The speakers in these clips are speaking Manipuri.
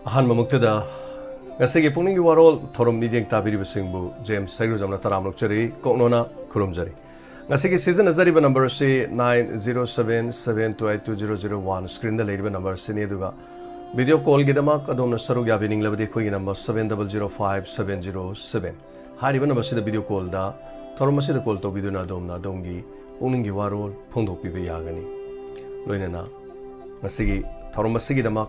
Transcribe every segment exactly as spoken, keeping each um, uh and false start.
ꯑꯍꯥꯟꯕꯃꯛꯇꯗ ꯉꯁꯤꯒꯤ ꯄꯨꯛꯅꯤꯡꯒꯤ ꯋꯥꯔꯣꯜ ꯊꯧꯔꯝ ꯃꯤꯠꯌꯦꯡ ꯇꯥꯕꯤꯔꯤꯕꯁꯤꯡꯕꯨ ꯖꯦꯝꯁ ꯁꯩꯒ꯭ꯔꯨꯖꯝꯅ ꯇꯔꯥꯝꯅ ꯑꯣꯛꯆꯔꯤ, ꯀꯣꯛꯅꯣꯅ ꯈꯨꯔꯨꯝꯖꯔꯤ꯫ ꯉꯁꯤꯒꯤ ꯁꯤꯖꯤꯟꯅꯖꯔꯤꯕ ꯅꯝꯕꯔ ꯑꯁꯤ nine zero seven seven two eight two zero zero one, screenꯗ ꯂꯩꯔꯤꯕ ꯅꯝꯕꯔ ꯑꯁꯤꯅꯤ꯫ ꯑꯗꯨꯒ ꯚꯤꯗꯤꯑꯣ ꯀꯣꯜꯒꯤꯗꯃꯛ ꯑꯗꯣꯝꯅ ꯁꯔꯨꯛ ꯌꯥꯕꯤꯅꯤꯡꯂꯕꯗꯤ ꯑꯩꯈꯣꯏꯒꯤ number seven double zero five seven zero seven꯫ ꯍꯥꯏꯔꯤꯕ ꯅꯝꯕꯔꯁꯤꯗ ꯚꯤꯗꯤꯑꯣ ꯀꯣꯜꯗ ꯊꯧꯔꯝ ꯑꯁꯤꯗ ꯀꯣꯜ ꯇꯧꯕꯤꯗꯨꯅ ꯑꯗꯣꯝꯅ ꯑꯗꯣꯝꯒꯤ ꯄꯨꯛꯅꯤꯡꯒꯤ ꯋꯥꯔꯣꯜ ꯐꯣꯡꯗꯣꯛꯄꯤꯕ ꯌꯥꯒꯅꯤ꯫ ꯂꯣꯏꯅꯅ ꯉꯁꯤꯒꯤ ꯊꯧꯔꯝ ꯑꯁꯤꯒꯤꯗꯃꯛ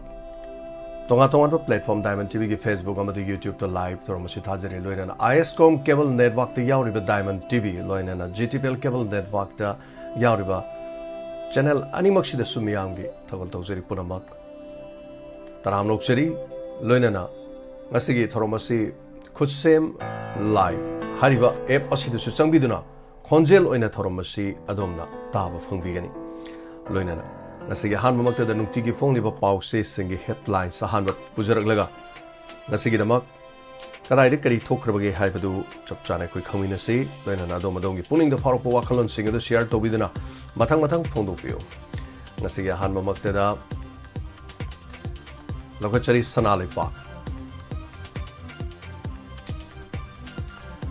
ꯇꯣꯉꯥꯟ ꯇꯣꯉꯥꯟꯕ platform Diamond TVꯒꯤ Facebook ꯑꯃꯗꯤ YouTubeꯇ live ꯊꯧꯔꯝ ꯑꯁꯤ ꯊꯥꯖꯔꯤ꯫ ꯂꯣꯏꯅꯅ ISCOM cable networkꯇ ꯌꯥꯎꯔꯤꯕ Diamond TV, ꯂꯣꯏꯅꯅ GTPL cable networkꯇ ꯌꯥꯎꯔꯤꯕ channel ꯑꯅꯤꯃꯛꯁꯤꯗꯁꯨ ꯃꯤꯌꯥꯝꯒꯤ ꯊꯧꯒꯜ ꯇꯧꯖꯔꯤ ꯄꯨꯝꯅꯃꯛ ꯇꯔꯥꯝꯅ ꯑꯣꯛꯆꯔꯤ꯫ ꯂꯣꯏꯅꯅ ꯉꯁꯤꯒꯤ ꯊꯧꯔꯝ ꯑꯁꯤ ꯈꯨꯠꯁꯦꯝ live ꯍꯥꯏꯔꯤꯕ app ꯑꯁꯤꯗꯁꯨ ꯆꯪꯕꯤꯗꯨꯅ ꯈꯣꯟꯖꯦꯜ ꯑꯣꯏꯅ ꯊꯧꯔꯝ ꯑꯁꯤ ꯑꯗꯣꯝꯅ ꯇꯥꯕ ꯐꯪꯕꯤꯒꯅꯤ꯫ ꯂꯣꯏꯅꯅ ꯉꯁꯤꯒꯤ ꯑꯍꯥꯟꯕꯃꯛꯇꯗ ꯅꯨꯡꯇꯤꯒꯤ ꯐꯣꯡꯂꯤꯕ ꯄꯥꯎꯆꯦꯁꯤꯡꯒꯤ headlines ꯑꯍꯥꯟꯕ ꯄꯨꯖꯔꯛꯂꯒ ꯉꯁꯤꯒꯤꯗꯃꯛ ꯀꯗꯥꯏꯗ ꯀꯔꯤ ꯊꯣꯛꯈ꯭ꯔꯕꯒꯦ ꯍꯥꯏꯕꯗꯨ ꯆꯞ ꯆꯥꯅ ꯑꯩꯈꯣꯏ ꯈꯪꯃꯤꯟꯅꯁꯤ꯫ ꯂꯣꯏꯅꯅ ꯑꯗꯣꯝ ꯑꯗꯣꯝꯒꯤ ꯄꯨꯛꯅꯤꯡꯗ ꯐꯥꯎꯔꯛꯄ ꯋꯥꯈꯜꯂꯣꯟꯁꯤꯡ ꯑꯗꯨ share ꯇꯧꯕꯤꯗꯨꯅ ꯃꯊꯪ ꯃꯊꯪ ꯐꯣꯡꯗꯣꯛꯄꯤꯌꯨ꯫ ꯉꯁꯤꯒꯤ ꯑꯍꯥꯟꯕꯃꯛꯇꯗ ꯂꯧꯈꯠꯆꯔꯤ ꯁꯅꯥ ꯂꯩꯄꯥꯛ꯫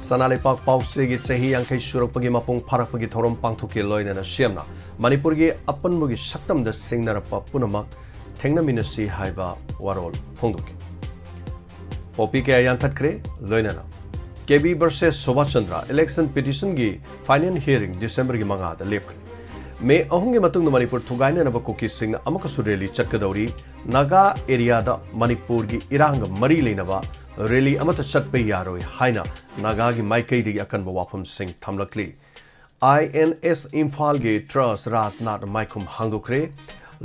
ꯁꯅꯥ ꯂꯩꯄꯥꯛ ꯄꯥꯎꯆꯦꯒꯤ ꯆꯍꯤ ꯌꯥꯡꯈꯩ ꯁꯨꯔꯛꯄꯒꯤ ꯃꯄꯨꯡ ꯐꯥꯔꯛꯄꯒꯤ ꯊꯧꯔꯝ ꯄꯥꯡꯊꯣꯛꯀꯦ ꯂꯣꯏꯅꯅ ꯁꯦꯝꯅ ꯃꯅꯤꯄꯨꯔꯒꯤ ꯑꯄꯨꯟꯕꯒꯤ ꯁꯛꯇꯝꯗ ꯁꯤꯡꯅꯔꯛꯄ ꯄꯨꯝꯅꯃꯛ ꯊꯦꯡꯅꯃꯤꯟꯅꯁꯤ ꯍꯥꯏꯕ ꯋꯥꯔꯣꯜ ꯐꯣꯡꯗꯣꯛꯈꯤ꯫ ꯄꯣꯄꯤ ꯀꯌꯥ ꯌꯥꯟꯊꯠꯈ꯭ꯔꯦ꯫ ꯂꯣꯏꯅꯅ ꯀꯦꯕꯤ versus Subhas Chandra election petitionꯒꯤ final hearing Decemberꯒꯤ ꯃꯉꯥꯗ ꯂꯦꯞꯈ꯭ꯔꯦ꯫ ꯃꯦ ꯑꯍꯨꯝꯒꯤ ꯃꯇꯨꯡꯗ ꯃꯅꯤꯄꯨꯔ ꯊꯨꯒꯥꯏꯅꯅꯕ ꯀꯨꯀꯤꯁꯤꯡꯅ ꯑꯃꯨꯛꯀꯁꯨ rally ꯆꯠꯀꯗꯧꯔꯤ꯫ ꯅꯥꯒꯥ areaꯗ ꯃꯅꯤꯄꯨꯔꯒꯤ ꯏꯔꯥꯡꯒ ꯃꯔꯤ ꯂꯩꯅꯕ rally ꯑꯃꯠꯇ ꯆꯠꯄ ꯌꯥꯔꯣꯏ ꯍꯥꯏꯅ ꯅꯥꯒꯥꯒꯤ ꯃꯥꯏꯀꯩꯗꯒꯤ ꯑꯀꯟꯕ ꯋꯥꯐꯝꯁꯤꯡ ꯊꯝꯂꯛꯂꯤ꯫ INS ꯏꯝꯐꯥꯜꯒꯤ ꯇ꯭ꯔꯁ ꯔꯥꯖꯅꯥꯊ ꯃꯥꯏꯈꯨꯝ ꯍꯥꯡꯗꯣꯛꯈ꯭ꯔꯦ꯫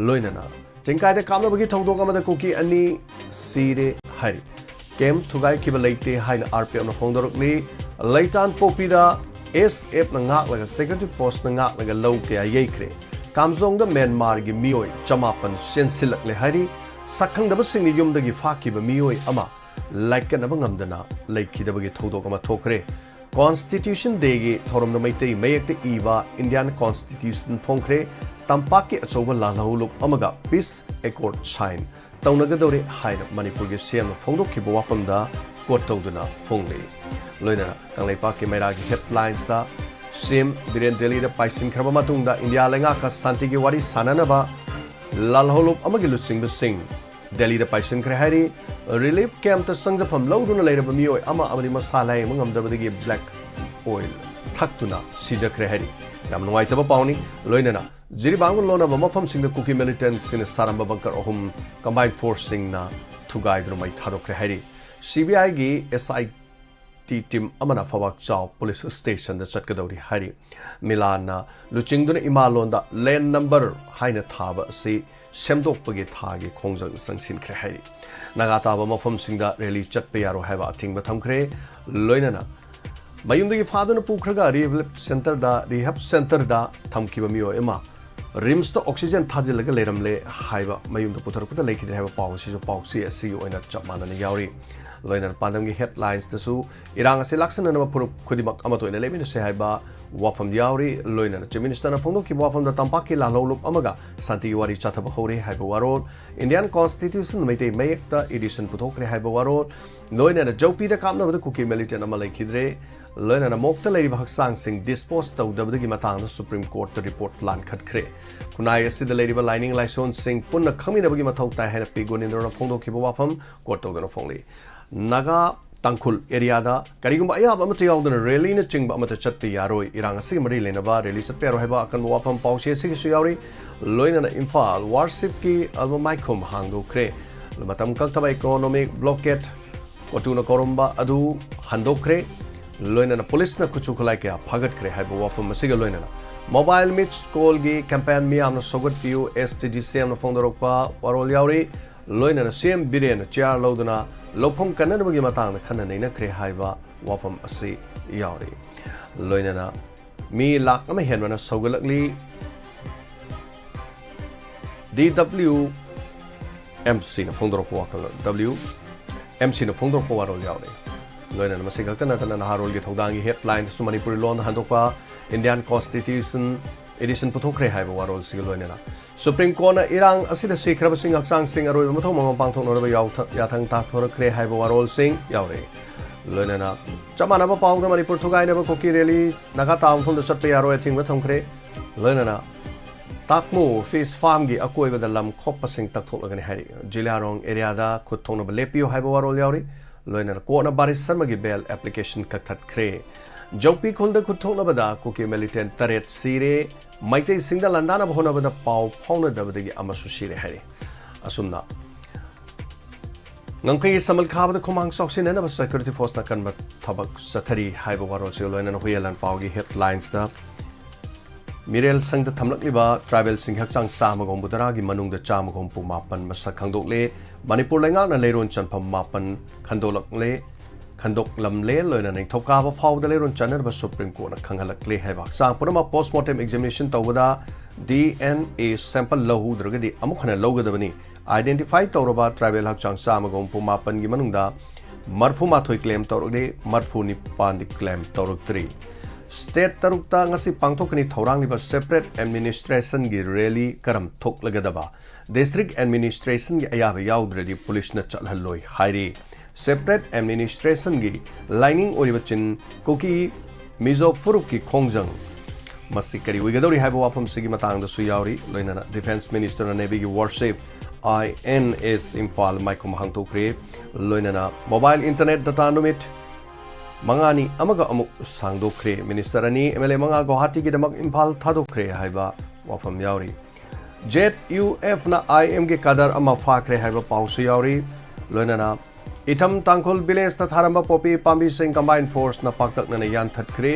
ꯂꯣꯏꯅꯅ ꯇꯦꯡꯀꯥꯏꯗ ꯀꯥꯞꯅꯕꯒꯤ ꯊꯧꯗꯣꯛ ꯑꯃꯗ ꯀꯨꯀꯤ ꯑꯅꯤ ꯁꯤꯔꯦ ꯍꯥꯏꯔꯤ꯫ Camp ꯊꯨꯒꯥꯏꯈꯤꯕ ꯂꯩꯇꯦ ꯍꯥꯏꯅ RPFꯅ ꯐꯣꯡꯗꯣꯔꯛꯂꯤ꯫ ꯂꯩꯇꯥꯟ ꯄꯣꯛꯄꯤꯗ SFꯅ ꯉꯥꯛꯂꯒ security forceꯅ ꯉꯥꯛꯂꯒ ꯂꯧ ꯀꯌꯥ ꯌꯩꯈ꯭ꯔꯦ꯫ ꯀꯥꯝꯖꯣꯡꯗ ꯃ꯭ꯌꯥꯟꯃꯥꯔꯒꯤ ꯃꯤꯑꯣꯏ ꯆꯃꯥꯄꯟ ꯆꯦꯟꯁꯤꯜꯂꯛꯂꯦ ꯍꯥꯏꯔꯤ꯫ ꯁꯛꯈꯪꯗꯕꯁꯤꯡꯅ ꯌꯨꯝꯗꯒꯤ ꯐꯥꯈꯤꯕ ꯃꯤꯑꯣꯏ ꯑꯃ ꯂꯥꯏꯀꯠꯅꯕ ꯉꯝꯗꯅ ꯂꯩꯈꯤꯗꯕꯒꯤ ꯊꯧꯗꯣꯛ ꯑꯃ ꯊꯣꯛꯈ꯭ꯔꯦ꯫ Constitution Dayꯒꯤ ꯊꯧꯔꯝꯗ ꯃꯩꯇꯩ ꯃꯌꯦꯛꯇ ꯏꯕ Indian Constitution ꯐꯣꯡꯈ꯭ꯔꯦ꯫ ꯇꯝꯄꯥꯛꯀꯤ ꯑꯆꯧꯕ ꯂꯥꯜꯍꯧꯂꯨꯞ ꯑꯃꯒ peace accord sign ꯇꯧꯅꯒꯗꯧꯔꯦ ꯍꯥꯏꯅ ꯃꯅꯤꯄꯨꯔꯒꯤ ꯁꯤ ꯑꯦꯝꯅ ꯐꯣꯡꯗꯣꯛꯈꯤꯕ ꯋꯥꯐꯝꯗ quote ꯇꯧꯗꯨꯅ ꯐꯣꯡꯂꯤ꯫ ꯂꯣꯏꯅꯅ ꯀꯪꯂꯩꯄꯥꯛꯀꯤ ꯃꯩꯔꯥꯒꯤ headlinesꯇ ꯁꯤ ꯑꯦꯝ ꯕꯤꯔꯦꯟ ꯗꯦꯜꯂꯤꯗ ꯄꯥꯏꯁꯤꯟꯈ꯭ꯔꯕ ꯃꯇꯨꯡꯗ ꯏꯟꯗꯤꯌꯥ ꯂꯩꯉꯥꯛꯀ ꯁꯥꯟꯇꯤꯒꯤ ꯋꯥꯔꯤ ꯁꯥꯟꯅꯅꯕ ꯂꯥꯜꯍꯧꯂꯨꯞ ꯑꯃꯒꯤ ꯂꯨꯆꯤꯡꯕꯁꯤꯡ ꯗꯦꯜꯂꯤꯗ ꯄꯥꯏꯁꯤꯟꯈ꯭ꯔꯦ ꯍꯥꯏꯔꯤ꯫ Relief campꯇ ꯆꯪꯖꯐꯝ ꯂꯧꯗꯨꯅ ꯂꯩꯔꯕ ꯃꯤꯑꯣꯏ ꯑꯃ ꯑꯃꯗꯤ ꯃꯁꯥ ꯂꯥꯌꯦꯡꯕ ꯉꯝꯗꯕꯗꯒꯤ black oil ꯊꯛꯇꯨꯅ ꯁꯤꯖꯈ꯭ꯔꯦ ꯍꯥꯏꯔꯤ꯫ ꯌꯥꯝ ꯅꯨꯡꯉꯥꯏꯇꯕ ꯄꯥꯎꯅꯤ꯫ ꯂꯣꯏꯅꯅ ꯖꯤꯔꯤꯕꯥꯝꯒ ꯂꯣꯟꯅꯕ ꯃꯐꯝꯁꯤꯡꯗ ꯀꯨꯀꯤ militantꯁꯤꯡꯅ ꯁꯥꯔꯝꯕ bunker ꯑꯍꯨꯝ combined forceꯁꯤꯡꯅ ꯊꯨꯒꯥꯏꯗꯨꯅ ꯃꯩ ꯊꯥꯗꯣꯛꯈ꯭ꯔꯦ ꯍꯥꯏꯔꯤ꯫ ꯁꯤ ꯕꯤ ꯑꯥꯏꯒꯤ ꯑꯦꯁ ꯑꯥꯏ ꯇꯤ team ꯑꯃꯅ ꯐꯕꯥꯛ ꯆꯥꯎ police stationꯗ ꯆꯠꯀꯗꯧꯔꯤ ꯍꯥꯏꯔꯤ꯫ ꯃꯤꯂꯥꯟꯅ ꯂꯨꯆꯤꯡꯗꯨꯅ ꯏꯃꯥꯂꯣꯟꯗ land number ꯍꯥꯏꯅ ꯊꯥꯕ ꯑꯁꯤ ꯁꯦꯝꯗꯣꯛꯄꯒꯤ ꯊꯥꯒꯤ ꯈꯣꯡꯖꯪ ꯆꯪꯁꯤꯟꯈ꯭ꯔꯦ ꯍꯥꯏꯔꯤ꯫ ꯅꯥꯒꯥ ꯇꯥꯕ ꯃꯐꯝꯁꯤꯡꯗ rally ꯆꯠꯄ ꯌꯥꯔꯣꯏ ꯍꯥꯏꯕ ꯑꯊꯤꯡꯕ ꯊꯝꯈ꯭ꯔꯦ꯫ ꯂꯣꯏꯅꯅ ꯃꯌꯨꯝꯗꯒꯤ ꯐꯥꯗꯨꯅ ꯄꯨꯈ꯭ꯔꯒ rehab centreꯗ, rehab centreꯗ ꯊꯝꯈꯤꯕ ꯃꯤꯑꯣꯏ ꯑꯃ RIMSꯇ oxygen ꯊꯥꯖꯤꯜꯂꯒ ꯂꯩꯔꯝꯂꯦ ꯍꯥꯏꯕ, ꯃꯌꯨꯝꯗ ꯄꯨꯊꯔꯛꯄꯗ ꯂꯩꯈꯤꯗ꯭ꯔꯦ ꯍꯥꯏꯕ ꯄꯥꯎ ꯑꯁꯤꯁꯨ ꯄꯥꯎꯆꯦ ꯑꯁꯤꯒꯤ ꯑꯣꯏꯅ ꯆꯞ ꯃꯥꯟꯅꯅ ꯌꯥꯎꯔꯤ꯫ ꯂꯣꯏꯅꯅ ꯄꯥꯟꯗꯝꯒꯤ headlinesꯇꯁꯨ ꯏꯔꯥꯡ ꯑꯁꯤ ꯂꯥꯛꯁꯤꯟꯅꯅꯕ ꯐꯨꯔꯨꯞ ꯈꯨꯗꯤꯡꯃꯛ ꯑꯃꯠꯇ ꯑꯣꯏꯅ ꯂꯦꯞꯃꯤꯟꯅꯁꯤ ꯍꯥꯏꯕ ꯋꯥꯐꯝ ꯌꯥꯎꯔꯤ꯫ ꯂꯣꯏꯅꯅ Chief Ministerꯅ ꯐꯣꯡꯗꯣꯛꯈꯤꯕ ꯋꯥꯐꯝꯗ ꯇꯝꯄꯥꯛꯀꯤ ꯂꯥꯜꯍꯧꯂꯨꯞ ꯑꯃꯒ ꯁꯥꯟꯇꯤꯒꯤ ꯋꯥꯔꯤ ꯆꯠꯊꯕ ꯍꯧꯔꯦ ꯍꯥꯏꯕ ꯋꯥꯔꯣꯜ, Indian Constitution ꯃꯩꯇꯩ ꯃꯌꯦꯛꯇ edition ꯄꯨꯊꯣꯛꯈ꯭ꯔꯦ ꯍꯥꯏꯕ ꯋꯥꯔꯣꯜ, ꯂꯣꯏꯅꯅ ꯖꯧꯄꯤꯗ ꯀꯥꯞꯅꯕꯗ ꯀꯨꯀꯤ militant ꯑꯃ ꯂꯩꯈꯤꯗ꯭ꯔꯦ꯫ ꯂꯣꯏꯅꯅ ꯃꯣꯛꯇ ꯂꯩꯔꯤꯕ ꯍꯛꯆꯥꯡꯁꯤꯡ dispose ꯇꯧꯗꯕꯗꯒꯤ ꯃꯇꯥꯡꯗ Supreme Courtꯇ report ꯂꯥꯟꯈꯠꯈ꯭ꯔꯦ꯫ ꯈꯨꯟꯅꯥꯏ ꯑꯁꯤꯗ ꯂꯩꯔꯤꯕ ꯂꯥꯏꯅꯤꯡ ꯂꯥꯏꯁꯣꯟꯁꯤꯡ ꯄꯨꯟꯅ ꯈꯪꯃꯤꯟꯅꯕꯒꯤ ꯃꯊꯧ ꯇꯥꯏ ꯍꯥꯏꯅ ꯄꯤ ꯒꯣꯅꯦꯟꯗ꯭ꯔꯣꯅ ꯐꯣꯡꯗꯣꯛꯈꯤꯕ ꯋꯥꯐꯝ quote ꯇꯧꯗꯨꯅ ꯐꯣꯡꯂꯤ꯫ ꯅꯥꯒꯥ ꯇꯥꯡꯈꯨꯜ areaꯗ ꯀꯔꯤꯒꯨꯝꯕ ꯑꯌꯥꯕ ꯑꯃꯠꯇ ꯌꯥꯎꯗꯅ rallyꯅꯆꯤꯡꯕ ꯑꯃꯠꯇ ꯆꯠꯄ ꯌꯥꯔꯣꯏ꯫ ꯏꯔꯥꯡ ꯑꯁꯤꯒ ꯃꯔꯤ ꯂꯩꯅꯕ rally ꯆꯠꯄ ꯌꯥꯔꯣꯏ ꯍꯥꯏꯕ ꯑꯀꯟꯕ ꯋꯥꯐꯝ ꯄꯥꯎꯆꯦ ꯑꯁꯤꯒꯤꯁꯨ ꯌꯥꯎꯔꯤ꯫ ꯂꯣꯏꯅꯅ ꯏꯝꯐꯥꯜ worshipꯀꯤ ꯑꯜꯕꯝ ꯃꯥꯏꯈꯣꯝ ꯍꯥꯡꯗꯣꯛꯈ꯭ꯔꯦ꯫ ꯃꯇꯝ ꯀꯛꯇꯕ economic blockade ꯀꯣꯆꯨꯅ ꯀꯧꯔꯝꯕ ꯑꯗꯨ ꯍꯟꯗꯣꯛꯈ꯭ꯔꯦ꯫ ꯂꯣꯏꯅꯅ policeꯅ ꯈꯨꯠꯁꯨ ꯈꯨꯠꯂꯥꯏ ꯀꯌꯥ ꯐꯥꯒꯠꯈ꯭ꯔꯦ ꯍꯥꯏꯕ ꯋꯥꯐꯝ ꯑꯁꯤꯒ ꯂꯣꯏꯅꯅ mobile missed callꯒꯤ campaign ꯃꯤꯌꯥꯝꯅ ꯁꯧꯒꯠꯄꯤꯌꯨ, SDGCMꯅ ꯐꯣꯡꯗꯣꯔꯛꯄ ꯋꯥꯔꯣꯜ ꯌꯥꯎꯔꯤ꯫ ꯂꯣꯏꯅꯅ ꯁꯤ ꯑꯦꯝ ꯕꯤꯔꯦꯟꯅ chair ꯂꯧꯗꯨꯅ ꯂꯧꯐꯝ ꯀꯟꯅꯅꯕꯒꯤ ꯃꯇꯥꯡꯗ ꯈꯟꯅ ꯅꯩꯅꯈ꯭ꯔꯦ ꯍꯥꯏꯕ ꯋꯥꯐꯝ ꯑꯁꯤ ꯌꯥꯎꯔꯤ꯫ ꯂꯣꯏꯅꯅ ꯃꯤ ꯂꯥꯈ ꯑꯃ ꯍꯦꯟꯕꯅ ꯁꯧꯒꯠꯂꯛꯂꯤ꯫ DWMCꯅ ꯐꯣꯡꯗꯣꯔꯛꯄ ꯋꯥꯈꯜꯂꯣꯟ, WMCꯅ ꯐꯣꯡꯗꯣꯔꯛꯄ ꯋꯥꯔꯣꯜ ꯌꯥꯎꯔꯤ꯫ ꯂꯣꯏꯅꯅ ꯃꯁꯤ ꯈꯛꯇ ꯅꯠꯇꯅ ꯅꯍꯥꯔꯣꯜꯒꯤ ꯊꯧꯗꯥꯡꯒꯤ headlineꯗꯁꯨ ꯃꯅꯤꯄꯨꯔꯤ ꯂꯣꯟꯗ ꯍꯟꯗꯣꯛꯄ, Indian Constitution edition ꯄꯨꯊꯣꯛꯈ꯭ꯔꯦ ꯍꯥꯏꯕ ꯋꯥꯔꯣꯜꯁꯤꯒ ꯂꯣꯏꯅꯅ ꯁꯨꯄ꯭ꯔꯤꯝ ꯀꯣꯔꯠꯅ ꯏꯔꯥꯡ ꯑꯁꯤꯗ ꯁꯤꯈ꯭ꯔꯕꯁꯤꯡ ꯍꯛꯆꯥꯡꯁꯤꯡ ꯑꯔꯣꯏꯕ ꯃꯊꯧ ꯃꯉꯝ ꯄꯥꯡꯊꯣꯛꯅꯅꯕ ꯌꯥꯎꯊ-, ꯌꯥꯊꯪ ꯇꯥꯊꯣꯔꯛꯈ꯭ꯔꯦ ꯍꯥꯏꯕ ꯋꯥꯔꯣꯜꯁꯤꯡ ꯌꯥꯎꯔꯤ꯫ ꯂꯣꯏꯅꯅ ꯆꯞ ꯃꯥꯟꯅꯕ ꯄꯥꯎꯗ ꯃꯅꯤꯄꯨꯔ ꯊꯨꯒꯥꯏꯅꯕ ꯀꯨꯀꯤ rally ꯅꯥꯒꯥ ꯇꯥꯕ ꯃꯐꯝꯗ ꯆꯠꯄ ꯌꯥꯔꯣꯏ ꯑꯊꯤꯡꯕ ꯊꯝꯈ꯭ꯔꯦ꯫ ꯂꯣꯏꯅꯅ ꯇꯥꯛꯃꯨ fish farmꯒꯤ ꯑꯀꯣꯏꯕꯗ ꯂꯝ ꯈꯣꯞꯄꯁꯤꯡ ꯇꯛꯊꯣꯛꯂꯒꯅꯤ ꯍꯥꯏꯔꯤ꯫ ꯖꯤꯂꯤꯌꯥꯔꯣꯡ areaꯗ ꯈꯨꯠ ꯊꯣꯛꯅꯕ ꯂꯦꯞꯄꯤꯌꯨ ꯍꯥꯏꯕ ꯋꯥꯔꯣꯜ ꯌꯥꯎꯔꯤ꯫ ꯂꯣꯏꯅꯅ ꯀꯣꯔꯠꯅ ꯕꯥꯔꯤꯁ ꯁꯔꯃꯒꯤ bail application ꯀꯛꯊꯠꯈ꯭ꯔꯦ꯫ ꯖꯧꯄꯤ ꯈꯨꯜꯗ ꯈꯨꯠ ꯊꯣꯛꯅꯕꯗ ꯀꯨꯀꯤ militant ꯇꯔꯦꯠ ꯁꯤꯔꯦ꯫ ꯃꯩꯇꯩꯁꯤꯡꯗ ꯂꯥꯟꯗꯥꯅꯕ ꯍꯣꯠꯅꯕꯗ ꯄꯥꯎ ꯐꯥꯎꯅꯗꯕꯗꯒꯤ ꯑꯃꯁꯨ ꯁꯤꯔꯦ ꯍꯥꯏꯔꯤ꯫ ꯑꯁꯨꯝꯅ ꯉꯝꯈꯩꯒꯤ ꯁꯃꯜ ꯈꯥꯕꯗ ꯈꯨꯃꯥꯡ ꯆꯥꯎꯁꯤꯟꯅꯅꯕ security forceꯅ ꯀꯟꯕ ꯊꯕꯛ ꯆꯠꯊꯔꯤ ꯍꯥꯏꯕ ꯋꯥꯔꯣꯜꯁꯤꯒ ꯂꯣꯏꯅꯅ ꯍꯨꯏꯌꯦꯟ ꯂꯥꯟꯄꯥꯎꯒꯤ headlinesꯇ ꯃꯤꯔꯦꯜ ꯁꯪꯗ ꯊꯝꯂꯛꯂꯤꯕ tribalꯁꯤꯡꯒꯤ ꯍꯛꯆꯥꯡ ꯆꯥꯝꯃꯒ ꯍꯨꯝꯐꯨꯇꯔꯥꯒꯤ ꯃꯅꯨꯡꯗ ꯆꯥꯝꯃꯒ ꯍꯨꯝꯐꯨ ꯃꯥꯄꯟ ꯃꯁꯛ ꯈꯪꯗꯣꯛꯂꯦ꯫ ꯃꯅꯤꯄꯨꯔ ꯂꯩꯉꯥꯛꯅ ꯂꯩꯔꯣꯟ ꯆꯟꯐꯝ ꯃꯥꯄꯟ ꯈꯟꯗꯣꯛꯂꯛꯂꯦ, ꯈꯟꯗꯣꯛꯂꯝꯂꯦ꯫ ꯂꯣꯏꯅ ꯅꯤꯡꯊꯧꯀꯥꯕ ꯐꯥꯎꯗ ꯂꯩꯔꯣꯟ ꯆꯟꯅꯅꯕ ꯁꯨꯄ꯭ꯔꯤꯝ ꯀꯣꯔꯠꯅ ꯈꯪꯍꯜꯂꯛꯂꯦ ꯍꯥꯏꯕ ꯍꯛꯆꯥꯡ ꯄꯨꯝꯅꯃꯛ postmortem examination ꯇꯧꯕꯗ DNA sample ꯂꯧꯍꯧꯗ꯭ꯔꯒꯗꯤ ꯑꯃꯨꯛ ꯍꯟꯅ ꯂꯧꯒꯗꯕꯅꯤ꯫ Identify ꯇꯧꯔꯕ tribal ꯍꯛꯆꯥꯡ ꯆꯥꯝꯃꯒ ꯍꯨꯝꯐꯨ ꯃꯥꯄꯟꯒꯤ ꯃꯅꯨꯡꯗ ꯃꯔꯐꯨ ꯃꯥꯊꯣꯏ claim ꯇꯧꯔꯛꯂꯦ, ꯃꯔꯐꯨ ꯅꯤꯄꯥꯟꯗꯤ claim ꯇꯧꯔꯛꯇ꯭ꯔꯤ꯫ State ꯇꯔꯨꯛꯇ ꯉꯁꯤ ꯄꯥꯡꯊꯣꯛꯀꯅꯤ ꯊꯧꯔꯥꯡꯂꯤꯕ separate administrationꯒꯤ rally ꯀꯔꯝ ꯊꯣꯛꯂꯒꯗꯕ district administrationꯒꯤ ꯑꯌꯥꯕ ꯌꯥꯎꯗ꯭ꯔꯗꯤ ꯄꯨꯂꯤꯁꯅ ꯆꯠꯍꯜꯂꯣꯏ ꯍꯥꯏꯔꯤ꯫ Separate administrationꯒꯤ ꯂꯥꯏꯅꯤꯡ ꯑꯣꯏꯔꯤꯕ ꯆꯤꯟ ꯀꯨꯀꯤ ꯃꯤꯖꯣ ꯐꯨꯔꯨꯞꯀꯤ ꯈꯣꯡꯖꯪ ꯃꯁꯤ ꯀꯔꯤ ꯑꯣꯏꯒꯗꯧꯔꯤ ꯍꯥꯏꯕ ꯋꯥꯐꯝꯁꯤꯒꯤ ꯃꯇꯥꯡꯗꯁꯨ ꯌꯥꯎꯔꯤ꯫ ꯂꯣꯏꯅꯅ Defence Ministerꯅ Navyꯒꯤ warship INS ꯏꯝꯐꯥꯜ ꯃꯥꯏꯈꯨꯝ ꯍꯥꯡꯗꯣꯛꯈ꯭ꯔꯦ꯫ ꯂꯣꯏꯅꯅ mobile internet data ꯅꯨꯃꯤꯠ ꯃꯉꯥꯅꯤ ꯑꯃꯒ ꯑꯃꯨꯛ ꯁꯥꯡꯗꯣꯛꯈ꯭ꯔꯦ꯫ Minister ꯑꯅꯤ, MLA ꯃꯉꯥ ꯒꯨꯋꯥꯍꯥꯇꯤꯒꯤꯗꯃꯛ ꯏꯝꯐꯥꯜ ꯊꯥꯗꯣꯛꯈ꯭ꯔꯦ ꯍꯥꯏꯕ ꯋꯥꯐꯝ ꯌꯥꯎꯔꯤ꯫ ZUFꯅ IMꯒꯤ cadre ꯑꯃ ꯐꯥꯈ꯭ꯔꯦ ꯍꯥꯏꯕ ꯄꯥꯎꯁꯨ ꯌꯥꯎꯔꯤ꯫ ꯂꯣꯏꯅꯅ ꯏꯊꯝ ꯇꯥꯡꯈꯨꯜ villageꯇ ꯊꯥꯔꯝꯕ poppy ꯄꯥꯝꯕꯤꯁꯤꯡ combined forceꯅ ꯄꯥꯛꯇꯛꯅꯅ ꯌꯥꯟꯊꯠꯈ꯭ꯔꯦ꯫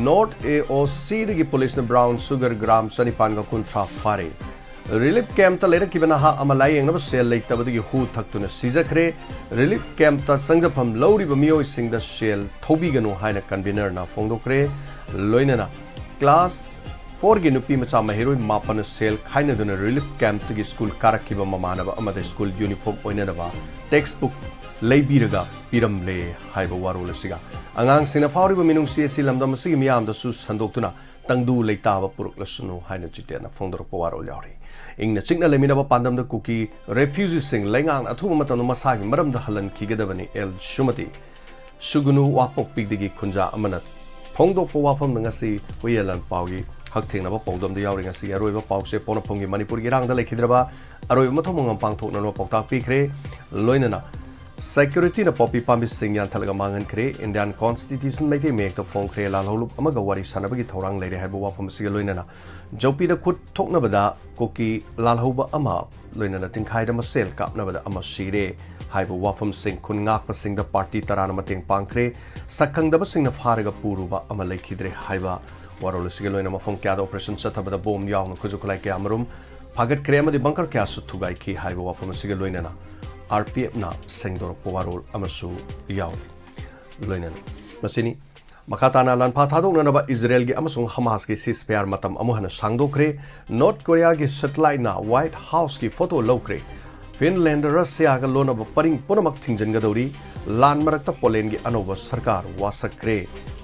North AOCꯗꯒꯤ ꯄꯨꯂꯤꯁꯅ brown sugar gram ꯆꯅꯤꯄꯥꯟꯒ ꯀꯨꯟꯊ꯭ꯔꯥ ꯐꯥꯔꯦ꯫ Relief campꯇ ꯂꯩꯔꯛꯈꯤꯕ ꯅꯍꯥ ꯑꯃ ꯂꯥꯌꯦꯡꯅꯕ ꯁꯦꯜ ꯂꯩꯇꯕꯗꯒꯤ ꯍꯨ ꯊꯛꯇꯨꯅ ꯁꯤꯖꯈ꯭ꯔꯦ꯫ Relief campꯇ ꯆꯪꯖꯐꯝ ꯂꯧꯔꯤꯕ ꯃꯤꯑꯣꯏꯁꯤꯡꯗ ꯁꯦꯜ ꯊꯧꯕꯤꯒꯅꯨ ꯍꯥꯏꯅ convenerꯅ ꯐꯣꯡꯗꯣꯛꯈ꯭ꯔꯦ꯫ ꯂꯣꯏꯅꯅ class fourꯒꯤ ꯅꯨꯄꯤ ꯃꯆꯥ ꯃꯍꯩꯔꯣꯏ ꯃꯥꯄꯟꯅ ꯁꯦꯜ ꯈꯥꯏꯅꯗꯨꯅ relief campꯇꯒꯤ school ꯀꯥꯔꯛꯈꯤꯕ ꯃꯃꯥꯟꯅꯕ ꯑꯃꯗ school uniform ꯑꯣꯏꯅꯅꯕ textbook ꯂꯩꯕꯤꯔꯒ ꯄꯤꯔꯝꯂꯦ ꯍꯥꯏꯕ ꯋꯥꯔꯣꯜ ꯑꯁꯤꯒ ꯑꯉꯥꯡꯁꯤꯡꯅ ꯐꯥꯎꯔꯤꯕ ꯃꯤꯅꯨꯡꯁꯤ ꯑꯁꯤ ꯂꯝꯗꯝ ꯑꯁꯤꯒꯤ ꯃꯤꯌꯥꯝꯗꯁꯨ ꯁꯟꯗꯣꯛꯇꯨꯅ ꯇꯪꯗꯨ ꯂꯩꯇꯥꯕ ꯄꯨꯔꯛꯂꯁꯅꯨ ꯍꯥꯏꯅ ꯆꯤꯇꯦꯠꯅ ꯐꯣꯡꯗꯣꯔꯛꯄ ꯋꯥꯔꯣꯜ ꯌꯥꯎꯔꯤ꯫ ꯏꯪꯅ ꯆꯤꯛꯅ ꯂꯩꯃꯤꯟꯅꯕ ꯄꯥꯟꯗꯝꯗ ꯀꯨꯀꯤ refugeeꯁꯤꯡ ꯂꯩꯉꯥꯛꯅ ꯑꯊꯨꯕ ꯃꯇꯝꯗ ꯃꯁꯥꯒꯤ ꯃꯔꯝꯗ ꯍꯜꯍꯟꯈꯤꯒꯗꯕꯅꯤ꯫ ꯑꯦꯜ ꯁꯨꯃꯇꯤ ꯁꯨꯒꯨꯅꯨ ꯋꯥꯄꯣꯛꯄꯤꯗꯒꯤ ꯈꯨꯟꯖꯥ ꯑꯃꯅ ꯐꯣꯡꯗꯣꯛꯄ ꯋꯥꯐꯝꯗ ꯉꯁꯤ ꯍꯨꯏꯌꯦꯟ ꯂꯥꯟ ꯄꯥꯎꯒꯤ ꯍꯛꯊꯦꯡꯅꯕ ꯄꯥꯎꯗꯝꯗ ꯌꯥꯎꯔꯤ꯫ ꯉꯁꯤꯒꯤ ꯑꯔꯣꯏꯕ ꯄꯥꯎꯁꯦ ꯄꯣꯛꯅꯐꯝꯒꯤ ꯃꯅꯤꯄꯨꯔꯒꯤ ꯏꯔꯥꯡꯗ ꯂꯩꯈꯤꯗ꯭ꯔꯕ ꯑꯔꯣꯏꯕ ꯃꯊꯧ ꯃꯉꯝ ꯄꯥꯡꯊꯣꯛꯅꯅꯕ ꯄꯥꯎꯇꯥꯛ ꯄꯤꯈ꯭ꯔꯦ꯫ ꯂꯣꯏꯅꯅ securityꯅ ꯄꯣꯄꯤ ꯄꯥꯝꯕꯤꯁꯤꯡ ꯌꯥꯟꯊꯠꯂꯒ ꯃꯥꯡꯍꯟꯈ꯭ꯔꯦ꯫ Indian Constitution Meitei ꯃꯌꯦꯛꯇ ꯐꯣꯡꯈ꯭ꯔꯦ꯫ ꯂꯥꯜꯍꯧꯂꯨꯞ ꯑꯃꯒ ꯋꯥꯔꯤ ꯁꯥꯟꯅꯕꯒꯤ ꯊꯧꯔꯥꯡ ꯂꯩꯔꯦ ꯍꯥꯏꯕ ꯋꯥꯐꯝ ꯑꯁꯤꯒ ꯂꯣꯏꯅꯅ ꯖꯧꯄꯤꯗ ꯈꯨꯠ ꯊꯣꯛꯅꯕꯗ ꯀꯨꯀꯤ ꯂꯥꯜꯍꯧꯕ ꯑꯃ, ꯂꯣꯏꯅꯅ ꯇꯤꯡꯈꯥꯏꯗ ꯃꯁꯦꯜ ꯀꯥꯞꯅꯕꯗ ꯑꯃ ꯁꯤꯔꯦ ꯍꯥꯏꯕ ꯋꯥꯐꯝꯁꯤꯡ, ꯈꯨꯟ ꯉꯥꯛꯄꯁꯤꯡꯗ party ꯇꯔꯥꯅ ꯃꯇꯦꯡ ꯄꯥꯡꯈ꯭ꯔꯦ, ꯁꯛꯈꯪꯗꯕꯁꯤꯡꯅ ꯐꯥꯔꯒ ꯄꯨꯔꯨꯕ ꯑꯃ ꯂꯩꯈꯤꯗ꯭ꯔꯦ ꯍꯥꯏꯕ ꯋꯥꯔꯣꯜ ꯑꯁꯤꯒ ꯂꯣꯏꯅꯅ ꯃꯐꯝ ꯀꯌꯥꯗ operation ꯆꯠꯊꯕꯗ bomb ꯌꯥꯎꯅ ꯈꯨꯠꯁꯨ ꯈꯨꯠꯂꯥꯏ ꯀꯌꯥ ꯑꯃꯔꯣꯝ ꯐꯥꯒꯠꯈ꯭ꯔꯦ ꯑꯃꯗꯤ bunker ꯀꯌꯥꯁꯨ ꯊꯨꯒꯥꯏꯈꯤ ꯍꯥꯏꯕ ꯋꯥꯐꯝ ꯑꯁꯤꯒ ꯂꯣꯏꯅꯅ RPFꯅ ꯁꯦꯡꯗꯣꯔꯛꯄ ꯋꯥꯔꯣꯜ ꯑꯃꯁꯨ ꯌꯥꯎꯔꯤ꯫ ꯂꯣꯏꯅꯅ ꯃꯁꯤꯅꯤ꯫ ꯃꯈꯥ ꯇꯥꯅ ꯂꯥꯟꯐꯥ ꯊꯥꯗꯣꯛꯅꯅꯕ ꯏꯖꯔꯦꯜꯒꯤ ꯑꯃꯁꯨꯡ ꯍꯃꯥꯁꯀꯤ ceasefire ꯃꯇꯝ ꯑꯃꯨꯛ ꯍꯟꯅ ꯁꯥꯡꯗꯣꯛꯈ꯭ꯔꯦ꯫ ꯅꯣꯔꯠ ꯀꯣꯔꯤꯌꯥꯒꯤ satelliteꯅ White Houseꯀꯤ photo ꯂꯧꯈ꯭ꯔꯦ꯫ ꯐꯤꯟꯂꯦꯟꯗ ꯔꯁꯤꯌꯥꯒ ꯂꯣꯟꯅꯕ ꯄꯔꯤꯡ ꯄꯨꯝꯅꯃꯛ ꯊꯤꯡꯖꯤꯟꯒꯗꯧꯔꯤ꯫ ꯂꯥꯟ ꯃꯔꯛꯇ ꯄꯣꯂꯦꯟꯒꯤ ꯑꯅꯧꯕ ꯁꯔꯀꯥꯔ ꯋꯥꯁꯛꯈ꯭ꯔꯦ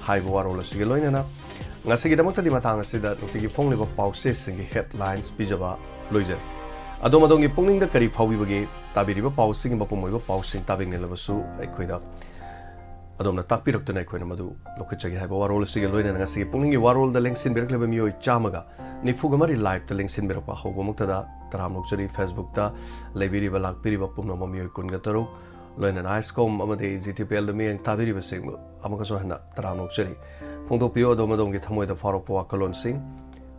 ꯍꯥꯏꯕ ꯋꯥꯔꯣꯜ ꯑꯁꯤꯒ ꯂꯣꯏꯅꯅ ꯉꯁꯤꯒꯤꯗꯃꯛꯇꯗꯤ ꯃꯇꯥꯡ ꯑꯁꯤꯗ ꯅꯨꯡꯇꯤꯒꯤ ꯐꯣꯡꯂꯤꯕ ꯄꯥꯎꯆꯦꯁꯤꯡꯒꯤ headlines ꯄꯤꯖꯕ ꯂꯣꯏꯖꯔꯦ꯫ ꯑꯗꯣꯝ ꯑꯗꯣꯝꯒꯤ ꯄꯨꯛꯅꯤꯡꯗ ꯀꯔꯤ ꯐꯥꯎꯕꯤꯕꯒꯦ? ꯇꯥꯕꯤꯔꯤꯕ ꯄꯥꯎꯁꯤꯒꯤ ꯃꯄꯨꯡ ꯑꯣꯏꯕ ꯄꯥꯎꯁꯤꯡ ꯇꯥꯕꯤꯅꯤꯡꯂꯕꯁꯨ ꯑꯩꯈꯣꯏꯗ ꯑꯗꯣꯝꯅ ꯇꯥꯛꯄꯤꯔꯛꯇꯨꯅ ꯑꯩꯈꯣꯏꯅ ꯃꯗꯨ ꯂꯧꯈꯠꯆꯒꯦ ꯍꯥꯏꯕ ꯋꯥꯔꯣꯜ ꯑꯁꯤꯒ ꯂꯣꯏꯅꯅ ꯉꯁꯤꯒꯤ ꯄꯨꯛꯅꯤꯡꯒꯤ ꯋꯥꯔꯣꯜꯗ ꯂꯦꯡꯁꯤꯟꯕꯤꯔꯛꯂꯤꯕ ꯃꯤꯑꯣꯏ ꯆꯥꯝꯃꯒ ꯅꯤꯐꯨꯒ ꯃꯔꯤ liveꯇ ꯂꯦꯡꯁꯤꯟꯕꯤꯔꯛꯄ ꯍꯧꯕꯃꯛꯇꯗ ꯇꯔꯥꯝꯅ ꯑꯣꯛꯆꯔꯤ꯫ Facebookꯇ ꯂꯩꯕꯤꯔꯤꯕ ꯂꯥꯛꯄꯤꯔꯤꯕ ꯄꯨꯝꯅꯃꯛ ꯃꯤꯑꯣꯏ ꯀꯨꯟꯒ ꯇꯔꯨꯛ, ꯂꯣꯏꯅꯅ ICOM ꯑꯃꯗꯤ GTPLꯗ ꯃꯤꯠꯌꯦꯡ ꯇꯥꯕꯤꯔꯤꯕꯁꯤꯡꯕꯨ ꯑꯃꯨꯛꯀꯁꯨ ꯍꯟꯅ ꯇꯔꯥꯝꯅ ꯑꯣꯛꯆꯔꯤ꯫ ꯐꯣꯡꯗꯣꯛꯄꯤꯌꯨ ꯑꯗꯣꯝ ꯑꯗꯣꯝꯒꯤ ꯊꯃꯣꯏꯗ ꯐꯥꯎꯔꯛꯄ ꯋꯥꯈꯜꯂꯣꯟꯁꯤꯡ,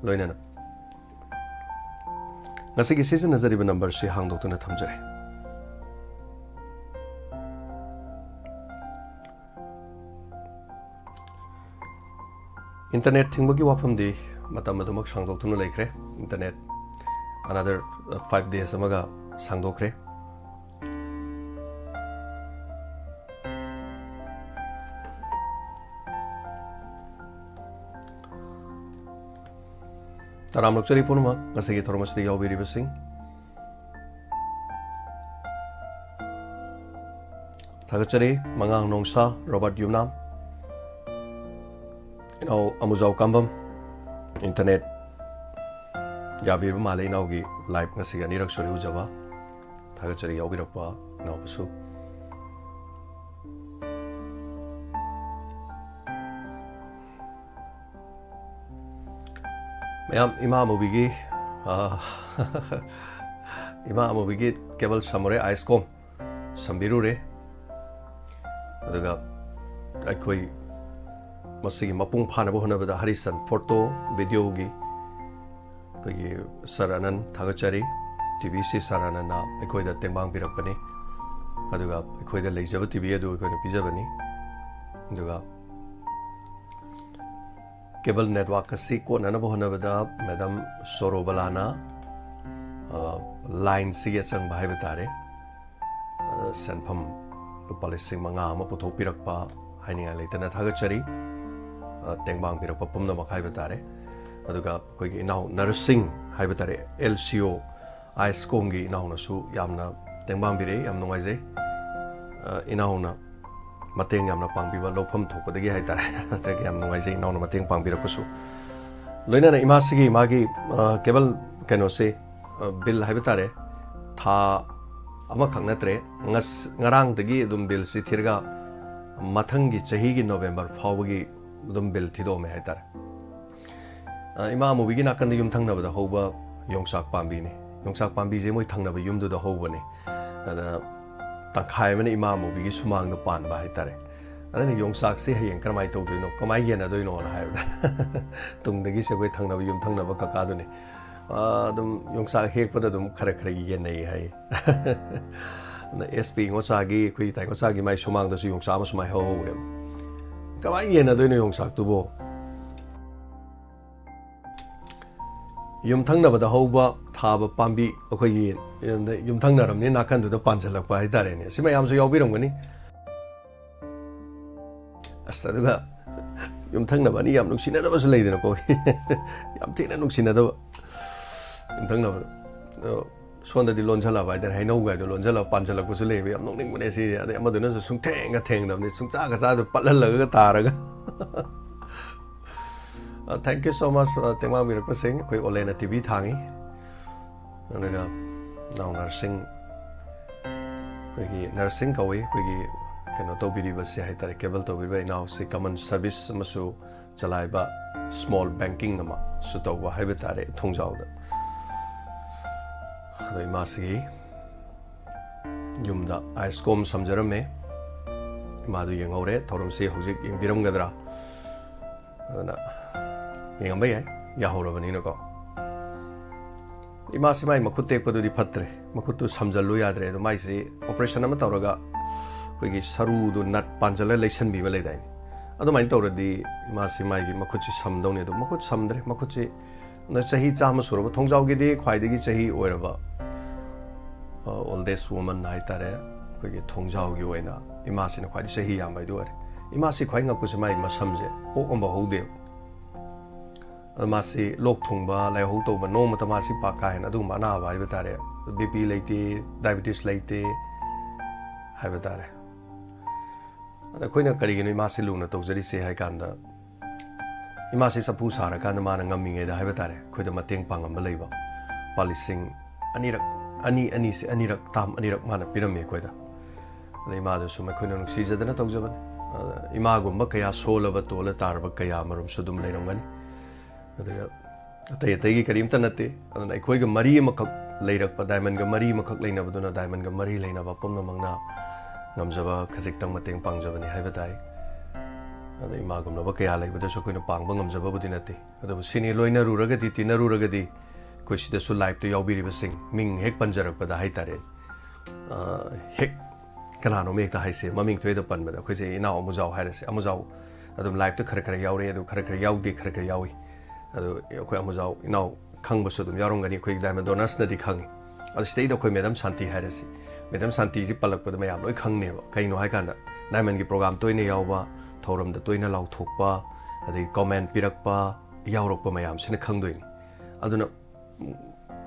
ꯂꯣꯏꯅꯅ ꯉꯁꯤꯒꯤ ꯁꯤꯖꯤꯟꯅꯖꯔꯤꯕ numberꯁꯤ ꯍꯥꯡꯗꯣꯛꯇꯨꯅ ꯊꯝꯖꯔꯦ꯫ Internet ꯊꯤꯡꯕꯒꯤ ꯋꯥꯐꯝꯗꯤ ꯃꯇꯝ ꯑꯗꯨꯃꯛ ꯁꯥꯡꯗꯣꯛꯇꯨꯅ ꯂꯩꯈ꯭ꯔꯦ꯫ Internet another five days ꯑꯃꯒ ꯁꯥꯡꯗꯣꯛꯈ꯭ꯔꯦ꯫ ꯇꯔꯥꯝꯅ ꯑꯣꯛꯆꯔꯤ ꯄꯨꯝꯅꯃꯛ ꯉꯁꯤꯒꯤ ꯊꯧꯔꯝ ꯑꯁꯤꯗ ꯌꯥꯎꯕꯤꯔꯤꯕꯁꯤꯡ꯫ ꯊꯥꯒꯠꯆꯔꯤ꯫ ꯃꯉꯥꯡ ꯅꯣꯡꯁꯥ, ꯔꯣꯕꯥꯔꯠ ꯌꯨꯝꯅꯥꯝ, ꯏꯅꯥꯎ ꯑꯃꯨꯖꯥꯎ ꯀꯥꯝꯕꯝ, ꯏꯟꯇꯔꯅꯦꯠ ꯌꯥꯕꯤꯔꯕ ꯃꯥꯜꯂꯦ꯫ ꯏꯅꯥꯎꯒꯤ ꯂꯥꯏꯚ ꯉꯁꯤꯒꯤ ꯑꯅꯤꯔꯛ ꯁꯨꯔꯦ ꯎꯖꯕ꯫ ꯊꯥꯒꯠꯆꯔꯤ ꯌꯥꯎꯕꯤꯔꯛꯄ ꯏꯅꯥꯎꯕꯁꯨ꯫ ꯃꯌꯥꯝ, ꯏꯃꯥ ꯑꯃꯨꯕꯤꯒꯤ, ꯑ, ꯏꯃꯥ ꯑꯃꯨꯕꯤꯒꯤ ꯀꯦꯕꯜ ꯁꯝꯃꯨꯔꯦ, ꯑꯥꯏꯁꯀꯣꯝ ꯁꯝꯕꯤꯔꯨꯔꯦ꯫ ꯑꯗꯨꯒ ꯑꯩꯈꯣꯏ ꯃꯁꯤꯒꯤ ꯃꯄꯨꯡ ꯐꯥꯅꯕ ꯍꯣꯠꯅꯕꯗ ꯍꯔꯤꯁꯟ ꯐꯣꯇꯣ ꯚꯤꯗꯤꯑꯣꯒꯤ ꯑꯩꯈꯣꯏꯒꯤ ꯁꯥꯔ ꯑꯅꯟ ꯊꯥꯒꯠꯆꯔꯤ꯫ ꯇꯤ ꯚꯤꯁꯤ ꯁꯥꯔ ꯑꯅꯟꯅ ꯑꯩꯈꯣꯏꯗ ꯇꯦꯡꯕꯥꯡ ꯄꯤꯔꯛꯄꯅꯤ꯫ ꯑꯗꯨꯒ ꯑꯩꯈꯣꯏꯗ ꯂꯩꯖꯕ ꯇꯤ ꯚꯤ ꯑꯗꯨ ꯑꯩꯈꯣꯏꯅ ꯄꯤꯖꯕꯅꯤ꯫ ꯑꯗꯨꯒ ꯀꯦꯕꯜ ꯅꯦꯠꯋꯥꯛ ꯑꯁꯤ ꯀꯣꯟꯅꯅꯕ ꯍꯣꯠꯅꯕꯗ ꯃꯦꯗꯥꯝ ꯁꯣꯔꯣꯕꯂꯥꯅ, ꯑ, ꯂꯥꯏꯟꯁꯤꯒꯤ ꯑꯆꯪꯕ ꯍꯥꯏꯕ ꯇꯥꯔꯦ, ꯑ, ꯁꯦꯟꯐꯝ ꯂꯨꯄꯥ ꯂꯤꯁꯤꯡ ꯃꯉꯥ ꯑꯃ ꯄꯨꯊꯣꯛꯄꯤꯔꯛꯄ ꯍꯥꯏꯅꯤꯡꯉꯥꯏ ꯂꯩꯇꯅ ꯊꯥꯒꯠꯆꯔꯤ꯫ ꯑ, ꯇꯦꯡꯕꯥꯡ ꯄꯤꯔꯛꯄ ꯄꯨꯝꯅꯃꯛ ꯍꯥꯏꯕ ꯇꯥꯔꯦ꯫ ꯑꯗꯨꯒ ꯑꯩꯈꯣꯏꯒꯤ ꯏꯅꯥꯎ ꯅꯔꯁꯤꯡ ꯍꯥꯏꯕ ꯇꯥꯔꯦ, ꯑꯦꯜ ꯁꯤ ꯑꯣ ꯑꯥꯏꯁꯀꯣꯝꯒꯤ ꯏꯅꯥꯎꯅꯁꯨ ꯌꯥꯝꯅ ꯇꯦꯡꯕꯥꯡ ꯄꯤꯔꯛꯏ, ꯌꯥꯝ ꯅꯨꯡꯉꯥꯏꯖꯩ꯫ ꯑ, ꯏꯅꯥꯎꯅ ꯃꯇꯦꯡ ꯌꯥꯝꯅ ꯄꯥꯡꯕꯤꯕ ꯂꯧꯐꯝ ꯊꯣꯛꯄꯗꯒꯤ ꯍꯥꯏ ꯇꯥꯔꯦ꯫ ꯑꯗꯒꯤ ꯌꯥꯝ ꯅꯨꯡꯉꯥꯏꯖꯩ ꯏꯅꯥꯎꯅ ꯃꯇꯦꯡ ꯄꯥꯡꯕꯤꯔꯛꯄꯁꯨ꯫ ꯂꯣꯏꯅꯅ ꯏꯃꯥꯁꯤꯒꯤ ꯃꯥꯒꯤ, ꯑ, ꯀꯦꯕꯜ ꯀꯩꯅꯣꯁꯦ, ꯑ, ꯕꯤꯜ ꯍꯥꯏꯕ ꯇꯥꯔꯦ, ꯊꯥ ꯑꯃꯈꯛ ꯅꯠꯇ꯭ꯔꯦ, ꯉꯁ-, ꯉꯔꯥꯡꯗꯒꯤ ꯑꯗꯨꯝ ꯕꯤꯜꯁꯤ ꯊꯤꯔꯒ ꯃꯊꯪꯒꯤ ꯆꯍꯤꯒꯤ ꯅꯣꯕꯦꯝꯕꯔ ꯐꯥꯎꯕꯒꯤ ꯑꯗꯨꯝ ꯕꯤꯜ ꯊꯤꯗꯣꯛꯑꯝꯃꯦ ꯍꯥꯏ ꯇꯥꯔꯦ꯫ ꯑ, ꯏꯃꯥ ꯑꯃꯨꯕꯤꯒꯤ ꯅꯥꯀꯟꯗ ꯌꯨꯝ ꯊꯪꯅꯕꯗ ꯍꯧꯕ ꯌꯣꯡꯆꯥꯛ ꯄꯥꯝꯕꯤꯅꯤ꯫ ꯌꯣꯡꯆꯥꯛ ꯄꯥꯝꯕꯤꯁꯦ ꯃꯣꯏ ꯊꯪꯅꯕ ꯌꯨꯝꯗꯨꯗ ꯍꯧꯕꯅꯤ꯫ ꯑꯗ ꯇꯪꯈꯥꯏ ꯑꯃꯅ ꯏꯃꯥ ꯑꯃꯨꯕꯤꯒꯤ ꯁꯨꯃꯥꯡꯗ ꯄꯥꯟꯕ ꯍꯥꯏꯇꯥꯔꯦ꯫ ꯑꯗꯨꯅ ꯌꯣꯡꯆꯥꯛꯁꯦ ꯍꯌꯦꯡ ꯀꯔꯝꯍꯥꯏꯅ ꯇꯧꯗꯣꯏꯅꯣ, ꯀꯃꯥꯏꯅ ꯌꯦꯟꯅꯗꯣꯏꯅꯣꯅ ꯍꯥꯏꯕꯗ ꯇꯨꯡꯗꯒꯤꯁꯦ ꯑꯩꯈꯣꯏ ꯊꯪꯅꯕ ꯌꯨꯝ ꯊꯪꯅꯕ ꯀꯀꯥꯗꯨꯅꯤ꯫ ꯑ, ꯑꯗꯨꯝ ꯌꯣꯡꯆꯥꯛ ꯍꯦꯛꯄꯗ ꯑꯗꯨꯝ ꯈꯔ ꯈꯔ ꯌꯦꯟꯅꯩ ꯍꯥꯏ꯫ ꯑꯗ ꯑꯦꯁ ꯄꯤ ꯉꯣꯆꯥꯒꯤ, ꯑꯩꯈꯣꯏ ꯏꯇꯥꯏ ꯉꯣꯆꯥꯒꯤ ꯃꯥꯏ ꯁꯨꯃꯥꯡꯗꯁꯨ ꯌꯣꯡꯆꯥꯛ ꯑꯃ ꯁꯨꯃꯥꯏꯅ ꯍꯧꯍꯧꯋꯦꯕ꯫ ꯀꯃꯥꯏꯅ ꯌꯦꯟꯅꯗꯣꯏꯅꯣ ꯌꯣꯡꯆꯥꯛꯇꯨꯕꯣ? ꯌꯨꯝꯊꯪꯅꯕꯗ ꯍꯧꯕ ꯊꯥꯕ ꯄꯥꯝꯕꯤ ꯑꯩꯈꯣꯏꯒꯤ ꯌꯨꯝꯊꯪꯅꯔꯕꯅꯤ ꯅꯥꯀꯟꯗꯨꯗ ꯄꯥꯟꯁꯤꯜꯂꯛꯄ ꯍꯥꯏꯇꯥꯔꯦꯅꯦ꯫ ꯁꯤ ꯃꯌꯥꯝꯁꯨ ꯌꯥꯎꯕꯤꯔꯝꯒꯅꯤ꯫ ꯑꯁ, ꯑꯗꯨꯒ ꯌꯨꯝꯊꯪꯅꯕ ꯑꯅꯤ ꯌꯥꯝ ꯅꯨꯡꯁꯤꯅꯗꯕꯁꯨ ꯂꯩꯗꯅꯀꯣ꯫ ꯌꯥꯝ ꯊꯤꯅ ꯅꯨꯡꯁꯤꯅꯗꯕ ꯌꯨꯝꯊꯪꯅꯕꯗ꯫ ꯑꯗꯣ ꯁꯣꯝꯗꯗꯤ ꯂꯣꯟꯁꯜꯂꯕ ꯍꯥꯏꯇꯥꯔꯦ, ꯍꯩꯅꯧꯒꯥꯏꯗꯣ ꯂꯣꯟꯁꯜꯂꯒ ꯄꯥꯟꯁꯤꯜꯂꯛꯄꯁꯨ ꯂꯩꯕ, ꯌꯥꯝ ꯅꯣꯛꯅꯤꯡꯕꯅꯦ ꯁꯤꯁꯦ꯫ ꯑꯗꯩ ꯑꯃꯗꯨꯅꯁꯨ ꯁꯨꯡꯊꯦꯡꯒ ꯊꯦꯡꯗꯕꯅꯤ, ꯁꯨꯡꯆꯥꯒ ꯆꯥꯗꯕ ꯄꯠꯍꯜꯂꯒ ꯇꯥꯔꯒ꯫ Thank you so much, ꯇꯦꯡꯕꯥꯡꯕꯤꯔꯛꯄꯁꯤꯡ꯫ ꯑꯩꯈꯣꯏ ꯑꯣꯂꯦꯅ ꯇꯤ ꯚꯤ ꯊꯥꯡꯉꯤ꯫ ꯑꯗꯨꯒ ꯅꯥꯎ ꯅꯔꯁꯤꯡ, ꯑꯩꯈꯣꯏꯒꯤ ꯅꯔꯁꯤꯡ ꯀꯧꯏ, ꯑꯩꯈꯣꯏꯒꯤ ꯀꯩꯅꯣ ꯇꯧꯕꯤꯔꯤꯕꯁꯦ ꯍꯥꯏ ꯇꯥꯔꯦ, ꯀꯦꯕꯜ ꯇꯧꯕꯤꯔꯤꯕ ꯏꯅꯥꯎꯁꯤ ꯀꯃꯟ ꯁꯔꯚꯤꯁ ꯑꯃꯁꯨ ꯆꯂꯥꯏꯕ, ꯁ꯭ꯃꯣꯜ ꯕꯦꯡꯀꯤꯡ ꯑꯃꯁꯨ ꯇꯧꯕ ꯍꯥꯏꯕ ꯇꯥꯔꯦ ꯊꯣꯡꯖꯥꯎꯗ꯫ ꯑꯗꯣ ꯏꯃꯥꯁꯤꯒꯤ ꯌꯨꯝꯗ ꯑꯥꯏꯁ ꯀꯣꯝ ꯁꯝꯖꯔꯝꯃꯦ꯫ ꯏꯃꯥꯗꯨ ꯌꯦꯡꯍꯧꯔꯦ꯫ ꯊꯧꯔꯝꯁꯤ ꯍꯧꯖꯤꯛ ꯌꯦꯡꯕꯤꯔꯝꯒꯗ꯭ꯔꯥ? ꯑꯗꯨꯅ ꯌꯦꯡꯉꯝꯕ ꯌꯥꯏ, ꯌꯥꯍꯧꯔꯕꯅꯤꯅꯀꯣ꯫ ꯏꯃꯥꯁꯤ ꯃꯥꯏ ꯃꯈꯨꯠ ꯇꯦꯛꯄꯗꯨꯗꯤ ꯐꯠꯇ꯭ꯔꯦ, ꯃꯈꯨꯠꯇꯨ ꯁꯝꯖꯜꯂꯨ ꯌꯥꯗ꯭ꯔꯦ꯫ ꯑꯗꯣ ꯃꯥꯏꯁꯤ ꯑꯣꯄꯔꯦꯁꯟ ꯑꯃ ꯇꯧꯔꯒ ꯑꯩꯈꯣꯏꯒꯤ ꯁꯔꯨꯗꯨ ꯅꯠ ꯄꯥꯟꯖꯜꯂ ꯂꯩꯁꯟꯕꯤꯕ ꯂꯩꯗꯥꯏꯅꯦ, ꯑꯗꯨꯃꯥꯏꯅ ꯇꯧꯔꯗꯤ ꯏꯃꯥꯁꯤ ꯃꯥꯒꯤ ꯃꯈꯨꯠꯁꯤ ꯁꯝꯗꯧꯅꯤ꯫ ꯑꯗꯣ ꯃꯈꯨꯠ ꯁꯝꯗ꯭ꯔꯦ, ꯃꯈꯨꯠꯁꯤ ꯑꯗ ꯆꯍꯤ ꯆꯥꯝꯃ ꯁꯨꯔꯕ, ꯊꯣꯡꯖꯥꯎꯒꯤꯗꯤ ꯈ꯭ꯋꯥꯏꯗꯒꯤ ꯆꯍꯤ ꯑꯣꯏꯔꯕ, ꯑ, oldest woman ꯍꯥꯏꯇꯥꯔꯦ, ꯑꯩꯈꯣꯏꯒꯤ ꯊꯣꯡꯖꯥꯎꯒꯤ ꯑꯣꯏꯅ ꯏꯃꯥꯁꯤꯅ ꯈ꯭ꯋꯥꯏꯗꯒꯤ ꯆꯍꯤ ꯌꯥꯝꯕ ꯍꯥꯏꯗꯨ ꯑꯣꯏꯔꯦ꯫ ꯏꯃꯥꯁꯤ ꯈ꯭ꯋꯥꯏ ꯉꯛꯄꯁꯦ ꯃꯥꯒꯤ ꯃꯁꯝꯁꯦ ꯄꯣꯛ ꯑꯃꯐꯥꯎ ꯍꯧꯗꯦꯕ꯫ ꯑꯗ ꯃꯥꯁꯤ ꯂꯣꯛ ꯊꯨꯡꯕ, ꯂꯥꯏꯍꯧ ꯇꯧꯕ, ꯅꯣꯡꯃꯇ ꯃꯥꯁꯤ ꯄꯥꯛ ꯀꯥ ꯍꯦꯟꯅ ꯑꯗꯨꯒꯨꯝꯕ ꯑꯅꯥꯕ ꯍꯥꯏꯕ ꯇꯥꯔꯦ, ꯕꯤ ꯄꯤ ꯂꯩꯇꯦ, ꯗꯥꯏꯕꯤꯇꯤꯁ ꯂꯩꯇꯦ ꯍꯥꯏꯕ ꯇꯥꯔꯦ꯫ ꯑꯗ ꯑꯩꯈꯣꯏꯅ ꯀꯔꯤꯒꯤꯅꯣ ꯏꯃꯥꯁꯤ ꯂꯨꯅ ꯇꯧꯖꯔꯤꯁꯦ ꯍꯥꯏ ꯀꯥꯟꯗ, ꯏꯃꯥꯁꯤ ꯆꯐꯨ ꯁꯥꯔꯀꯥꯟꯗ ꯃꯥꯅ ꯉꯝꯃꯤꯉꯩꯗ ꯍꯥꯏꯕ ꯇꯥꯔꯦ, ꯑꯩꯈꯣꯏꯗ ꯃꯇꯦꯡ ꯄꯥꯡꯉꯝꯕ ꯂꯩꯕ꯫ ꯂꯨꯄꯥ ꯂꯤꯁꯤꯡ ꯑꯅꯤꯔꯛ, ꯑꯅꯤ, ꯑꯅꯤꯁꯦ ꯑꯅꯤꯔꯛ, ꯇꯥꯝ ꯑꯅꯤꯔꯛ ꯃꯥꯅ ꯄꯤꯔꯝꯃꯤ ꯑꯩꯈꯣꯏꯗ꯫ ꯑꯗ ꯏꯃꯥꯗꯨꯁꯨ ꯑꯩꯈꯣꯏꯅ ꯅꯨꯡꯁꯤꯖꯗꯅ ꯇꯧꯖꯕꯅꯤ꯫ ꯑꯗ ꯏꯃꯥꯒꯨꯝꯕ ꯀꯌꯥ ꯁꯣꯜꯂꯕ, ꯇꯣꯜꯂ ꯇꯥꯔꯕ ꯀꯌꯥ ꯑꯃꯔꯣꯝꯁꯨ ꯑꯗꯨꯝ ꯂꯩꯔꯝꯒꯅꯤ꯫ ꯑꯗꯨꯒ ꯑꯇꯩ ꯑꯇꯩꯒꯤ ꯀꯔꯤꯝꯇ ꯅꯠꯇꯦ꯫ ꯑꯗꯨꯅ ꯑꯩꯈꯣꯏꯒ ꯃꯔꯤ ꯑꯃꯈꯛ ꯂꯩꯔꯛꯄ, ꯗꯥꯏꯃꯟꯒ ꯃꯔꯤ ꯑꯃꯈꯛ ꯂꯩꯅꯕꯗꯨꯅ, ꯗꯥꯏꯃꯟꯒ ꯃꯔꯤ ꯂꯩꯅꯕ ꯄꯨꯝꯅꯃꯛꯅ ꯉꯝꯖꯕ ꯈꯖꯤꯛꯇꯪ ꯃꯇꯦꯡ ꯄꯥꯡꯖꯕꯅꯤ ꯍꯥꯏꯕ ꯇꯥꯏ꯫ ꯑꯗ ꯏꯃꯥꯒꯨꯝꯂꯕ ꯀꯌꯥ ꯂꯩꯕꯗꯁꯨ ꯑꯩꯈꯣꯏꯅ ꯄꯥꯡꯕ ꯉꯝꯖꯕꯕꯨꯗꯤ ꯅꯠꯇꯦ꯫ ꯑꯗꯨꯕꯨ ꯁꯤꯅꯤ ꯂꯣꯏꯅꯔꯨꯔꯒꯗꯤ, ꯇꯤꯟꯅꯔꯨꯔꯒꯗꯤ, ꯑꯩꯈꯣꯏ ꯁꯤꯗꯁꯨ ꯂꯥꯏꯞꯇ ꯌꯥꯎꯕꯤꯔꯤꯕꯁꯤꯡ, ꯃꯤꯡ ꯍꯦꯛ ꯄꯟꯖꯔꯛꯄꯗ ꯍꯥꯏ ꯇꯥꯔꯦ, ꯑ, ꯍꯦꯛ ꯀꯅꯥꯅꯣꯝ ꯍꯦꯛꯇ ꯍꯥꯏꯁꯦ, ꯃꯃꯤꯡ ꯊꯣꯏꯗ ꯄꯟꯕꯗ ꯑꯩꯈꯣꯏꯁꯦ ꯏꯅꯥꯎ ꯑꯃꯨꯖꯥꯎ ꯍꯥꯏꯔꯁꯦ, ꯑꯃꯨꯖꯥꯎ ꯑꯗꯨꯝ ꯂꯥꯏꯞꯇ ꯈꯔ ꯈꯔ ꯌꯥꯎꯔꯦ, ꯑꯗꯨ ꯈꯔ ꯈꯔ ꯌꯥꯎꯗꯦ, ꯈꯔ ꯈꯔ ꯌꯥꯎꯏ꯫ ꯑꯗꯨ ꯑꯩꯈꯣꯏ ꯑꯃꯨꯖꯥꯎ ꯏꯅꯥꯎ ꯈꯪꯕꯁꯨ ꯑꯗꯨꯝ ꯌꯥꯎꯔꯝꯒꯅꯤ, ꯑꯩꯈꯣꯏꯒꯤ ꯗꯥꯏꯃꯟ ꯗꯣꯅꯔꯁꯅꯗꯤ ꯈꯪꯉꯤ꯫ ꯑꯗꯨ ꯁꯤꯗꯩꯗ ꯑꯩꯈꯣꯏ ꯃꯦꯗꯝ ꯁꯥꯟꯇꯤ ꯍꯥꯏꯔꯁꯤ, ꯃꯦꯗꯝ ꯁꯥꯟꯇꯤꯁꯤ ꯄꯜꯂꯛꯄꯗ ꯃꯌꯥꯝ ꯂꯣꯏ ꯈꯪꯅꯦꯕ꯫ ꯀꯩꯅꯣ ꯍꯥꯏꯀꯥꯟꯗ ꯗꯥꯏꯃꯟꯒꯤ ꯄ꯭ꯔꯣꯒꯥꯝ ꯇꯣꯏꯅ ꯌꯥꯎꯕ, ꯊꯧꯔꯝꯗ ꯇꯣꯏꯅ ꯂꯥꯎꯊꯣꯛꯄ, ꯑꯗꯒꯤ ꯀꯣꯃꯦꯟ ꯄꯤꯔꯛꯄ ꯌꯥꯎꯔꯛꯄ ꯃꯌꯥꯝꯁꯤꯅ ꯈꯪꯗꯣꯏꯅꯤ꯫ ꯑꯗꯨꯅ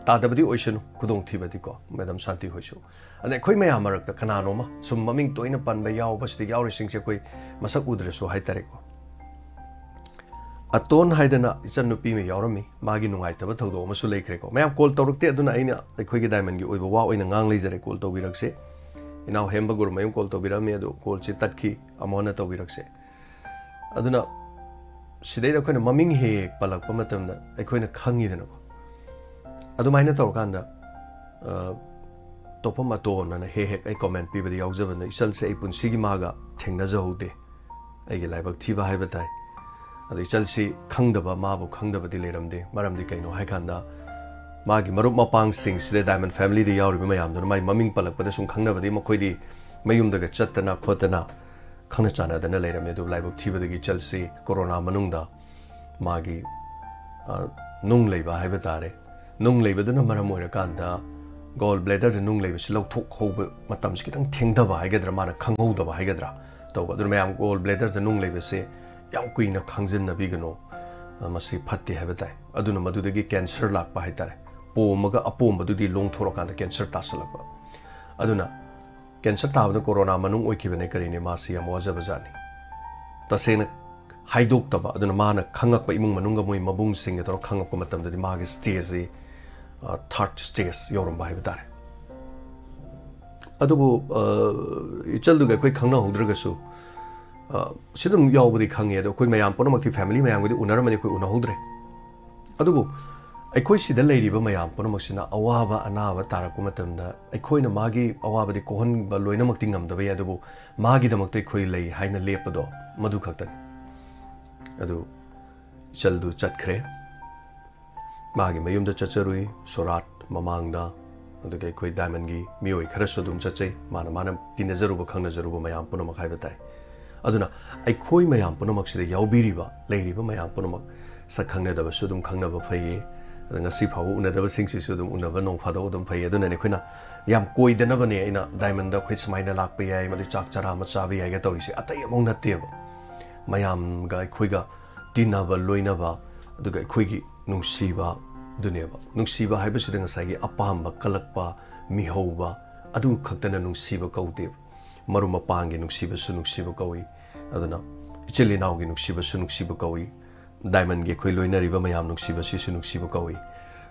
ꯇꯥꯗꯕꯗꯤ ꯑꯣꯏꯁꯅꯨ, ꯈꯨꯗꯣꯡꯊꯤꯕꯗꯤꯀꯣ, ꯃꯦꯗꯝ ꯁꯥꯟꯇꯤ ꯍꯣꯏꯁꯨ꯫ ꯑꯗ ꯑꯩꯈꯣꯏ ꯃꯌꯥꯝ ꯃꯔꯛꯇ ꯀꯅꯥꯅꯣꯃ ꯁꯨꯝ ꯃꯃꯤꯡ ꯇꯣꯏꯅ ꯄꯟꯕ ꯌꯥꯎꯕꯁꯤꯗ ꯌꯥꯎꯔꯤꯁꯤꯡꯁꯦ ꯑꯩꯈꯣꯏ ꯃꯁꯛ ꯎꯗ꯭ꯔꯁꯨ ꯍꯥꯏꯇꯥꯔꯦꯀꯣ, ꯑꯇꯣꯟ ꯍꯥꯏꯗꯅ ꯏꯆꯟꯅꯨꯄꯤ ꯑꯃ ꯌꯥꯎꯔꯝꯃꯤ꯫ ꯃꯥꯒꯤ ꯅꯨꯡꯉꯥꯏꯇꯕ ꯊꯧꯗꯣꯛ ꯑꯃꯁꯨ ꯂꯩꯈ꯭ꯔꯦꯀꯣ꯫ ꯃꯌꯥꯝ ꯀꯣꯜ ꯇꯧꯔꯛꯇꯦ, ꯑꯗꯨꯅ ꯑꯩꯅ ꯑꯩꯈꯣꯏꯒꯤ ꯗꯥꯏꯃꯟꯒꯤ ꯑꯣꯏꯕ ꯋꯥ ꯑꯣꯏꯅ ꯉꯥꯡ ꯂꯩꯖꯔꯦ꯫ ꯀꯣꯜ ꯇꯧꯕꯤꯔꯛꯁꯦ꯫ ꯏꯅꯥꯎ ꯍꯦꯝꯕ ꯒꯨꯔꯨꯃꯌꯨꯝ ꯀꯣꯜ ꯇꯧꯕꯤꯔꯛꯑꯝꯃꯤ, ꯑꯗꯨ ꯀꯣꯜꯁꯤ ꯇꯠꯈꯤ꯫ ꯑꯃꯨꯛ ꯍꯟꯅ ꯇꯧꯕꯤꯔꯛꯁꯦ꯫ ꯑꯗꯨꯅ ꯁꯤꯗꯩꯗ ꯑꯩꯈꯣꯏꯅ ꯃꯃꯤꯡ ꯍꯦꯛ ꯍꯦꯛ ꯄꯜꯂꯛꯄ ꯃꯇꯝꯗ ꯑꯩꯈꯣꯏꯅ ꯈꯪꯉꯤꯗꯅꯀꯣ꯫ ꯑꯗꯨꯃꯥꯏꯅ ꯇꯧꯔꯀꯥꯟꯗ, ꯑ, ꯇꯣꯞꯐꯝ ꯑꯇꯣꯟ ꯑꯅ ꯍꯦꯛ ꯍꯦꯛ ꯑꯩ ꯀꯣꯃꯦꯟ ꯄꯤꯕꯗ ꯌꯥꯎꯖꯕꯅ, ꯏꯆꯜꯁꯦ ꯑꯩ ꯄꯨꯟꯁꯤꯒꯤ ꯃꯥꯒ ꯊꯦꯡꯅꯖꯍꯧꯗꯦ꯫ ꯑꯩꯒꯤ ꯂꯥꯏꯕꯛ ꯊꯤꯕ ꯍꯥꯏꯕ ꯇꯥꯏ꯫ ꯑꯗꯣ ꯏꯆꯜꯁꯤ ꯈꯪꯗꯕ, ꯃꯥꯕꯨ ꯈꯪꯗꯕꯗꯤ ꯂꯩꯔꯝꯗꯦ꯫ ꯃꯔꯝꯗꯤ ꯀꯩꯅꯣ ꯍꯥꯏꯀꯥꯟꯗ, ꯃꯥꯒꯤ ꯃꯔꯨꯞ ꯃꯄꯥꯡꯁꯤꯡꯁꯤꯗ, ꯗꯥꯏꯃꯟ ꯐꯦꯃꯤꯂꯤꯗ ꯌꯥꯎꯔꯤꯕ ꯃꯌꯥꯝꯗꯨꯅ ꯃꯥꯏ ꯃꯃꯤꯡ ꯄꯜꯂꯛꯄꯗ ꯁꯨꯝ ꯈꯪꯅꯕꯗꯤ, ꯃꯈꯣꯏꯗꯤ ꯃꯌꯨꯝꯗꯒ ꯆꯠꯇꯅ ꯈꯣꯠꯇꯅ ꯈꯪꯅ ꯆꯥꯟꯅꯗꯅ ꯂꯩꯔꯝꯃꯤ꯫ ꯑꯗꯨꯕꯨ ꯂꯥꯏꯕꯛ ꯊꯤꯕꯗꯒꯤ ꯏꯆꯜꯁꯤ ꯀꯣꯔꯣꯅꯥ ꯃꯅꯨꯡꯗ ꯃꯥꯒꯤ, ꯑ, ꯅꯨꯡ ꯂꯩꯕ ꯍꯥꯏꯕ ꯇꯥꯔꯦ, ꯅꯨꯡ ꯂꯩꯕꯗꯨꯅ ꯃꯔꯝ ꯑꯣꯏꯔꯀꯥꯟꯗ ꯒꯣꯜ ꯕ꯭ꯂꯦꯗꯔꯗ ꯅꯨꯡ ꯂꯩꯕꯁꯤ ꯂꯧꯊꯣꯛꯍꯧꯕ ꯃꯇꯝꯁꯤ ꯈꯤꯇꯪ ꯊꯦꯡꯊꯕ ꯍꯥꯏꯒꯗ꯭ꯔꯥ, ꯃꯥꯅ ꯈꯪꯍꯧꯗꯕ ꯍꯥꯏꯒꯗ꯭ꯔꯥ ꯇꯧꯕ꯫ ꯑꯗꯨꯅ ꯃꯌꯥꯝ ꯒꯣꯜ ꯕ꯭ꯂꯦꯗꯔꯗ ꯅꯨꯡ ꯂꯩꯕꯁꯦ ꯌꯥꯝ ꯀꯨꯏꯅ ꯈꯥꯡꯖꯤꯟꯅꯕꯤꯒꯅꯨ꯫ ꯑ, ꯃꯁꯤ ꯐꯠꯇꯦ ꯍꯥꯏꯕ ꯇꯥꯏ꯫ ꯑꯗꯨꯅ ꯃꯗꯨꯗꯒꯤ ꯀꯦꯟꯁꯔ ꯂꯥꯛꯄ ꯍꯥꯏ ꯇꯥꯔꯦ꯫ ꯄꯣꯝꯃꯒ ꯑꯄꯣꯝꯕꯗꯨꯗꯤ ꯂꯣꯡꯊꯣꯔꯛꯀꯥꯟꯗ ꯀꯦꯟꯁꯔ ꯇꯥꯁꯜꯂꯛꯄ꯫ ꯑꯗꯨꯅ ꯀꯦꯟꯁꯔ ꯇꯥꯕꯗ ꯀꯣꯔꯣꯅꯥ ꯃꯅꯨꯡ ꯑꯣꯏꯈꯤꯕꯅꯦ, ꯀꯔꯤꯅꯦ, ꯃꯥꯁꯤ ꯌꯥꯝ ꯋꯥꯖꯕꯖꯥꯠꯅꯤ꯫ ꯇꯁꯦꯡꯅ ꯍꯥꯏꯗꯣꯛꯇꯕ, ꯑꯗꯨꯅ ꯃꯥꯅ ꯈꯪꯉꯛꯄ, ꯏꯃꯨꯡ ꯃꯅꯨꯡꯒ ꯃꯣꯏ ꯃꯕꯨꯡꯁꯤꯡꯒ ꯇꯧꯔꯒ ꯈꯪꯉꯛꯄ ꯃꯇꯝꯗꯗꯤ ꯃꯥꯒꯤ ꯁ꯭ꯇꯦꯖꯁꯤ, ꯑ, ꯊꯥꯔꯠ ꯁ꯭ꯇꯦꯖ ꯌꯧꯔꯝꯕ ꯍꯥꯏꯕ ꯇꯥꯔꯦ꯫ ꯑꯗꯨꯕꯨ, ꯑ, ꯏꯆꯜꯗꯨꯒ ꯑꯩꯈꯣꯏ ꯈꯪꯅꯍꯧꯗ꯭ꯔꯒꯁꯨ, ꯑ, ꯁꯤ ꯑꯗꯨꯝ ꯌꯥꯎꯕꯗꯤ ꯈꯪꯉꯦ꯫ ꯑꯗꯣ ꯑꯩꯈꯣꯏ ꯃꯌꯥꯝ ꯄꯨꯝꯅꯃꯛꯇꯤ, ꯐꯦꯃꯤꯂꯤ ꯃꯌꯥꯝꯒꯗꯤ ꯎꯅꯔꯝꯃꯅꯤ, ꯑꯩꯈꯣꯏ ꯎꯅꯍꯧꯗ꯭ꯔꯦ꯫ ꯑꯗꯨꯕꯨ ꯑꯩꯈꯣꯏ ꯁꯤꯗ ꯂꯩꯔꯤꯕ ꯃꯌꯥꯝ ꯄꯨꯝꯅꯃꯛꯁꯤꯅ ꯑꯋꯥꯕ ꯑꯅꯥꯕ ꯇꯥꯔꯛꯄ ꯃꯇꯝꯗ ꯑꯩꯈꯣꯏꯅ ꯃꯥꯒꯤ ꯑꯋꯥꯕꯗꯤ ꯀꯣꯛꯍꯟꯕ ꯂꯣꯏꯅꯃꯛꯇꯤ ꯉꯝꯗꯕ ꯌꯥꯏ, ꯑꯗꯨꯕꯨ ꯃꯥꯒꯤꯗꯃꯛꯇ ꯑꯩꯈꯣꯏ ꯂꯩ ꯍꯥꯏꯅ ꯂꯦꯞꯄꯗꯣ, ꯃꯗꯨ ꯈꯛꯇꯅꯤ꯫ ꯑꯗꯨ ꯏꯆꯜꯗꯨ ꯆꯠꯈ꯭ꯔꯦ, ꯃꯥꯒꯤ ꯃꯌꯨꯝꯗ ꯆꯠꯆꯔꯨꯏ, ꯁꯣꯔꯥꯠ ꯃꯃꯥꯡꯗ꯫ ꯑꯗꯨꯒ ꯑꯩꯈꯣꯏ ꯗꯥꯏꯃꯟꯒꯤ ꯃꯤꯑꯣꯏ ꯈꯔꯁꯨ ꯑꯗꯨꯝ ꯆꯠꯆꯩ, ꯃꯥꯅ ꯃꯥꯅ ꯇꯤꯟꯅꯖꯔꯨꯕ ꯈꯪꯅꯖꯔꯨꯕ ꯃꯌꯥꯝ ꯄꯨꯝꯅꯃꯛ ꯍꯥꯏꯕ ꯇꯥꯏ꯫ ꯑꯗꯨꯅ ꯑꯩꯈꯣꯏ ꯃꯌꯥꯝ ꯄꯨꯝꯅꯃꯛꯁꯤꯗ ꯌꯥꯎꯕꯤꯔꯤꯕ, ꯂꯩꯔꯤꯕ ꯃꯌꯥꯝ ꯄꯨꯝꯅꯃꯛ, ꯁꯛ ꯈꯪꯅꯗꯕꯁꯨ ꯑꯗꯨꯝ ꯈꯪꯅꯕ ꯐꯩꯌꯦ, ꯑꯗ ꯉꯁꯤ ꯐꯥꯎꯕ ꯎꯅꯗꯕꯁꯤꯡꯁꯤꯁꯨ ꯑꯗꯨꯝ ꯎꯅꯕ ꯅꯣꯡ ꯐꯥꯗꯣꯛ ꯑꯗꯨꯝ ꯐꯩꯌꯦ꯫ ꯑꯗꯨꯅꯅꯦ ꯑꯩꯈꯣꯏꯅ ꯌꯥꯝ ꯀꯣꯏꯗꯅꯕꯅꯦ ꯑꯩꯅ ꯗꯥꯏꯃꯟꯗ ꯑꯩꯈꯣꯏ ꯁꯨꯃꯥꯏꯅ ꯂꯥꯛꯄ ꯌꯥꯏ, ꯃꯗꯨ ꯆꯥꯛ ꯆꯔꯥ ꯑꯃ ꯆꯥꯕ ꯌꯥꯏꯒ ꯇꯧꯔꯤꯁꯦ, ꯑꯇꯩ ꯑꯃꯐꯥꯎ ꯅꯠꯇꯦꯕ꯫ ꯃꯌꯥꯝꯒ ꯑꯩꯈꯣꯏꯒ ꯇꯤꯟꯅꯕ ꯂꯣꯏꯅꯕ, ꯑꯗꯨꯒ ꯑꯩꯈꯣꯏꯒꯤ ꯅꯨꯡꯁꯤꯕ ꯑꯗꯨꯅꯦꯕ꯫ ꯅꯨꯡꯁꯤꯕ ꯍꯥꯏꯕꯁꯤꯗ ꯉꯁꯥꯏꯒꯤ ꯑꯄꯥꯝꯕ ꯀꯜꯂꯛꯄ, ꯃꯤꯍꯧꯕ, ꯑꯗꯨ ꯈꯛꯇꯅ ꯅꯨꯡꯁꯤꯕ ꯀꯧꯗꯦꯕ꯫ ꯃꯔꯨꯞ ꯃꯄꯥꯡꯒꯤ ꯅꯨꯡꯁꯤꯕꯁꯨ ꯅꯨꯡꯁꯤꯕ ꯀꯧꯏ꯫ ꯑꯗꯨꯅ ꯏꯆꯤꯜ ꯏꯅꯥꯎꯒꯤ ꯅꯨꯡꯁꯤꯕꯁꯨ ꯅꯨꯡꯁꯤꯕ ꯀꯧꯏ꯫ ꯗꯥꯏꯃꯟꯒꯤ ꯑꯩꯈꯣꯏ ꯂꯣꯏꯅꯔꯤꯕ ꯃꯌꯥꯝ ꯅꯨꯡꯁꯤꯕꯁꯤꯁꯨ ꯅꯨꯡꯁꯤꯕ ꯀꯧꯏ꯫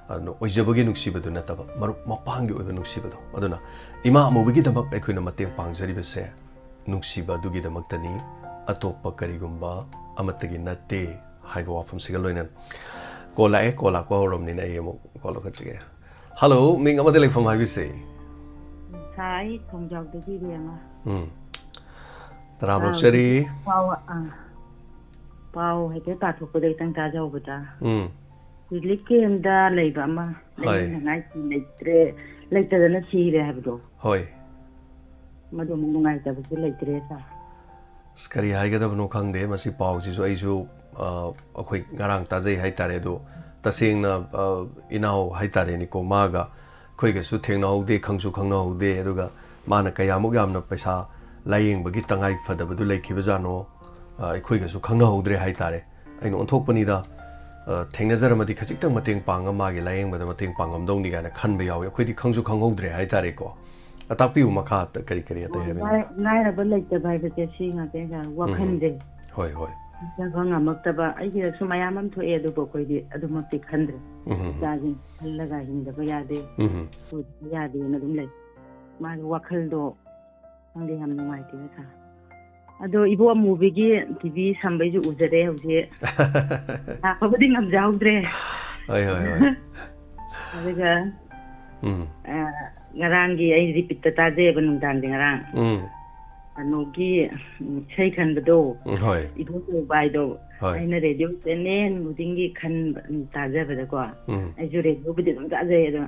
ꯑꯗꯨꯅ ꯑꯣꯏꯖꯕꯒꯤ ꯅꯨꯡꯁꯤꯕꯗꯨ ꯅꯠꯇꯕ, ꯃꯔꯨꯞ ꯃꯄꯥꯡꯒꯤ ꯑꯣꯏꯕ ꯅꯨꯡꯁꯤꯕꯗꯣ꯫ ꯑꯗꯨꯅ ꯏꯃꯥ ꯑꯃꯨꯕꯤꯒꯤꯗꯃꯛ ꯑꯩꯈꯣꯏꯅ ꯃꯇꯦꯡ ꯄꯥꯡꯖꯔꯤꯕꯁꯦ ꯅꯨꯡꯁꯤꯕ ꯑꯗꯨꯒꯤꯗꯃꯛꯇꯅꯤ, ꯑꯇꯣꯞꯄ ꯀꯔꯤꯒꯨꯝꯕ ꯑꯃꯠꯇꯒꯤ ꯅꯠꯇꯦ ꯍꯥꯏꯕ ꯋꯥꯐꯝꯁꯤꯒ ꯂꯣꯏꯅꯅ꯫ ꯀꯣꯜ ꯂꯥꯛꯑꯦ, ꯀꯣꯜ ꯂꯥꯛꯄ ꯍꯧꯔꯕꯅꯤꯅ ꯑꯩ ꯑꯃꯨꯛ ꯀꯣꯜ ꯂꯧꯈꯠꯆꯒꯦ꯫ ꯍꯜꯂꯣ, ꯃꯤꯡ ꯑꯃꯗ ꯂꯩꯐꯝ ꯍꯥꯏꯕꯤꯁꯦ꯫ ꯁꯥꯏ, ꯊꯣꯡꯖꯥꯎꯗꯒꯤ ꯏꯕꯦꯝꯃ꯫ ꯎꯝ꯫ ꯇꯔꯥꯝ ꯑꯥ, ꯂꯧꯆꯔꯤ꯫ ꯄꯥꯎ, ꯑꯥ, ꯄꯥꯎ ꯍꯥꯏꯐꯦꯠ ꯄꯥꯊꯣꯛꯄꯗ ꯈꯤꯇꯪ ꯇꯥꯖꯍꯧꯕꯗ꯫ ꯎꯝ꯫ ꯔꯤꯂꯤꯐ ꯀꯦꯝꯗ ꯂꯩꯕ ꯑꯃ ꯍꯣꯏ꯫ ꯂꯥꯏꯌꯦꯡꯅꯉꯥꯏ ꯂꯩꯇ꯭ꯔꯦ, ꯂꯩꯇꯗꯅ ꯁꯤꯔꯦ ꯍꯥꯏꯕꯗꯣ꯫ ꯍꯣꯏ꯫ ꯃꯗꯨ ꯑꯃꯨꯛ ꯅꯨꯡꯉꯥꯏꯇꯕꯁꯨ ꯂꯩꯇ꯭ꯔꯦ, ꯁꯥꯔ꯫ ꯑꯁ, ꯀꯔꯤ ꯍꯥꯏꯒꯗꯕꯅꯣ ꯈꯪꯗꯦ꯫ ꯃꯁꯤ ꯄꯥꯎꯁꯤꯁꯨ ꯑꯩꯁꯨ, ꯑ, ꯑꯩꯈꯣꯏ ꯉꯔꯥꯡ ꯇꯥꯖꯩ ꯍꯥꯏꯇꯥꯔꯦ꯫ ꯑꯗꯣ ꯇꯁꯦꯡꯅ, ꯑ, ꯏꯅꯥꯎ ꯍꯥꯏꯇꯥꯔꯦꯅꯦꯀꯣ, ꯃꯥꯒ ꯑꯩꯈꯣꯏꯒꯁꯨ ꯊꯦꯡꯅꯍꯧꯗꯦ, ꯈꯪꯁꯨ ꯈꯪꯅꯍꯧꯗꯦ꯫ ꯑꯗꯨꯒ ꯃꯥꯅ ꯀꯌꯥꯃꯨꯛ ꯌꯥꯝꯅ ꯄꯩꯁꯥ ꯂꯥꯏꯌꯦꯡꯕꯒꯤ ꯇꯉꯥꯏ ꯐꯗꯕꯗꯨ ꯂꯩꯈꯤꯕꯖꯥꯠꯅꯣ, ꯑ, ꯑꯩꯈꯣꯏꯒꯁꯨ ꯈꯪꯅꯍꯧꯗ꯭ꯔꯦ ꯍꯥꯏꯇꯥꯔꯦ꯫ ꯑꯩꯅ ꯑꯣꯟꯊꯣꯛꯄꯅꯤꯗ, ꯑ, ꯊꯦꯡꯅꯖꯔꯝꯃꯗꯤ ꯈꯖꯤꯛꯇꯪ ꯃꯇꯦꯡ ꯄꯥꯡꯉ ꯃꯥꯒꯤ ꯂꯥꯏꯌꯦꯡꯕꯗ ꯃꯇꯦꯡ ꯄꯥꯡꯉꯝꯗꯧꯅꯤ ꯀꯥꯏꯅ ꯈꯟꯕ ꯌꯥꯎꯏ꯫ ꯑꯩꯈꯣꯏꯗꯤ ꯈꯪꯁꯨ ꯈꯪꯍꯧꯗ꯭ꯔꯦ ꯍꯥꯏꯇꯥꯔꯦꯀꯣ꯫ ꯑ, ꯇꯥꯛꯄꯤꯌꯨ, ꯃꯈꯥ ꯀꯔꯤ ꯀꯔꯤ ꯑꯇꯩ ꯍꯥꯏꯕꯅꯣ? ꯂꯥꯏ-, ꯂꯥꯏꯔꯕ ꯂꯩꯇꯕ ꯍꯥꯏꯕꯁꯦ ꯁꯤ ꯉꯥꯛꯇꯅꯤ, ꯁꯥꯔ꯫ ꯎꯝ꯫ ꯋꯥꯈꯜꯁꯦ ꯍꯣꯏ, ꯍꯣꯏ꯫ ꯍꯤꯡꯖꯕ ꯉꯝꯃꯛꯇꯕ, ꯑꯩꯒꯤꯗꯁꯨ ꯃꯌꯥꯝ ꯑꯃ ꯊꯣꯛꯑꯦ, ꯑꯗꯨꯕꯨ ꯑꯩꯈꯣꯏꯗꯤ ꯑꯗꯨꯃꯛꯇꯤ ꯈꯟꯗ꯭ꯔꯦ꯫ ꯎꯝ, ꯎꯝ, ꯎꯝ꯫ ꯏꯆꯥꯁꯤꯡ ꯈꯜꯂꯒ ꯍꯤꯡꯗꯕ ꯌꯥꯗꯦ, ꯎꯝ, ꯎꯝ꯫ ꯁꯣꯏꯗꯕ ꯌꯥꯗꯦꯅ ꯑꯗꯨꯝ ꯂꯩ꯫ ꯃꯥꯒꯤ ꯋꯥꯈꯜꯗꯣ ꯈꯪꯗꯦ, ꯌꯥꯝ ꯅꯨꯡꯉꯥꯏꯇꯦ, ꯁꯥꯔ꯫ ꯑꯗꯣ ꯏꯕꯣ ꯑꯃꯨꯕꯤꯒꯤ ꯇꯤ ꯚꯤ ꯁꯝꯕꯩꯁꯨ ꯎꯖꯔꯦ ꯍꯧꯖꯤꯛ꯫ ꯂꯥꯛꯄꯕꯨꯗꯤ ꯉꯝꯖꯍꯧꯗ꯭ꯔꯦ꯫ ꯍꯣꯏ, ꯍꯣꯏ, ꯍꯣꯏ꯫ ꯑꯗꯨꯒ, ꯎꯝ꯫ ꯑ, ꯉꯔꯥꯡꯒꯤ ꯑꯩ ꯔꯤꯄꯤꯠꯇ ꯇꯥꯖꯩꯑꯕ ꯅꯨꯡꯗꯥꯡꯗꯤ ꯉꯔꯥꯡ꯫ ꯎꯝ꯫ ꯀꯩꯅꯣꯒꯤ, ꯎꯝ, ꯏꯁꯩ ꯈꯟꯕꯗꯣ, ꯎꯝ, ꯍꯣꯏ꯫ ꯏꯕꯣ ꯆꯧꯕꯥꯏꯗꯣ, ꯍꯣꯏ꯫ ꯑꯩꯅ ꯔꯦꯗꯤꯑꯣ ꯆꯦꯅꯦꯜ ꯈꯨꯗꯤꯡꯒꯤ ꯈꯟꯕ, ꯎꯝ, ꯇꯥꯖꯕꯗꯀꯣ, ꯎꯝ꯫ ꯑꯩꯁꯨ ꯔꯦꯗꯤꯑꯣꯕꯨꯗꯤ ꯑꯗꯨꯝ ꯇꯥꯖꯩ, ꯑꯗꯣ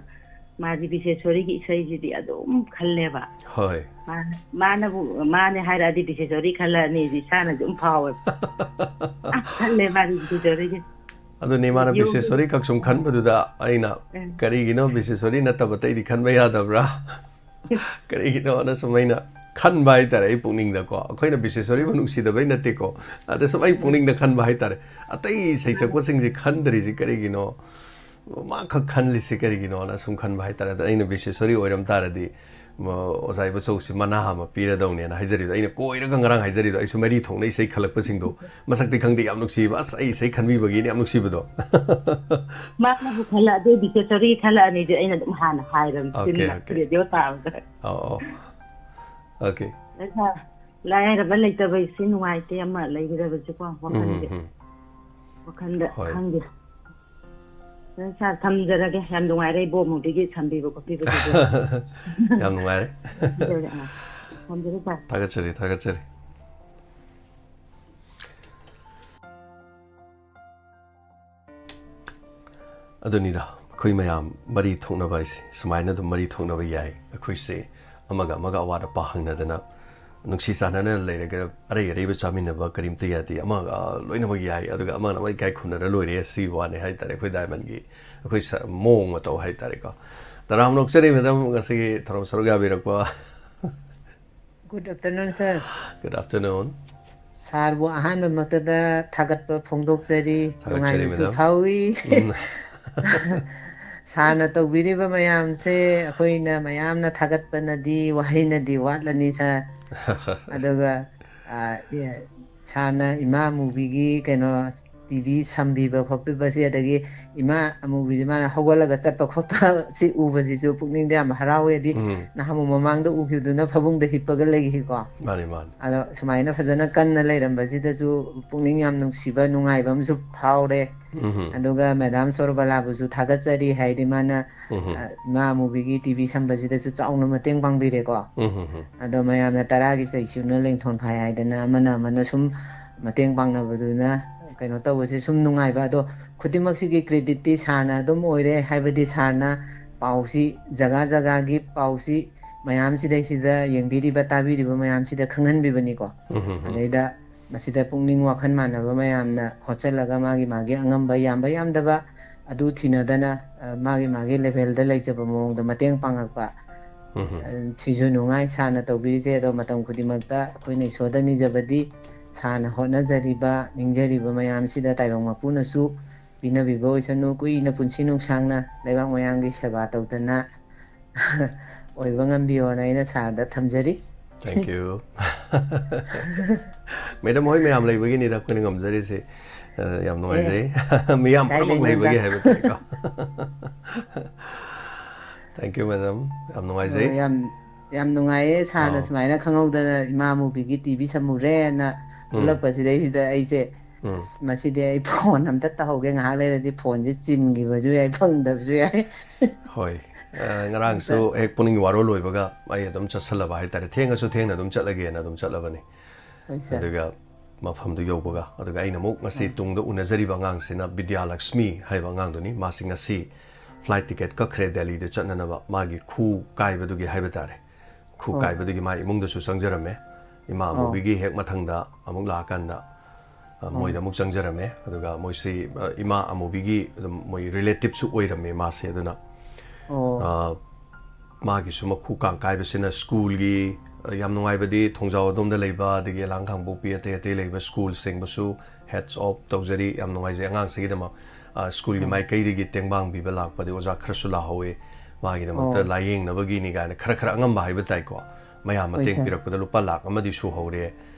ꯃꯥꯗꯤ ꯕꯤꯁꯦꯁꯣꯔꯤꯒꯤ ꯏꯁꯩꯁꯤꯗꯤ ꯑꯗꯨꯝ ꯈꯜꯂꯦꯕ꯫ ꯍꯣꯏ꯫ ꯃꯥꯅ, ꯃꯥꯅꯕꯨ, ꯃꯥꯅꯦ ꯍꯥꯏꯔꯛꯑꯗꯤ ꯕꯤꯁꯦꯁꯣꯔꯤ ꯈꯜꯂꯛꯑꯅꯤ, ꯑꯩꯗꯤ ꯏꯁꯥꯅꯁꯨ ꯑꯗꯨꯝ ꯐꯥꯎꯋꯦꯕ꯫ ꯑꯁ, ꯈꯜꯂꯦ ꯃꯥꯗꯤ ꯕꯤꯁꯦꯁꯣꯔꯤꯒꯤ꯫ ꯑꯗꯨꯅꯤ, ꯃꯥꯅ ꯔꯦꯗꯤꯑꯣꯒꯤ ꯕꯤꯁꯦꯁꯣꯔꯤ ꯈꯛ ꯁꯨꯝ ꯈꯟꯕꯗꯨꯗ ꯑꯩꯅ, ꯎꯝ꯫ "ꯀꯔꯤꯒꯤꯅꯣ ꯕꯤꯁꯦꯁꯣꯔꯤ ꯅꯠꯇꯕ ꯑꯇꯩꯗꯤ ꯈꯟꯕ ꯌꯥꯗꯕ꯭ꯔꯥ?" ꯀꯔꯤꯒꯤꯅꯣꯅ ꯁꯨꯝ ꯑꯩꯅ ꯈꯟꯕ ꯍꯥꯏꯇꯥꯔꯦ, ꯑꯩ ꯄꯨꯛꯅꯤꯡꯗꯀꯣ꯫ ꯑꯩꯈꯣꯏꯅ ꯕꯤꯁꯦꯁꯣꯔꯤꯕꯨ ꯅꯨꯡꯁꯤꯗꯕꯩ ꯅꯠꯇꯦꯀꯣ, ꯑꯗ ꯁꯨꯝ ꯑꯩ ꯄꯨꯛꯅꯤꯡꯗ ꯈꯟꯕ ꯍꯥꯏꯇꯥꯔꯦ, ꯑꯇꯩ ꯁꯩꯁꯛꯄꯁꯤꯡꯁꯦ ꯈꯟꯗ꯭ꯔꯤꯁꯤ ꯀꯔꯤꯒꯤꯅꯣ, ꯃꯥ ꯈꯛ ꯈꯜꯂꯤꯁꯤ ꯀꯔꯤꯒꯤꯅꯣꯅ ꯁꯨꯝ ꯈꯟꯕ ꯍꯥꯏꯇꯥꯔꯦ꯫ ꯑꯗ ꯑꯩꯅ ꯕꯤꯁꯦꯁꯣꯔꯤ ꯑꯣꯏꯔꯝ ꯇꯥꯔꯗꯤ ꯑꯣꯖꯥ ꯏꯕꯣꯆꯧꯁꯤ ꯃꯅꯥ ꯑꯃ ꯄꯤꯔꯗꯧꯅꯦꯅ ꯍꯥꯏꯖꯔꯤꯗꯣ, ꯑꯩꯅ ꯀꯣꯏꯔꯒ ꯉꯔꯥꯡ ꯍꯥꯏꯖꯔꯤꯗꯣ, ꯑꯩꯁꯨ ꯃꯔꯤ ꯊꯣꯛꯅ ꯏꯁꯩ ꯈꯜꯂꯛꯄꯁꯤꯡꯗꯣ ꯃꯁꯛꯇꯤ ꯈꯪꯗꯦ, ꯌꯥꯝ ꯅꯨꯡꯁꯤꯕ꯫ ꯑꯁ, ꯑꯩ ꯏꯁꯩ ꯈꯟꯕꯤꯕꯒꯤꯅꯦ ꯌꯥꯝ ꯅꯨꯡꯁꯤꯕꯗꯣ꯫ ꯃꯥꯅꯕꯨ ꯈꯜꯂꯛꯑꯗꯤ ꯗꯤꯛꯇꯦꯇꯣꯔꯤ ꯈꯜꯂꯛꯑꯅꯤꯗꯤ ꯑꯩꯅ ꯑꯗꯨꯝ ꯍꯥꯟꯅ ꯍꯥꯏꯔꯕꯅꯤ꯫ Okay, ꯆꯤꯟꯅ okay. ꯔꯦꯗꯤꯑꯣ ꯇꯥꯕꯗ꯫ ꯑꯧ, ꯑꯧ꯫ Okay. ꯂꯥꯏꯔꯕ ꯂꯩꯇꯕ ꯏꯁꯤ ꯅꯨꯡꯉꯥꯏꯇꯦ ꯑꯃ ꯂꯩꯒꯗꯕꯁꯤꯀꯣ, ꯋꯥꯈꯜꯁꯦ꯫ ꯎꯝ, ꯎꯝ. ꯋꯥꯈꯜꯗ ꯍꯣꯏ. ꯈꯪꯗꯦ꯫ ꯑꯗꯨ ꯁꯥꯔ, ꯊꯝꯖꯔꯒꯦ꯫ ꯌꯥꯝ ꯅꯨꯡꯉꯥꯏꯔꯦ ꯏꯕꯣ ꯃꯨꯕꯤꯒꯤ ꯁꯝꯕꯤꯕ ꯈꯣꯠꯄꯤꯕꯗꯨꯁꯨ꯫ ꯌꯥꯝ ꯅꯨꯡꯉꯥꯏꯔꯦ꯫ ꯊꯝꯖꯔꯦ, ꯑꯥ꯫ ꯊꯝꯖꯔꯦ ꯁꯥꯔ꯫ ꯊꯥꯒꯠꯆꯔꯤ, ꯊꯥꯒꯠꯆꯔꯤ꯫ ꯑꯗꯨꯅꯤꯗ, ꯑꯩꯈꯣꯏ ꯃꯌꯥꯝ ꯃꯔꯤ ꯊꯣꯛꯅꯕ ꯍꯥꯏꯁꯦ ꯁꯨꯃꯥꯏꯅ ꯑꯗꯨꯝ ꯃꯔꯤ ꯊꯣꯛꯅꯕ ꯌꯥꯏ꯫ ꯑꯩꯈꯣꯏꯁꯦ ꯑꯃꯒ ꯑꯃꯒ ꯑꯋꯥꯠ ꯑꯄꯥ ꯍꯪꯅꯗꯅ, ꯅꯨꯡꯁꯤ ꯆꯥꯟꯅꯅ ꯂꯩꯔꯒ, ꯑꯔꯩ ꯑꯔꯩꯕ ꯆꯥꯃꯤꯟꯅꯕ ꯀꯔꯤꯝꯇ ꯌꯥꯗꯦ꯫ ꯑꯃ, ꯑ, ꯂꯣꯏꯅꯃꯛ ꯌꯥꯏ꯫ ꯑꯗꯨꯒ ꯑꯃꯅ ꯑꯃ ꯏꯀꯥꯏ ꯈꯨꯝꯅꯔ ꯂꯣꯏꯔꯦ, ꯁꯤ ꯋꯥꯅꯤ ꯍꯥꯏ ꯇꯥꯔꯦ ꯑꯩꯈꯣꯏ ꯗꯥꯏꯃꯟꯒꯤ ꯑꯩꯈꯣꯏ ꯁ-, ꯃꯑꯣꯡ ꯃꯇꯧ ꯍꯥꯏ ꯇꯥꯔꯦꯀꯣ꯫ ꯇꯔꯥꯝꯅ ꯑꯣꯛꯆꯔꯤ ꯃꯦꯗꯥꯝ, ꯉꯁꯤꯒꯤ ꯊꯧꯔꯝ ꯁꯔꯨꯛ ꯌꯥꯕꯤꯔꯛꯄ꯫ Good afternoon, sir. Good afternoon. ꯁꯥꯔꯕꯨ ꯑꯍꯥꯟꯕꯃꯛꯇꯗ ꯊꯥꯒꯠꯄ ꯐꯣꯡꯗꯣꯛꯆꯔꯤ꯫ ꯊꯥꯒꯠꯆꯔꯤ, ꯅꯨꯡꯉꯥꯏꯕꯁꯨ madam. ꯐꯥꯎꯏ꯫ ꯎꯝ. ꯁꯥꯔꯅ ꯇꯧꯕꯤꯔꯤꯕ ꯃꯌꯥꯝꯁꯦ ꯑꯩꯈꯣꯏꯅ ꯃꯌꯥꯝꯅ ꯊꯥꯒꯠꯄꯅꯗꯤ ꯋꯥꯍꯩꯅꯗꯤ ꯋꯥꯠꯂꯅꯤ, ꯁꯥꯔ꯫ ꯑꯗꯨꯒ, ꯑ, ꯑꯦ, ꯁꯥꯔꯅ ꯏꯃꯥ ꯃꯨꯕꯤꯒꯤ ꯀꯩꯅꯣ ꯇꯤ ꯚꯤ ꯁꯝꯕꯤꯕ ꯈꯣꯠꯄꯤꯕꯁꯤ, ꯑꯗꯒꯤ ꯏꯃꯥ ꯑꯃꯨꯕꯤꯁꯤ ꯃꯥꯅ ꯍꯧꯒꯠꯂꯒ ꯆꯠꯄ ꯈꯣꯠꯄ ꯁꯤ ꯎꯕꯁꯤꯁꯨ ꯄꯨꯛꯅꯤꯡꯗ ꯌꯥꯝ ꯍꯔꯥꯎꯋꯦ꯫ ꯍꯥꯏꯗꯤ ꯎꯝ. ꯅꯍꯥꯟꯃꯨꯛ ꯃꯃꯥꯡꯗ ꯎꯈꯤꯕꯗꯨꯅ ꯐꯃꯨꯡꯗ ꯍꯤꯞꯄꯒ ꯂꯩꯈꯤꯀꯣ꯫ ꯃꯥꯅꯤ, ꯃꯥꯅꯤ. ꯑꯗꯣ ꯁꯨꯃꯥꯏꯅ ꯐꯖꯅ ꯀꯟꯅ ꯂꯩꯔꯝꯕꯁꯤꯗꯁꯨ ꯄꯨꯛꯅꯤꯡ ꯌꯥꯝ ꯅꯨꯡꯁꯤꯕ, ꯅꯨꯡꯉꯥꯏꯕ ꯑꯃꯁꯨ ꯐꯥꯎꯔꯦ꯫ ꯎꯝ. ꯑꯗꯨꯒ ꯃꯦꯗꯥꯝ ꯁꯣꯔꯕꯂꯥꯕꯨꯁꯨ ꯊꯥꯒꯠꯆꯔꯤ, ꯍꯥꯏꯗꯤ ꯃꯥꯅ, ꯎꯝ. ꯑ, ꯏꯃꯥ ꯑꯃꯨꯕꯤꯒꯤ ꯇꯤ ꯚꯤ ꯁꯝꯕꯁꯤꯗꯁꯨ ꯆꯥꯎꯅ ꯃꯇꯦꯡ ꯄꯥꯡꯕꯤꯔꯦꯀꯣ꯫ ꯎꯝ. ꯑꯗꯣ ꯃꯌꯥꯝꯅ "ꯇꯔꯥꯒꯤ ꯆꯩꯁꯨꯅ ꯂꯦꯡꯊꯣꯟ ꯐꯥꯏ" ꯍꯥꯏꯗꯅ ꯑꯃꯅ ꯑꯃꯅ ꯁꯨꯝ ꯃꯇꯦꯡ ꯄꯥꯡꯅꯕꯗꯨꯅ ꯀꯩꯅꯣ ꯇꯧꯕꯁꯦ ꯁꯨꯝ ꯅꯨꯡꯉꯥꯏꯕ꯫ ꯑꯗꯣ ꯈꯨꯗꯤꯡꯃꯛꯁꯤꯒꯤ ꯀ꯭ꯔꯦꯗꯤꯠꯇꯤ ꯁꯥꯔꯅ ꯑꯗꯨꯝ ꯑꯣꯏꯔꯦ, ꯍꯥꯏꯕꯗꯤ ꯁꯥꯔꯅ ꯄꯥꯎꯁꯤ, ꯖꯒꯥ ꯖꯒꯥꯒꯤ ꯄꯥꯎꯁꯤ ꯃꯌꯥꯝꯁꯤꯗꯩꯁꯤꯗ ꯌꯦꯡꯕꯤꯔꯤꯕ, ꯇꯥꯕꯤꯔꯤꯕ ꯃꯌꯥꯝꯁꯤꯗ ꯈꯪꯍꯟꯕꯤꯕꯅꯤꯀꯣ꯫ ꯎꯝ. ꯑꯗꯩꯗ ꯃꯁꯤꯗ ꯄꯨꯛꯅꯤꯡ ꯋꯥꯈꯜ ꯃꯥꯟꯅꯕ ꯃꯌꯥꯝꯅ ꯍꯣꯠꯆꯜꯂꯒ ꯃꯥꯒꯤ ꯃꯥꯒꯤ ꯑꯉꯝꯕ ꯌꯥꯝꯕ ꯌꯥꯝꯗꯕ ꯑꯗꯨ ꯊꯤꯅꯗꯅ, ꯑ, ꯃꯥꯒꯤ ꯃꯥꯒꯤ ꯂꯦꯚꯦꯜꯗ ꯂꯩꯖꯕ ꯃꯑꯣꯡꯗ ꯃꯇꯦꯡ ꯄꯥꯡꯉꯛꯄ, ꯎꯝ. ꯑ, ꯁꯤꯁꯨ ꯅꯨꯡꯉꯥꯏ ꯁꯥꯔꯅ ꯇꯧꯕꯤꯔꯤꯁꯦ꯫ ꯑꯗꯣ ꯃꯇꯝ ꯈꯨꯗꯤꯡꯃꯛꯇ ꯑꯩꯈꯣꯏꯅ ꯏꯁꯣꯔꯗ ꯅꯤꯖꯕꯗꯤ ꯁꯥꯔꯅ ꯍꯣꯠꯅꯖꯔꯤꯕ, ꯅꯤꯡꯖꯔꯤꯕ ꯃꯌꯥꯝꯁꯤꯗ ꯇꯥꯏꯕꯪ ꯃꯄꯨꯅꯁꯨ ꯄꯤꯅꯕꯤꯕ ꯑꯣꯏꯁꯅꯨ꯫ ꯀꯨꯏꯅ ꯄꯨꯟꯁꯤ ꯅꯨꯡꯁꯥꯡꯅ ꯂꯩꯕꯥꯛ ꯃꯌꯥꯝꯒꯤ ꯁꯦꯕꯥ ꯇꯧꯗꯅ ꯑꯣꯏꯕ ꯉꯝꯕꯤꯌꯣꯅ ꯑꯩꯅ ꯁꯥꯔꯗ ꯊꯝꯖꯔꯤ꯫ Thank you. ꯃꯦꯗꯥꯝ ꯍꯣꯏ ꯃꯌꯥꯝ ꯂꯩꯕꯒꯤꯅꯤꯗ ꯑꯩꯈꯣꯏꯅ ꯉꯝꯖꯔꯤꯁꯦ꯫ ꯑ, ꯌꯥꯝ ꯅꯨꯡꯉꯥꯏꯖꯩ꯫ ꯃꯤꯌꯥꯝ ꯄꯨꯝꯅꯃꯛ ꯀꯥꯏꯗꯩꯅꯣꯗ꯫ ꯂꯩꯕꯒꯤ ꯍꯥꯏꯕ ꯇꯥꯔꯦꯀꯣ꯫ Thank you, madam. ꯌꯥꯝ ꯅꯨꯡꯉꯥꯏꯖꯩ꯫ ꯑꯣ, ꯌꯥꯝ ꯌꯥꯝ ꯅꯨꯡꯉꯥꯏꯌꯦ ꯁꯥꯔꯅ ꯑꯥ꯫ ꯁꯨꯃꯥꯏꯅ ꯈꯪꯍꯧꯗꯅ ꯏꯃꯥ ꯑꯃꯨꯕꯤꯒꯤ ꯇꯤꯚꯤ ꯁꯃꯨꯔꯦꯅ ꯎꯝ꯫ ꯊꯣꯛꯂꯛꯄꯁꯤꯗꯩꯁꯤꯗ ꯑꯩꯁꯦ, ꯎꯝ꯫ "ꯑꯁ, ꯃꯁꯤꯗꯤ ꯑꯩ ꯐꯣꯟ ꯑꯝꯇ ꯇꯧꯍꯧꯒꯦ, ꯉꯥꯏꯍꯥꯛ ꯂꯩꯔꯗꯤ ꯐꯣꯟꯁꯦ ꯆꯤꯟꯈꯤꯕꯁꯨ ꯌꯥꯏ, ꯐꯪꯗꯕꯁꯨ ꯌꯥꯏ"꯫ ꯍꯣꯏ꯫ ꯑ, ꯉꯔꯥꯡꯁꯨ ꯑꯝꯇ ꯍꯦꯛ ꯄꯨꯛꯅꯤꯡꯒꯤ ꯋꯥꯔꯣꯜ ꯂꯣꯏꯕꯒ ꯑꯩ ꯑꯗꯨꯝ ꯆꯠꯁꯜꯂꯕ ꯍꯥꯏꯇꯥꯔꯦ꯫ ꯊꯦꯡꯉꯁꯨ ꯊꯦꯡꯅ ꯑꯗꯨꯝ ꯆꯠꯂꯒꯦꯅ ꯑꯗꯨꯝ ꯆꯠꯂꯕꯅꯤ꯫ ꯍꯣꯏ, ꯁꯥꯔ꯫ ꯑꯗꯨꯒ ꯃꯐꯝꯗꯨ ꯌꯧꯕꯒ, ꯑꯗꯨꯒ ꯑꯩꯅ ꯑꯃꯨꯛ ꯉꯁꯤ ꯑꯥ꯫ ꯇꯨꯡꯗ ꯎꯅꯖꯔꯤꯕ ꯑꯉꯥꯡꯁꯤꯅ ꯕꯤꯗ꯭ꯌꯥꯂꯛꯁꯃꯤ ꯍꯥꯏꯕ ꯑꯉꯥꯡꯗꯨꯅꯤ꯫ ꯃꯥꯁꯤ ꯉꯁꯤ flight ticket ꯀꯛꯈ꯭ꯔꯦ ꯗꯦꯜꯂꯤꯗ ꯆꯠꯅꯅꯕ, ꯃꯥꯒꯤ ꯈꯨ ꯀꯥꯏꯕꯗꯨꯒꯤ ꯍꯥꯏꯕ ꯇꯥꯔꯦ꯫ ꯈꯨ ꯑꯣ꯫ ꯀꯥꯏꯕꯗꯨꯒꯤ ꯃꯥ ꯏꯃꯨꯡꯗꯁꯨ ꯆꯪꯖꯔꯝꯃꯦ꯫ ꯏꯃꯥ ꯑꯣ꯫ ꯑꯃꯨꯕꯤꯒꯤ ꯍꯦꯛ ꯃꯊꯪꯗ ꯑꯃꯨꯛ ꯂꯥꯛꯑꯀꯥꯟꯗ, ꯑ, ꯑꯣ꯫ ꯃꯣꯏꯗ ꯑꯃꯨꯛ ꯆꯪꯖꯔꯝꯃꯦ꯫ ꯑꯗꯨꯒ ꯃꯣꯏꯁꯤ, ꯑ, ꯏꯃꯥ ꯑꯃꯨꯕꯤꯒꯤ ꯑꯗꯨꯝ ꯃꯣꯏ relative ꯁꯨ ꯑꯣꯏꯔꯝꯃꯦ ꯃꯥꯁꯦ꯫ ꯑꯗꯨꯅ, ꯑꯣ꯫ ꯑ, ꯃꯥꯒꯤꯁꯨ ꯃꯈꯨ ꯀꯥꯡ ꯀꯥꯏꯕꯁꯤꯅ ꯁ꯭ꯀꯨꯜꯒꯤ, ꯑ, ꯌꯥꯝ ꯅꯨꯡꯉꯥꯏꯕꯗꯤ ꯊꯣꯡꯖꯥꯎ ꯑꯗꯣꯝꯗ ꯂꯩꯕ, ꯑꯗꯒꯤ ꯑꯂꯥꯡ ꯈꯥꯡꯄꯣꯛꯄꯤ ꯑꯇꯩ ꯑꯇꯩ ꯂꯩꯕ ꯁ꯭ꯀꯨꯜꯁꯤꯡꯕꯁꯨ hats off ꯇꯧꯖꯔꯤ꯫ ꯌꯥꯝ ꯅꯨꯡꯉꯥꯏꯖꯩ ꯑꯉꯥꯡꯁꯤꯒꯤꯗꯃꯛ꯫ ꯑ, ꯁ꯭ꯀꯨꯜꯒꯤ ꯑꯣ꯫ ꯃꯥꯏꯀꯩꯗꯒꯤ ꯇꯦꯡꯕꯥꯡ ꯄꯤꯕ ꯂꯥꯛꯄꯗꯤ ꯑꯣꯖꯥ ꯈꯔꯁꯨ ꯂꯥꯛꯍꯧꯋꯤ꯫ ꯃꯥꯒꯤꯗꯃꯛꯇ ꯑꯣ꯫ ꯂꯥꯏꯌꯦꯡꯅꯕꯒꯤꯅꯤ ꯀꯥꯏꯅ ꯈꯔ ꯈꯔ ꯑꯉꯝꯕ ꯍꯥꯏꯕ ꯇꯥꯏꯀꯣ꯫ ꯃꯌꯥꯝ ꯍꯣꯏ, ꯃꯇꯦꯡ ꯁꯥꯔ꯫ ꯄꯤꯔꯛꯄꯗ ꯂꯨꯄꯥ ꯂꯥꯛ ꯑꯃꯗꯤ ꯁꯨꯍꯧꯔꯦ꯫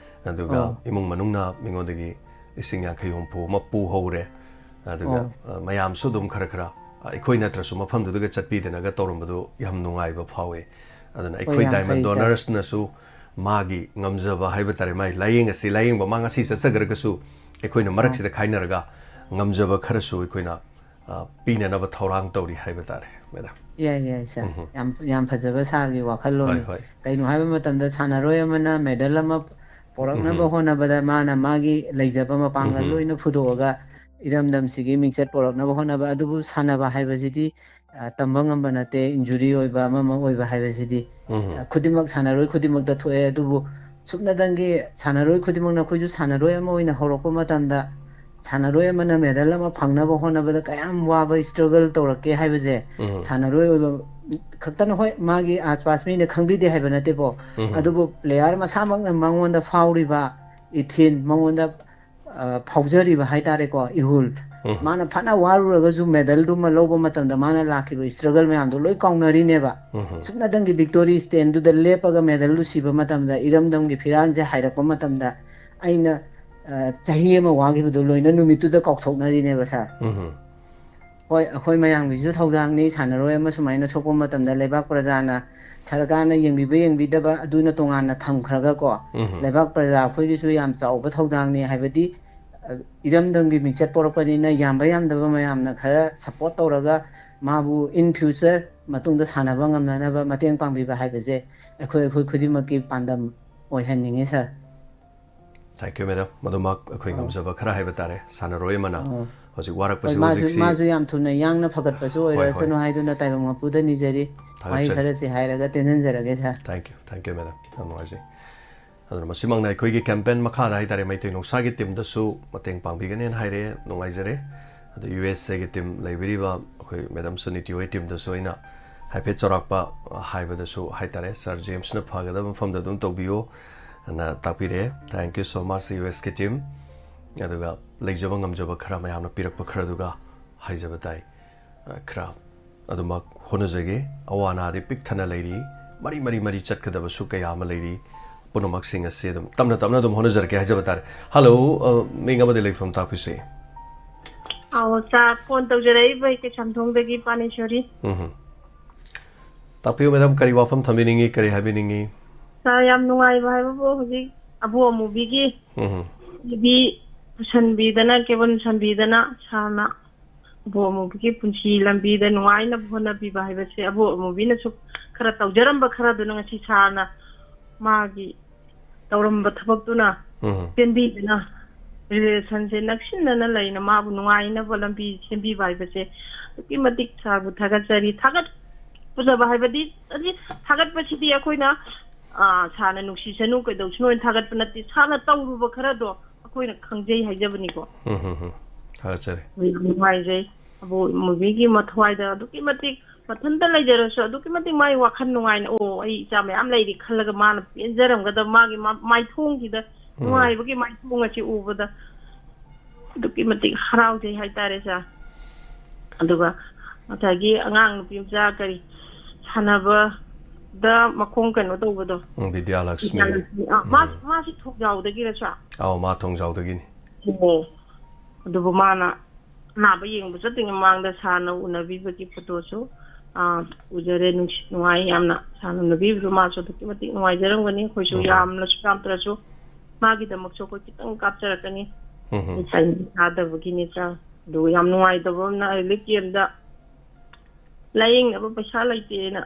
ꯑꯗꯨꯒ ꯑꯣ꯫ ꯏꯃꯨꯡ ꯃꯅꯨꯡꯅ ꯃꯤꯉꯣꯟꯗꯒꯤ ꯂꯤꯁꯤꯡ ꯌꯥꯡꯈꯩ ꯍꯨꯝꯐꯨ ꯑꯃ ꯄꯨꯍꯧꯔꯦ꯫ ꯑꯗꯨꯒ, ꯑꯣ꯫ ꯑ, ꯃꯌꯥꯝꯁꯨ ꯑꯗꯨꯝ ꯈꯔ ꯈꯔ, ꯑ, ꯑꯩꯈꯣꯏ ꯅꯠꯇ꯭ꯔꯁꯨ ꯃꯐꯝꯗꯨꯗꯒ ꯆꯠꯄꯤꯗꯅꯒ ꯇꯧꯔꯝꯕꯗꯨ ꯌꯥꯝ ꯅꯨꯡꯉꯥꯏꯕ ꯐꯥꯎꯋꯦ꯫ ꯑꯗꯨꯅ ꯍꯣꯏ, ꯑꯩꯈꯣꯏ ꯌꯥꯝ ꯗꯥꯏꯃꯟ ꯐꯩ, ꯁꯥꯔ꯫ ꯗꯣꯅꯔꯁꯅꯁꯨ ꯃꯥꯒꯤ ꯉꯝꯖꯕ ꯍꯥꯏꯕ ꯇꯥꯔꯦ, ꯃꯥꯒꯤ ꯂꯥꯏꯌꯦꯡ ꯑꯁꯤ, ꯂꯥꯏꯌꯦꯡꯕ ꯃꯥ ꯉꯁꯤ ꯆꯠꯆꯈ꯭ꯔꯒꯁꯨ ꯑꯩꯈꯣꯏꯅ ꯑꯣ꯫ ꯃꯔꯛꯁꯤꯗ ꯈꯥꯏꯅꯔꯒ ꯉꯝꯖꯕ ꯈꯔꯁꯨ ꯑꯩꯈꯣꯏꯅ, ꯑ, ꯄꯤꯅꯅꯕ ꯊꯧꯔꯥꯡ ꯇꯧꯔꯤ ꯍꯥꯏꯕ ꯇꯥꯔꯦ, ꯃꯦꯗꯥꯝ꯫ ꯌꯥꯏ, ꯌꯥꯏ, ꯁꯥꯔ꯫ ꯎꯝꯍꯨꯝ꯫ ꯌꯥꯝ, ꯌꯥꯝ ꯐꯖꯕ ꯁꯥꯔꯒꯤ ꯍꯣꯏ, ꯋꯥꯈꯜꯂꯣꯟꯅꯤ꯫ ꯍꯣꯏ꯫ ꯀꯩꯅꯣ ꯍꯥꯏꯕ ꯃꯇꯝꯗ ꯁꯥꯟꯅꯔꯣꯏ ꯑꯃꯅ ꯃꯦꯗꯜ ꯑꯃ ꯄꯣꯔꯛꯅꯕ ꯎꯝꯍꯨꯝ꯫ ꯍꯣꯠꯅꯕꯗ ꯃꯥꯅ ꯃꯥꯒꯤ ꯂꯩꯖꯕ ꯃꯄꯥꯡꯒꯜ ꯎꯝꯍꯨꯝ꯫ ꯂꯣꯏꯅ ꯐꯨꯗꯣꯛꯑꯒ ꯏꯔꯝꯗꯝꯁꯤꯒꯤ ꯃꯤꯡꯆꯠ ꯄꯣꯔꯛꯅꯕ ꯍꯣꯠꯅꯕ꯫ ꯑꯗꯨꯕꯨ ꯁꯥꯟꯅꯕ ꯍꯥꯏꯕꯁꯤꯗꯤ, ꯑ, ꯇꯝꯕ ꯉꯝꯕ ꯅꯠꯇꯦ, injury ꯑꯣꯏꯕ ꯑꯃ ꯑꯃ ꯑꯣꯏꯕ ꯍꯥꯏꯕꯁꯤꯗꯤ, ꯎꯝꯍꯨꯝ꯫ ꯑ, ꯈꯨꯗꯤꯡꯃꯛ ꯁꯥꯟꯅꯔꯣꯏ ꯈꯨꯗꯤꯡꯃꯛꯇ ꯊꯣꯛꯑꯦ꯫ ꯑꯗꯨꯕꯨ ꯁꯨꯞꯅꯗꯪꯒꯤ ꯁꯥꯟꯅꯔꯣꯏ ꯈꯨꯗꯤꯡꯃꯛꯅ ꯑꯩꯈꯣꯏꯁꯨ ꯁꯥꯟꯅꯔꯣꯏ ꯑꯃ ꯑꯣꯏꯅ ꯍꯧꯔꯛꯄ ꯃꯇꯝꯗ ꯁꯥꯟꯅꯔꯣꯏ ꯑꯃꯅ ꯃꯦꯗꯜ ꯑꯃ ꯐꯪꯅꯕ ꯍꯣꯠꯅꯕꯗ ꯀꯌꯥꯝ ꯋꯥꯕ struggle ꯇꯧꯔꯛꯀꯦ ꯍꯥꯏꯕꯁꯦ ꯎꯝ꯫ ꯁꯥꯟꯅꯔꯣꯏ ꯑꯣꯏꯕ ꯈꯛꯇꯅ, ꯍꯣꯏ, ꯃꯥꯒꯤ ꯑꯥꯁꯄꯥꯁ ꯃꯤꯅ ꯈꯪꯕꯤꯗꯦ ꯍꯥꯏꯕ ꯅꯠꯇꯦꯀꯣ, ꯎꯝ꯫ ꯑꯗꯨꯕꯨ player ꯃꯁꯥꯃꯛꯅ ꯃꯉꯣꯟꯗ ꯐꯥꯎꯔꯤꯕ ꯏꯊꯤꯜ, ꯃꯉꯣꯟꯗ, ꯑ, ꯐꯥꯎꯖꯔꯤꯕ ꯍꯥꯏꯇꯥꯔꯦꯀꯣ, ꯏꯍꯨꯜ, ꯃꯥꯅ ꯐꯅ ꯋꯥꯔꯨꯔꯒꯁꯨ medalꯗꯨꯃ ꯂꯧꯕ ꯃꯇꯝꯗ ꯃꯥꯅ ꯂꯥꯛꯈꯤꯕ struggle ꯃꯌꯥꯝꯗꯣ ꯂꯣꯏ ꯀꯥꯎꯅꯔꯤꯅꯦꯕ꯫ ꯁꯨꯞꯅꯇꯪꯒꯤ victory standꯗꯨꯗ ꯂꯦꯞꯄꯒ medalꯗꯨ ꯁꯤꯕ ꯃꯇꯝꯗ ꯏꯔꯝꯗꯝꯒꯤ ꯐꯤꯔꯥꯜꯁꯦ ꯍꯥꯏꯔꯛꯄ ꯃꯇꯝꯗ ꯑꯩꯅ, ꯑ, ꯆꯍꯤ ꯑꯃ ꯋꯥꯈꯤꯕꯗꯣ ꯂꯣꯏꯅ ꯅꯨꯃꯤꯠꯇꯨꯗ ꯀꯥꯎꯊꯣꯛꯅꯔꯤꯅꯦꯕ, sir꯫ ꯍꯣꯏ, ꯑꯩꯈꯣꯏ ꯃꯌꯥꯝꯒꯤꯁꯨ ꯊꯧꯗꯥꯡꯅꯤ꯫ ꯁꯥꯟꯅꯔꯣꯏ ꯑꯃ ꯁꯨꯃꯥꯏꯅ ꯁꯣꯛꯄ ꯃꯇꯝꯗ ꯂꯩꯕꯥꯛ ꯄ꯭ꯔꯖꯥꯅ, ꯁꯔꯀꯥꯔꯅ ꯌꯦꯡꯕꯤꯕ ꯌꯦꯡꯕꯤꯗꯕ ꯑꯗꯨꯅ ꯇꯣꯉꯥꯟꯅ ꯊꯝꯈ꯭ꯔꯒꯀꯣ, ꯂꯩꯕꯥꯛ ꯄ꯭ꯔꯖꯥ ꯑꯩꯈꯣꯏꯒꯤꯁꯨ ꯌꯥꯝ ꯆꯥꯎꯕ ꯊꯧꯗꯥꯡꯅꯤ꯫ ꯍꯥꯏꯕꯗꯤ, ꯑ, ꯏꯔꯝꯗꯝꯒꯤ ꯃꯤꯡꯆꯠ ꯄꯣꯔꯛꯄꯅꯤꯅ ꯌꯥꯝꯕ ꯌꯥꯝꯗꯕ ꯃꯌꯥꯝꯅ ꯈꯔ support ꯇꯧꯔꯒ ꯃꯥꯕꯨ in future ꯃꯇꯨꯡꯗ ꯁꯥꯟꯅꯕ ꯉꯝꯅꯅꯕ ꯃꯇꯦꯡ ꯄꯥꯡꯕꯤꯕ ꯍꯥꯏꯕꯁꯦ ꯑꯩꯈꯣꯏ, ꯑꯩꯈꯣꯏ ꯈꯨꯗꯤꯡꯃꯛꯀꯤ ꯄꯥꯟꯗꯝ ꯑꯣꯏꯍꯟꯅꯤꯡꯉꯤ, sir꯫ Thank you, madam꯫ ꯃꯗꯨꯃꯛ ꯑꯩꯈꯣꯏ ꯑꯣ꯫ ꯉꯝꯖꯕ ꯈꯔ ꯍꯥꯏꯕ ꯇꯥꯔꯦ꯫ ꯁꯥꯟꯅꯔꯣꯏ ꯑꯃꯅ ꯑꯣ꯫ ꯍꯧꯖꯤꯛ ꯍꯣꯏ, ꯋꯥꯔꯛꯄꯁꯤ ꯃꯥꯁꯨ, ꯍꯧꯖꯤꯛꯁꯤ ꯃꯥꯁꯨ ꯌꯥꯝ ꯊꯨꯅ ꯌꯥꯡꯅ ꯐꯒꯠꯄꯁꯨ ꯍꯣꯏ, ꯍꯣꯏ꯫ ꯑꯣꯏꯔꯁꯅꯨ ꯍꯥꯏꯗꯨꯅ ꯇꯥꯏꯕꯪ ꯃꯄꯨꯗ ꯅꯤꯖꯔꯤ꯫ ꯋꯥꯍꯩ ꯊꯥꯒꯠꯆꯔꯤ꯫ ꯈꯔꯁꯤ ꯍꯥꯏꯔꯒ ꯇꯦꯟꯍꯟꯖꯔꯒꯦ, sir꯫ Thank you, thank you, madam꯫ ꯌꯥꯝ ꯅꯨꯡꯉꯥꯏꯖꯩ꯫ ꯑꯗꯨꯅ ꯃꯁꯤꯃꯛꯅ ꯑꯩꯈꯣꯏꯒꯤ campaign ꯃꯈꯥꯗ ꯍꯥꯏꯇꯥꯔꯦ, ꯃꯩꯇꯩ ꯅꯨꯡꯁꯥꯒꯤ teamꯗꯁꯨ ꯃꯇꯦꯡ ꯄꯥꯡꯕꯤꯒꯅꯦꯅ ꯍꯥꯏꯔꯦ, ꯅꯨꯡꯉꯥꯏꯖꯔꯦ꯫ ꯑꯗ USAꯒꯤ team ꯂꯩꯕꯤꯔꯤꯕ ꯑꯩꯈꯣꯏ madam ꯁꯨꯅꯤꯇꯤ ꯍꯣꯏ teamꯗꯁꯨ ꯑꯩꯅ ꯍꯥꯏꯐꯦꯠ ꯆꯥꯎꯔꯥꯛꯄ ꯍꯥꯏꯕꯗꯁꯨ ꯍꯥꯏꯇꯥꯔꯦ, sir Jamesꯅ ꯐꯒꯗꯕ ꯃꯐꯝꯗ ꯑꯗꯨꯝ ꯇꯧꯕꯤꯌꯣ ꯑꯅ ꯇꯥꯛꯄꯤꯔꯦ꯫ Thank you so much USꯀꯤ team꯫ ꯑꯗꯨꯒ ꯂꯩꯖꯕ ꯉꯝꯖꯕ ꯈꯔ ꯃꯌꯥꯝꯅ ꯄꯤꯔꯛꯄ ꯈꯔꯗꯨꯒ ꯍꯥꯏꯖꯕ ꯇꯥꯏ꯫ ꯑ, ꯈꯔ ꯑꯗꯨꯃꯛ ꯍꯣꯠꯅꯖꯒꯦ꯫ ꯑꯋꯥ ꯑꯅꯥꯗꯤ ꯄꯤꯛ ꯊꯟꯅ ꯂꯩꯔꯤ, ꯃꯔꯤ ꯃꯔꯤ ꯃꯔꯤ ꯆꯠꯀꯗꯕꯁꯨ ꯀꯌꯥ ꯑꯃ ꯂꯩꯔꯤ꯫ ꯄꯨꯝꯅꯃꯛꯁꯤꯡ ꯑꯁꯤ ꯑꯗꯨꯝ ꯇꯞꯅ ꯇꯞꯅ ꯑꯗꯨꯝ ꯍꯣꯠꯅꯖꯔꯛꯀꯦ ꯍꯥꯏꯖꯕ ꯇꯥꯔꯦ꯫ Hello, ꯑ, ꯃꯤꯡ ꯑꯃꯗꯤ ꯂꯩꯐꯝ ꯇꯥꯛꯄꯤꯁꯤ꯫ ꯑꯧ, sir, phone ꯇꯧꯖꯔꯛꯏꯕ ꯑꯩ ꯀꯩꯁꯥꯝꯊꯣꯡꯗꯒꯤ ꯄꯥꯅꯦꯁꯣꯔꯤ꯫ ꯎꯝ꯫ ꯇꯥꯛꯄꯤꯌꯨ madam, ꯀꯔꯤ ꯋꯥꯐꯝ ꯊꯝꯕꯤꯅꯤꯡꯉꯤ, ꯀꯔꯤ ꯍꯥꯏꯕꯤꯅꯤꯡꯉꯤ? Sir, ꯌꯥꯝ ꯅꯨꯡꯉꯥꯏꯕ ꯍꯥꯏꯕꯕꯨ ꯍꯧꯖꯤꯛ ꯑꯕꯣꯛ ꯑꯃꯨꯕꯤꯒꯤ ꯎꯝ꯫ TV ꯄꯨꯁꯟꯕꯤꯗꯅ, cable ꯄꯨꯁꯟꯕꯤꯗꯅ, sirꯅ ꯑꯕꯣꯛ ꯑꯃꯨꯕꯤꯒꯤ ꯄꯨꯟꯁꯤ ꯂꯝꯕꯤꯗ ꯅꯨꯡꯉꯥꯏꯅꯕ ꯍꯣꯠꯅꯕꯤꯕ ꯍꯥꯏꯕꯁꯦ ꯑꯕꯣꯛ ꯑꯃꯨꯕꯤꯅꯁꯨ ꯈꯔ ꯇꯧꯖꯔꯝꯕ ꯈꯔꯗꯨꯅ ꯉꯁꯤ sirꯅ ꯃꯥꯒꯤ ꯇꯧꯔꯝꯕ ꯊꯕꯛꯇꯨꯅ ꯎꯝ꯫ ꯄꯦꯟꯕꯤꯗꯅ relationꯁꯦ ꯅꯛꯁꯤꯟꯅꯅ ꯂꯩꯅ ꯃꯥꯕꯨ ꯅꯨꯡꯉꯥꯏꯅꯕ ꯂꯝꯕꯤ ꯁꯦꯝꯕꯤꯕ ꯍꯥꯏꯕꯁꯦ ꯑꯗꯨꯛꯀꯤ ꯃꯇꯤꯛ sirꯕꯨ ꯊꯥꯒꯠꯆꯔꯤ꯫ ꯊꯥꯒꯠꯄꯖꯕ ꯍꯥꯏꯕꯗꯤ, ꯑꯗꯤ ꯊꯥꯒꯠꯄꯁꯤꯗꯤ ꯑꯩꯈꯣꯏꯅ, ꯑ, sirꯅ ꯅꯨꯡꯁꯤꯁꯅꯨ ꯀꯩꯗꯧꯁꯅꯨ ꯍꯥꯏꯅ ꯊꯥꯒꯠꯄ ꯅꯠꯇꯦ꯫ Sirꯅ ꯇꯧꯔꯨꯕ ꯈꯔꯗꯣ ꯑꯩꯈꯣꯏꯅ ꯈꯪꯖꯩ ꯍꯥꯏꯖꯕꯅꯤꯀꯣ꯫ ꯎꯝ, ꯎꯝ, ꯎꯝ꯫ ꯊꯥꯒꯠꯆꯔꯤ꯫ ꯌꯥꯝ ꯅꯨꯡꯉꯥꯏꯖꯩ꯫ ꯑꯕꯣꯛ ꯑꯃꯨꯕꯤꯒꯤ ꯃꯊ꯭ꯋꯥꯏꯗ ꯑꯗꯨꯛꯀꯤ ꯃꯇꯤꯛ ꯃꯊꯟꯇ ꯂꯩꯖꯔꯁꯨ ꯑꯗꯨꯛꯀꯤ ꯃꯇꯤꯛ ꯃꯥꯒꯤ ꯋꯥꯈꯜ ꯅꯨꯡꯉꯥꯏꯅ, "ꯑꯣ, ꯑꯩ ꯏꯆꯥ ꯃꯌꯥꯝ ꯂꯩꯔꯤ" ꯈꯜꯂꯒ ꯃꯥꯅ ꯄꯦꯟꯖꯔꯝꯒꯗꯕ ꯃꯥꯒꯤ ꯃꯥ-, ꯃꯥꯏꯊꯣꯡꯁꯤꯗ, ꯎꯝ꯫ ꯅꯨꯡꯉꯥꯏꯕꯒꯤ ꯃꯥꯏꯊꯣꯡ ꯑꯁꯤ ꯎꯕꯗ ꯑꯗꯨꯛꯀꯤ ꯃꯇꯤꯛ ꯍꯔꯥꯎꯖꯩ ꯍꯥꯏꯇꯥꯔꯦ ꯁꯥꯔ꯫ ꯑꯗꯨꯒ ꯉꯁꯥꯏꯒꯤ ꯑꯉꯥꯡ ꯅꯨꯄꯤ ꯃꯆꯥ ꯀꯔꯤ ꯁꯥꯟꯅꯕꯗ ꯃꯈꯣꯡ ꯀꯩꯅꯣ ꯇꯧꯕꯗꯣ, ꯎꯝ, ꯕꯤꯗ꯭ꯌꯥꯂꯛꯁꯃꯤ꯫ ꯕꯤꯗ꯭ꯌꯥꯂꯛꯁꯃꯤ, ꯑꯥ, ꯃꯥ-, ꯃꯥꯁꯤ ꯊꯣꯡꯖꯥꯎꯗꯒꯤꯔ ꯁꯥꯔ? ꯑꯧ, ꯃꯥ ꯊꯣꯡꯖꯥꯎꯗꯒꯤꯅꯤ꯫ ꯑꯣ, ꯑꯗꯨꯕꯨ ꯃꯥꯅ ꯑꯅꯥꯕ ꯌꯦꯡꯕ ꯆꯠꯇ꯭ꯔꯤꯉꯩ ꯃꯃꯥꯡꯗ ꯁꯥꯔꯅ ꯎꯅꯕꯤꯕꯒꯤ ꯐꯣꯇꯣꯁꯨ, ꯑꯥ, ꯎꯖꯔꯦ꯫ ꯅꯨꯡꯁꯤ ꯅꯨꯡꯉꯥꯏ ꯌꯥꯝꯅ ꯁꯥꯔꯅ ꯎꯅꯕꯤꯕꯗꯨ꯫ ꯃꯥꯁꯨ ꯑꯗꯨꯛꯀꯤ ꯃꯇꯤꯛ ꯅꯨꯡꯉꯥꯏꯖꯔꯝꯒꯅꯤ꯫ ꯑꯩꯈꯣꯏꯁꯨ ꯎꯝ꯫ ꯌꯥꯝꯅꯁꯨ ꯌꯥꯝꯗ꯭ꯔꯁꯨ ꯃꯥꯒꯤꯗꯃꯛꯁꯨ ꯑꯩꯈꯣꯏ ꯈꯤꯇꯪ ꯀꯥꯞꯆꯔꯛꯀꯅꯤ꯫ ꯎꯝ꯫ ꯇꯥꯏꯃꯤꯡ ꯆꯥꯗꯕꯒꯤꯅꯤ ꯁꯥꯔ꯫ ꯑꯗꯨꯒ ꯌꯥꯝ ꯅꯨꯡꯉꯥꯏꯇꯕ ꯑꯃꯅ ꯔꯤꯂꯤꯐ ꯀꯦꯝꯗ ꯂꯥꯏꯌꯦꯡꯅꯕ ꯄꯩꯁꯥ ꯂꯩꯇꯦꯅ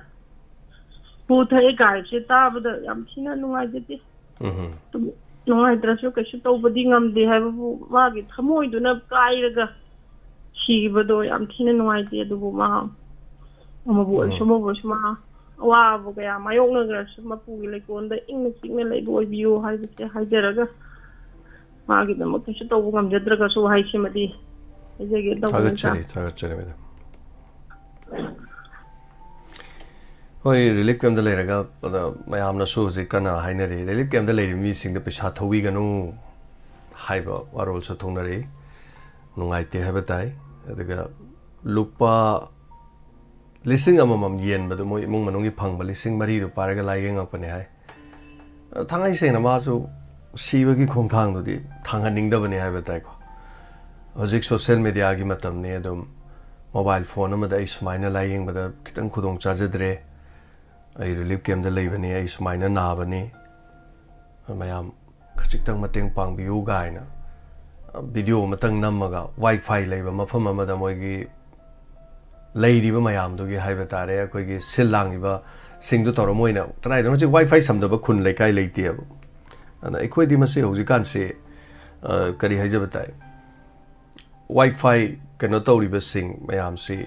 ꯄꯨꯊꯛꯑꯦ ꯀꯥꯏꯕꯁꯦ ꯇꯥꯕꯗ ꯌꯥꯝ ꯊꯤꯅ ꯅꯨꯡꯉꯥꯏꯖꯗꯦ꯫ ꯎꯝ꯫ ꯑꯗꯨꯝ ꯅꯨꯡꯉꯥꯏꯇ꯭ꯔꯁꯨ ꯀꯩꯁꯨ ꯇꯧꯕꯗꯤ ꯉꯝꯗꯦ ꯍꯥꯏꯕꯕꯨ ꯃꯥꯒꯤ ꯊꯃꯣꯏꯗꯨꯅ ꯀꯥꯏꯔꯒ ꯁꯤꯈꯤꯕꯗꯣ ꯌꯥꯝ ꯊꯤꯅ ꯅꯨꯡꯉꯥꯏꯇꯦ꯫ ꯑꯗꯨꯕꯨ ꯃꯥ ꯑꯃꯕꯨ ꯑꯣꯏꯔꯁꯨ ꯎꯝ꯫ ꯑꯃꯕꯨ ꯑꯣꯏꯔꯁꯨ ꯃꯥ ꯑꯋꯥꯕ ꯀꯌꯥ ꯃꯥꯌꯣꯛꯅꯈ꯭ꯔꯁꯨ ꯃꯄꯨꯒꯤ ꯂꯩꯀꯣꯜꯗ ꯏꯪꯅ ꯆꯤꯛꯅ ꯂꯩꯕ ꯑꯣꯏꯕꯤꯌꯨ ꯍꯥꯏꯕꯁꯦ ꯍꯥꯏꯖꯔꯒ ꯃꯥꯒꯤꯗꯃꯛ ꯀꯩꯁꯨ ꯇꯧꯕ ꯉꯝꯖꯗ꯭ꯔꯒꯁꯨ ꯋꯥꯍꯩꯁꯤꯃꯗꯤ ꯍꯥꯏꯖꯒꯦ ꯇꯧꯕꯅꯤ ꯁꯥꯔ꯫ ꯊꯥꯒꯠꯆꯔꯤ, ꯊꯥꯒꯠꯆꯔꯤ, ꯃꯦꯗꯥꯝ꯫ ꯍꯣꯏ, ꯔꯤꯂꯤꯐ ꯀꯦꯝꯗ ꯂꯩꯔꯒ, ꯑꯗ, ꯃꯌꯥꯝꯅꯁꯨ ꯍꯧꯖꯤꯛ ꯀꯟꯅ ꯍꯥꯏꯅꯔꯤ, ꯔꯤꯂꯤꯐ ꯀꯦꯝꯗ ꯂꯩꯔꯤꯕ ꯃꯤꯁꯤꯡꯗ ꯄꯩꯁꯥ ꯊꯧꯕꯤꯒꯅꯨ ꯍꯥꯏꯕ ꯋꯥꯔꯣꯜꯁꯨ ꯊꯣꯛꯅꯔꯤ꯫ ꯅꯨꯡꯉꯥꯏꯇꯦ ꯍꯥꯏꯕ ꯇꯥꯏ꯫ ꯑꯗꯨꯒ ꯂꯨꯄꯥ ꯂꯤꯁꯤꯡ ꯑꯃꯃꯝ ꯌꯦꯟꯕꯗꯨ ꯃꯣꯏ ꯏꯃꯨꯡ ꯃꯅꯨꯡꯒꯤ ꯐꯪꯕ ꯂꯤꯁꯤꯡ ꯃꯔꯤꯗꯨ ꯄꯥꯏꯔꯒ ꯂꯥꯏꯌꯦꯡꯉꯛꯄꯅꯦ ꯍꯥꯏ꯫ ꯊꯥꯡꯉꯩ ꯁꯦꯡꯅ ꯃꯥꯁꯨ ꯁꯤꯕꯒꯤ ꯈꯣꯡꯊꯥꯡꯗꯨꯗꯤ ꯊꯥꯡꯍꯟꯅꯤꯡꯗꯕꯅꯤ ꯍꯥꯏꯕ ꯇꯥꯏꯀꯣ꯫ ꯍꯧꯖꯤꯛ ꯁꯣꯁꯦꯜ ꯃꯦꯗꯤꯌꯥꯒꯤ ꯃꯇꯝꯅꯤ, ꯑꯗꯨꯝ ꯃꯣꯕꯥꯏꯜ ꯐꯣꯟ ꯑꯃꯗ ꯑꯩ ꯁꯨꯃꯥꯏꯅ ꯂꯥꯏꯌꯦꯡꯕꯗ ꯈꯤꯇꯪ ꯈꯨꯗꯣꯡ ꯆꯥꯖꯗ꯭ꯔꯦ, ꯑꯩ ꯔꯤꯂꯤꯐ ꯀꯦꯝꯗ ꯂꯩꯕꯅꯤ, ꯑꯩ ꯁꯨꯃꯥꯏꯅ ꯅꯥꯕꯅꯤ, ꯃꯌꯥꯝ ꯈꯖꯤꯛꯇꯪ ꯃꯇꯦꯡ ꯄꯥꯡꯕꯤꯌꯨ ꯀꯥꯏꯅ ꯚꯤꯗꯤꯑꯣ ꯑꯃꯇꯪ ꯅꯝꯃꯒ ꯋꯥꯏ ꯐꯥꯏ ꯂꯩꯕ ꯃꯐꯝ ꯑꯃꯗ ꯃꯣꯏꯒꯤ ꯂꯩꯔꯤꯕ ꯃꯌꯥꯝꯗꯨꯒꯤ ꯍꯥꯏꯕ ꯇꯥꯔꯦ, ꯑꯩꯈꯣꯏꯒꯤ ꯁꯤꯜ ꯂꯥꯡꯉꯤꯕ ꯁꯤꯡꯗꯨ ꯇꯧꯔ ꯃꯣꯏꯅ ꯀꯗꯥꯏꯗꯅꯣ ꯍꯧꯖꯤꯛ ꯋꯥꯏ ꯐꯥꯏ ꯁꯝꯗꯕ ꯈꯨꯟ ꯂꯩꯀꯥꯏ ꯂꯩꯇꯦꯕ꯫ ꯑꯗꯨꯅ ꯑꯩꯈꯣꯏꯗꯤ ꯃꯁꯤ ꯍꯧꯖꯤꯛꯀꯥꯟꯁꯤ, ꯑ, ꯀꯔꯤ ꯍꯥꯏꯖꯕ ꯇꯥꯏ, ꯋꯥꯏ ꯐꯥꯏ ꯀꯩꯅꯣ ꯇꯧꯔꯤꯕꯁꯤꯡ ꯃꯌꯥꯝꯁꯤ,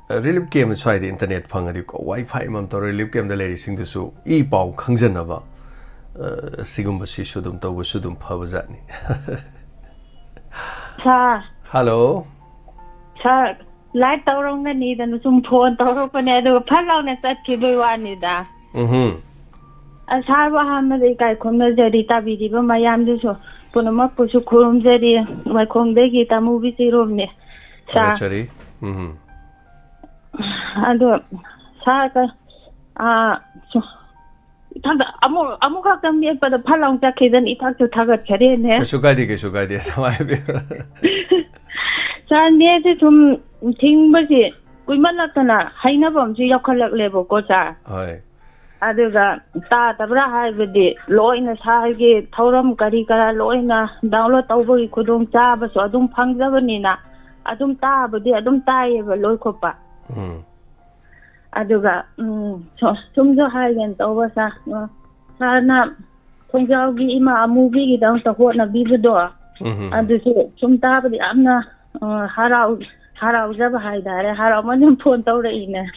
ꯑ, ꯔꯤꯂꯤꯐ ꯀꯦꯝ ꯁ꯭ꯋꯥꯏꯗ ꯏꯟꯇꯔꯅꯦꯠ ꯐꯪꯉꯗꯤꯀꯣ, ꯋꯥꯏ ꯐꯥꯏ ꯑꯃꯃꯝ ꯇꯧꯔ ꯔꯤꯂꯤꯐ ꯀꯦꯝꯗ ꯂꯩꯔꯤꯁꯤꯡꯗꯨꯁꯨ ꯏ ꯄꯥꯎ ꯈꯪꯖꯅꯕ, ꯑ, ꯁꯤꯒꯨꯝꯕꯁꯤꯁꯨ ꯑꯗꯨꯝ ꯇꯧꯕꯁꯨ ꯑꯗꯨꯝ ꯐꯕꯖꯥꯠꯅꯤ꯫ ꯁꯥꯔ, ꯍꯜꯂꯣ꯫ ꯁꯥꯔ, ꯂꯥꯏꯚ ꯇꯧꯔꯝꯒꯅꯤꯗꯅ ꯁꯨꯝ ꯐꯣꯟ ꯇꯧꯔꯛꯄꯅꯦ, ꯑꯗꯨꯒ ꯐꯠ ꯂꯥꯎꯅ ꯆꯠꯈꯤꯕꯩ ꯋꯥꯅꯤꯗ꯫ ꯎꯝꯍꯨꯝ꯫ ꯑ, ꯁꯥꯔꯕꯨ ꯑꯍꯥꯟꯕꯗ ꯏꯀꯥꯏ ꯈꯨꯝꯅꯖꯔꯤ, ꯇꯥꯕꯤꯔꯤꯕ ꯃꯌꯥꯝꯗꯨꯁꯨ ꯄꯨꯝꯅꯃꯛꯄꯨꯁꯨ ꯈꯨꯔꯨꯝꯖꯔꯤ꯫ ꯋꯥꯏꯈꯣꯡꯗꯒꯤ ꯇꯥꯃꯨꯕꯤ ꯆꯤꯔꯣꯝꯅꯦ, ꯁꯥꯔ꯫ ꯊꯥꯒꯠꯆꯔꯤ꯫ ꯎꯝ꯫ ꯑꯗꯣ ꯁꯥꯔ, ꯀ-, ꯑ, ꯁꯨ-, ꯏꯊꯛꯇ ꯑꯃꯨꯛ, ꯑꯃꯨꯛ ꯈꯛꯇꯪ ꯃꯦꯠꯄꯗ ꯐꯠ ꯂꯥꯎ ꯆꯠꯈꯤꯗꯅ ꯏꯊꯛꯁꯨ ꯊꯥꯒꯠꯈꯔꯦꯅꯦ꯫ ꯀꯩꯁꯨ ꯀꯥꯏꯗꯦ, ꯀꯩꯁꯨ ꯀꯥꯏꯗꯦ꯫ ꯑꯗꯨꯝ ꯍꯥꯏꯕꯤꯌꯨ꯫ ꯁꯥꯔ, ꯅꯦꯠꯁꯦ ꯁꯨꯝ ꯊꯤꯡꯕꯁꯦ ꯀꯨꯏꯃꯜꯂꯛꯇꯅ ꯍꯩꯅꯕ ꯑꯃꯁꯨ ꯌꯥꯎꯈꯠꯂꯛꯂꯦꯕꯀꯣ, ꯁꯥꯔ꯫ ꯍꯣꯏ꯫ ꯑꯗꯨꯒ ꯇꯥꯗꯕ꯭ꯔꯥ ꯍꯥꯏꯕꯗꯤ ꯂꯣꯏꯅ ꯁꯥꯔꯒꯤ ꯊꯧꯔꯝ ꯀꯔꯤ ꯀꯔꯥ ꯂꯣꯏꯅ download ꯇꯧꯕꯒꯤ ꯈꯨꯗꯣꯡ ꯆꯥꯕꯁꯨ ꯑꯗꯨꯝ ꯐꯪꯖꯕꯅꯤꯅ ꯑꯗꯨꯝ ꯇꯥꯕꯗꯤ ꯑꯗꯨꯝ ꯇꯥꯏꯌꯦꯕ ꯂꯣꯏ ꯈꯣꯠꯄ꯫ ꯎꯝ꯫ ꯑꯗꯨꯒ, ꯎꯝ, ꯁꯨ-, ꯁꯨꯝꯁꯨ ꯍꯥꯏꯒꯦꯅ ꯇꯧꯕ, ꯁꯥꯔ꯫ ꯑ, ꯁꯥꯔꯅ ꯊꯣꯡꯖꯥꯎꯒꯤ ꯏꯃꯥ ꯑꯃꯨꯕꯤꯒꯤꯗꯃꯛꯇ ꯍꯣꯠꯅꯕꯤꯕꯗꯣ, ꯎꯝ, ꯎꯝ, ꯎꯝ꯫ ꯑꯗꯨꯁꯨ ꯁꯨꯝ ꯇꯥꯕꯗ ꯌꯥꯝꯅ, ꯑ, ꯍꯔꯥꯎ-, ꯍꯔꯥꯎꯖꯕ ꯍꯥꯏꯇꯥꯔꯦ꯫ ꯍꯔꯥꯎꯃꯟꯗꯅ ꯐꯣꯟ ꯇꯧꯔꯛꯏꯅꯦ꯫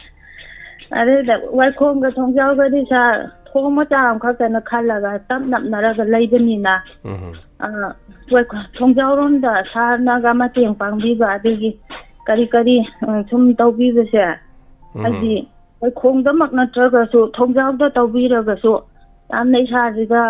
ꯑꯗꯩꯗ ꯋꯥꯏꯈꯣꯡꯒ ꯊꯣꯡꯖꯥꯎꯒꯗꯤ ꯁꯥꯔ ꯊꯣꯡ ꯃꯆꯥ ꯑꯃꯈꯛꯇꯅ ꯈꯜꯂꯒ ꯇꯞ ꯅꯞꯅꯔꯒ ꯂꯩꯕꯅꯤꯅ, ꯎꯝ, ꯎꯝ꯫ ꯑ, ꯋꯥꯏꯈꯣ-, ꯊꯣꯡꯖꯥꯎꯔꯣꯝꯗ ꯁꯥꯔꯅꯒ ꯃꯇꯦꯡ ꯄꯥꯡꯕꯤꯕ ꯑꯗꯒꯤ ꯀꯔꯤ ꯀꯔꯤ, ꯑ, ꯁꯨꯝ ꯇꯧꯕꯤꯕꯁꯦ, ꯎꯝ꯫ ꯍꯥꯏꯗꯤ ꯋꯥꯏꯈꯣꯡꯗꯃꯛ ꯅꯠꯇ꯭ꯔꯒꯁꯨ ꯊꯣꯡꯖꯥꯎꯗ ꯇꯧꯕꯤꯔꯒꯁꯨ ꯌꯥꯝꯅ ꯏꯁꯥꯁꯤꯗ,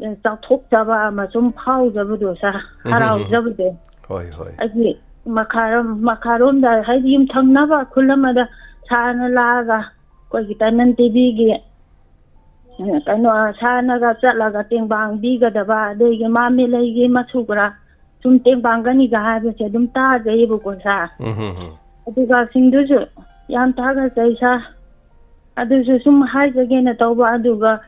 ꯑ, ꯆꯥꯎꯊꯣꯛꯆꯕ ꯑꯃ ꯁꯨꯝ ꯐꯥꯎꯖꯕꯗꯣ ꯁꯥꯔ, ꯎꯝ, ꯎꯝ, ꯎꯝ꯫ ꯍꯔꯥꯎꯖꯕꯗꯣ꯫ ꯍꯣꯏ, ꯍꯣꯏ꯫ ꯍꯥꯏꯗꯤ ꯃꯈꯥꯔꯣꯝ-, ꯃꯈꯥꯔꯣꯝꯗ ꯍꯥꯏꯗꯤ ꯌꯨꯝꯊꯪꯅꯕ ꯈꯨꯜ ꯑꯃꯗ ꯁꯥꯔꯅ ꯂꯥꯛꯑꯒ ꯑꯩꯈꯣꯏꯒꯤ ꯇꯥꯏꯅꯟ ꯇꯤꯚꯤꯒꯤ, ꯎꯝ, ꯀꯩꯅꯣ, ꯁꯥꯔꯅꯒ ꯆꯠꯂꯒ ꯇꯦꯡꯕꯥꯡ ꯄꯤꯒꯗꯕ, ꯑꯗꯒꯤ ꯃꯥꯃꯤ ꯂꯩꯒꯤ ꯃꯁꯨ ꯈꯔ ꯁꯨꯝ ꯇꯦꯡꯕꯥꯡꯒꯅꯤꯒ ꯍꯥꯏꯕꯁꯦ ꯑꯗꯨꯝ ꯇꯥꯖꯩꯌꯦꯕꯀꯣ ꯁꯥꯔ꯫ ꯎꯝ, ꯎꯝ, ꯎꯝ꯫ ꯑꯗꯨꯒ ꯁꯤꯡꯗꯨꯁꯨ ꯌꯥꯝ ꯊꯥꯒꯠꯆꯩ ꯁꯥꯔ꯫ ꯑꯗꯨꯁꯨ ꯁꯨꯝ ꯍꯥꯏꯖꯒꯦꯅ ꯇꯧꯕ, ꯑꯗꯨꯒ,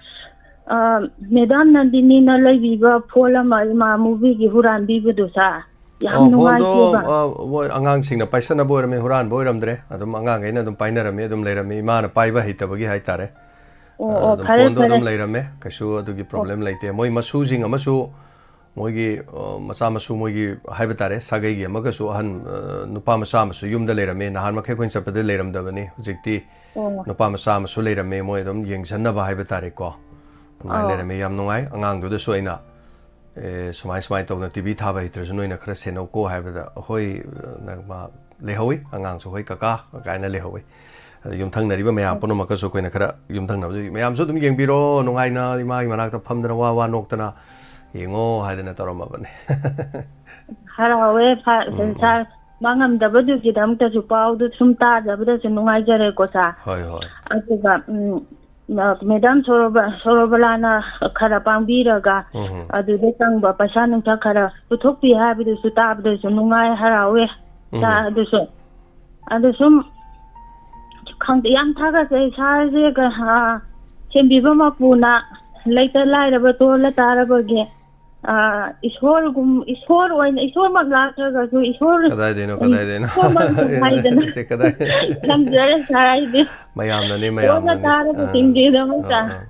ꯑ, ꯃꯦꯗꯥꯝ ꯅꯟꯗꯤꯅꯤꯅ ꯂꯩꯕꯤꯕ ꯐꯣꯟ ꯑꯃ ꯏꯃꯥ ꯃꯨꯕꯤꯒꯤ ꯍꯨꯔꯥꯟꯕꯤꯕꯗꯨ ꯁꯥꯔ꯫ ꯌꯥꯝ ꯑꯣ, ꯐꯣꯟꯗꯣ, ꯅꯨꯡꯉꯥꯏꯇꯦꯕ꯫ ꯑ, ꯃꯣꯏ ꯑꯉꯥꯡꯁꯤꯡꯅ ꯄꯥꯏꯁꯟꯅꯕ ꯑꯣꯏꯔꯝꯃꯦ, ꯍꯨꯔꯥꯟꯕ ꯑꯣꯏꯔꯝꯗ꯭ꯔꯦ꯫ ꯑꯗꯨꯝ ꯑꯉꯥꯡꯈꯩꯅ ꯑꯗꯨꯝ ꯄꯥꯏꯅꯔꯝꯃꯤ, ꯑꯗꯨꯝ ꯂꯩꯔꯝꯃꯤ꯫ ꯏꯃꯥꯅ ꯄꯥꯏꯕ ꯍꯩꯇꯕꯒꯤ ꯍꯥꯏꯇꯥꯔꯦ꯫ ꯑꯣ, ꯑ, ꯑꯣ, ꯑꯗꯨꯝ ꯐꯔꯦ, ꯐꯣꯟꯗꯣ ꯐꯔꯦ꯫ ꯑꯗꯨꯝ ꯂꯩꯔꯝꯃꯦ꯫ ꯀꯩꯁꯨ ꯑꯗꯨꯒꯤ ꯑꯣ꯫ ꯄ꯭ꯔꯣꯕ꯭ꯂꯦꯝ ꯂꯩꯇꯦ꯫ ꯃꯣꯏ ꯃꯁꯨꯁꯤꯡ ꯑꯃꯁꯨ ꯃꯣꯏꯒꯤ, ꯑ, ꯃꯆꯥ ꯃꯁꯨ ꯃꯣꯏꯒꯤ ꯍꯥꯏꯕ ꯇꯥꯔꯦ, ꯁꯥꯒꯩꯒꯤ ꯑꯃꯒꯁꯨ ꯑꯍꯟ, ꯑ, ꯅꯨꯄꯥ ꯃꯆꯥ ꯑꯃꯁꯨ ꯌꯨꯝꯗ ꯂꯩꯔꯝꯃꯦ꯫ ꯅꯍꯥꯟ ꯃꯈꯩ ꯑꯩꯈꯣꯏꯅ ꯆꯠꯄꯗ ꯂꯩꯔꯝꯗꯕꯅꯤ꯫ ꯍꯧꯖꯤꯛꯇꯤ ꯑꯣ꯫ ꯅꯨꯄꯥ ꯃꯆꯥ ꯑꯃꯁꯨ ꯂꯩꯔꯝꯃꯦ꯫ ꯃꯣꯏ ꯑꯗꯨꯝ ꯌꯦꯡꯁꯟꯅꯕ ꯍꯥꯏꯕ ꯇꯥꯔꯦꯀꯣ꯫ ꯑꯗꯨꯃꯥꯏꯅ ꯑꯣ꯫ ꯂꯩꯔꯝꯃꯦ꯫ ꯌꯥꯝ ꯅꯨꯡꯉꯥꯏ꯫ ꯑꯉꯥꯡꯗꯨꯗꯁꯨ ꯑꯩꯅ, "ꯑꯦ, ꯁꯨꯃꯥꯏ ꯁꯨꯃꯥꯏ ꯇꯧꯗꯅ ꯇꯤꯚꯤ ꯊꯥꯕ ꯍꯩꯇ꯭ꯔꯁꯨ ꯅꯣꯏꯅ ꯈꯔ ꯁꯦꯟꯅꯧꯀꯣ" ꯍꯥꯏꯕꯗ, "ꯍꯣꯏ", ꯅ-, ꯃꯥ ꯂꯩꯍꯧꯋꯤ꯫ ꯑꯉꯥꯡꯁꯨ, "ꯍꯣꯏ ꯀꯀꯥ" ꯀꯥꯏꯅ ꯂꯩꯍꯧꯋꯤ꯫ ꯑꯗ ꯌꯨꯝꯊꯪꯅꯔꯤꯕ ꯃꯌꯥꯝ ꯄꯨꯝꯅꯃꯛꯀꯁꯨ ꯑꯩꯈꯣꯏꯅ ꯈꯔ, ꯌꯨꯝꯊꯪꯅꯕꯁꯨ ꯃꯌꯥꯝꯁꯨ ꯑꯗꯨꯝ ꯌꯦꯡꯕꯤꯔꯣ, ꯅꯨꯡꯉꯥꯏꯅ ꯏꯃꯥꯒꯤ ꯃꯅꯥꯛꯇ ꯐꯝꯗꯅ ꯋꯥ ꯋꯥ ꯅꯣꯛꯇꯅ ꯌꯦꯡꯉꯣ ꯍꯥꯏꯗꯅ ꯇꯧꯔꯝꯃꯕꯅꯦ꯫ ꯍꯔꯥꯎꯋꯦ ꯐ-, ꯎꯝ, ꯎꯝ꯫ ꯁꯥꯔ, ꯃꯥꯡꯉꯝꯗꯕꯗꯨꯒꯤꯗꯃꯛꯇꯁꯨ ꯄꯥꯎꯗꯨ ꯁꯨꯝ ꯇꯥꯖꯕꯗꯁꯨ ꯅꯨꯡꯉꯥꯏꯖꯔꯦꯀꯣ ꯁꯥꯔ꯫ ꯍꯣꯏ, ꯍꯣꯏ꯫ ꯑꯗꯨꯒ, ꯎꯝ, ꯃꯦꯗꯥꯝ ꯁꯣꯔꯣꯕ-, ꯁꯣꯔꯣꯕꯂꯥꯅ ꯈꯔ ꯄꯥꯡꯕꯤꯔꯒ ꯎꯝ꯫ ꯑꯗꯨꯗ ꯆꯪꯕ ꯄꯩꯁꯥ ꯅꯨꯡꯁꯥ ꯈꯔ ꯄꯨꯊꯣꯛꯄꯤ ꯍꯥꯏꯕꯗꯨꯁꯨ ꯇꯥꯕꯗꯁꯨ ꯅꯨꯡꯉꯥꯏ, ꯍꯔꯥꯎꯋꯦ꯫ ꯎꯝ꯫ ꯁꯥꯔ, ꯑꯗꯨꯁꯨ, ꯑꯗꯨ ꯁꯨꯝ ꯈꯪꯗꯦ, ꯌꯥꯝ ꯊꯥꯒꯠꯆꯩ ꯁꯥꯔꯁꯦ꯫ ꯀ-, ꯑ, ꯁꯦꯝꯕꯤꯕ ꯃꯄꯨꯅ ꯂꯩꯇ ꯂꯥꯏꯔꯕ ꯇꯣꯜꯂ ꯇꯥꯔꯕꯒꯤ, ꯑ, ꯏꯁꯣꯔꯒꯨꯝ-, ꯏꯁꯣꯔ ꯑꯣꯏꯅ, ꯏꯁꯣꯔꯃꯛ ꯂꯥꯛꯇ꯭ꯔꯒꯁꯨ ꯏꯁꯣꯔ, ꯀꯗꯥꯏꯗꯩꯅꯣ, ꯀꯗꯥꯏꯗꯩꯅꯣ? ꯏꯁꯣꯔꯃꯛ ꯍꯥꯏꯗꯅ ꯅꯠꯇꯦ, ꯀꯗꯥꯏ-, ꯊꯝꯖꯔꯦ ꯁꯥꯔ ꯑꯩꯗꯤ꯫ ꯃꯌꯥꯝꯅꯅꯤ, ꯇꯣꯜꯂ ꯃꯌꯥꯝꯅꯅꯤ꯫ ꯇꯥꯔꯕꯁꯤꯡꯒꯤꯗꯃꯛꯇ꯫ ꯑꯥ, ꯑꯥ, ꯑꯥ꯫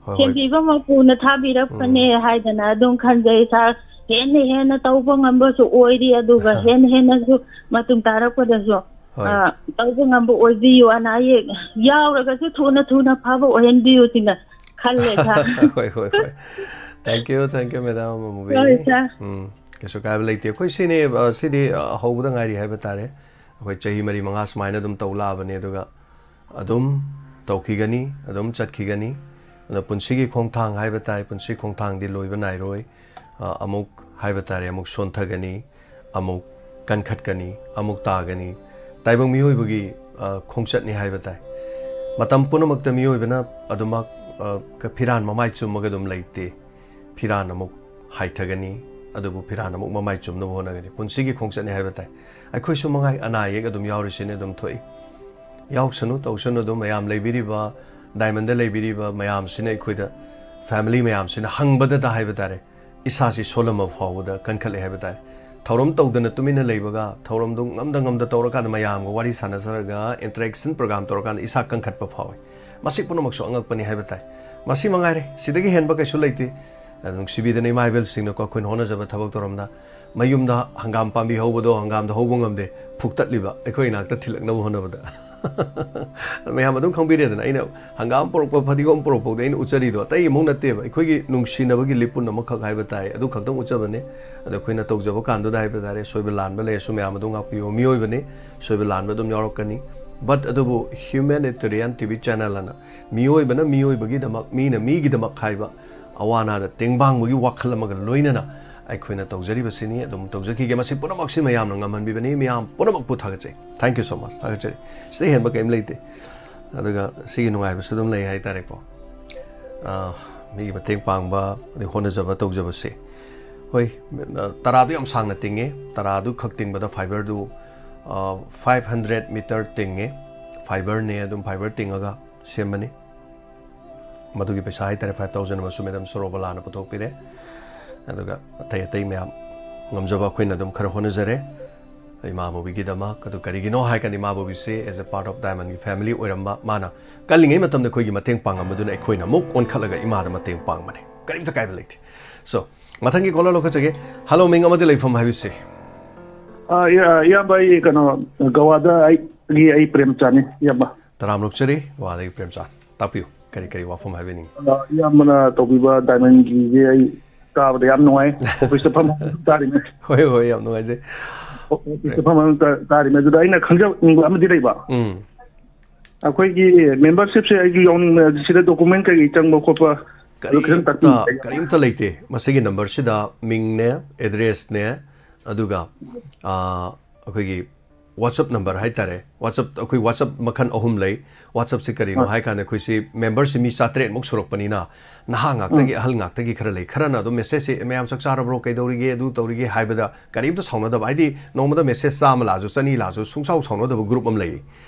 ꯍꯣꯏ, ꯍꯣꯏ꯫ ꯁꯦꯝꯕꯤꯕ ꯃꯄꯨꯅ ꯊꯥꯕꯤꯔꯛꯄꯅꯦ ꯎꯝ꯫ ꯍꯥꯏꯗꯅ ꯑꯗꯨꯝ ꯈꯟꯖꯩ ꯁꯥꯔ꯫ ꯍꯦꯟꯅ ꯍꯦꯟꯅ ꯇꯧꯕ ꯉꯝꯕꯁꯨ ꯑꯣꯏꯔꯤ, ꯑꯗꯨꯒ ꯍꯦꯟꯅ ꯍꯦꯟꯅꯁꯨ ꯃꯇꯨꯡ ꯇꯥꯔꯛꯄꯗꯁꯨ, ꯍꯣꯏ꯫ ꯑ, ꯇꯧꯕ ꯉꯝꯕ ꯑꯣꯏꯕꯤꯌꯨ, ꯑꯅꯥ ꯑꯌꯦꯛ ꯌꯥꯎꯔꯒꯁꯨ ꯊꯨꯅ ꯊꯨꯅ ꯐꯕ ꯑꯣꯏꯍꯟꯕꯤꯌꯨ ꯁꯤꯅ ꯈꯜꯂꯦ ꯁꯥꯔ꯫ ꯍꯣꯏ, ꯍꯣꯏ, ꯍꯣꯏ꯫ Thank you, thank you, madam ꯑꯃꯨꯕꯤ꯫ ꯍꯣꯏ ꯁꯥꯔ꯫ ꯎꯝ, ꯀꯩꯁꯨ ꯀꯥꯏꯕ ꯂꯩꯇꯦ꯫ ꯑꯩꯈꯣꯏ ꯁꯤꯅꯦ, ꯑ, ꯁꯤꯗꯤ, ꯑ, ꯍꯧꯕꯗ ꯉꯥꯏꯔꯤ ꯍꯥꯏꯕ ꯇꯥꯔꯦ꯫ ꯑꯩꯈꯣꯏ ꯆꯍꯤ ꯃꯔꯤ ꯃꯉꯥ ꯁꯨꯃꯥꯏꯅ ꯑꯗꯨꯝ ꯇꯧ ꯂꯥꯛꯑꯕꯅꯦ, ꯑꯗꯨꯒ ꯑꯗꯨꯝ ꯇꯧꯈꯤꯒꯅꯤ, ꯑꯗꯨꯝ ꯆꯠꯈꯤꯒꯅꯤ꯫ ꯑꯗꯣ ꯄꯨꯟꯁꯤꯒꯤ ꯈꯣꯡꯊꯥꯡ ꯍꯥꯏꯕ ꯇꯥꯏ, ꯄꯨꯟꯁꯤ ꯈꯣꯡꯊꯥꯡꯗꯤ ꯂꯣꯏꯕ ꯅꯥꯏꯔꯣꯏ꯫ ꯑ, ꯑꯃꯨꯛ ꯍꯥꯏꯕ ꯇꯥꯔꯦ, ꯑꯃꯨꯛ ꯁꯣꯟꯊꯒꯅꯤ, ꯑꯃꯨꯛ ꯀꯟꯈꯠꯀꯅꯤ, ꯑꯃꯨꯛ ꯇꯥꯒꯅꯤ꯫ ꯇꯥꯏꯕꯪ ꯃꯤꯑꯣꯏꯕꯒꯤ, ꯑ, ꯈꯣꯡꯆꯠꯅꯤ ꯍꯥꯏꯕ ꯇꯥꯏ꯫ ꯃꯇꯝ ꯄꯨꯝꯅꯃꯛꯇ ꯃꯤꯑꯣꯏꯕꯅ ꯑꯗꯨꯃꯛ, ꯑ, ꯀ-, ꯐꯤꯔꯥꯟ ꯃꯃꯥꯏ ꯆꯨꯝꯃꯒ ꯑꯗꯨꯝ ꯂꯩꯇꯦ꯫ ꯐꯤꯔꯥꯟ ꯑꯃꯨꯛ ꯍꯥꯏꯊꯒꯅꯤ, ꯑꯗꯨꯕꯨ ꯐꯤꯔꯥꯟ ꯑꯃꯨꯛ ꯃꯃꯥꯏ ꯆꯨꯝꯅꯕ ꯍꯣꯠꯅꯒꯅꯤ꯫ ꯄꯨꯟꯁꯤꯒꯤ ꯈꯣꯡꯆꯠꯅꯤ ꯍꯥꯏꯕ ꯇꯥꯏ꯫ ꯑꯩꯈꯣꯏꯁꯨ ꯃꯉꯥꯏ ꯑꯅꯥ ꯑꯌꯦꯛ ꯑꯗꯨꯝ ꯌꯥꯎꯔꯤꯁꯤꯅꯦ, ꯑꯗꯨꯝ ꯊꯣꯛꯏ꯫ ꯌꯥꯎꯁꯅꯨ, ꯇꯧꯁꯅꯨ, ꯑꯗꯨꯝ ꯃꯌꯥꯝ ꯂꯩꯕꯤꯔꯤꯕ, Diamond ꯗ ꯂꯩꯕꯤꯔꯤꯕ ꯃꯌꯥꯝꯁꯤꯅ ꯑꯩꯈꯣꯏꯗ family ꯃꯌꯥꯝꯁꯤꯅ ꯍꯪꯕꯗꯇ ꯍꯥꯏꯕ ꯇꯥꯔꯦ, ꯏꯁꯥꯁꯤ ꯁꯣꯜꯂꯝꯕ ꯐꯥꯎꯕꯗ ꯀꯟꯈꯠꯂꯦ ꯍꯥꯏꯕ ꯇꯥꯔꯦ꯫ ꯊꯧꯔꯝ ꯇꯧꯗꯅ ꯇꯨꯃꯤꯟꯅ ꯂꯩꯕꯒ, ꯊꯧꯔꯝꯗꯨ ꯉꯝꯗ ꯉꯝꯗ ꯇꯧꯔꯀꯥꯟꯗ ꯃꯌꯥꯝꯒ ꯋꯥꯔꯤ ꯁꯥꯟꯅꯖꯔꯒ, interaction program ꯇꯧꯔꯀꯥꯟꯗ ꯏꯁꯥ ꯀꯟꯈꯠꯄ ꯐꯥꯎꯏ꯫ ꯃꯁꯤ ꯄꯨꯝꯅꯃꯛꯁꯨ ꯑꯉꯛꯄꯅꯤ ꯍꯥꯏꯕ ꯇꯥꯏ꯫ ꯃꯁꯤ ꯃꯉꯥꯏꯔꯦ, ꯁꯤꯗꯒꯤ ꯍꯦꯟꯕ ꯀꯩꯁꯨ ꯂꯩꯇꯦ꯫ ꯑꯗꯨ ꯅꯨꯡꯁꯤꯕꯤꯗꯅ ꯏꯃꯥ ꯏꯕꯦꯜꯁꯤꯡꯅꯀꯣ, ꯑꯩꯈꯣꯏꯅ ꯍꯣꯠꯅꯖꯕ ꯊꯕꯛ ꯊꯧꯔꯝꯗ ꯃꯌꯨꯝꯗ ꯍꯪꯒꯥꯝ ꯄꯥꯝꯕꯤ ꯍꯧꯕꯗꯣ ꯍꯪꯒꯥꯝꯗꯣ ꯍꯧꯕ ꯉꯝꯗꯦ, ꯐꯨꯛꯇꯠꯂꯤꯕ ꯑꯩꯈꯣꯏ ꯏꯅꯥꯛꯇ ꯊꯤꯜꯂꯛꯅꯕ ꯍꯣꯠꯅꯕꯗ꯫ ꯃꯌꯥꯝ ꯑꯗꯨꯝ ꯈꯪꯕꯤꯔꯦꯗꯅ, ꯑꯩꯅ ꯍꯪꯒꯥꯝ ꯄꯨꯔꯛꯄ, ꯐꯗꯤꯒꯣꯝ ꯄꯨꯔꯛꯄꯗ ꯑꯩꯅ ꯎꯠꯆꯔꯤꯗꯣ ꯑꯇꯩ ꯑꯃꯨꯛ ꯅꯠꯇꯦꯕ, ꯑꯩꯈꯣꯏꯒꯤ ꯅꯨꯡꯁꯤꯅꯕꯒꯤ ꯂꯤꯄꯨꯟ ꯑꯃꯈꯛ ꯍꯥꯏꯕ ꯇꯥꯏ, ꯑꯗꯨ ꯈꯛꯇꯪ ꯎꯠꯆꯕꯅꯦ꯫ ꯑꯗꯣ ꯑꯩꯈꯣꯏꯅ ꯇꯧꯖꯕ ꯀꯥꯟꯗꯨꯗ ꯍꯥꯏꯕ ꯇꯥꯔꯦ, ꯁꯣꯏꯕ ꯂꯥꯟꯕ ꯂꯩꯔꯁꯨ ꯃꯌꯥꯝ ꯑꯗꯨꯝ ꯉꯥꯛꯄꯤꯌꯣ꯫ ꯃꯤꯑꯣꯏꯕꯅꯤ, ꯁꯣꯏꯕ ꯂꯥꯟꯕ ꯑꯗꯨꯝ ꯌꯥꯎꯔꯛꯀꯅꯤ꯫ But ꯑꯗꯨꯕꯨ Humanitarian T V channel ꯑꯅ ꯃꯤꯑꯣꯏꯕꯅ ꯃꯤꯑꯣꯏꯕꯒꯤꯗꯃꯛ, ꯃꯤꯅ ꯃꯤꯒꯤꯗꯃꯛ ꯍꯥꯏꯕ ꯑꯋꯥ ꯑꯅꯥꯗ ꯇꯦꯡꯕꯥꯡꯕꯒꯤ ꯋꯥꯈꯜ ꯑꯃꯒ ꯂꯣꯏꯅꯅ ꯑꯩꯈꯣꯏꯅ ꯇꯧꯖꯔꯤꯕꯁꯤꯅꯤ꯫ ꯑꯗꯨꯝ ꯇꯧꯖꯈꯤꯒꯦ꯫ ꯃꯁꯤ ꯄꯨꯝꯅꯃꯛꯁꯤ ꯃꯌꯥꯝꯅ ꯉꯝꯍꯟꯕꯤꯕꯅꯤ꯫ ꯃꯌꯥꯝ ꯄꯨꯝꯅꯃꯛꯄꯨ ꯊꯥꯒꯠꯆꯩ꯫ Thank you so much꯫ ꯊꯥꯒꯠꯆꯔꯤ꯫ ꯁꯤꯗꯩ ꯍꯦꯟꯕ ꯀꯔꯤꯝ ꯂꯩꯇꯦ꯫ ꯑꯗꯨꯒ ꯁꯤꯒꯤ ꯅꯨꯡꯉꯥꯏꯕꯁꯨ ꯑꯗꯨꯝ ꯂꯩ ꯍꯥꯏꯇꯥꯔꯦꯀꯣ꯫ ꯑꯥ, ꯃꯤꯒꯤ ꯃꯇꯦꯡ ꯄꯥꯡꯕ, ꯑꯗꯩ ꯍꯣꯠꯅꯖꯕ ꯇꯧꯖꯕꯁꯦ꯫ ꯍꯣꯏ, ꯑ, ꯇꯔꯥꯗꯨ ꯌꯥꯝ ꯁꯥꯡꯅ ꯇꯤꯡꯉꯦ꯫ ꯇꯔꯥꯗꯨ ꯈꯛ ꯇꯤꯡꯕꯗ fiberꯗꯨ, ꯑ, five hundred meter ꯇꯤꯡꯉꯦ꯫ Fiberꯅꯦ, ꯑꯗꯨꯝ fiber ꯇꯤꯡꯉꯒ ꯁꯦꯝꯕꯅꯤ꯫ ꯃꯗꯨꯒꯤ ꯄꯩꯁꯥ ꯍꯥꯏꯇꯥꯔꯦ, five thousand ꯑꯃꯁꯨ Madam ꯁꯣꯔꯣꯕꯂꯥꯅ ꯄꯨꯊꯣꯛꯄꯤꯔꯦ꯫ ꯑꯗꯨꯒ ꯑꯇꯩ ꯑꯇꯩ ꯃꯌꯥꯝ ꯉꯝꯖꯕ ꯑꯩꯈꯣꯏꯅ ꯑꯗꯨꯝ ꯈꯔ ꯍꯣꯠꯅꯖꯔꯦ ꯏꯃꯥ ꯕꯣꯕꯤꯒꯤꯗꯃꯛ꯫ ꯑꯗꯨ ꯀꯔꯤꯒꯤꯅꯣ ꯍꯥꯏꯔꯀꯥꯟꯗ ꯏꯃꯥ ꯕꯣꯕꯤꯁꯦ as a part of Diamondꯒꯤ family ꯑꯣꯏꯔꯝꯕ, ꯃꯥꯅ ꯀꯜꯂꯤꯉꯩ ꯃꯇꯝꯗ ꯑꯩꯈꯣꯏꯒꯤ ꯃꯇꯦꯡ ꯄꯥꯡꯉꯝꯕꯗꯨꯅ ꯑꯩꯈꯣꯏꯅ ꯑꯃꯨꯛ ꯑꯣꯟꯈꯠꯂꯒ ꯏꯃꯥꯗ ꯃꯇꯦꯡ ꯄꯥꯡꯕꯅꯦ꯫ ꯀꯔꯤꯝꯇ ꯀꯥꯏꯕ ꯂꯩꯇꯦ꯫ So, ꯃꯊꯪꯒꯤ caller ꯂꯧꯈꯠꯆꯒꯦ꯫ Hello, ꯃꯤꯡ ꯑꯃꯗꯤ ꯂꯩꯐꯝ ꯍꯥꯏꯕꯤꯁꯤ꯫ ꯑꯥ, ꯏꯌꯥ-, ꯏꯌꯥꯝꯕ, ꯑꯩ ꯀꯩꯅꯣ, ꯒꯋꯥꯗ ꯑꯩꯒꯤ, ꯑꯩ ꯄ꯭ꯔꯦꯝꯆꯥꯅꯤ, ꯏꯌꯥꯝꯕ꯫ ꯇꯔꯥꯝꯅ ꯑꯣꯛꯆꯔꯤ, ꯒꯋꯥꯗꯒꯤ ꯄ꯭ꯔꯦꯝꯆꯥꯟ꯫ ꯇꯥꯛꯄꯤꯌꯨ, ꯀꯔꯤ ꯀꯔꯤ ꯋꯥꯐꯝ ꯍꯥꯏꯕꯤꯅꯤꯡ? ꯑꯥ, ꯏꯌꯥꯝꯕꯅ ꯇꯧꯕꯤꯕ Diamondꯒꯤꯁꯦ ꯑꯩ ꯇꯥꯕꯗ ꯌꯥꯝ ꯅꯨꯡꯉꯥꯏ꯫ Officeꯇ ꯐꯝ ꯇꯥꯔꯤꯅꯦ꯫ ꯍꯣꯏ, ꯍꯣꯏ, ꯌꯥꯝ ꯅꯨꯡꯉꯥꯏꯖꯩ꯫ Officeꯇ ꯐꯝ ꯇꯥ-, ꯇꯥꯔꯤꯅꯦ꯫ ꯑꯗꯨꯗ ꯑꯩꯅ ꯈꯪꯖꯅꯤꯡꯕ ꯑꯃꯗꯤ ꯂꯩꯕ꯫ ꯎꯝ꯫ ꯑꯩꯈꯣꯏꯒꯤ membershipꯁꯦ ꯑꯩꯁꯨ ꯌꯥꯎꯅꯤꯡꯕ, ꯁꯤꯗ document ꯀꯩꯀꯩ ꯆꯪꯕ ꯈꯣꯠꯄ ꯑꯗꯨ ꯈꯤꯇꯪ ꯀꯔꯤꯝꯇ, ꯇꯥꯛꯄꯤꯌꯨ꯫ ꯀꯔꯤꯝꯇ ꯂꯩꯇꯦ꯫ ꯃꯁꯤꯒꯤ numberꯁꯤꯗ ꯃꯤꯡꯅꯦ, addressꯅꯦ, ꯑꯗꯨꯒ, ꯑꯥ, ꯑꯩꯈꯣꯏꯒꯤ WhatsApp number ꯍꯥꯏꯇꯥꯔꯦ, WhatsApp, ꯑꯩꯈꯣꯏ WhatsApp ꯃꯈꯜ ꯑꯍꯨꯝ ꯂꯩ꯫ WhatsAppꯁꯤ ꯀꯔꯤꯅꯣ ꯍꯣꯏ꯫ ꯍꯥꯏ ꯀꯥꯟꯗ, ꯑꯩꯈꯣꯏꯁꯤ memberꯁꯤ ꯃꯤ ꯆꯥꯇ꯭ꯔꯦꯠꯃꯨꯛ ꯁꯨꯔꯛꯄꯅꯤꯅ, ꯅꯍꯥ ꯉꯥꯛꯇꯒꯤ, ꯎꯝ꯫ ꯑꯍꯜ ꯉꯥꯛꯇꯒꯤ ꯈꯔ ꯂꯩ꯫ ꯈꯔꯅ ꯑꯗꯨꯝ messageꯁꯦ, "ꯃꯌꯥꯝ ꯆꯥꯛ ꯆꯥꯔꯕ꯭ꯔꯣ, ꯀꯩꯗꯧꯔꯤꯒꯦ, ꯑꯗꯨ ꯇꯧꯔꯤꯒꯦ?" ꯍꯥꯏꯕꯗ ꯀꯔꯤꯝꯇ ꯁꯥꯎꯅꯗꯕ, ꯍꯥꯏꯗꯤ ꯅꯣꯡꯃꯗ message ꯆꯥꯝꯃ ꯂꯥꯛꯑꯁꯨ, ꯆꯅꯤ ꯂꯥꯛꯑꯁꯨ, ꯁꯨꯡꯁꯥꯎ ꯁꯥꯎꯅꯗꯕ group ꯑꯃ ꯂꯩ꯫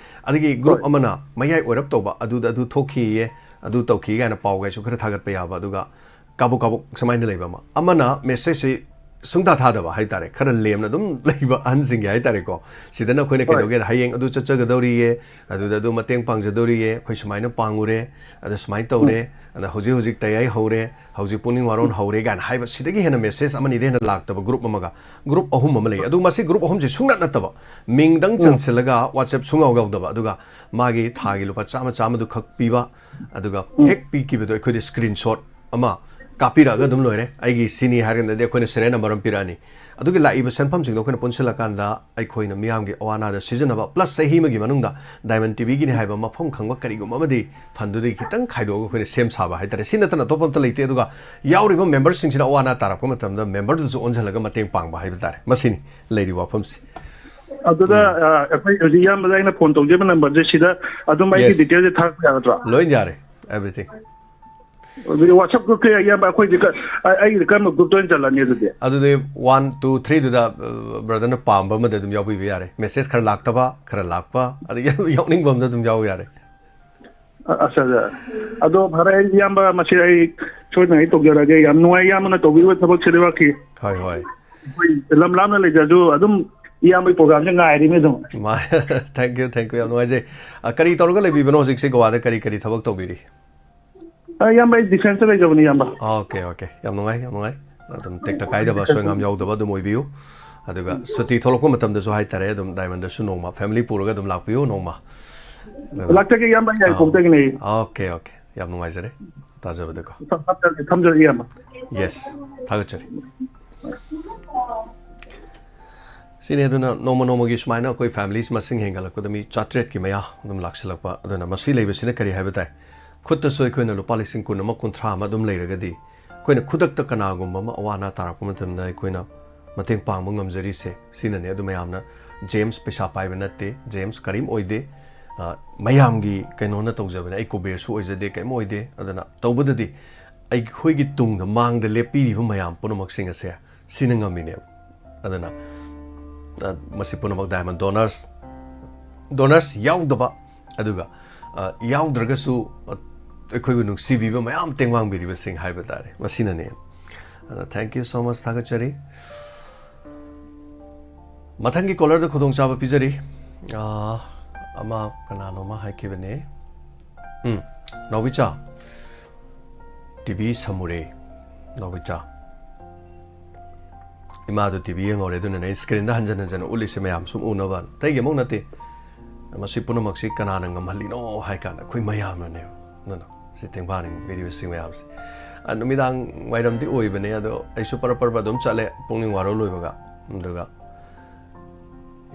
ꯑꯗꯒꯤ group ꯍꯣꯏ꯫ ꯑꯃꯅ ꯃꯌꯥꯏ ꯑꯣꯏꯔꯞ ꯇꯧꯕ, "ꯑꯗꯨꯗ ꯑꯗꯨ ꯊꯣꯛꯈꯤꯌꯦ, ꯑꯗꯨ ꯇꯧꯈꯤ" ꯀꯥꯏꯅ ꯄꯥꯎꯒꯥꯏꯁꯨ ꯈꯔ ꯊꯥꯒꯠꯄ ꯌꯥꯕ, ꯑꯗꯨꯒ ꯀꯥꯕꯨꯛ ꯀꯥꯕꯨꯛ ꯁꯨꯃꯥꯏꯅ ꯂꯩꯕ ꯑꯃ꯫ ꯑꯃꯅ messageꯁꯤ ꯁꯨꯡꯊꯥ ꯊꯥꯗꯕ ꯍꯥꯏꯇꯥꯔꯦ, ꯈꯔ ꯂꯦꯝꯅ ꯑꯗꯨꯝ ꯂꯩꯕ ꯑꯍꯟꯁꯤꯡꯒꯤ ꯍꯥꯏꯇꯥꯔꯦꯀꯣ꯫ ꯁꯤꯗꯅ ꯑꯩꯈꯣꯏꯅ ꯍꯣꯏ꯫ ꯀꯩꯗꯧꯒꯦꯗ, "ꯍꯌꯦꯡ ꯑꯗꯨ ꯆꯠꯆꯒꯗꯧꯔꯤꯌꯦ, ꯑꯗꯨꯗ ꯑꯗꯨ ꯃꯇꯦꯡ ꯄꯥꯡꯖꯗꯧꯔꯤꯌꯦ, ꯑꯩꯈꯣꯏ ꯁꯨꯃꯥꯏꯅ ꯄꯥꯡꯉꯨꯔꯦ, ꯑꯗ ꯁꯨꯃꯥꯏꯅ ꯎꯝ꯫ ꯇꯧꯔꯦ, ꯑꯗ ꯍꯧꯖꯤꯛ ꯍꯧꯖꯤꯛ ꯇꯌꯥꯏ ꯍꯧꯔꯦ, ꯍꯧꯖꯤꯛ ꯄꯨꯛꯅꯤꯡ ꯋꯥꯔꯣꯟ ꯎꯝ꯫ ꯍꯧꯔꯦ" ꯀꯥꯏꯅ ꯍꯥꯏꯕ, ꯁꯤꯗꯒꯤ ꯍꯦꯟꯅ message ꯑꯃꯅꯤꯗ ꯍꯦꯟꯅ ꯂꯥꯛꯇꯕ group ꯑꯃꯒ, group ꯑꯍꯨꯝ ꯑꯃ ꯂꯩ꯫ ꯑꯗꯨ ꯃꯁꯤ group ꯑꯍꯨꯝꯁꯤ ꯁꯨꯡꯅꯠ ꯅꯠꯇꯕ, ꯃꯤꯡꯗꯪ ꯎꯝ꯫ ꯆꯟꯁꯤꯜꯂꯒ WhatsApp ꯁꯨꯡꯌꯥꯎ ꯌꯥꯎꯗꯕ, ꯑꯗꯨꯒ ꯃꯥꯒꯤ ꯊꯥꯒꯤ ꯂꯨꯄꯥ ꯆꯥꯝꯃ, ꯆꯥꯝꯃꯗꯨ ꯈꯛ ꯄꯤꯕ, ꯑꯗꯨꯒ ꯎꯝ꯫ ꯍꯦꯛ ꯄꯤꯈꯤꯕꯗꯣ ꯑꯩꯈꯣꯏꯗ screenshot ꯑꯃ, ꯀꯥꯞꯄꯤꯔꯛꯑꯒ ꯑꯗꯨꯝ ꯂꯣꯏꯔꯦ꯫ ꯑꯩꯒꯤ ꯁꯤꯅꯤ ꯍꯥꯏꯔꯀꯥꯟꯗꯗꯤ ꯑꯩꯈꯣꯏꯅ serial number ꯑꯃ ꯄꯤꯔꯛꯑꯅꯤ꯫ ꯑꯗꯨꯒꯤ ꯂꯥꯛꯏꯕ ꯁꯦꯟꯐꯝꯁꯤꯡꯗꯣ ꯑꯩꯈꯣꯏꯅ ꯄꯨꯟꯁꯤꯜꯂꯀꯥꯟꯗ ꯑꯩꯈꯣꯏꯅ ꯃꯤꯌꯥꯝꯒꯤ ꯑꯋꯥ ꯑꯅꯥꯗ ꯁꯤꯖꯤꯟꯅꯕ, plus ꯆꯍꯤ ꯑꯃꯒꯤ ꯃꯅꯨꯡꯗ Diamond TVꯒꯤꯅꯤ ꯍꯥꯏꯕ ꯃꯐꯝ ꯈꯪꯕ ꯀꯔꯤꯒꯨꯝꯕ ꯑꯃꯗꯤ fundꯗꯨꯗꯒꯤ ꯈꯤꯇꯪ ꯈꯥꯏꯗꯣꯛꯑꯒ ꯑꯩꯈꯣꯏꯅ ꯁꯦꯝ ꯁꯥꯕ ꯍꯥꯏꯇꯥꯔꯦ꯫ ꯁꯤ ꯅꯠꯇꯅ ꯑꯇꯣꯞꯄ ꯑꯝꯇ ꯂꯩꯇꯦ꯫ ꯑꯗꯨꯒ ꯌꯥꯎꯔꯤꯕ memberꯁꯤꯡꯁꯤꯅ ꯑꯋꯥ ꯑꯅꯥ ꯇꯥꯔꯛꯄ ꯃꯇꯝꯗ memberꯗꯨꯁꯨ ꯑꯣꯟꯁꯤꯜꯂꯒ ꯃꯇꯦꯡ ꯄꯥꯡꯕ ꯍꯥꯏꯕ ꯇꯥꯔꯦ꯫ ꯃꯁꯤꯅꯤ ꯂꯩꯔꯤꯕ ꯋꯥꯐꯝꯁꯤ꯫ ꯑꯗꯨꯗ, ꯎꯝ꯫ ꯑ, ꯑꯩꯈꯣꯏ ꯍꯧꯖꯤꯛ ꯏꯌꯥꯝꯕꯗ ꯑꯩꯅ phone ꯇꯧꯖꯔꯤꯕ numberꯁꯦ, ꯁꯤꯗ ꯑꯗꯨꯝ ꯑꯩꯒꯤ Yes. detailꯁꯦ ꯊꯥꯔꯛꯄ ꯌꯥꯒꯗ꯭ꯔꯣ? ꯂꯣꯏ ꯌꯥꯔꯦ, everything꯫ ꯑꯗꯨꯗꯤ WhatsApp groupꯁꯦ ꯏꯌꯥꯝꯕ ꯑꯩꯈꯣꯏꯗꯤ ꯀ-, ꯑ-, ꯑꯩꯒꯤꯗꯤ ꯀꯔꯝꯕ groupꯇ ꯑꯣꯏꯅ ꯆꯜꯂꯅꯤ ꯑꯗꯨꯗꯤ? ꯑꯗꯨꯗꯤ one, two, threeꯗꯨꯗ, ꯑ, brotherꯅ ꯄꯥꯝꯕ ꯑꯃꯗ ꯑꯗꯨꯝ ꯌꯥꯎꯕꯤꯕ ꯌꯥꯔꯦ꯫ Message ꯈꯔ ꯂꯥꯛꯇꯕ, ꯈꯔ ꯂꯥꯛꯄ, ꯑꯗꯒꯤ ꯌꯥꯎꯅꯤꯡꯕ ꯑꯃꯗ ꯑꯗꯨꯝ ꯌꯥꯎꯕ ꯌꯥꯔꯦ꯫ ꯑ-, ꯑꯠꯆꯥ, ꯑꯠꯆꯥ꯫ ꯑꯗꯣ ꯐꯔꯦ, ꯑꯩ ꯏꯌꯥꯝꯕ, ꯃꯁꯤ ꯑꯩ ꯁꯣꯏꯗꯅ ꯑꯩ ꯇꯧꯖꯔꯛꯑꯒꯦ꯫ ꯌꯥꯝ ꯅꯨꯡꯉꯥꯏ ꯏꯌꯥꯝꯕꯅ ꯇꯧꯕꯤꯔꯤꯕ ꯊꯕꯛꯁꯤꯗ ꯋꯥꯈꯤ꯫ ꯍꯣꯏ, ꯍꯣꯏ꯫ ꯑꯩꯈꯣꯏ ꯂꯝ ꯂꯥꯞꯅ ꯂꯩꯖꯔꯁꯨ ꯑꯗꯨꯝ ꯏꯌꯥꯝꯕꯒꯤ programꯁꯦ ꯉꯥꯏꯔꯤꯅꯦ ꯑꯗꯨꯝ꯫ ꯃꯥ-, thank you, thank you, ꯌꯥꯝ ꯅꯨꯡꯉꯥꯏꯖꯩ꯫ ꯑ, ꯀꯔꯤ ꯇꯧꯔꯒ ꯂꯩꯕꯤꯕꯅꯣ ꯍꯧꯖꯤꯛꯁꯦ ꯒꯣꯋꯥꯗ? ꯀꯔꯤ, ꯀꯔꯤ ꯊꯕꯛ ꯇꯧꯕꯤꯔꯤ? ꯑ, ꯏꯌꯥꯝꯕ, ꯑꯩ defenceꯇ ꯂꯩꯖꯕꯅꯤ, ꯏꯌꯥꯝꯕ꯫ Okay, okay, ꯌꯥꯝ ꯅꯨꯡꯉꯥꯏ, ꯌꯥꯝ ꯅꯨꯡꯉꯥꯏ꯫ ꯑꯗꯨꯝ ꯇꯦꯛꯇ ꯀꯥꯏꯗꯕ, ꯑꯁꯣꯏ ꯑꯉꯥꯝ ꯌꯥꯎꯗꯕ ꯑꯗꯨꯝ ꯑꯣꯏꯕꯤꯌꯨ꯫ ꯑꯗꯨꯒ ꯁꯨꯇꯤ ꯊꯣꯛꯂꯛꯄ ꯃꯇꯝꯗꯁꯨ ꯍꯥꯏꯇꯥꯔꯦ, ꯑꯗꯨꯝ Diamondꯗꯁꯨ ꯅꯣꯡꯃ family ꯄꯨꯔꯒ ꯑꯗꯨꯝ ꯂꯥꯛꯄꯤꯌꯨ ꯅꯣꯡꯃ꯫ ꯂꯥꯛꯆꯒꯦ, ꯏꯌꯥꯝꯕ, ꯑꯩ ꯑꯥ꯫ ꯌꯥꯏꯔꯤꯄꯣꯛꯇꯒꯤꯅꯦ꯫ Okay, okay, ꯌꯥꯝ ꯅꯨꯡꯉꯥꯏꯖꯔꯦ꯫ ꯇꯥꯖꯕꯗꯀꯣ꯫ ꯊꯝꯖꯔꯒꯦ, ꯊꯝꯖꯔꯒꯦ, ꯏꯌꯥꯝꯕ꯫ Yes, ꯊꯥꯒꯠꯆꯔꯤ꯫ ꯁꯤꯅꯤ꯫ ꯑꯗꯨꯅ ꯅꯣꯡꯃ ꯅꯣꯡꯃꯒꯤ ꯁꯨꯃꯥꯏꯅ ꯑꯩꯈꯣꯏ families ꯃꯁꯤꯡ ꯍꯦꯟꯒꯠꯂꯛꯄꯗ ꯃꯤ ꯆꯥꯇ꯭ꯔꯦꯠꯀꯤ ꯃꯌꯥ ꯑꯗꯨꯝ ꯂꯥꯛꯁꯤꯜꯂꯛꯄ꯫ ꯑꯗꯨꯅ ꯃꯁꯤ ꯂꯩꯕꯁꯤꯅ ꯀꯔꯤ ꯍꯥꯏꯕ ꯇꯥꯏ? ꯈꯨꯠꯇꯁꯨ ꯑꯩꯈꯣꯏꯅ ꯂꯨꯄꯥ ꯂꯤꯁꯤꯡ ꯀꯨꯟ ꯑꯃ, ꯀꯨꯟꯊ꯭ꯔꯥ ꯑꯃ ꯑꯗꯨꯝ ꯂꯩꯔꯒꯗꯤ, ꯑꯩꯈꯣꯏꯅ ꯈꯨꯗꯛꯇ ꯀꯅꯥꯒꯨꯝꯕ ꯑꯃ ꯑꯋꯥ ꯑꯅꯥ ꯇꯥꯔꯛꯄ ꯃꯇꯝꯗ ꯑꯩꯈꯣꯏꯅ ꯃꯇꯦꯡ ꯄꯥꯡꯕ ꯉꯝꯖꯔꯤꯁꯦ ꯁꯤꯅꯅꯦ꯫ ꯑꯗꯨ ꯃꯌꯥꯝꯅ, ꯖꯦꯝꯁ ꯄꯩꯁꯥ ꯄꯥꯏꯕ ꯅꯠꯇꯦ, ꯖꯦꯝꯁ ꯀꯔꯤꯝ ꯑꯣꯏꯗꯦ, ꯑ, ꯃꯌꯥꯝꯒꯤ ꯀꯩꯅꯣꯅ ꯇꯧꯖꯕꯅꯦ꯫ ꯑꯩ ꯀꯨꯕꯦꯔꯁꯨ ꯑꯣꯏꯖꯗꯦ, ꯀꯔꯤꯝ ꯑꯣꯏꯗꯦ꯫ ꯑꯗꯨꯅ ꯇꯧꯕꯗꯗꯤ ꯑꯩꯈꯣꯏꯒꯤ ꯇꯨꯡꯗ, ꯃꯥꯡꯗ ꯂꯦꯞꯄꯤꯔꯤꯕ ꯃꯌꯥꯝ ꯄꯨꯝꯅꯃꯛꯁꯤꯡ ꯑꯁꯦ ꯁꯤꯅ ꯉꯝꯃꯤꯅꯦꯕ꯫ ꯑꯗꯨꯅ, ꯑ, ꯃꯁꯤ ꯄꯨꯝꯅꯃꯛ Diamond Donors, donors ꯌꯥꯎꯗꯕ, ꯑꯗꯨꯒ, ꯑ, ꯌꯥꯎꯗ꯭ꯔꯒꯁꯨ, ꯑ, ꯑꯩꯈꯣꯏꯕꯨ ꯅꯨꯡꯁꯤꯕꯤꯕ ꯃꯌꯥꯝ ꯇꯦꯡꯕꯥꯡꯕꯤꯔꯤꯕꯁꯤꯡ ꯍꯥꯏꯕ ꯇꯥꯔꯦ, ꯃꯁꯤꯅꯅꯦ꯫ ꯑꯗ, thank you so much, ꯊꯥꯒꯠꯆꯔꯤ꯫ ꯃꯊꯪꯒꯤ callerꯗ ꯈꯨꯗꯣꯡꯆꯥꯕ ꯄꯤꯖꯔꯤ꯫ ꯑ, ꯑꯃ ꯀꯅꯥꯅꯣꯃ ꯍꯥꯏꯈꯤꯕꯅꯦ꯫ ꯎꯝ, ꯅꯥꯎꯕꯤꯆꯥ꯫ TV ꯁꯃꯨꯔꯦ, ꯅꯥꯎꯕꯤꯆꯥ꯫ ꯏꯃꯥꯗꯣ TV ꯌꯦꯡꯍꯧꯔꯦ, ꯑꯗꯨꯅꯅꯦ ꯑꯩ screenꯗ ꯍꯟꯖꯟ ꯍꯟꯖꯟꯅ ꯎꯠꯂꯤꯁꯦ, ꯃꯌꯥꯝ ꯁꯨꯝ ꯎꯅꯕ꯫ ꯑꯇꯩꯒꯤ ꯑꯃꯨꯛ ꯅꯠꯇꯦ꯫ ꯃꯁꯤ ꯄꯨꯝꯅꯃꯛꯁꯤ ꯀꯅꯥꯅ ꯉꯝꯍꯜꯂꯤꯅꯣ ꯍꯥꯏ ꯀꯥꯟꯗ ꯑꯩꯈꯣꯏ ꯃꯌꯥꯝꯅꯅꯦꯕ꯫ ꯑꯗꯨꯅ ꯁꯤ ꯇꯦꯡꯕꯥꯡꯕꯤꯔꯤꯕꯁꯤꯡ ꯃꯌꯥꯝꯁꯦ꯫ ꯑ, ꯅꯨꯃꯤꯗꯥꯡ ꯋꯥꯏꯔꯝꯗꯤ ꯑꯣꯏꯕꯅꯦ, ꯑꯗꯣ ꯑꯩꯁꯨ ꯄꯔꯞ ꯄꯔꯞ ꯑꯗꯨꯝ ꯆꯠꯂꯦ, ꯄꯨꯡꯅꯤꯡ ꯋꯥꯔꯣ ꯂꯣꯏꯕꯒ꯫ ꯑꯗꯨꯒ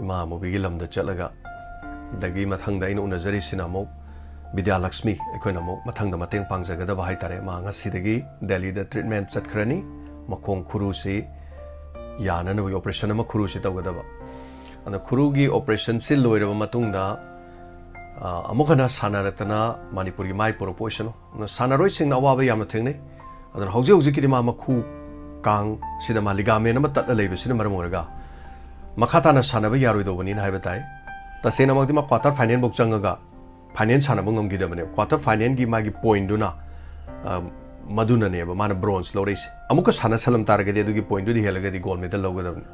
ꯏꯃꯥ ꯃꯨꯕꯤꯒꯤ ꯂꯝꯗ ꯆꯠꯂꯒ, ꯑꯗꯒꯤ ꯃꯊꯪꯗ ꯑꯩꯅ ꯎꯅꯖꯔꯤꯁꯤꯅ ꯑꯃꯨꯛ ꯕꯤꯗ꯭ꯌꯥꯂꯛꯁꯃꯤ, ꯑꯩꯈꯣꯏꯅ ꯑꯃꯨꯛ ꯃꯊꯪꯗ ꯃꯇꯦꯡ ꯄꯥꯡꯖꯒꯗꯕ ꯍꯥꯏꯇꯥꯔꯦ꯫ ꯃꯥ ꯉꯁꯤꯗꯒꯤ ꯗꯦꯜꯂꯤꯗ ꯇ꯭ꯔꯤꯠꯃꯦꯟ ꯆꯠꯈ꯭ꯔꯅꯤ, ꯃꯈꯣꯡ ꯈꯨꯔꯨꯁꯤ ꯌꯥꯅꯅꯕꯒꯤ ꯑꯣꯄꯔꯦꯁꯟ ꯑꯃ ꯈꯨꯔꯨꯁꯤ ꯇꯧꯒꯗꯕ꯫ ꯑꯗꯣ ꯈꯨꯔꯨꯒꯤ ꯑꯣꯄꯔꯦꯁꯟꯁꯤ ꯂꯣꯏꯔꯕ ꯃꯇꯨꯡꯗ, ꯑ, ꯑꯃꯨꯛ ꯍꯟꯅ ꯁꯥꯟꯅꯔꯛꯇꯅ ꯃꯅꯤꯄꯨꯔꯒꯤ ꯃꯥꯏ ꯄꯨꯔꯛꯄ ꯑꯣꯏꯁꯅꯨ꯫ ꯁꯥꯟꯅꯔꯣꯏꯁꯤꯡꯅ ꯑꯋꯥꯕ ꯌꯥꯝꯅ ꯊꯦꯡꯅꯩ꯫ ꯑꯗꯨꯅ ꯍꯧꯖꯤꯛ ꯍꯧꯖꯤꯛꯀꯤꯗꯤ ꯃꯥ ꯃꯈꯨ ꯀꯥꯡꯁꯤꯗ ꯃꯥ ꯂꯤꯒꯥꯃꯦꯟ ꯑꯃ ꯇꯠꯂ ꯂꯩꯕꯁꯤꯅ ꯃꯔꯝ ꯑꯣꯏꯔꯒ ꯃꯈꯥ ꯇꯥꯅ ꯁꯥꯟꯅꯕ ꯌꯥꯔꯣꯏꯗꯧꯕꯅꯤꯅ ꯍꯥꯏꯕ ꯇꯥꯏ꯫ ꯇꯁꯦꯡꯅꯃꯛꯇꯤ ꯃꯥ ꯀ꯭ꯋꯥꯇꯔ ꯐꯥꯏꯅꯦꯜꯐꯧ ꯆꯪꯉꯒ ꯐꯥꯏꯅꯦꯜ ꯁꯥꯟꯅꯕ ꯉꯝꯈꯤꯗꯕꯅꯦꯕ꯫ ꯀ꯭ꯋꯥꯇꯔ ꯐꯥꯏꯅꯦꯜꯒꯤ ꯃꯥꯒꯤ ꯄꯣꯏꯟꯗꯨꯅ, ꯑ, ꯃꯗꯨꯅꯅꯦꯕ ꯃꯥꯅ ꯕ꯭ꯔꯣꯟꯖ ꯂꯧꯔꯛꯏꯁꯦ꯫ ꯑꯃꯨꯛꯀ ꯁꯥꯟꯅꯁꯜꯂꯝ ꯇꯥꯔꯒꯗꯤ ꯑꯗꯨꯒꯤ ꯄꯣꯏꯟꯗꯨꯗꯤ ꯍꯦꯜꯂꯒꯗꯤ ꯒꯣꯜ ꯃꯦꯗꯜ ꯂꯧꯒꯗꯕꯅꯤ꯫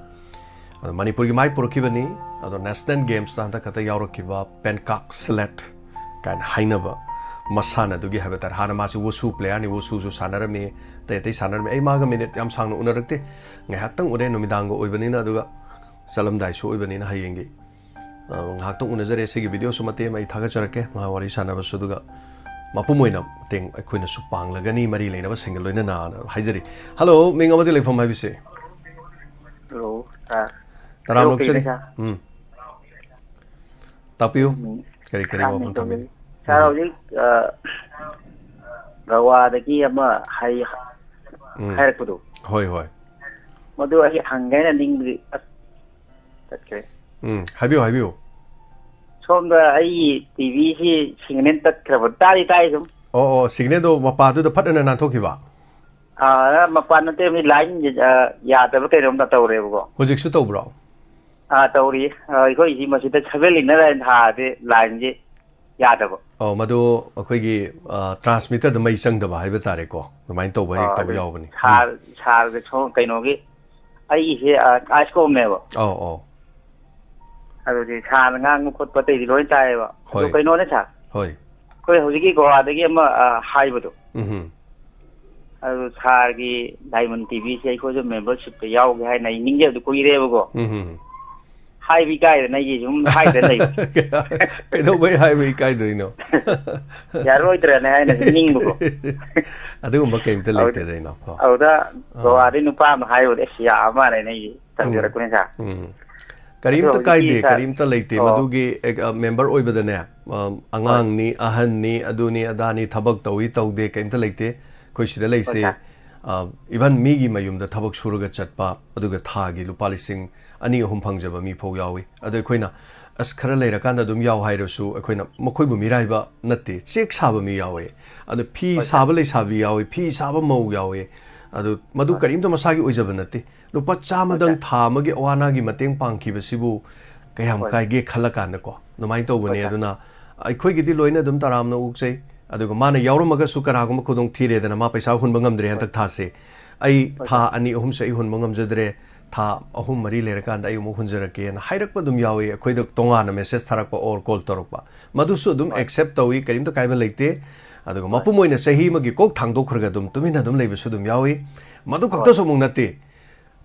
ꯑꯗꯣ ꯃꯅꯤꯄꯨꯔꯒꯤ ꯃꯥꯏ ꯄꯨꯔꯛꯈꯤꯕꯅꯤ꯫ ꯑꯗꯣ ꯅꯦꯁꯅꯦꯜ ꯒꯦꯝꯁꯇ ꯍꯟꯗꯛ ꯈꯛꯇ ꯌꯥꯎꯔꯛꯈꯤꯕ ꯄꯦꯟꯀꯥꯛ ꯁ꯭ꯂꯦꯠ ꯀꯥꯏꯅ ꯍꯥꯏꯅꯕ ꯃꯁꯥꯟꯅꯗꯨꯒꯤ ꯍꯥꯏꯕ ꯇꯥꯔꯦ꯫ ꯍꯥꯟꯅ ꯃꯥꯁꯤ ꯋꯨꯁꯨ ꯄ꯭ꯂꯦꯌꯔꯅꯤ, ꯋꯨꯁꯨꯁꯨ ꯁꯥꯟꯅꯔꯝꯃꯤ, ꯑꯇꯩ ꯑꯇꯩ ꯁꯥꯟꯅꯔꯝꯃꯤ꯫ ꯑꯩ ꯃꯥꯒ ꯃꯤꯅꯤꯠ ꯌꯥꯝ ꯁꯥꯡꯅ ꯎꯅꯔꯛꯇꯦ, ꯉꯥꯏꯍꯥꯛꯇꯪ ꯎꯅꯔꯦ ꯅꯨꯃꯤꯗꯥꯡꯒ ꯑꯣꯏꯕꯅꯤꯅ, ꯑꯗꯨꯒ ꯆꯠꯂꯝꯗꯥꯏꯁꯨ ꯑꯣꯏꯕꯅꯤꯅ ꯍꯌꯦꯡꯒꯤ꯫ ꯑ, ꯉꯥꯏꯍꯥꯛꯇꯪ ꯎꯅꯖꯔꯦ꯫ ꯁꯤꯒꯤ ꯚꯤꯗꯤꯑꯣꯁꯨ ꯃꯇꯦꯛ ꯑꯃ ꯑꯩ ꯊꯥꯒꯠꯆꯔꯛꯀꯦ, ꯃꯍꯥꯛ ꯋꯥꯔꯤ ꯁꯥꯟꯅꯕꯁꯨ, ꯑꯗꯨꯒ ꯃꯄꯨꯝ ꯑꯣꯏꯅ ꯃꯇꯦꯡ ꯑꯩꯈꯣꯏꯅꯁꯨ ꯄꯥꯡꯂꯒꯅꯤ ꯃꯔꯤ ꯂꯩꯅꯕꯁꯤꯡꯒ ꯂꯣꯏꯅꯅ ꯍꯥꯏꯖꯔꯤ꯫ ꯍꯜꯂꯣ, ꯃꯤꯡ ꯑꯃꯗꯤ ꯂꯩꯐꯝ ꯍꯥꯏꯕꯤꯁꯦ? ꯍꯜꯂꯣ, ꯁꯥꯔ꯫ ꯇꯔꯥꯝ ꯍꯜꯂꯣ, ꯅꯣꯛꯆꯔꯤ꯫ ꯀꯩꯅꯣ, ꯁꯥꯔ? ꯎꯝ꯫ ꯇꯥꯛꯄꯤꯌꯨ꯫ ꯎꯝ꯫ ꯀꯔꯤ ꯀꯔꯤ ꯁꯥꯔ, ꯋꯥꯐꯝ ꯊꯝꯕꯤꯅꯤ? ꯁꯥꯔ, ꯎꯝ꯫ ꯍꯧꯖꯤꯛ, ꯑ, ꯒꯋꯥꯗꯒꯤ ꯑꯃ ꯍꯥꯏ-, ꯎꯝ꯫ ꯍꯥꯏꯔꯛꯄꯗꯣ꯫ ꯍꯣꯏ, ꯍꯣꯏ꯫ ꯃꯗꯨ ꯑꯩ ꯍꯪꯒꯦꯅ ꯅꯤꯡꯕꯗꯤ, ꯑꯁ, ꯇꯠꯈ꯭ꯔꯦ꯫ ꯎꯝ, ꯍꯥꯏꯕꯤꯌꯨ, ꯍꯥꯏꯕꯤꯌꯨ꯫ ꯁꯣꯝꯗ ꯑꯩꯒꯤ ꯇꯤ ꯚꯤꯁꯤ ꯁꯤꯒꯅꯦꯜ ꯇꯠꯈ꯭ꯔꯕ꯫ ꯇꯥꯗꯤ ꯇꯥꯏ ꯁꯨꯝ꯫ ꯑꯣ, ꯑꯣ, ꯁꯤꯒꯅꯦꯜꯗꯣ ꯃꯄꯥꯗꯨꯗ ꯐꯠ ꯍꯥꯏꯅ ꯅꯥꯟꯊꯣꯛꯈꯤꯕ? ꯑꯥ, ꯃꯄꯥꯟ ꯅꯠꯇꯦ, ꯃꯤ ꯂꯥꯏꯟ, ꯑ, ꯌꯥꯗꯕ ꯀꯩꯅꯣꯝꯇ ꯇꯧꯔꯦꯕꯀꯣ꯫ ꯍꯧꯖꯤꯛꯁꯨ ꯇꯧꯕ꯭ꯔꯣ? ꯑꯥ, ꯇꯧꯔꯤ꯫ ꯑ, ꯑꯩꯈꯣꯏꯁꯤ ꯃꯁꯤꯗ ꯁꯚꯦꯟ ꯂꯤꯅꯔ ꯍꯥꯏꯅ ꯊꯥꯔꯗꯤ ꯂꯥꯏꯟꯁꯤ ꯌꯥꯗꯕ꯫ ꯑꯣ, ꯃꯗꯨ ꯑꯩꯈꯣꯏꯒꯤ, ꯑ, ꯇ꯭ꯔꯥꯟꯁꯃꯤꯇꯔꯗ ꯃꯩ ꯆꯪꯗꯕ ꯍꯥꯏꯕ ꯇꯥꯔꯦꯀꯣ, ꯑꯗꯨꯃꯥꯏꯅ ꯇꯧꯕ ꯍꯦꯛ ꯑꯥ, ꯇꯧꯕ ꯑꯗꯨ ꯌꯥꯎꯕꯅꯤ꯫ ꯎꯝ꯫ ꯁꯥꯔ, ꯁꯥꯔꯒ ꯁꯣꯝ ꯀꯩꯅꯣꯒꯤ, ꯑꯩꯒꯤꯁꯦ, ꯑ, ꯑꯥꯏꯁ ꯀꯣꯝꯅꯦꯕ꯫ ꯑꯧ, ꯑꯧ꯫ ꯑꯗꯨꯗꯤ ꯁꯥꯔꯅ ꯉꯥꯡꯕ ꯈꯣꯠꯄ ꯑꯇꯩꯗꯤ ꯂꯣꯏ ꯇꯥꯏꯌꯦꯕ꯫ ꯑꯗꯨ ꯍꯣꯏ꯫ ꯀꯩꯅꯣꯅꯦ ꯁꯥꯔ? ꯍꯣꯏ꯫ ꯑꯩꯈꯣꯏ ꯍꯧꯖꯤꯛꯀꯤ ꯒꯣꯋꯥꯗꯒꯤ ꯑꯃ, ꯑ, ꯍꯥꯏꯕꯗꯣ꯫ ꯎꯝꯍꯨꯝ꯫ ꯑꯗꯨ ꯁꯥꯔꯒꯤ ꯗꯥꯏꯃꯟ ꯇꯤ ꯚꯤꯁꯦ ꯑꯩꯈꯣꯏꯁꯨ ꯃꯦꯝꯕꯔꯁꯤꯞꯇ ꯌꯥꯎꯒꯦ ꯍꯥꯏꯅ ꯑꯩ ꯅꯤꯡꯖꯕꯗꯨ ꯀꯨꯏꯔꯦꯕꯀꯣ꯫ ꯎꯝꯍꯨꯝ꯫ ꯍꯥꯏꯕ ꯏꯀꯥꯏꯗꯅ ꯑꯩꯒꯤ ꯁꯨꯝ ꯍꯥꯏꯗꯅ ꯂꯩꯕ꯫ ꯀꯩꯗꯧꯕꯩ ꯍꯥꯏꯕ ꯏꯀꯥꯏꯗꯣꯏꯅꯣ? ꯌꯥꯔꯣꯏꯗ꯭ꯔꯅ ꯍꯥꯏꯅ ꯁꯨꯝ ꯅꯤꯡꯕꯀꯣ꯫ ꯑꯗꯨꯒꯨꯝꯕ ꯀꯩꯝꯇ ꯑꯗꯨꯗ- ꯂꯩꯇꯦꯗ, ꯏꯅꯥꯎ, ꯀꯣ꯫ ꯑꯗꯨꯗ ꯒꯣꯋꯥꯗꯩ ꯅꯨꯄꯥ ꯑꯃ ꯍꯥꯏꯕꯗꯤ ꯑꯁ ꯌꯥꯕ ꯃꯥꯜꯂꯦꯅ ꯑꯩ ꯇꯧꯖꯔꯛꯄꯅꯤ ꯁꯥꯔ꯫ ꯎꯝ꯫ ꯀꯔꯤꯝꯇ ꯑꯗꯣ ꯍꯧꯖꯤꯛꯀꯤ ꯀꯥꯏꯗꯦ, ꯁꯥꯔ- ꯀꯔꯤꯝꯇ ꯂꯩꯇꯦ꯫ ꯑꯣ꯫ ꯃꯗꯨꯒꯤ ꯑꯦꯛ-, ꯑ, ꯃꯦꯝꯕꯔ ꯑꯣꯏꯕꯗꯅꯦ, ꯑ, ꯑꯉꯥꯡꯅꯤ, ꯑꯍꯟꯅꯤ, ꯑꯗꯨꯅꯤ, ꯑꯗꯥꯅꯤ, ꯊꯕꯛ ꯇꯧꯏ, ꯇꯧꯗꯦ, ꯀꯔꯤꯝꯇ ꯂꯩꯇꯦ꯫ ꯑꯩꯈꯣꯏ ꯁꯤꯗ ꯂꯩꯁꯦ, ꯁꯥꯔ꯫ ꯑ, ꯏꯚꯟ ꯃꯤꯒꯤ ꯃꯌꯨꯝꯗ ꯊꯕꯛ ꯁꯨꯔꯒ ꯆꯠꯄ, ꯑꯗꯨꯒ ꯊꯥꯒꯤ ꯂꯨꯄꯥ ꯂꯤꯁꯤꯡ ꯑꯅꯤ, ꯑꯍꯨꯝ ꯐꯪꯖꯕ ꯃꯤ ꯐꯥꯎ ꯌꯥꯎꯏ꯫ ꯑꯗꯣ ꯑꯩꯈꯣꯏꯅ, "ꯑꯁ, ꯈꯔ ꯂꯩꯔꯀꯥꯟꯗ ꯑꯗꯨꯝ ꯌꯥꯎ" ꯍꯥꯏꯔꯁꯨ, ꯑꯩꯈꯣꯏꯅ ꯃꯈꯣꯏꯕꯨ ꯃꯤꯔꯥꯏꯕ ꯅꯠꯇꯦ, ꯆꯦꯛ ꯁꯥꯕ ꯃꯤ ꯌꯥꯎꯋꯦ, ꯑꯗꯣ ꯐꯤ ꯍꯣꯏ, ꯁꯥꯔ꯫ ꯁꯥꯕ ꯂꯩꯁꯥꯕꯤ ꯌꯥꯎꯋꯦ, ꯐꯤ ꯁꯥꯕ ꯃꯧ ꯌꯥꯎꯋꯦ, ꯑꯗꯨ ꯃꯗꯨ ꯀꯔꯤꯝꯇ ꯃꯁꯥꯒꯤ ꯑꯣꯏꯖꯕ ꯅꯠꯇꯦ꯫ ꯂꯨꯄꯥ ꯆꯥꯝꯃꯗꯪ ꯊꯥ ꯑꯃꯒꯤ ꯑꯋꯥ ꯑꯅꯥꯒꯤ ꯃꯇꯦꯡ ꯄꯥꯡꯈꯤꯕꯁꯤꯕꯨ ꯀꯌꯥꯝ ꯍꯣꯏ꯫ ꯀꯥꯏꯒꯦ ꯈꯜꯂꯀꯥꯟꯗꯀꯣ, ꯑꯗꯨꯃꯥꯏꯅ ꯇꯧꯕꯅꯦ꯫ ꯍꯣꯏ, ꯁꯥꯔ꯫ ꯑꯗꯨꯅ ꯑꯩꯈꯣꯏꯒꯤꯗꯤ ꯂꯣꯏꯅ ꯑꯗꯨꯝ ꯇꯔꯥꯝꯅ ꯑꯣꯛꯆꯩ꯫ ꯑꯗꯨꯒ ꯃꯥꯅ ꯌꯥꯎꯔꯝꯃꯒꯁꯨ ꯀꯅꯥꯒꯨꯝꯕ ꯈꯨꯗꯣꯡ ꯊꯤꯔꯦꯗꯅ, ꯃꯥ ꯄꯩꯁꯥ ꯍꯨꯟꯕ ꯉꯝꯗ꯭ꯔꯦ ꯍꯟꯗꯛ ꯊꯥꯁꯦ, "ꯑꯩ ꯊꯥ ꯑꯅꯤ ꯑꯍꯨꯝꯁꯦ ꯑꯩ ꯍꯨꯟꯕ ꯉꯝꯖꯗ꯭ꯔꯦ, ꯊꯥ ꯑꯍꯨꯝ ꯃꯔꯤ ꯂꯩꯔꯀꯥꯟꯗ ꯑꯩ ꯑꯃꯨꯛ ꯍꯨꯟꯖꯔꯛꯀꯦꯅ" ꯍꯥꯏꯔꯛꯄ ꯑꯗꯨꯝ ꯌꯥꯎꯏ꯫ ꯑꯩꯈꯣꯏꯗ ꯇꯣꯉꯥꯟꯅ ꯃꯦꯁꯦꯖ ꯊꯥꯔꯛꯄ ꯑꯣꯔ ꯀꯣꯜ ꯇꯧꯔꯛꯄ, ꯃꯗꯨꯁꯨ ꯑꯗꯨꯝ ꯑꯦꯛꯁꯦꯞ ꯇꯧꯏ, ꯀꯔꯤꯝꯇ ꯀꯥꯏꯕ ꯂꯩꯇꯦ꯫ ꯑꯗꯨꯒ ꯃꯄꯨꯝ ꯑꯣꯏꯅ ꯆꯍꯤ ꯑꯃꯒꯤ ꯀꯣꯛ ꯊꯥꯡꯗꯣꯛꯈ꯭ꯔꯒ ꯑꯗꯨꯝ ꯇꯨꯃꯤꯟꯅ ꯑꯗꯨꯝ ꯂꯩꯕꯁꯨ ꯑꯗꯨꯝ ꯌꯥꯎꯏ꯫ ꯃꯗꯨ ꯈꯛꯇꯁꯨ ꯑꯃꯨꯛ ꯅꯠꯇꯦ,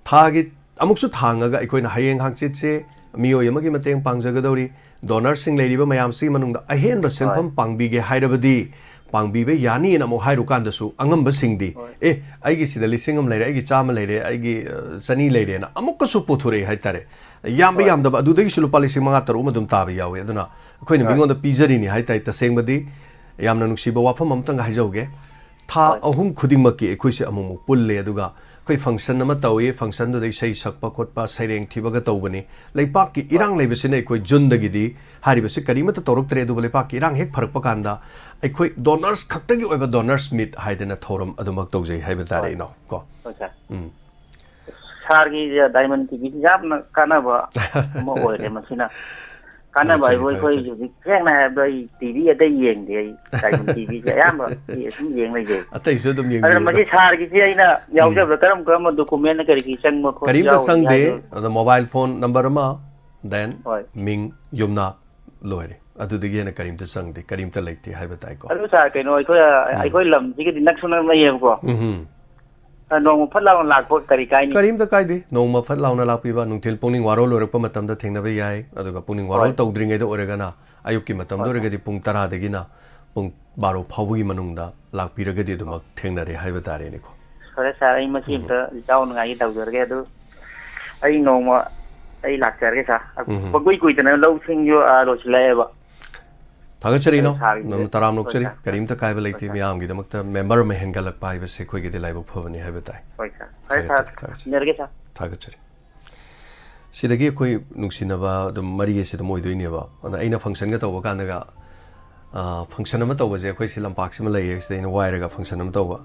ꯊꯥꯒꯤ ꯑꯃꯨꯛꯁꯨ ꯊꯥꯡꯉꯒ ꯑꯩꯈꯣꯏꯅ ꯍꯌꯦꯡ ꯍꯪꯆꯤꯠꯁꯦ ꯃꯤꯑꯣꯏ ꯑꯃꯒꯤ ꯃꯇꯦꯡ ꯄꯥꯡꯖꯒꯗꯧꯔꯤ, ꯗꯣꯅꯔꯁꯤꯡ ꯂꯩꯔꯤꯕ ꯃꯌꯥꯝꯁꯤꯒꯤ ꯃꯅꯨꯡꯗ ꯑꯍꯦꯟꯕ ꯁꯦꯟꯐꯝ ꯄꯥꯡꯕꯤꯒꯦ ꯍꯥꯏꯔꯕꯗꯤ ꯄꯥꯡꯕꯤꯕ ꯌꯥꯅꯤꯅ ꯑꯃꯨꯛ ꯍꯥꯏꯔꯨꯀꯥꯟꯗꯁꯨ, ꯑꯉꯝꯕꯁꯤꯡꯗꯤ, "ꯑꯦ, ꯑꯩꯒꯤ ꯁꯤꯗ ꯂꯤꯁꯤꯡ ꯑꯃ ꯂꯩꯔꯦ, ꯑꯩꯒꯤ ꯆꯥꯝꯃ ꯂꯩꯔꯦ, ꯑꯩꯒꯤ, ꯑ, ꯆꯅꯤ ꯂꯩꯔꯦꯅ" ꯑꯃꯨꯛꯀꯁꯨ ꯄꯨꯊꯣꯔꯛꯏ ꯍꯥꯏꯇꯥꯔꯦ꯫ ꯌꯥꯝꯕ ꯌꯥꯝꯗꯕ ꯑꯗꯨꯗꯒꯤꯁꯨ ꯂꯨꯄꯥ ꯂꯤꯁꯤꯡ ꯃꯉꯥ ꯇꯔꯨꯛ ꯑꯃ ꯑꯗꯨꯝ ꯇꯥꯕ ꯌꯥꯎꯋꯤ꯫ ꯑꯗꯨꯅ ꯑꯩꯈꯣꯏꯅ ꯃꯤꯉꯣꯟꯗ ꯄꯤꯖꯔꯤꯅꯤ ꯍꯥꯏꯇꯥꯔꯦ꯫ ꯇꯁꯦꯡꯕꯗꯤ ꯌꯥꯝꯅ ꯅꯨꯡꯁꯤꯕ ꯋꯥꯐꯝ ꯑꯃꯇꯪꯒ ꯍꯥꯏꯖꯍꯧꯒꯦ꯫ ꯊꯥ ꯑꯍꯨꯝ ꯈꯨꯗꯤꯡꯃꯛꯀꯤ ꯑꯩꯈꯣꯏꯁꯦ ꯑꯃꯨꯛꯃꯨꯛ ꯄꯨꯜꯂꯦ, ꯑꯗꯨꯒ ꯑꯩꯈꯣꯏ ꯐꯪꯁꯟ ꯑꯃ ꯇꯧꯏ꯫ ꯐꯪꯁꯟꯗꯨꯗ ꯏꯁꯩ ꯁꯛꯄ ꯈꯣꯠꯄ, ꯁꯩꯔꯦꯡ ꯊꯤꯕꯒ ꯇꯧꯕꯅꯤ꯫ ꯂꯩꯄꯥꯛꯀꯤ ꯏꯔꯥꯡ ꯂꯩꯕꯁꯤꯅ ꯑꯩꯈꯣꯏ ꯖꯨꯟꯗꯒꯤꯗꯤ ꯍꯥꯏꯔꯤꯕꯁꯤ ꯀꯔꯤꯃꯠꯇ ꯇꯧꯔꯛꯇ꯭ꯔꯦ꯫ ꯑꯗꯨꯕꯨ ꯂꯩꯄꯥꯛꯀꯤ ꯏꯔꯥꯡ ꯍꯦꯛ ꯐꯔꯛꯄ ꯀꯥꯟꯗ ꯑꯩꯈꯣꯏ ꯗꯣꯅꯔꯁ ꯈꯛꯇꯒꯤ ꯑꯣꯏꯕ ꯗꯣꯅꯔꯁ ꯃꯤꯠ ꯍꯥꯏꯗꯅ ꯊꯧꯔꯝ ꯑꯗꯨꯃꯛ ꯇꯧꯖꯩ ꯍꯥꯏꯕ ꯇꯥꯔꯦ, ꯏꯅꯥꯎ, ꯀꯣ꯫ ꯍꯣꯏ, ꯁꯥꯔ꯫ ꯎꯝ꯫ ꯁꯥꯔꯒꯤ ꯗꯥꯏꯃꯟ ꯇꯤꯚꯤꯁꯤ ꯌꯥꯝꯅ ꯀꯥꯟꯅꯕ ꯑꯃ ꯑꯣꯏꯔꯦ꯫ ꯃꯁꯤꯅ ꯀꯥꯟꯅꯕ ꯍꯥꯏꯕꯨ, ꯊꯥꯒꯠꯆꯔꯤ, ꯑꯩꯈꯣꯏ ꯊꯥꯒꯠꯆꯔꯤ꯫ ꯍꯧꯖꯤꯛ ꯁꯦꯡꯅ ꯍꯥꯏꯔꯕꯗ ꯑꯩ ꯇꯤꯚꯤ ꯑꯇꯩ ꯌꯦꯡꯗꯦ꯫ ꯑꯩ ꯗꯥꯏꯃꯟ ꯇꯤꯚꯤꯁꯦ ꯑꯌꯥꯝꯕ ꯁꯤ ꯑꯗꯨꯝ ꯌꯦꯡ ꯂꯩꯖꯩ꯫ ꯑꯇꯩꯁꯨ ꯑꯗꯨꯝ ꯑꯗꯨꯅ ꯃꯁꯤ ꯌꯦꯡꯕꯤꯌꯨ꯫ ꯁꯥꯔꯒꯤꯁꯤ ꯑꯩꯅ ꯌꯥꯎꯖꯕꯗ ꯀꯔꯝ ꯀꯔꯝꯕ ꯗꯣꯀꯨꯃꯦꯟ ꯀꯔꯤ ꯀꯔꯤ ꯆꯪꯕ ꯈꯣꯠꯄ ꯀꯔꯤꯝꯇ ꯌꯥꯎꯔꯤꯒꯦ ꯆꯪꯗꯦ꯫ ꯍꯥꯏꯗꯣ? ꯑꯗꯣ ꯃꯣꯕꯥꯏꯜ ꯐꯣꯟ ꯅꯝꯕꯔ ꯑꯃ, then ꯍꯣꯏ꯫ ꯃꯤꯡ, ꯌꯨꯝꯅꯥꯛ, ꯂꯣꯏꯔꯦ꯫ ꯑꯗꯨꯗꯒꯤ ꯍꯦꯟꯅ ꯀꯔꯤꯝꯇ ꯆꯪꯗꯦ, ꯀꯔꯤꯝꯇ ꯂꯩꯇꯦ ꯍꯥꯏꯕ ꯇꯥꯏꯀꯣ꯫ ꯑꯗꯨ ꯁꯥꯔ, ꯀꯩꯅꯣ, ꯑꯩꯈꯣꯏ ꯑꯩꯈꯣꯏ ꯂꯝꯁꯤꯒꯗꯤ ꯅꯛꯁꯨ ꯅꯛꯅꯩꯌꯦꯕꯀꯣ꯫ ꯎꯝ꯫ ꯑ, ꯅꯣꯡꯃ ꯐꯠ ꯂꯥꯎꯅ ꯂꯥꯛꯄ ꯀꯔꯤ ꯀꯥꯏꯅꯤ? ꯀꯔꯤꯝꯇ ꯀꯥꯏꯗꯦ꯫ ꯅꯣꯡꯃ ꯐꯠ ꯂꯥꯎꯅ ꯂꯥꯛꯄꯤꯕ, ꯅꯨꯡꯊꯤꯜ ꯄꯨꯡꯅꯤꯡ ꯋꯥꯔꯣ ꯂꯣꯏꯔꯛꯄ ꯃꯇꯝꯗ ꯊꯦꯡꯅꯕ ꯌꯥꯏ꯫ ꯑꯗꯨꯒ ꯄꯨꯡꯅꯤꯡ ꯋꯥꯔꯣ ꯍꯣꯏ꯫ ꯇꯧꯗ꯭ꯔꯤꯉꯩꯗ ꯑꯣꯏꯔꯒꯅ ꯑꯌꯨꯛꯀꯤ ꯃꯇꯝꯗ ꯍꯣꯏ, ꯍꯣꯏ꯫ ꯑꯣꯏꯔꯒꯗꯤ ꯄꯨꯡ ꯇꯔꯥꯗꯒꯤꯅ ꯄꯨꯡ ꯕꯥꯔꯣ ꯐꯥꯎꯕꯒꯤ ꯃꯅꯨꯡꯗ ꯂꯥꯛꯄꯤꯔꯒꯗꯤ ꯑꯗꯨꯃꯛ ꯊꯦꯡꯅꯔꯦ ꯍꯥꯏꯕ ꯇꯥꯔꯦꯅꯦꯀꯣ꯫ ꯐꯔꯦ ꯁꯥꯔ, ꯑꯩ ꯃꯁꯤ ꯎꯝ꯫ ꯑꯝꯇ ꯏꯇꯥꯎꯅꯉꯥꯏꯒꯤ ꯇꯧꯖꯔꯒꯦ꯫ ꯑꯗꯨ ꯑꯩ ꯅꯣꯡꯃ ꯑꯩ ꯂꯥꯛꯆꯔꯒꯦ ꯁꯥꯔ꯫ ꯎꯝ꯫ ꯄꯪꯀꯨꯏ ꯀꯨꯏꯗꯅ ꯂꯧꯁꯤꯡꯁꯨ, ꯑ, ꯂꯣꯏꯁꯤꯜꯂꯛꯑꯦꯕ꯫ ꯊꯥꯒꯠꯆꯔꯤ ꯏꯅꯥꯎ, ꯁꯥꯔꯒꯤꯁꯦ꯫ ꯅꯝ ꯇꯔꯥꯝꯅ ꯍꯣꯏ ꯑꯣꯛꯆꯔꯤ꯫ ꯁꯥꯔ꯫ ꯀꯔꯤꯝꯇ ꯀꯥꯏꯕ ꯍꯣꯏ ꯂꯩꯇꯦ꯫ ꯁꯥꯔ꯫ ꯃꯤꯌꯥꯝꯒꯤꯗꯃꯛꯇ ꯃꯦꯝꯕꯔ ꯑꯃ ꯍꯦꯟꯒꯠꯂꯛꯄ ꯍꯥꯏꯕꯁꯦ ꯑꯩꯈꯣꯏꯒꯤꯗꯤ ꯂꯥꯏꯕꯛ ꯐꯕꯅꯤ ꯍꯥꯏꯕ ꯇꯥꯏ꯫ ꯍꯣꯏ ꯁꯥꯔ꯫ ꯐꯔꯦ ꯁꯥꯔ, ꯊꯥꯒꯠꯆꯔꯤ, ꯊꯥꯒꯠꯆꯔꯤ꯫ ꯊꯝꯖꯔꯒꯦ ꯁꯥꯔ꯫ ꯊꯥꯒꯠꯆꯔꯤ꯫ ꯁꯤꯗꯒꯤ ꯑꯩꯈꯣꯏ ꯅꯨꯡꯁꯤꯅꯕ ꯑꯗꯨꯝ ꯃꯔꯤ ꯑꯁꯤ ꯑꯗꯨꯝ ꯑꯣꯏꯗꯣꯏꯅꯦꯕ꯫ ꯑꯗ ꯑꯩꯅ ꯐꯪꯁꯟꯒ ꯇꯧꯕ ꯀꯥꯟꯗꯒ, ꯑ, ꯐꯪꯁꯟ ꯑꯃ ꯇꯧꯕꯁꯦ ꯑꯩꯈꯣꯏ ꯁꯤ ꯂꯝꯄꯥꯛꯁꯤꯃ ꯂꯩꯌꯦ, ꯁꯤꯗ ꯑꯩꯅ ꯋꯥꯏꯔꯒ ꯐꯪꯁꯟ ꯑꯃ ꯇꯧꯕ꯫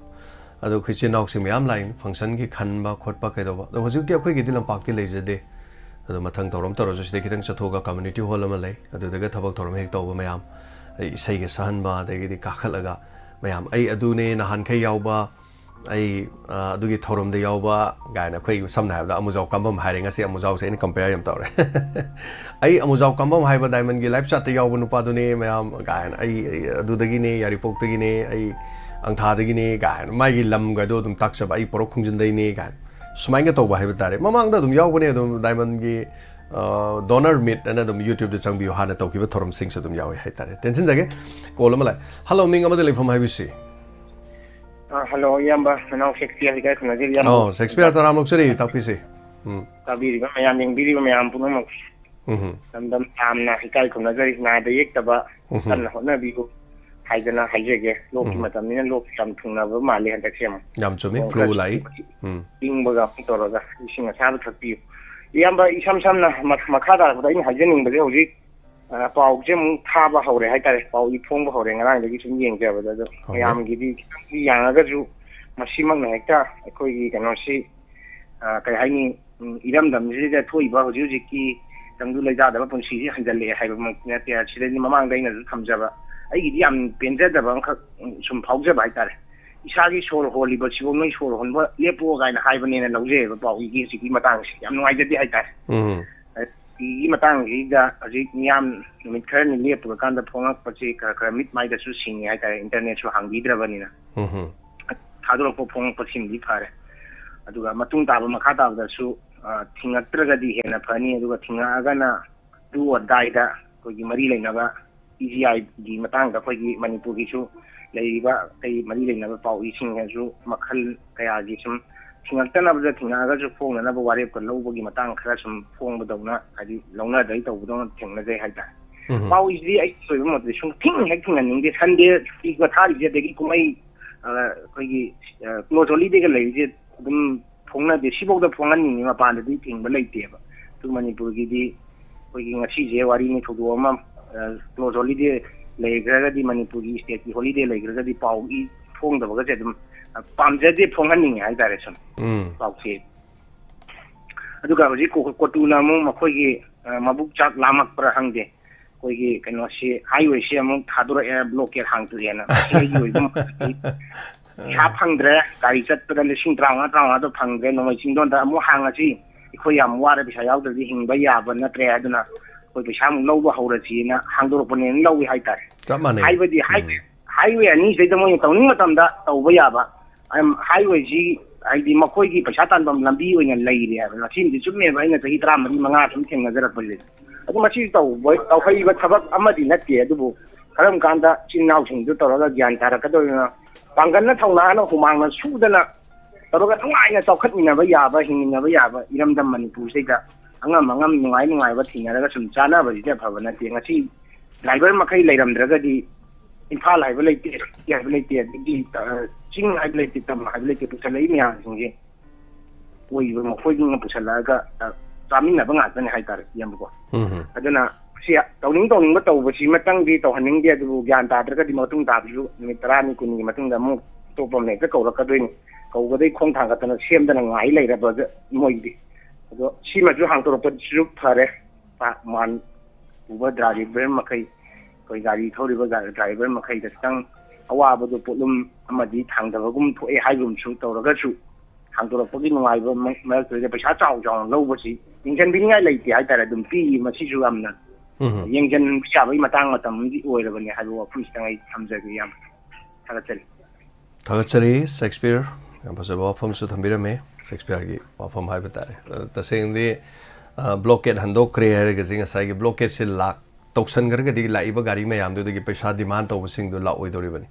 ꯑꯗꯣ ꯑꯩꯈꯣꯏ ꯏꯆꯤꯟ ꯏꯅꯥꯎꯁꯤꯡ ꯃꯌꯥꯝ ꯂꯥꯛꯏ, ꯐꯪꯁꯟꯒꯤ ꯈꯟꯕ ꯈꯣꯠꯄ ꯀꯩꯗꯧꯕ꯫ ꯑꯗꯣ ꯍꯧꯖꯤꯛꯇꯤ ꯑꯩꯈꯣꯏꯒꯤꯗꯤ ꯂꯝꯄꯥꯛꯇꯤ ꯂꯩꯖꯗꯦ꯫ ꯑꯗꯣ ꯃꯊꯪ ꯊꯧꯔꯝ ꯇꯧꯔꯁꯨ ꯁꯤꯗ ꯈꯤꯇꯪ ꯆꯠꯊꯣꯛꯑꯒ ꯀꯝꯃ꯭ꯌꯨꯅꯤꯇꯤ ꯍꯣꯜ ꯑꯃ ꯂꯩ, ꯑꯗꯨꯗꯒ ꯊꯕꯛ ꯊꯧꯔꯝ ꯍꯦꯛ ꯇꯧꯕ ꯃꯌꯥꯝ, ꯑꯩ ꯏꯁꯩꯒ ꯁꯛꯍꯟꯕ, ꯑꯗꯒꯤꯗꯤ ꯀꯥꯈꯠꯂꯒ ꯃꯌꯥꯝ, ꯑꯩ ꯑꯗꯨꯅꯦ ꯅꯍꯥꯟꯈꯩ ꯌꯥꯎꯕ, ꯑꯩ, ꯑ, ꯑꯗꯨꯒꯤ ꯊꯧꯔꯝꯗ ꯌꯥꯎꯕ ꯀꯥꯏꯅ, ꯑꯩꯈꯣꯏ ꯁꯝꯅ ꯍꯥꯏꯔꯕꯗ ꯑꯃꯨꯖꯥꯎ ꯀꯝꯕꯝ ꯍꯥꯏꯔꯦ, ꯉꯁꯤ ꯑꯃꯨꯖꯥꯎꯁꯦ ꯑꯩꯅ ꯀꯝꯄꯦꯌꯔ ꯌꯥꯝ ꯇꯧꯔꯦ꯫ "ꯑꯩ ꯑꯃꯨꯖꯥꯎ ꯀꯝꯕꯝ ꯍꯥꯏꯕ ꯗꯥꯏꯃꯟꯒꯤ ꯂꯥꯏꯐ ꯆꯥꯔꯠꯇ ꯌꯥꯎꯕ ꯅꯨꯄꯥꯗꯨꯅꯦ ꯃꯌꯥꯝ" ꯀꯥꯏꯅ, "ꯑꯩ, ꯑꯩ ꯑꯗꯨꯗꯒꯤꯅꯦ, ꯌꯥꯏꯔꯤꯄꯣꯛꯇꯒꯤꯅꯦ, ꯑꯩ ꯑꯪꯊꯥꯗꯒꯤꯅꯦ" ꯀꯥꯏꯅ, ꯃꯥꯒꯤ ꯂꯝꯒꯗꯣ ꯑꯗꯨꯝ ꯇꯥꯛꯆꯕ, "ꯑꯩ ꯄꯣꯔꯣꯛ ꯈꯣꯡꯖꯤꯟꯗꯩꯅꯦ" ꯀꯥꯏꯅ ꯁꯨꯃꯥꯏꯅ ꯇꯧꯕ ꯍꯥꯏꯕ ꯇꯥꯔꯦ꯫ ꯃꯃꯥꯡꯗ ꯑꯗꯨꯝ ꯌꯥꯎꯕꯅꯦ ꯑꯗꯨꯝ ꯗꯥꯏꯃꯟꯒꯤ, ꯑ, ꯗꯣꯅꯔ ꯃꯤꯠ ꯑꯅ ꯑꯗꯨꯝ YouTube-ꯇ ꯆꯪꯕꯤꯌꯨ, ꯍꯥꯟꯅ ꯇꯧꯈꯤꯕ ꯊꯧꯔꯝꯁꯤꯡꯁꯨ ꯑꯗꯨꯝ ꯌꯥꯎꯋꯦ ꯍꯥꯏꯇꯥꯔꯦ꯫ ꯇꯦꯟꯁꯤꯟꯖꯒꯦ꯫ ꯀꯣꯜ ꯑꯃ ꯂꯥꯛꯑꯦ꯫ ꯍꯜꯂꯣ, ꯃꯤꯡ ꯑꯃꯗ ꯂꯩꯐꯝ ꯍꯥꯏꯕꯤꯁꯤ꯫ ꯑ, ꯍꯜꯂꯣ, ꯏꯌꯥꯝꯕ, ꯅꯅꯥꯎ ꯁꯦꯛꯁꯄꯤꯌꯔ ꯏꯀꯥꯏ ꯈꯨꯝꯅꯖꯔꯤ, ꯏꯌꯥꯝꯕ꯫ ꯑꯣ, ꯁꯦꯛꯁꯄꯤꯌꯔ ꯇꯔꯥꯝ ꯑꯣꯛꯆꯔꯤ, ꯇꯥꯛꯄꯤꯁꯤ꯫ ꯎꯝ꯫ ꯇꯥꯕꯤꯔꯤꯕ ꯃꯌꯥꯝ, ꯌꯦꯡꯕꯤꯔꯤꯕ ꯃꯌꯥꯝ ꯄꯨꯝꯅꯃꯛ ꯎꯝ꯫ ꯂꯝꯗꯝ ꯌꯥꯝꯅ ꯏꯀꯥꯏ ꯈꯨꯝꯅꯖꯔꯤ꯫ ꯅꯥꯗ ꯌꯦꯛꯇꯕ ꯎꯝ꯫ ꯀꯟꯅ ꯍꯣꯠꯅꯕꯤꯌꯨ ꯍꯥꯏꯗꯅ ꯍꯥꯏꯖꯒꯦ꯫ ꯂꯣꯛꯀꯤ ꯎꯝ꯫ ꯃꯇꯝꯅꯤꯅ ꯂꯣꯛꯁꯨ ꯌꯥꯝ ꯊꯨꯡꯅꯕ ꯃꯥꯜꯂꯤ ꯍꯟꯗꯛꯁꯦ ꯑꯃꯨꯛ꯫ ꯌꯥꯝ ꯆꯨꯝꯃꯤ, ꯅꯣꯡ ꯐ꯭ꯂꯨ ꯈꯔ ꯂꯥꯛꯏ꯫ ꯆꯨꯕꯒꯤ ꯎꯝ꯫ ꯏꯪꯕꯒ ꯑꯃꯨꯛ ꯇꯧꯔꯒ ꯏꯁꯤꯡ ꯑꯁꯥꯕ ꯊꯛꯄꯤꯌꯨ꯫ ꯏꯌꯥꯝꯕ, ꯏꯁꯝ ꯁꯝꯅ ꯃ-, ꯃꯈꯥ ꯇꯥꯔꯛꯄꯗ ꯑꯩꯅ ꯍꯥꯏꯖꯅꯤꯡꯕꯁꯦ ꯍꯧꯖꯤꯛ, ꯑ, ꯄꯥꯎꯁꯦ ꯑꯃꯨꯛ ꯊꯥꯕ ꯍꯧꯔꯦ ꯍꯥꯏꯇꯥꯔꯦ꯫ ꯄꯥꯎ ꯏ ꯐꯣꯡꯕ ꯍꯧꯔꯦ ꯉꯔꯥꯡꯗꯒꯤ ꯁꯨꯝ ꯌꯦꯡꯖꯕꯗ꯫ ꯑꯗꯣ ꯍꯧꯔꯦ꯫ ꯃꯌꯥꯝꯒꯤꯗꯤ ꯈꯤꯇꯪꯗꯤ ꯌꯥꯡꯉꯒꯁꯨ ꯃꯁꯤꯃꯛꯅ ꯍꯦꯛꯇ ꯑꯩꯈꯣꯏꯒꯤ ꯀꯩꯅꯣꯁꯤ, ꯑ, ꯀꯩ ꯍꯥꯏꯅꯤ, ꯎꯝ, ꯏꯔꯝꯗꯝꯁꯤꯗ ꯊꯣꯛꯏꯕ ꯍꯧꯖꯤꯛ ꯍꯧꯖꯤꯛꯀꯤ ꯇꯪꯗꯨ ꯂꯩꯇꯥꯗꯕ ꯄꯨꯟꯁꯤꯁꯤ ꯍꯟꯖꯜꯂꯛꯑꯦ ꯍꯥꯏꯕꯃꯛꯇꯤ ꯅꯠꯇꯦ꯫ ꯁꯤꯗꯗꯤ ꯃꯃꯥꯡꯗ ꯑꯩꯅꯁꯨ ꯊꯝꯖꯕ, ꯑꯩꯒꯤꯗꯤ ꯌꯥꯝ ꯄꯦꯟꯖꯗꯕ ꯑꯃꯈꯛ, ꯎꯝ, ꯁꯨꯝ ꯐꯥꯎꯖꯕ ꯍꯥꯏꯇꯥꯔꯦ꯫ "ꯏꯁꯥꯒꯤ ꯁꯣꯔ ꯍꯣꯜꯂꯤꯕꯁꯤꯕꯨ ꯅꯣꯏ ꯁꯣꯔ ꯍꯣꯟꯕ ꯂꯦꯞꯄꯣ" ꯀꯥꯏꯅ ꯍꯥꯏꯕꯅꯦꯅ ꯂꯧꯖꯩꯑꯕ ꯄꯥꯎ ꯏꯒꯤ ꯍꯧꯖꯤꯛꯀꯤ ꯃꯇꯥꯡꯁꯤ꯫ ꯌꯥꯝ ꯅꯨꯡꯉꯥꯏꯖꯗꯦ ꯍꯥꯏꯇꯥꯔꯦ꯫ ꯎꯝ꯫ ꯏꯒꯤ ꯃꯇꯥꯡꯁꯤꯗ ꯍꯧꯖꯤꯛ ꯃꯤꯌꯥꯝ ꯅꯨꯃꯤꯠ ꯈꯔꯅꯤ ꯂꯦꯞꯄꯨꯔꯀꯥꯟꯗ ꯐꯣꯡꯉꯛꯄꯁꯤ ꯈꯔ ꯈꯔ ꯃꯤꯠ ꯃꯥꯏꯗꯁꯨ ꯁꯤꯡꯉꯤ ꯍꯥꯏꯇꯥꯔꯦ, ꯏꯟꯇꯔꯅꯦꯠꯁꯨ ꯍꯥꯡꯕꯤꯗ꯭ꯔꯕꯅꯤꯅ꯫ ꯎꯝ꯫ ꯊꯥ ꯊꯥꯗꯣꯔꯛꯄ ꯐꯣꯡꯉꯛꯄꯁꯤꯃꯗꯤ ꯐꯔꯦ꯫ ꯑꯗꯨꯒ ꯃꯇꯨꯡ ꯇꯥꯕ, ꯃꯈꯥ ꯇꯥꯕꯗꯁꯨ, ꯑ, ꯊꯤꯡꯉꯛꯇ꯭ꯔꯒꯗꯤ ꯍꯦꯟꯅ ꯐꯅꯤ꯫ ꯑꯗꯨꯒ ꯊꯤꯡꯉꯛꯑꯒꯅ do or die ꯗ ꯑꯩꯈꯣꯏꯒꯤ ꯃꯔꯤ ꯂꯩꯅꯕ ꯏ ꯖꯤ ꯑꯥꯏꯒꯤ ꯃꯇꯥꯡꯗ ꯑꯩꯈꯣꯏꯒꯤ ꯃꯅꯤꯄꯨꯔꯒꯤꯁꯨ ꯂꯩꯔꯤꯕ ꯑꯇꯩ ꯃꯔꯤ ꯂꯩꯅꯕ ꯄꯥꯎ ꯏꯁꯤꯡꯁꯤꯅꯁꯨ ꯃꯈꯜ ꯀꯌꯥꯒꯤ ꯁꯨꯝ ꯊꯤꯡꯉꯛꯇꯅꯕꯗ ꯊꯤꯡꯉꯛꯑꯒꯁꯨ ꯐꯣꯡꯅꯅꯕ ꯋꯥꯔꯦꯞꯀ ꯂꯧꯕꯒꯤ ꯃꯇꯥꯡ ꯈꯔ ꯁꯨꯝ ꯐꯣꯡꯕꯗꯧꯅ, ꯍꯥꯏꯗꯤ ꯂꯧꯅꯗꯩ ꯇꯧꯕꯗꯧꯅ ꯊꯦꯡꯅꯖꯩ ꯍꯥꯏꯇꯥꯔꯦ꯫ ꯎꯝ꯫ ꯄꯥꯎ ꯏꯁꯤꯗꯤ ꯑꯩꯒꯤ ꯑꯣꯏꯕ ꯃꯣꯠꯇꯗꯤ ꯁꯨꯝ ꯊꯤꯡ ꯍꯦꯛ ꯊꯤꯡꯍꯟꯅꯤꯡꯗꯦ꯫ ꯁꯟꯗꯦ ꯁꯨꯇꯤꯒ ꯊꯥꯔꯤꯁꯦ, ꯑꯗꯒꯤ ꯀꯨꯝꯍꯩ, ꯑ, ꯑꯩꯈꯣꯏꯒꯤ, ꯑ, ꯀ꯭ꯂꯣꯖ ꯍꯣꯂꯤꯗꯦꯒ ꯂꯩꯔꯤꯁꯦ ꯑꯗꯨꯝ ꯐꯣꯡꯅꯗꯦ꯫ ꯁꯤꯐꯧꯗ ꯐꯣꯡꯍꯟꯅꯤꯡꯉꯤ, ꯃꯄꯥꯟꯗꯗꯤ ꯊꯤꯡꯕ ꯂꯩꯇꯦꯕ꯫ ꯑꯗꯨ ꯃꯅꯤꯄꯨꯔꯒꯤꯗꯤ ꯑꯩꯈꯣꯏꯒꯤ ꯉꯁꯤꯁꯦ ꯋꯥꯔꯤꯅꯤ, ꯊꯧꯗꯣꯛ ꯑꯃ, ꯑ, ꯀ꯭ꯂꯣꯖ ꯍꯣꯂꯤꯗꯦ ꯂꯩꯈ꯭ꯔꯒꯗꯤ, ꯃꯅꯤꯄꯨꯔꯒꯤ ꯁ꯭ꯇꯦꯠꯀꯤ ꯍꯣꯂꯤꯗꯦ ꯂꯩꯈ꯭ꯔꯒꯗꯤ ꯄꯥꯎ ꯏ ꯐꯣꯡꯗꯕꯒꯁꯦ ꯑꯗꯨꯝ, ꯑ, ꯄꯥꯝꯖꯗꯦ, ꯐꯣꯡꯍꯟꯅꯤꯡꯉꯦ ꯍꯥꯏꯇꯥꯔꯦ ꯁꯨꯝ ꯎꯝ꯫ ꯄꯥꯎꯁꯦ꯫ ꯑꯗꯨꯒ ꯍꯧꯖꯤꯛ ꯀꯣ-, ꯀꯣꯇꯨꯅ ꯑꯃꯨꯛ ꯃꯈꯣꯏꯒꯤ, ꯑ, ꯃꯕꯨꯛ ꯆꯥꯛ ꯂꯥꯝꯃꯛꯄ꯭ꯔꯥ ꯈꯪꯗꯦ, ꯑꯩꯈꯣꯏꯒꯤ ꯀꯩꯅꯣꯁꯤ, ꯍꯥꯏꯋꯦꯁꯤ ꯑꯃꯨꯛ ꯊꯥꯗꯣꯔꯛꯑꯦ, ꯕ꯭ꯂꯣꯀꯦꯠ ꯍꯥꯡꯇꯣꯛꯑꯦꯅ꯫ ꯃꯁꯤ ꯑꯩꯒꯤ ꯑꯣꯏꯕ ꯃꯣꯠꯇꯗꯤ ꯄꯩꯁꯥ ꯐꯪꯗ꯭ꯔꯦ, ꯒꯥꯔꯤ ꯆꯠꯄꯗ ꯂꯤꯁꯤꯡ ꯇꯔꯥꯃꯉꯥ, ꯇꯔꯥꯃꯉꯥꯗꯣ ꯐꯪꯗ꯭ꯔꯦ, ꯅꯣꯡꯃꯩ ꯆꯤꯡꯗꯣꯟꯗ ꯑꯃꯨꯛ ꯍꯥꯡꯉꯁꯤ, ꯑꯩꯈꯣꯏ ꯌꯥꯝ ꯋꯥꯔꯦ, ꯄꯩꯁꯥ ꯌꯥꯎꯗ꯭ꯔꯗꯤ ꯍꯤꯡꯕ ꯌꯥꯕ ꯅꯠꯇ꯭ꯔꯦ, ꯑꯗꯨꯅ ꯑꯩꯈꯣꯏ ꯄꯩꯁꯥ ꯑꯃꯨꯛ ꯂꯧꯕ ꯍꯧꯔꯁꯤꯅ ꯍꯥꯡꯗꯣꯔꯛꯄꯅꯦꯅ ꯂꯧꯏ ꯍꯥꯏꯇꯥꯔꯦ꯫ ꯆꯞ ꯃꯥꯟꯅꯩ꯫ ꯍꯥꯏꯕꯗꯤ ꯍꯥꯏ-, ꯎꯝ꯫ ꯍꯥꯏꯋꯦ ꯑꯅꯤꯁꯤꯗꯩꯗ ꯃꯣꯏꯅ ꯇꯧꯅꯤꯡ ꯃꯇꯝꯗ ꯇꯧꯕ ꯌꯥꯕ, ꯑꯝ, ꯍꯥꯏꯋꯦꯁꯤ ꯍꯥꯏꯗꯤ ꯃꯈꯣꯏꯒꯤ ꯄꯩꯁꯥ ꯇꯥꯟꯐꯝ ꯂꯝꯕꯤ ꯑꯣꯏꯅ ꯂꯩꯔꯦ ꯍꯥꯏꯕ꯫ ꯃꯁꯤꯃꯗꯤ ꯆꯨꯝꯃꯦꯕ, ꯑꯩꯅ ꯆꯍꯤ ꯇꯔꯥꯃꯔꯤ ꯃꯉꯥ ꯁꯨꯝ ꯊꯦꯡꯅꯖꯔꯛꯄꯁꯦ꯫ ꯑꯗꯨ ꯃꯁꯤ ꯇꯧꯕ, ꯇꯧꯍꯩꯕ ꯊꯕꯛ ꯑꯃꯗꯤ ꯅꯠꯇꯦ, ꯑꯗꯨꯕꯨ ꯀꯔꯝ ꯀꯥꯟꯗ ꯏꯆꯤꯟ ꯏꯅꯥꯎꯁꯤꯡꯗꯨ ꯇꯧꯔꯒ ꯒ꯭ꯌꯥꯟ ꯇꯥꯔꯛꯀꯗꯧꯔꯤꯅꯣ? ꯄꯥꯡꯒꯜꯅ ꯊꯧꯅꯥꯅ ꯍꯨꯃꯥꯡꯅ ꯁꯨꯗꯅ ꯇꯧꯔꯒ ꯅꯨꯡꯉꯥꯏꯅ ꯆꯥꯎꯈꯠꯃꯤꯟꯅꯕ ꯌꯥꯕ, ꯍꯤꯡꯃꯤꯟꯅꯕ ꯌꯥꯕ ꯏꯔꯝꯗꯝ ꯃꯅꯤꯄꯨꯔꯁꯤꯗ ꯑꯉꯝ ꯑꯉꯝ ꯅꯨꯡꯉꯥꯏ ꯅꯨꯡꯉꯥꯏꯕ ꯊꯤꯅꯔꯒ ꯁꯨꯝ ꯆꯥꯅꯕꯁꯤꯗꯤ ꯑꯐꯕ ꯅꯠꯇꯦ꯫ ꯉꯁꯤ ꯗ꯭ꯔꯥꯏꯚꯔ ꯃꯈꯩ ꯂꯩꯔꯝꯗ꯭ꯔꯒꯗꯤ ꯏꯝꯐꯥꯜ ꯍꯥꯏꯕ ꯂꯩꯇꯦ, ꯁꯤ ꯍꯥꯏꯕ ꯂꯩꯇꯦ, ꯑꯗꯒꯤ, ꯑ, ꯆꯤꯡ ꯍꯥꯏꯕ ꯂꯩꯇꯦ, ꯇꯝ ꯍꯥꯏꯕ ꯂꯩꯇꯦ, ꯄꯨꯁꯜꯂꯛꯏ ꯃꯌꯥꯝꯁꯤꯡꯁꯦ ꯑꯣꯏꯕ ꯃꯈꯣꯏꯁꯤꯡꯅ ꯄꯨꯁꯜꯂꯛꯑꯒ, ꯑ, ꯆꯥꯃꯤꯟꯅꯕ ꯉꯥꯛꯇꯅꯦ ꯍꯥꯏꯇꯥꯔꯦ, ꯏꯌꯥꯝꯕꯀꯣ꯫ ꯎꯝ ꯍꯝ꯫ ꯑꯗꯨꯅ ꯁꯤ ꯇꯧꯅꯤꯡ ꯇꯧꯅꯤꯡꯕ ꯇꯧꯕꯁꯤꯃꯇꯪꯗꯤ ꯇꯧꯍꯟꯅꯤꯡꯗꯦ, ꯑꯗꯨꯕꯨ ꯒ꯭ꯌꯥꯟ ꯇꯥꯗ꯭ꯔꯒꯗꯤ ꯃꯇꯨꯡ ꯇꯥꯕꯁꯨ ꯅꯨꯃꯤꯠ ꯇꯔꯥꯅꯤ ꯀꯨꯟꯅꯤꯒꯤ ꯃꯇꯨꯡꯗ ꯑꯃꯨꯛ ꯑꯇꯣꯞꯄ ꯑꯃ ꯍꯦꯛꯇ ꯀꯧꯔꯛꯀꯗꯣꯏꯅꯤ꯫ ꯀꯧꯕꯗꯩ ꯈꯣꯡ ꯊꯥꯡꯒꯠꯇꯅ ꯁꯦꯝꯗꯅ ꯉꯥꯏ ꯂꯩꯔꯕ ꯃꯣꯏꯒꯤꯗꯤ꯫ ꯑꯗꯣ ꯁꯤꯃꯁꯨ ꯍꯥꯡꯗꯣꯔꯛꯄꯁꯤꯁꯨ ꯐꯔꯦ꯫ ꯃꯥꯟ ꯄꯨꯕ ꯗ꯭ꯔꯥꯏꯚꯔ ꯃꯈꯩ, ꯑꯩꯈꯣꯏ ꯒꯥꯔꯤ ꯊꯧꯔꯤꯕ ꯒꯥ-, ꯗ꯭ꯔꯥꯏꯚꯔ ꯃꯈꯩꯗ ꯈꯤꯇꯪ ꯑꯋꯥꯕꯗꯣ ꯄꯣꯠꯂꯨꯝ ꯑꯃꯗꯤ ꯊꯥꯡꯗꯕꯒꯨꯝ ꯊꯣꯛꯑꯦ ꯍꯥꯏꯕꯒꯨꯝꯁꯨ ꯇꯧꯔꯒꯁꯨ, ꯍꯥꯡꯗꯣꯔꯛꯄꯒꯤ ꯅꯨꯡꯉꯥꯏꯕ ꯃ-, ꯃꯔꯛꯇꯨꯗ ꯄꯩꯁꯥ ꯆꯥꯎ ꯆꯥꯎꯅ ꯂꯧꯕꯁꯤ ꯌꯦꯡꯁꯤꯟꯕꯤꯅꯤꯡꯉꯥꯏ ꯂꯩꯇꯦ ꯍꯥꯏꯇꯥꯔꯦ꯫ ꯑꯗꯨꯝ ꯄꯤꯔꯤ, ꯃꯁꯤꯁꯨ ꯌꯥꯝꯅ ꯎꯝ ꯍꯝ꯫ ꯌꯦꯡꯁꯤꯟꯕ ꯌꯥꯕꯒꯤ ꯃꯇꯥꯡ ꯃꯇꯝ ꯑꯃꯗꯤ ꯑꯣꯏꯔꯕꯅꯤ ꯍꯥꯏꯕ ꯋꯥꯐꯝꯁꯤꯇꯪ ꯑꯩ ꯊꯝꯖꯒꯦ, ꯌꯥꯝ ꯊꯥꯒꯠꯆꯔꯤ꯫ ꯊꯥꯒꯠꯆꯔꯤ ꯁꯦꯛꯁꯄꯤꯌꯔ, ꯌꯥꯝ ꯐꯖꯕ ꯋꯥꯐꯝꯁꯨ ꯊꯝꯕꯤꯔꯝꯃꯦ꯫ ꯁꯦꯛꯁꯄꯤꯌꯔꯒꯤ ꯋꯥꯐꯝ ꯍꯥꯏꯕ ꯇꯥꯔꯦ꯫ ꯑ, ꯇꯁꯦꯡꯅꯗꯤ, ꯑ, ꯕ꯭ꯂꯣꯀꯦꯠ ꯍꯟꯗꯣꯛꯈ꯭ꯔꯦ ꯍꯥꯏꯔꯒꯁꯤ ꯉꯁꯥꯏꯒꯤ ꯕ꯭ꯂꯣꯀꯦꯠꯁꯦ ꯂꯥꯛ ꯇꯧꯁꯟꯈ꯭ꯔꯒꯗꯤ ꯂꯥꯛꯏꯕ ꯒꯥꯔꯤ ꯃꯌꯥꯝꯗꯨꯗꯒꯤ ꯄꯩꯁꯥ ꯗꯤꯃꯥꯟ ꯇꯧꯕꯁꯤꯡꯗꯨ ꯂꯥꯛꯑꯣꯏꯗꯧꯔꯤꯕꯅꯤ꯫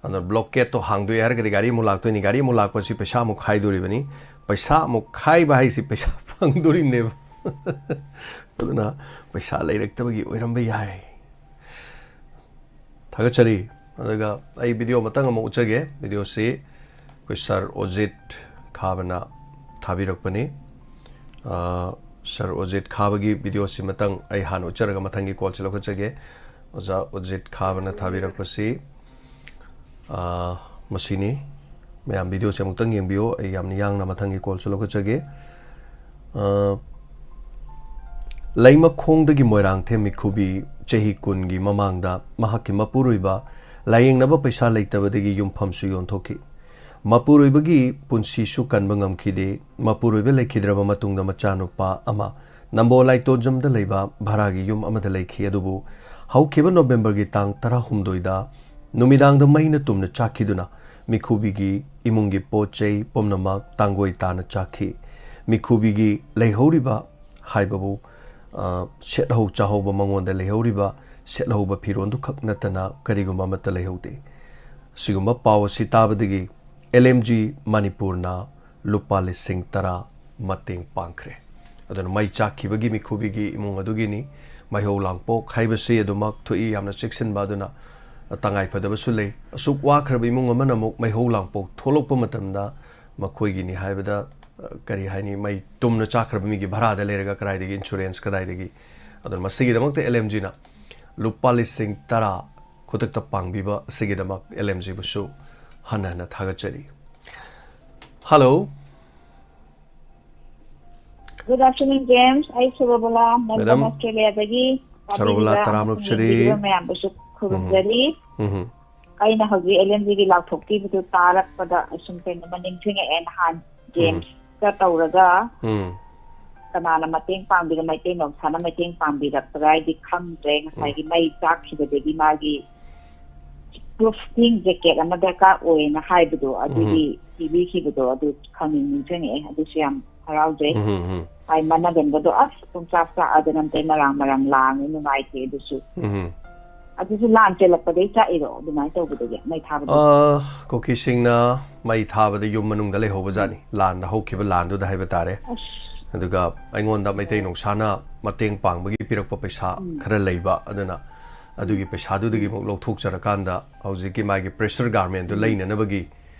ꯑꯗꯨꯅ ꯕ꯭ꯂꯣꯀꯦꯠꯇꯣ ꯍꯥꯡꯗꯣꯛꯑꯦ ꯍꯥꯏꯔꯒꯗꯤ ꯒꯥꯔꯤ ꯑꯃꯨꯛ ꯂꯥꯛꯇꯣꯏꯅꯤ, ꯒꯥꯔꯤ ꯑꯃꯨꯛ ꯂꯥꯛꯄꯁꯤ ꯄꯩꯁꯥ ꯑꯃꯨꯛ ꯈꯥꯏꯗꯣꯔꯤꯕꯅꯤ꯫ ꯄꯩꯁꯥ ꯑꯃꯨꯛ ꯈꯥꯏꯕ ꯍꯥꯏꯁꯤ ꯄꯩꯁꯥ ꯐꯪꯗꯣꯔꯤꯕꯅꯦꯕ꯫ ꯑꯗꯨꯅ ꯄꯩꯁꯥ ꯂꯩꯔꯛꯇꯕꯒꯤ ꯑꯣꯏꯔꯝꯕ ꯌꯥꯏ꯫ ꯊꯥꯒꯠꯆꯔꯤ꯫ ꯑꯗꯨꯒ ꯑꯩ ꯚꯤꯗꯤꯑꯣ ꯃꯇꯪ ꯑꯃ ꯎꯠꯆꯒꯦ꯫ ꯚꯤꯗꯤꯑꯣꯁꯤ ꯑꯩꯈꯣꯏ ꯁꯥꯔ ꯑꯣꯖꯤꯠ ꯈꯥꯕꯅ ꯊꯥꯕꯤꯔꯛꯄꯅꯤ꯫ ꯑ, ꯁꯥꯔ ꯑꯣꯖꯤꯠ ꯈꯥꯕꯒꯤ ꯚꯤꯗꯤꯑꯣꯁꯤ ꯃꯇꯪ ꯑꯩ ꯍꯥꯟꯅ ꯎꯠꯆꯔꯒ ꯃꯊꯪꯒꯤ ꯀꯣꯜꯁꯤ ꯂꯧꯈꯠꯆꯒꯦ꯫ ꯑꯣꯖꯥ ꯑꯣꯖꯤꯠ ꯈꯥꯕꯅ ꯊꯥꯕꯤꯔꯛꯄꯁꯤ, ꯑ, ꯃꯁꯤꯅꯤ꯫ ꯃꯌꯥꯝ ꯚꯤꯗꯤꯑꯣꯁꯦ ꯑꯃꯨꯛꯇꯪ ꯌꯦꯡꯕꯤꯌꯨ꯫ ꯑꯩ ꯌꯥꯝꯅ ꯌꯥꯡꯅ ꯃꯊꯪꯒꯤ ꯀꯣꯜꯁꯨ ꯂꯧꯈꯠꯆꯒꯦ꯫ ꯑ, ꯂꯩꯃꯈꯣꯡꯗꯒꯤ ꯃꯣꯏꯔꯥꯡꯊꯦꯝ ꯃꯤꯈꯨꯕꯤ ꯆꯍꯤ ꯀꯨꯟꯒꯤ ꯃꯃꯥꯡꯗ ꯃꯍꯥꯛꯀꯤ ꯃꯄꯨꯔꯣꯏꯕ ꯂꯥꯌꯦꯡꯅꯕ ꯄꯩꯁꯥ ꯂꯩꯇꯕꯗꯒꯤ ꯌꯨꯝꯐꯝꯁꯨ ꯌꯣꯟꯊꯣꯛꯈꯤ꯫ ꯃꯄꯨꯔꯣꯏꯕꯒꯤ ꯄꯨꯟꯁꯤꯁꯨ ꯀꯟꯕ ꯉꯝꯈꯤꯗꯦ꯫ ꯃꯄꯨꯔꯣꯏꯕ ꯂꯩꯈꯤꯗ꯭ꯔꯕ ꯃꯇꯨꯡꯗ ꯃꯆꯥꯅꯨꯄꯥ ꯑꯃ ꯅꯝꯕꯣꯜ ꯂꯥꯏꯇꯣꯟꯖꯝꯗ ꯂꯩꯕ ꯚꯔꯥꯒꯤ ꯌꯨꯝ ꯑꯃꯗ ꯂꯩꯈꯤ꯫ ꯑꯗꯨꯕꯨ ꯍꯧꯈꯤꯕ ꯅꯣꯕꯦꯝꯕꯔꯒꯤ ꯇꯥꯡ ꯇꯔꯥꯍꯨꯝꯗꯣꯏꯗ ꯅꯨꯃꯤꯗꯥꯡꯗ ꯃꯩꯅ ꯇꯨꯝꯅ ꯆꯥꯛꯈꯤꯗꯨꯅ ꯃꯤꯈꯨꯕꯤꯒꯤ ꯏꯃꯨꯡꯒꯤ ꯄꯣꯠ ꯆꯩ ꯄꯨꯝꯅꯃꯛ ꯇꯥꯡꯒꯣꯏ ꯇꯥꯅ ꯆꯥꯛꯈꯤ꯫ ꯃꯤꯈꯨꯕꯤꯒꯤ ꯂꯩꯍꯧꯔꯤꯕ ꯍꯥꯏꯕꯕꯨ, ꯑ, ꯁꯦꯠꯍꯧ ꯆꯥꯍꯧꯕ ꯃꯉꯣꯟꯗ ꯂꯩꯍꯧꯔꯤꯕ ꯁꯦꯠꯍꯧꯕ ꯐꯤꯔꯣꯟꯗꯨꯈꯛ ꯅꯠꯇꯅ ꯀꯔꯤꯒꯨꯝꯕ ꯑꯃꯠꯇ ꯂꯩꯍꯧꯗꯦ꯫ ꯑꯁꯤꯒꯨꯝꯕ ꯄꯥꯎ ꯑꯁꯤ ꯇꯥꯕꯗꯒꯤ ꯑꯦꯜ ꯑꯦꯝ ꯖꯤ ꯃꯅꯤꯄꯨꯔꯅ ꯂꯨꯄꯥ ꯂꯤꯁꯤꯡ ꯇꯔꯥ ꯃꯇꯦꯡ ꯄꯥꯡꯈ꯭ꯔꯦ꯫ ꯑꯗꯨꯅ ꯃꯩ ꯆꯥꯛꯈꯤꯕꯒꯤ ꯃꯤꯈꯨꯕꯤꯒꯤ ꯏꯃꯨꯡ ꯑꯗꯨꯒꯤꯅꯤ꯫ ꯃꯩꯍꯧ ꯂꯥꯡꯄꯣꯛ ꯍꯥꯏꯕꯁꯤ ꯑꯗꯨꯃꯛ ꯊꯣꯛꯏ, ꯌꯥꯝꯅ ꯆꯦꯛꯁꯤꯟꯕ꯫ ꯑꯗꯨꯅ ꯇꯉꯥꯏ ꯐꯗꯕꯁꯨ ꯂꯩ꯫ ꯑꯁꯨꯛ ꯋꯥꯈ꯭ꯔꯕ ꯏꯃꯨꯡ ꯑꯃꯅ ꯑꯃꯨꯛ ꯃꯩꯍꯧ ꯂꯥꯡꯄꯣꯛ ꯊꯣꯛꯂꯛꯄ ꯃꯇꯝꯗ ꯃꯈꯣꯏꯒꯤꯅꯤ ꯍꯥꯏꯕꯗ, ꯑ, ꯀꯔꯤ ꯍꯥꯏꯅꯤ, ꯃꯩ ꯇꯨꯝꯅ ꯆꯥꯛꯈ꯭ꯔꯕ ꯃꯤꯒꯤ ꯚꯔꯥꯗ ꯂꯩꯔꯒ ꯀꯗꯥꯏꯗꯒꯤ ꯏꯟꯁꯨꯔꯦꯟꯁ ꯀꯗꯥꯏꯗꯒꯤ? ꯑꯗꯨꯅ ꯃꯁꯤꯒꯤꯗꯃꯛꯇ ꯑꯦꯜ ꯑꯦꯝ ꯖꯤꯅ ꯂꯨꯄꯥ ꯂꯤꯁꯤꯡ ꯇꯔꯥ ꯈꯨꯗꯛꯇ ꯄꯥꯡꯕꯤꯕ ꯑꯁꯤꯒꯤꯗꯃꯛ ꯑꯦꯜ ꯑꯦꯝ ꯖꯤꯕꯨꯁꯨ ꯍꯟꯅ ꯍꯟꯅ ꯊꯥꯒꯠꯆꯔꯤ꯫ ꯍꯜꯂꯣ꯫ Good afternoon, James. ꯑꯩ ꯁꯨꯔꯣꯕꯂꯥ, ꯃꯦꯜꯕꯣꯔꯟ, Madam, ꯑꯣꯁꯇ꯭ꯔꯦꯂꯤꯌꯥꯗꯒꯤ꯫ ꯁꯨꯔꯣꯕꯂꯥ, ꯇꯥꯕꯤꯔꯤꯕ ꯇꯔꯥꯝꯅ ꯑꯃꯁꯨꯡ ꯑꯣꯛꯆꯔꯤ꯫ ꯌꯦꯡꯕꯤꯔꯤꯕ ꯃꯌꯥꯝꯕꯨꯁꯨ ꯈꯨꯔꯨꯝꯖꯔꯤ꯫ ꯎꯝ꯫ ꯑꯩꯅ ꯍꯧꯖꯤꯛ ꯑꯦꯜ ꯑꯦꯝ ꯖꯤꯒꯤ ꯂꯥꯎꯊꯣꯛꯄꯤꯕꯗꯨ ꯇꯥꯔꯛꯄꯗ ꯑꯁꯨꯝ ꯀꯩꯅꯣꯝꯃ ꯅꯤꯡꯁꯤꯡꯉꯛꯑꯦ꯫ ꯅꯍꯥꯟ ꯖꯦꯝꯁꯀ ꯇꯧꯔꯒ ꯎꯝ꯫ ꯀꯅꯥꯅ ꯃꯇꯦꯡ ꯄꯥꯡꯕꯤꯔ, ꯃꯩꯇꯩ ꯅꯣꯝꯁꯥꯅ ꯃꯇꯦꯡ ꯄꯥꯡꯕꯤꯔꯛꯄ꯭ꯔꯥ ꯍꯥꯏꯗꯤ ꯈꯪꯗ꯭ꯔꯦ꯫ ꯉꯁꯥꯏꯒꯤ ꯃꯩ ꯆꯥꯛꯈꯤꯕꯗꯒꯤ ꯃꯥꯒꯤ ꯄ꯭ꯔꯨꯐ ꯁ꯭ꯇꯤꯡ ꯖꯦꯀꯦꯠ ꯑꯃ ꯗꯔꯀꯥꯔ ꯑꯣꯏꯅ ꯍꯥꯏꯕꯗꯣ, ꯑꯗꯨꯒꯤ ꯄꯤꯕꯤꯈꯤꯕꯗꯣ ꯑꯗꯨ ꯈꯪꯅꯤꯡ ꯅꯤꯡꯁꯤꯡꯉꯛꯑꯦ꯫ ꯑꯗꯨꯁꯨ ꯌꯥꯝ ꯍꯔꯥꯎꯖꯩ꯫ ꯎꯝ, ꯎꯝ, ꯎꯝ꯫ ꯍꯥꯏ, ꯃꯅꯒꯟꯕꯗꯣ ꯑꯁ ꯄꯨꯡꯆꯥꯛ ꯆꯥꯛꯑꯗꯅ ꯑꯝꯇ ꯃꯔꯥꯡ ꯃꯔꯥꯡ ꯂꯥꯡꯉꯦ, ꯅꯨꯡꯉꯥꯏꯇꯦ ꯑꯗꯨꯁꯨ꯫ ꯎꯝ, ꯎꯝ꯫ ꯑꯗꯨꯁꯨ ꯂꯥꯟ ꯆꯦꯜꯂꯛꯄꯗꯒꯤ ꯆꯥꯛꯏꯔꯣ ꯑꯗꯨꯃꯥꯏꯅ ꯇꯧꯕꯗꯒꯤ, ꯃꯩ ꯊꯥꯕꯗꯣ? ꯑ, ꯀꯨꯀꯤꯁꯤꯡꯅ ꯃꯩ ꯊꯥꯕꯗ ꯌꯨꯝ ꯃꯅꯨꯡꯗ ꯂꯩꯍꯧꯕ ꯖꯥꯠꯅꯤ, ꯂꯥꯟꯗ ꯍꯧꯈꯤꯕ ꯂꯥꯟꯗꯨꯗ ꯍꯥꯏꯕ ꯇꯥꯔꯦ꯫ ꯑꯁ꯫ ꯑꯗꯨꯒ ꯑꯩꯉꯣꯟꯗ ꯃꯩꯇꯩ ꯅꯨꯡꯁꯥꯅ ꯃꯇꯦꯡ ꯄꯥꯡꯕꯒꯤ ꯄꯤꯔꯛꯄ ꯄꯩꯁꯥ ꯈꯔ ꯂꯩꯕ, ꯑꯗꯨꯅ ꯑꯗꯨꯒꯤ ꯄꯩꯁꯥꯗꯨꯗꯒꯤ ꯑꯃꯨꯛ ꯂꯧꯊꯣꯛꯆꯔꯀꯥꯟꯗ ꯍꯧꯖꯤꯛꯀꯤ ꯃꯥꯒꯤ ꯄ꯭ꯔꯦꯁꯔ ꯒꯥꯔꯃꯦꯟꯗꯨ ꯂꯩꯅꯅꯕꯒꯤ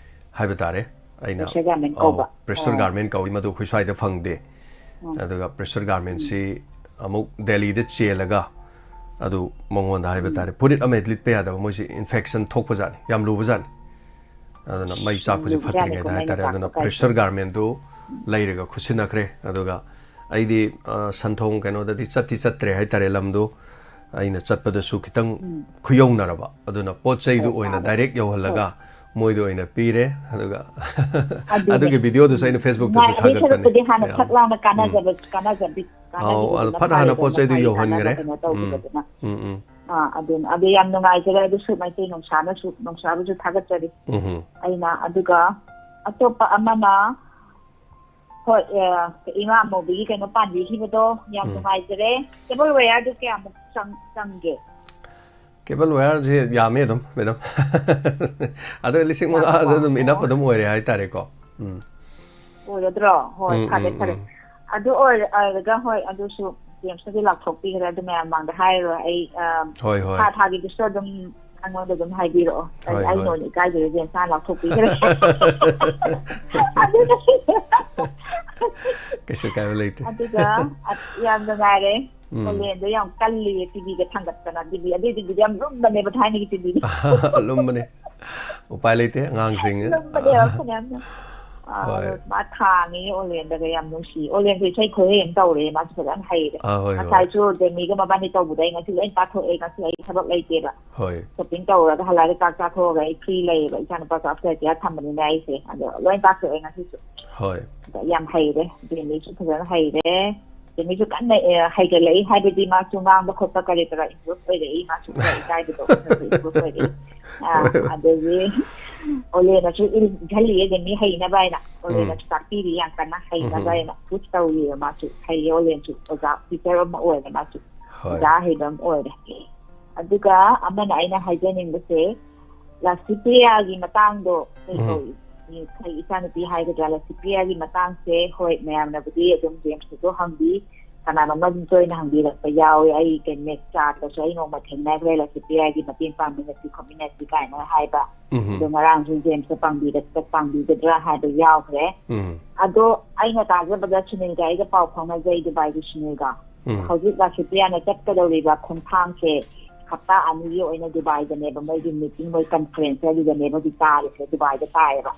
ꯍꯥꯏꯕ ꯇꯥꯔꯦ꯫ ꯑꯩꯅ ꯄ꯭ꯔꯦꯁꯔ ꯒꯥꯔꯃꯦꯟ ꯑꯧ, ꯀꯧꯕ꯫ ꯄ꯭ꯔꯦꯁꯔ ꯑꯣ꯫ ꯒꯥꯔꯃꯦꯟ ꯀꯧꯏ, ꯃꯗꯨ ꯑꯩꯈꯣꯏ ꯁ꯭ꯋꯥꯏꯗ ꯐꯪꯗꯦ꯫ ꯑꯗꯨꯒ ꯄ꯭ꯔꯦꯁꯔ ꯒꯥꯔꯃꯦꯟꯁꯤ ꯑꯃꯨꯛ ꯗꯦꯜꯂꯤꯗ ꯆꯦꯜꯂꯒ ꯑꯗꯨ ꯃꯉꯣꯟꯗ ꯍꯥꯏꯕ ꯇꯥꯔꯦ, ꯐꯨꯔꯤꯠ ꯑꯃ ꯍꯦꯛ ꯂꯤꯠꯄ ꯌꯥꯗꯕ, ꯃꯣꯏꯁꯤ ꯏꯟꯐꯦꯛꯁꯟ ꯊꯣꯛꯄ ꯖꯥꯠꯅꯤ, ꯌꯥꯝ ꯂꯨꯕ ꯖꯥꯠꯅꯤ꯫ ꯑꯗꯨꯅ ꯃꯩ ꯆꯥꯛꯄꯁꯤ ꯂꯨꯕ ꯖꯥꯠꯅꯤꯀꯣ, ꯐꯠꯇ꯭ꯔꯤꯉꯩꯗ ꯃꯩꯅ ꯍꯥꯏꯇꯥꯔꯦ꯫ ꯑꯗꯨꯅ ꯆꯥꯛꯄ ꯀꯥꯏꯁꯦ꯫ ꯄ꯭ꯔꯦꯁꯔ ꯒꯥꯔꯃꯦꯟꯗꯨ ꯂꯩꯔꯒ ꯈꯨꯠꯁꯤꯟꯅꯈ꯭ꯔꯦ꯫ ꯑꯗꯨꯒ ꯑꯩꯗꯤ, ꯑ, ꯁꯟꯊꯣꯡ ꯀꯩꯅꯣꯗꯗꯤ ꯆꯠꯇꯤ ꯆꯠꯇ꯭ꯔꯦ ꯍꯥꯏꯇꯥꯔꯦ, ꯂꯝꯗꯨ꯫ ꯑꯩꯅ ꯆꯠꯄꯗꯁꯨ ꯈꯤꯇꯪ ꯈꯨꯌꯧꯅꯔꯕ, ꯑꯗꯨꯅ ꯄꯣꯠ ꯆꯩꯗꯨ ꯐꯔꯛ ꯑꯣꯏꯅ ꯇꯥꯔꯦ꯫ ꯗꯥꯏꯔꯦꯛ ꯌꯧꯍꯜꯂꯒ ꯃꯣꯏꯗ ꯑꯣꯏꯅ ꯄꯤꯔꯦ꯫ ꯑꯗꯨꯒ ꯑꯗꯨꯅꯦ꯫ ꯑꯗꯨꯒꯤ ꯚꯤꯗꯤꯑꯣꯗꯨꯁꯨ ꯑꯩꯅ ꯐꯦꯁꯕꯨꯛꯇꯁꯨ ꯉꯥꯏꯕꯒꯤ ꯊꯥꯒꯠꯄꯅꯦ꯫ ꯁꯔꯨꯛꯄꯨꯗꯤ ꯍꯥꯟꯅ ꯌꯥꯝ꯫ ꯐꯛ ꯂꯥꯎꯅ ꯀꯥꯟꯅꯖꯕ ꯑꯧ, ꯑꯗꯨ ꯀꯥꯟꯅꯖꯕꯗꯨꯅ ꯍꯥꯟꯅ ꯐꯩꯗꯅ, ꯄꯣꯠ ꯆꯩꯗꯨ ꯃꯥꯒꯤ ꯌꯧꯍꯟꯈ꯭ꯔꯦ꯫ ꯀꯥꯟꯅꯕ ꯀꯩꯅꯣ ꯎꯝ, ꯇꯧꯕꯗꯨꯅ꯫ ꯎꯝ, ꯎꯝ꯫ ꯑꯥ, ꯑꯗꯨꯅ, ꯑꯗꯨ ꯌꯥꯝ ꯅꯨꯡꯉꯥꯏꯖꯔꯦ꯫ ꯑꯗꯨꯁꯨ ꯃꯩꯇꯩ ꯅꯨꯡꯁꯥꯅꯁꯨ, ꯅꯨꯡꯁꯥꯕꯨꯁꯨ ꯊꯥꯒꯠꯆꯔꯤ꯫ ꯎꯝ, ꯎꯝ꯫ ꯑꯩꯅ ꯑꯗꯨꯒ ꯑꯇꯣꯞꯄ ꯑꯃꯅ, ꯍꯣꯏ, ꯑ, ꯏꯃꯥ ꯑꯃꯨꯕꯤꯒꯤ ꯀꯩꯅꯣ ꯄꯥꯟꯕꯤꯈꯤꯕꯗꯣ ꯌꯥꯝ ꯅꯨꯡꯉꯥꯏꯖꯔꯦ꯫ ꯇꯦꯕꯜ ꯋꯦꯌꯔꯗꯨ ꯀꯌꯥꯃꯨꯛ ꯆꯪ-, ꯆꯪꯒꯦ? ꯀꯦꯕꯜ ꯋꯦꯌꯔꯁꯤ ꯌꯥꯝꯃꯤ ꯑꯗꯨꯝ, ꯃꯦꯗꯥꯝ꯫ ꯑꯗꯣ ꯂꯤꯁꯤꯡ ꯃꯉꯥꯗ ꯑꯗꯨꯝ ꯏꯅꯞ ꯑꯗꯨꯝ ꯑꯣꯏꯔꯦ ꯍꯥꯏꯇꯥꯔꯦꯀꯣ꯫ ꯎꯝ꯫ ꯑꯣꯏꯔꯗ꯭ꯔꯣ? ꯍꯣꯏ, ꯎꯝ, ꯐꯔꯦ, ꯎꯝ, ꯐꯔꯦ꯫ ꯎꯝ꯫ ꯑꯗꯨ ꯑꯣꯏꯔ-, ꯑꯣꯏꯔꯒ, ꯍꯣꯏ, ꯑꯗꯨꯁꯨ ꯖꯦꯝꯁꯅꯗꯤ ꯂꯥꯎꯊꯣꯛꯄꯤꯈ꯭ꯔꯦ, ꯑꯗꯨ ꯃꯌꯥꯝ ꯃꯥꯡꯗ ꯍꯥꯏꯔꯔꯣꯏ꯫ ꯑꯩ, ꯑ, ꯍꯣꯏ, ꯍꯣꯏ꯫ ꯊꯥ ꯊꯥꯒꯤꯗꯨꯁꯨ ꯑꯗꯨꯝ ꯑꯩꯉꯣꯟꯗ ꯑꯗꯨꯝ ꯍꯥꯏꯕꯤꯔꯛꯑꯣ꯫ ꯑꯩ, ꯍꯣꯏ, ꯑꯩ ꯍꯣꯏ꯫ ꯅꯣꯏꯅ ꯏꯀꯥꯏꯖꯔꯦ, ꯖꯦꯝꯁꯅ ꯂꯥꯎꯊꯣꯛꯄꯤꯈ꯭ꯔꯦ꯫ ꯑꯗꯨꯅ ꯀꯩꯁꯨ ꯀꯥꯏꯕ ꯂꯩꯇꯦ꯫ ꯑꯗꯨꯒ, ꯑ, ꯌꯥꯝ ꯅꯨꯡꯉꯥꯏꯔꯦ꯫ ꯎꯝ꯫ ꯑꯣꯂꯦꯟꯗꯣ ꯌꯥꯝ ꯀꯜꯂꯤꯌꯦ, ꯇꯤꯚꯤꯒ ꯊꯥꯡꯒꯠꯇꯅ꯫ ꯇꯤꯚꯤ, ꯑꯗꯨꯏ ꯇꯤꯚꯤꯗꯤ ꯌꯥꯝ ꯂꯨꯝꯕꯅꯦꯕ, ꯊꯥꯏꯅꯒꯤ ꯇꯤꯚꯤꯗꯤ꯫ ꯂꯨꯝꯕꯅꯦ꯫ ꯎꯄꯥꯏ ꯂꯩꯇꯦ, ꯑꯉꯥꯡꯁꯤꯡ꯫ ꯂꯨꯝꯕꯅꯦꯕ ꯐꯅꯌꯥꯝꯅ꯫ ꯑ, ꯍꯣꯏ꯫ ꯑꯗꯣ ꯃꯥ ꯊꯥꯡꯉꯤ, ꯑꯣꯂꯦꯟꯗꯒ ꯌꯥꯝ ꯅꯨꯡꯁꯤ꯫ ꯑꯣꯂꯦꯟꯁꯨ ꯏꯁꯩ ꯈꯨꯍꯩ ꯑꯃ ꯇꯧꯔꯦ, ꯃꯥꯁꯨ ꯐꯖꯅ ꯍꯩꯔꯦ꯫ ꯑꯥ, ꯍꯣꯏ, ꯍꯣꯏ꯫ ꯉꯁꯥꯏꯁꯨ ꯗꯦꯃꯤꯒ ꯃꯕꯥꯅꯤ ꯇꯧꯕꯗ ꯑꯩ ꯉꯁꯤ ꯂꯣꯏ ꯇꯥꯊꯣꯛꯑꯦ, ꯉꯁꯤ ꯑꯩ ꯊꯕꯛ ꯂꯩꯇꯦꯕ꯫ ꯍꯣꯏ꯫ ꯁꯣꯄꯤꯡ ꯇꯧꯔꯒ ꯍꯜꯂꯛꯑꯒ ꯆꯥꯛ ꯆꯥꯊꯣꯛꯑꯒ ꯑꯩ ꯐ꯭ꯔꯤ ꯂꯩꯌꯦꯕ, ꯏꯆꯥꯅꯨꯄꯥ ꯀ꯭ꯂꯥꯁ ꯀꯌꯥ ꯊꯝꯕꯅꯤꯅ ꯑꯩꯁꯦ꯫ ꯑꯗꯣ ꯂꯣꯏ ꯇꯥꯊꯣꯛꯑꯦ ꯉꯁꯤꯁꯨ꯫ ꯍꯣꯏ꯫ ꯑꯗ ꯌꯥꯝ ꯍꯩꯔꯦ, ꯗꯦꯃꯤꯁꯨ ꯐꯖꯅ ꯍꯩꯔꯦ꯫ ꯆꯦꯃꯤꯁꯨ ꯀꯟꯅ, ꯑꯦ, ꯍꯩꯒꯠꯂꯛꯏ, ꯍꯥꯏꯕꯗꯤ ꯃꯥꯁꯨ ꯉꯥꯡꯕ ꯈꯣꯠꯄ ꯀꯔꯤ ꯀꯔꯥ improve ꯑꯣꯏꯔꯛꯏ, ꯃꯥꯁꯨ ꯈꯔ ꯏꯀꯥꯏꯕꯗꯣ ꯈꯔꯁꯨ improve ꯑꯣꯏꯔꯛꯏ꯫ ꯑ, ꯑꯗꯒꯤ ꯑꯣꯂꯦꯅꯁꯨ ꯏꯜꯍꯜꯂꯤ, ꯑꯗ ꯃꯤ ꯍꯩꯅꯕ ꯍꯥꯏꯅ ꯑꯣꯂꯦꯅꯁꯨ ꯇꯥꯛꯄꯤꯔꯤ, ꯌꯥꯝ ꯀꯟꯅ ꯍꯩꯅꯕ ꯍꯥꯏꯅ push ꯇꯧꯔꯤꯕ꯫ ꯃꯥꯁꯨ ꯍꯩꯌꯦ, ꯑꯣꯂꯦꯟꯁꯨ ꯑꯣꯖꯥ, teacher ꯑꯃ ꯑꯣꯏꯔꯦ ꯃꯥꯁꯨ, ꯍꯣꯏ꯫ ꯑꯣꯖꯥ ꯍꯩꯕ ꯑꯃ ꯑꯣꯏꯔꯦ꯫ ꯑꯗꯨꯒ ꯑꯃꯅ ꯑꯩꯅ ꯍꯥꯏꯖꯅꯤꯡꯕꯁꯦ, ꯂꯥꯁꯤꯄ꯭ꯔꯤꯌꯥꯒꯤ ꯃꯇꯥꯡꯗꯣ ꯀꯩ ꯎꯝ꯫ ꯀꯧꯏ? ꯑꯩꯈꯣꯏ ꯏꯆꯥꯅꯨꯄꯤ ꯍꯥꯏꯒꯗ꯭ꯔꯥ, ꯂꯥꯁꯤꯄ꯭ꯔꯤꯌꯥꯒꯤ ꯃꯇꯥꯡꯁꯦ, ꯍꯣꯏ, ꯃꯌꯥꯝꯅꯕꯨꯗꯤ ꯑꯗꯨꯝ ꯖꯦꯝꯁꯇꯁꯨ ꯍꯪꯕꯤ, ꯀꯅꯥꯅꯣꯝꯅ ꯑꯗꯨꯝ ꯇꯣꯏꯅ ꯍꯪꯕꯤꯔꯛꯄ ꯌꯥꯎꯏ꯫ ꯑꯩ ꯀꯩꯅꯣ, ꯆꯥꯠꯇꯁꯨ ꯑꯩ ꯅꯣꯡꯃ ꯊꯦꯡꯅꯈ꯭ꯔꯦ, ꯂꯥꯁꯤꯄ꯭ꯔꯤꯌꯥꯒꯤ ꯃꯇꯦꯡ ꯄꯥꯡꯃꯤꯟꯅꯁꯤ ꯈꯣꯠꯃꯤꯟꯅꯁꯤ ꯀꯥꯏꯅ ꯍꯥꯏꯕ꯫ ꯎꯝ꯫ ꯑꯗꯣ ꯉꯔꯥꯡꯁꯨ ꯖꯦꯝꯁꯇ ꯄꯥꯡꯕꯤꯔꯛꯇ ꯄꯥꯡꯕꯤꯒꯗ꯭ꯔꯥ ꯍꯥꯏꯕ ꯌꯥꯎꯈ꯭ꯔꯦ꯫ ꯎꯝ꯫ ꯑꯗꯣ ꯑꯩꯅ ꯇꯥꯖꯕꯗ ꯁꯨꯅꯤꯜꯒ ꯑꯩꯒ ꯄꯥꯎ ꯐꯥꯎꯅꯖꯩ, ꯗꯨꯕꯥꯏꯒꯤ ꯁꯨꯅꯤꯜꯒ꯫ ꯎꯝ꯫ ꯍꯧꯖꯤꯛ ꯂꯥꯁꯤꯄ꯭ꯔꯤꯌꯥꯅ ꯆꯠꯀꯗꯧꯔꯤꯕ ꯈꯣꯡꯊꯥꯡꯁꯦ ꯍꯞꯇꯥ ꯑꯅꯤꯒꯤ ꯑꯣꯏꯅ ꯗꯨꯕꯥꯏꯗꯅꯦꯕ ꯃꯣꯏꯒꯤ meeting, ꯃꯣꯏ conference ꯑꯗꯨꯗꯅꯦꯕ ꯍꯧꯖꯤꯛ ꯇꯥꯔꯤꯁꯦ, ꯗꯨꯕꯥꯏꯗ ꯇꯥꯏꯌꯦꯕ꯫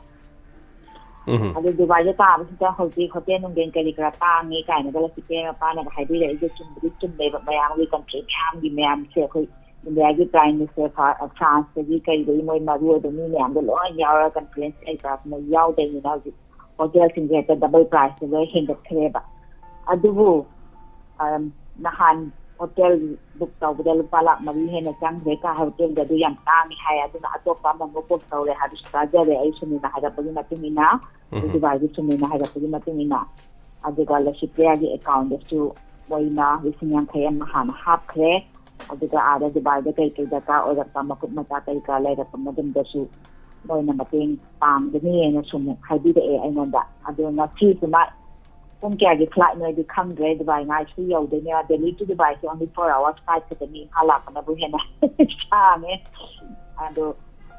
ꯎꯝ꯫ ꯑꯗꯨ ꯗꯨꯕꯥꯏꯗ ꯇꯥꯕꯁꯤꯗ ꯍꯧꯖꯤꯛ ꯍꯣꯇꯦꯜ ꯅꯨꯡꯗꯦꯜ ꯀꯔꯤ ꯀꯔꯥ ꯇꯥꯡꯉꯤ ꯀꯥꯏꯅꯒ ꯂꯥꯁꯤꯄ꯭ꯔꯤꯌꯥ ꯃꯄꯥꯅꯒ ꯍꯥꯏꯕꯤꯔꯛꯏꯁꯦ ꯆꯨꯝꯕꯗꯤ ꯆꯨꯝꯃꯦꯕ꯫ ꯃꯌꯥꯝꯒꯤ country ꯃꯌꯥꯝꯒꯤ ꯃꯌꯥꯝꯁꯦ ꯑꯩꯈꯣꯏ ꯏꯟꯗꯤꯌꯥꯒꯤ Prime Minister ꯐ꯭ꯔꯥ-, ꯐ꯭ꯔꯥꯟꯁꯇꯒꯤ ꯀꯩꯗꯒꯤ ꯃꯣꯏ ꯃꯔꯨ ꯑꯣꯏꯕ ꯃꯤ ꯃꯌꯥꯝꯗꯣ ꯂꯣꯏ ꯌꯥꯎꯔꯒ conference ꯀꯩ ꯀꯔꯥ ꯃꯣꯏ ꯌꯥꯎꯗꯣꯏꯅꯤꯅ ꯍꯧꯖꯤꯛ ꯍꯣꯇꯦꯜꯁꯤꯡꯁꯦ ꯍꯦꯛꯇ double priceꯇ ꯂꯣꯏ ꯍꯦꯟꯒꯠꯈ꯭ꯔꯦꯕ꯫ ꯑꯗꯨꯕꯨ, ꯑꯝ, ꯅꯍꯥꯟ ꯍꯣꯇꯦꯜ book ꯇꯧꯕꯗ ꯂꯨꯄꯥ ꯂꯥꯈ ꯃꯔꯤ ꯍꯦꯟꯅ ꯆꯪꯈ꯭ꯔꯦ ꯀꯥ ꯍꯣꯇꯦꯜꯗ, ꯑꯗꯨ ꯌꯥꯝ ꯇꯥꯡꯉꯤ ꯍꯥꯏ꯫ ꯑꯗꯨꯅ ꯑꯇꯣꯞꯄ ꯑꯃꯃꯨꯛ book ꯇꯧꯔꯦ ꯍꯥꯏꯕꯁꯨ ꯇꯥꯖꯔꯦ ꯑꯩ, ꯁꯨꯅꯤꯅ ꯍꯥꯏꯔꯛꯄꯒꯤ ꯃꯇꯨꯡ ꯏꯟꯅ, ꯎꯝ꯫ ꯗꯨꯕꯥꯏꯒꯤ ꯁꯨꯅꯤꯅ ꯍꯥꯏꯔꯛꯄꯒꯤ ꯃꯇꯨꯡ ꯏꯟꯅ꯫ ꯑꯗꯨꯒ ꯂꯁꯤꯄ꯭ꯔꯤꯌꯥꯒꯤ accountꯇꯁꯨ ꯃꯣꯏꯅ ꯂꯤꯁꯤꯡ ꯌꯥꯡꯈꯩ ꯑꯃ ꯍꯥꯟꯅ ꯍꯥꯞꯈ꯭ꯔꯦ꯫ ꯑꯗꯨꯒ ꯑꯥꯗ ꯗꯨꯕꯥꯏꯗ ꯀꯩ ꯀꯩ ꯗꯔꯀꯥꯔ ꯑꯣꯏꯔꯛꯄ, ꯃꯀꯨꯞ ꯃꯇꯥ ꯀꯩ ꯀꯥ ꯂꯩꯔꯛꯄ, ꯃꯗꯨꯝꯗꯁꯨ ꯃꯣꯏꯅ ꯃꯇꯦꯡ ꯄꯥꯡꯒꯅꯤꯅꯁꯨ ꯑꯃꯨꯛ ꯍꯥꯏꯕꯤꯔꯛꯑꯦ ꯑꯩꯉꯣꯟꯗ꯫ ꯑꯗꯣ ꯉꯁꯤꯁꯤꯃ ꯄꯨꯡ ꯀꯌꯥꯒꯤ flightꯅꯣꯗꯤ ꯈꯪꯗ꯭ꯔꯦ, ꯗꯨꯕꯥꯏ ꯉꯥꯏꯁꯨ ꯌꯧꯗꯣꯏꯅꯦ꯫ Delhi to ꯗꯨꯕꯥꯏꯁꯦ only four hours flight ꯈꯛꯇꯅꯤ, ꯏꯝꯐꯥꯜ ꯂꯥꯛꯄꯅꯕꯨ ꯍꯦꯟꯅ ꯁꯥꯡꯉꯦ꯫ ꯑꯗꯣ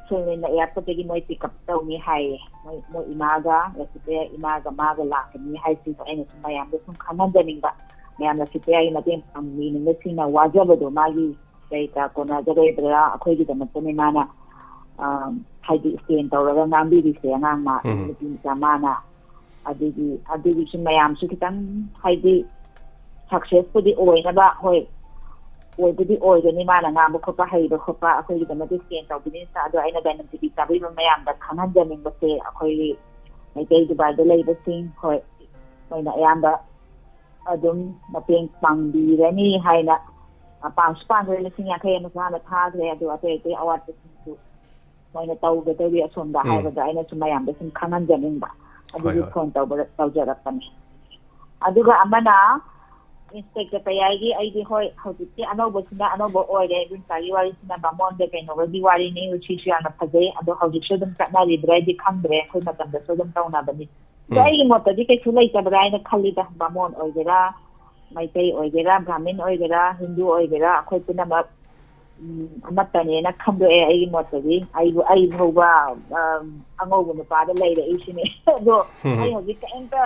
ꯁꯨꯅꯤꯜꯅ airportꯇꯒꯤ ꯃꯣꯏ pick up ꯇꯧꯅꯤ ꯍꯥꯏꯌꯦ꯫ ꯃꯣꯏ, ꯃꯣꯏ ꯏꯃꯥꯒ, ꯔꯁꯤꯄ꯭ꯔꯤꯌꯥ ꯏꯃꯥꯒ ꯃꯥꯒ ꯂꯥꯛꯀꯅꯤ ꯍꯥꯏꯁꯤꯁꯨ ꯑꯩꯅ ꯁꯨꯝ ꯃꯌꯥꯝꯗ ꯁꯨꯝ ꯈꯪꯍꯟꯖꯅꯤꯡꯕ꯫ ꯃꯌꯥꯝ ꯔꯁꯤꯄ꯭ꯔꯤꯌꯥꯒꯤ ꯃꯇꯦꯡ ꯄꯥꯡꯕꯤꯅꯤꯡꯕꯁꯤꯡꯅ ꯋꯥꯖꯕꯗꯣ ꯃꯥꯒꯤ ꯀꯩ ꯀꯥ ꯀꯣꯟꯅꯖꯔꯣꯏꯗ꯭ꯔꯥ, ꯑꯩꯈꯣꯏꯒꯤꯗꯃꯛꯇꯅꯤ ꯃꯥꯅ, ꯑ, ꯍꯥꯏꯗꯤ stand ꯇꯧꯔꯒ ꯉꯥꯡꯕꯤꯔꯤꯁꯦ, ꯑꯉꯥꯡ ꯃꯥ, ꯎꯝ꯫ ꯅꯨꯄꯤ ꯃꯆꯥ ꯃꯥꯅ꯫ ꯑꯗꯨꯒꯤ, ꯑꯗꯨꯒꯤꯁꯨ ꯃꯌꯥꯝꯁꯨ ꯈꯤꯇꯪ ꯍꯥꯏꯗꯤ successꯄꯨꯗꯤ ꯑꯣꯏꯅꯕ, ꯍꯣꯏ, ꯑꯣꯏꯕꯨꯗꯤ ꯑꯣꯏꯒꯅꯤ, ꯃꯥꯅ ꯉꯥꯡꯕ ꯈꯣꯠꯄ ꯍꯩꯕ ꯈꯣꯠꯄ ꯑꯩꯈꯣꯏꯒꯤꯗꯃꯛꯇ stand ꯇꯧꯕꯤꯅꯤꯅ꯫ ꯑꯗꯣ ꯑꯩꯅ ꯗꯥꯏꯃꯟ ꯇꯤꯚꯤ ꯇꯥꯕꯤꯕ ꯃꯌꯥꯝꯗ ꯈꯪꯍꯟꯖꯅꯤꯡꯕꯁꯦ, ꯑꯩꯈꯣꯏꯒꯤ ꯃꯩꯇꯩ ꯗꯨꯕꯥꯏꯗ ꯂꯩꯕꯁꯤꯡ, ꯍꯣꯏ, ꯃꯣꯏꯅ ꯑꯌꯥꯝꯕ ꯑꯗꯨꯝ ꯃꯇꯦꯡ ꯄꯥꯡꯕꯤꯔꯅꯤ ꯍꯥꯏꯅ, ꯑ, ꯄꯥꯡꯁꯨ ꯄꯥꯡꯈ꯭ꯔꯦ, ꯂꯤꯁꯤꯡ ꯌꯥꯡꯈꯩ ꯑꯃꯁꯨ ꯍꯥꯟꯅ ꯊꯥꯈ꯭ꯔꯦ꯫ ꯑꯗꯨ ꯑꯇꯩ ꯑꯇꯩ ꯑꯋꯥꯠꯄꯁꯤꯡꯁꯨ ꯃꯣꯏꯅ ꯇꯧꯒꯗꯧꯔꯤ ꯑꯁꯣꯝꯗ ꯎꯝ꯫ ꯍꯥꯏꯕꯗ ꯑꯩꯅꯁꯨ ꯃꯌꯥꯝꯗ ꯁꯨꯝ ꯈꯪꯍꯟꯖꯅꯤꯡꯕ, ꯑꯗꯨꯒꯤ ꯍꯣꯏ, ꯍꯣꯏ꯫ ꯐꯣꯟ ꯇꯧꯕ-, ꯇꯧꯖꯔꯛꯄꯅꯦ꯫ ꯑꯗꯨꯒ ꯑꯃꯅ, ꯏꯟꯁꯄꯦꯛꯇꯔ ꯄꯌꯥꯏꯒꯤ, ꯑꯩꯗꯤ ꯍꯣꯏ, ꯍꯧꯖꯤꯛꯇꯤ ꯑꯅꯧꯕꯁꯤꯅ ꯑꯅꯧꯕ ꯑꯣꯏꯔꯦ, ꯏꯕꯨꯡꯆꯥꯒꯤ ꯋꯥꯔꯤꯁꯤꯅ ꯕꯥꯃꯣꯟꯒ ꯀꯩꯅꯣꯒꯒꯤ ꯋꯥꯔꯤꯅꯤ, ꯁꯤꯁꯨ ꯌꯥꯝꯅ ꯐꯖꯩ꯫ ꯑꯗꯣ ꯍꯧꯖꯤꯛꯁꯨ ꯑꯗꯨꯝ ꯆꯠꯅꯔꯤꯕ꯭ꯔꯥ ꯍꯥꯏꯗꯤ ꯈꯪꯗ꯭ꯔꯦ, ꯑꯩꯈꯣꯏ ꯃꯇꯝꯗꯁꯨ ꯑꯗꯨꯝ ꯇꯧꯅꯕꯅꯤ꯫ ꯑꯗꯣ ꯎꯝ꯫ ꯑꯩꯒꯤ ꯃꯣꯠꯇꯗꯤ ꯀꯩꯁꯨ ꯂꯩꯇꯕ꯭ꯔꯥ ꯍꯥꯏꯅ ꯈꯜꯂꯤꯗ, ꯕꯥꯃꯣꯟ ꯑꯣꯏꯒꯦꯔꯥ, ꯃꯩꯇꯩ ꯑꯣꯏꯒꯦꯔꯥ, ꯕ꯭ꯔꯥꯍꯃꯤꯟ ꯑꯣꯏꯒꯦꯔꯥ, ꯍꯤꯟꯗꯨ ꯑꯣꯏꯒꯦꯔꯥ, ꯑꯩꯈꯣꯏ ꯄꯨꯝꯅꯃꯛ, ꯎꯝ, ꯑꯃꯠꯇꯅꯦꯅ ꯈꯟꯗꯣꯛꯑꯦ ꯑꯩꯒꯤ ꯃꯣꯠꯇꯗꯤ꯫ ꯑꯩꯕꯨ, ꯑꯩ ꯐꯥꯎꯕ, ꯑꯝ, ꯑꯉꯧꯕ ꯅꯨꯄꯥꯗ ꯂꯩꯔꯛꯏꯁꯤꯅꯦ꯫ ꯑꯗꯣ ꯎꯝ꯫ ꯑꯩ ꯍꯧꯖꯤꯛ ꯀꯩꯝꯇ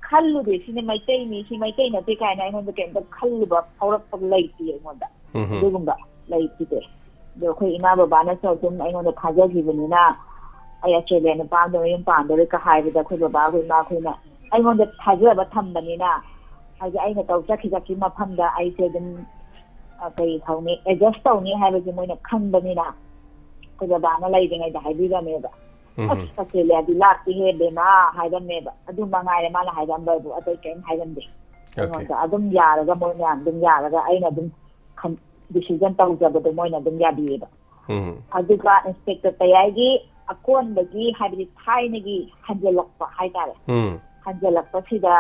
ꯈꯜꯂꯨꯗꯦ, ꯁꯤꯅ ꯃꯩꯇꯩꯅꯤ, ꯁꯤ ꯃꯩꯇꯩ ꯅꯠꯇꯦ ꯀꯥꯏꯅ ꯑꯩꯉꯣꯟꯗ ꯀꯩꯝꯇ ꯈꯜꯂꯨꯕ ꯐꯥꯎꯔꯛꯄ ꯂꯩꯇꯦ ꯑꯩꯉꯣꯟꯗ꯫ ꯎꯝ꯫ ꯑꯗꯨꯒꯨꯝꯕ ꯂꯩꯈꯤꯗꯦ꯫ ꯑꯗꯣ ꯑꯩꯈꯣꯏ ꯏꯃꯥ ꯕꯕꯥꯅꯁꯨ ꯑꯗꯨꯝ ꯑꯩꯉꯣꯟꯗ ꯊꯥꯖꯈꯤꯕꯅꯤꯅ, ꯑꯩ ꯑꯁꯇ꯭ꯔꯦꯂꯤꯌꯥ ꯅꯨꯄꯥ ꯑꯃꯗ ꯃꯌꯨꯝ ꯄꯥꯟꯗꯣꯔꯦ ꯀ ꯍꯥꯏꯕꯗ ꯑꯩꯈꯣꯏ ꯕꯕꯥ ꯑꯩꯈꯣꯏ ꯏꯃꯥ ꯑꯩꯈꯣꯏꯅ ꯑꯩꯉꯣꯟꯗ ꯊꯥꯖꯕ ꯊꯝꯕꯅꯤꯅ, ꯍꯥꯏꯗꯤ ꯑꯩꯅ ꯇꯧ ꯆꯠꯈꯤ ꯆꯠꯈꯤ ꯃꯐꯝꯗ ꯑꯩꯁꯦ ꯑꯗꯨꯝ, ꯑ, ꯀꯩ ꯇꯧꯅꯤ, ꯑꯦꯗꯖꯁ ꯇꯧꯅꯤ ꯍꯥꯏꯕꯁꯦ ꯃꯣꯏꯅ ꯈꯪꯕꯅꯤꯅ ꯑꯩꯈꯣꯏ ꯕꯕꯥꯅ ꯂꯩꯔꯤꯉꯩꯗ ꯍꯥꯏꯕꯤꯔꯝꯃꯦꯕ꯫ ꯎꯝ꯫ "ꯑꯁ, ꯑꯁꯇ꯭ꯔꯦꯂꯤꯌꯥꯗꯤ ꯂꯥꯞꯄꯤꯍꯦ ꯕꯦꯝꯃ" ꯍꯥꯏꯔꯝꯃꯦꯕ꯫ ꯑꯗꯨ ꯃꯉꯥꯏꯔꯦ ꯃꯥꯅ ꯍꯥꯏꯔꯝꯕ ꯍꯥꯏꯕꯨ, ꯑꯇꯩ ꯀꯔꯤꯝ ꯍꯥꯏꯔꯝꯗꯦ꯫ ꯑꯣꯀꯦ꯫ ꯑꯩꯉꯣꯟꯗ ꯑꯗꯨꯝ ꯌꯥꯔꯒ, ꯃꯣꯏ ꯃꯌꯥꯝ ꯑꯗꯨꯝ ꯌꯥꯔꯒ, ꯑꯩꯅ ꯑꯗꯨꯝ ꯈꯟ-, ꯗꯤꯁꯤꯖꯟ ꯇꯧꯖꯕꯗꯣ ꯃꯣꯏꯅ ꯑꯗꯨꯝ ꯌꯥꯕꯤꯌꯦꯕ꯫ ꯎꯝ꯫ ꯑꯗꯨꯒ ꯏꯟꯁꯄꯦꯛꯇꯔ ꯄꯌꯥꯏꯒꯤ ꯑꯀꯣꯟꯕꯒꯤ, ꯍꯥꯏꯕꯗꯤ ꯊꯥꯏꯅꯒꯤ ꯍꯟꯖꯜꯂꯛꯄ ꯍꯥꯏꯇꯥꯔꯦ꯫ ꯎꯝ꯫ ꯍꯟꯖꯜꯂꯛꯄꯁꯤꯗ,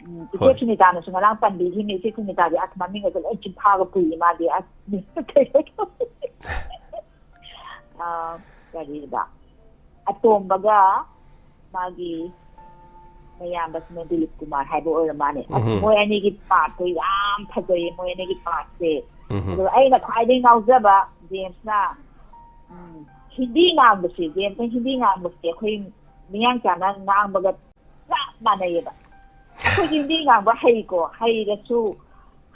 ꯎꯝ, ꯏꯆꯦ ꯍꯣꯏ꯫ ꯁꯨꯅꯤꯇꯥꯅꯁꯨ ꯉꯔꯥꯡ ꯄꯟꯕꯤꯈꯤꯕꯅꯤ꯫ ꯏꯆꯦ ꯁꯨꯅꯤꯇꯥꯗꯤ ꯑꯁ ꯃꯃꯤꯡ ꯑꯗꯨ ꯂꯣꯏ ꯆꯤꯟꯐꯥꯒ ꯄꯨꯏ ꯃꯥꯗꯤ꯫ ꯑꯁ, ꯀꯩꯅꯣ ꯇꯧꯋꯤ꯫ ꯑ, ꯀꯔꯤꯕ? ꯑꯇꯣꯝꯕꯒ ꯃꯥꯒꯤ ꯃꯌꯥꯝꯕꯁꯤꯅ ꯗꯤꯂꯤꯞ ꯀꯨꯃꯥꯔ ꯍꯥꯏꯕ ꯑꯣꯏꯔ ꯃꯥꯅꯦ꯫ ꯑꯁ, ꯎꯝ꯫ ꯃꯣꯏ ꯑꯅꯤꯒꯤ ꯄꯥꯔꯠꯇꯣ ꯌꯥꯝ ꯐꯖꯩꯌꯦ, ꯃꯣꯏ ꯑꯅꯤꯒꯤ ꯄꯥꯔꯠꯁꯦ꯫ ꯎꯝ꯫ ꯑꯗꯨꯒ ꯑꯩꯅ ꯈ꯭ꯋꯥꯏꯗꯒꯤ ꯉꯥꯎꯖꯕ ꯖꯦꯝꯁꯅ, ꯎꯝ, ꯍꯤꯟꯗꯤ ꯉꯥꯡꯕꯁꯦ, ꯖꯦꯝꯁꯅ ꯍꯤꯟꯗꯤ ꯉꯥꯡꯕꯁꯦ ꯑꯩꯈꯣꯏ ꯃꯤꯌꯥꯡ ꯆꯥꯅ ꯉꯥꯡꯕꯒ ꯆꯞ ꯃꯥꯟꯅꯩꯌꯦꯕ꯫ ꯑꯩꯈꯣꯏꯗꯤ ꯍꯤꯟꯗꯤ ꯉꯥꯡꯕ ꯍꯩꯀꯣ, ꯍꯩꯔꯁꯨ,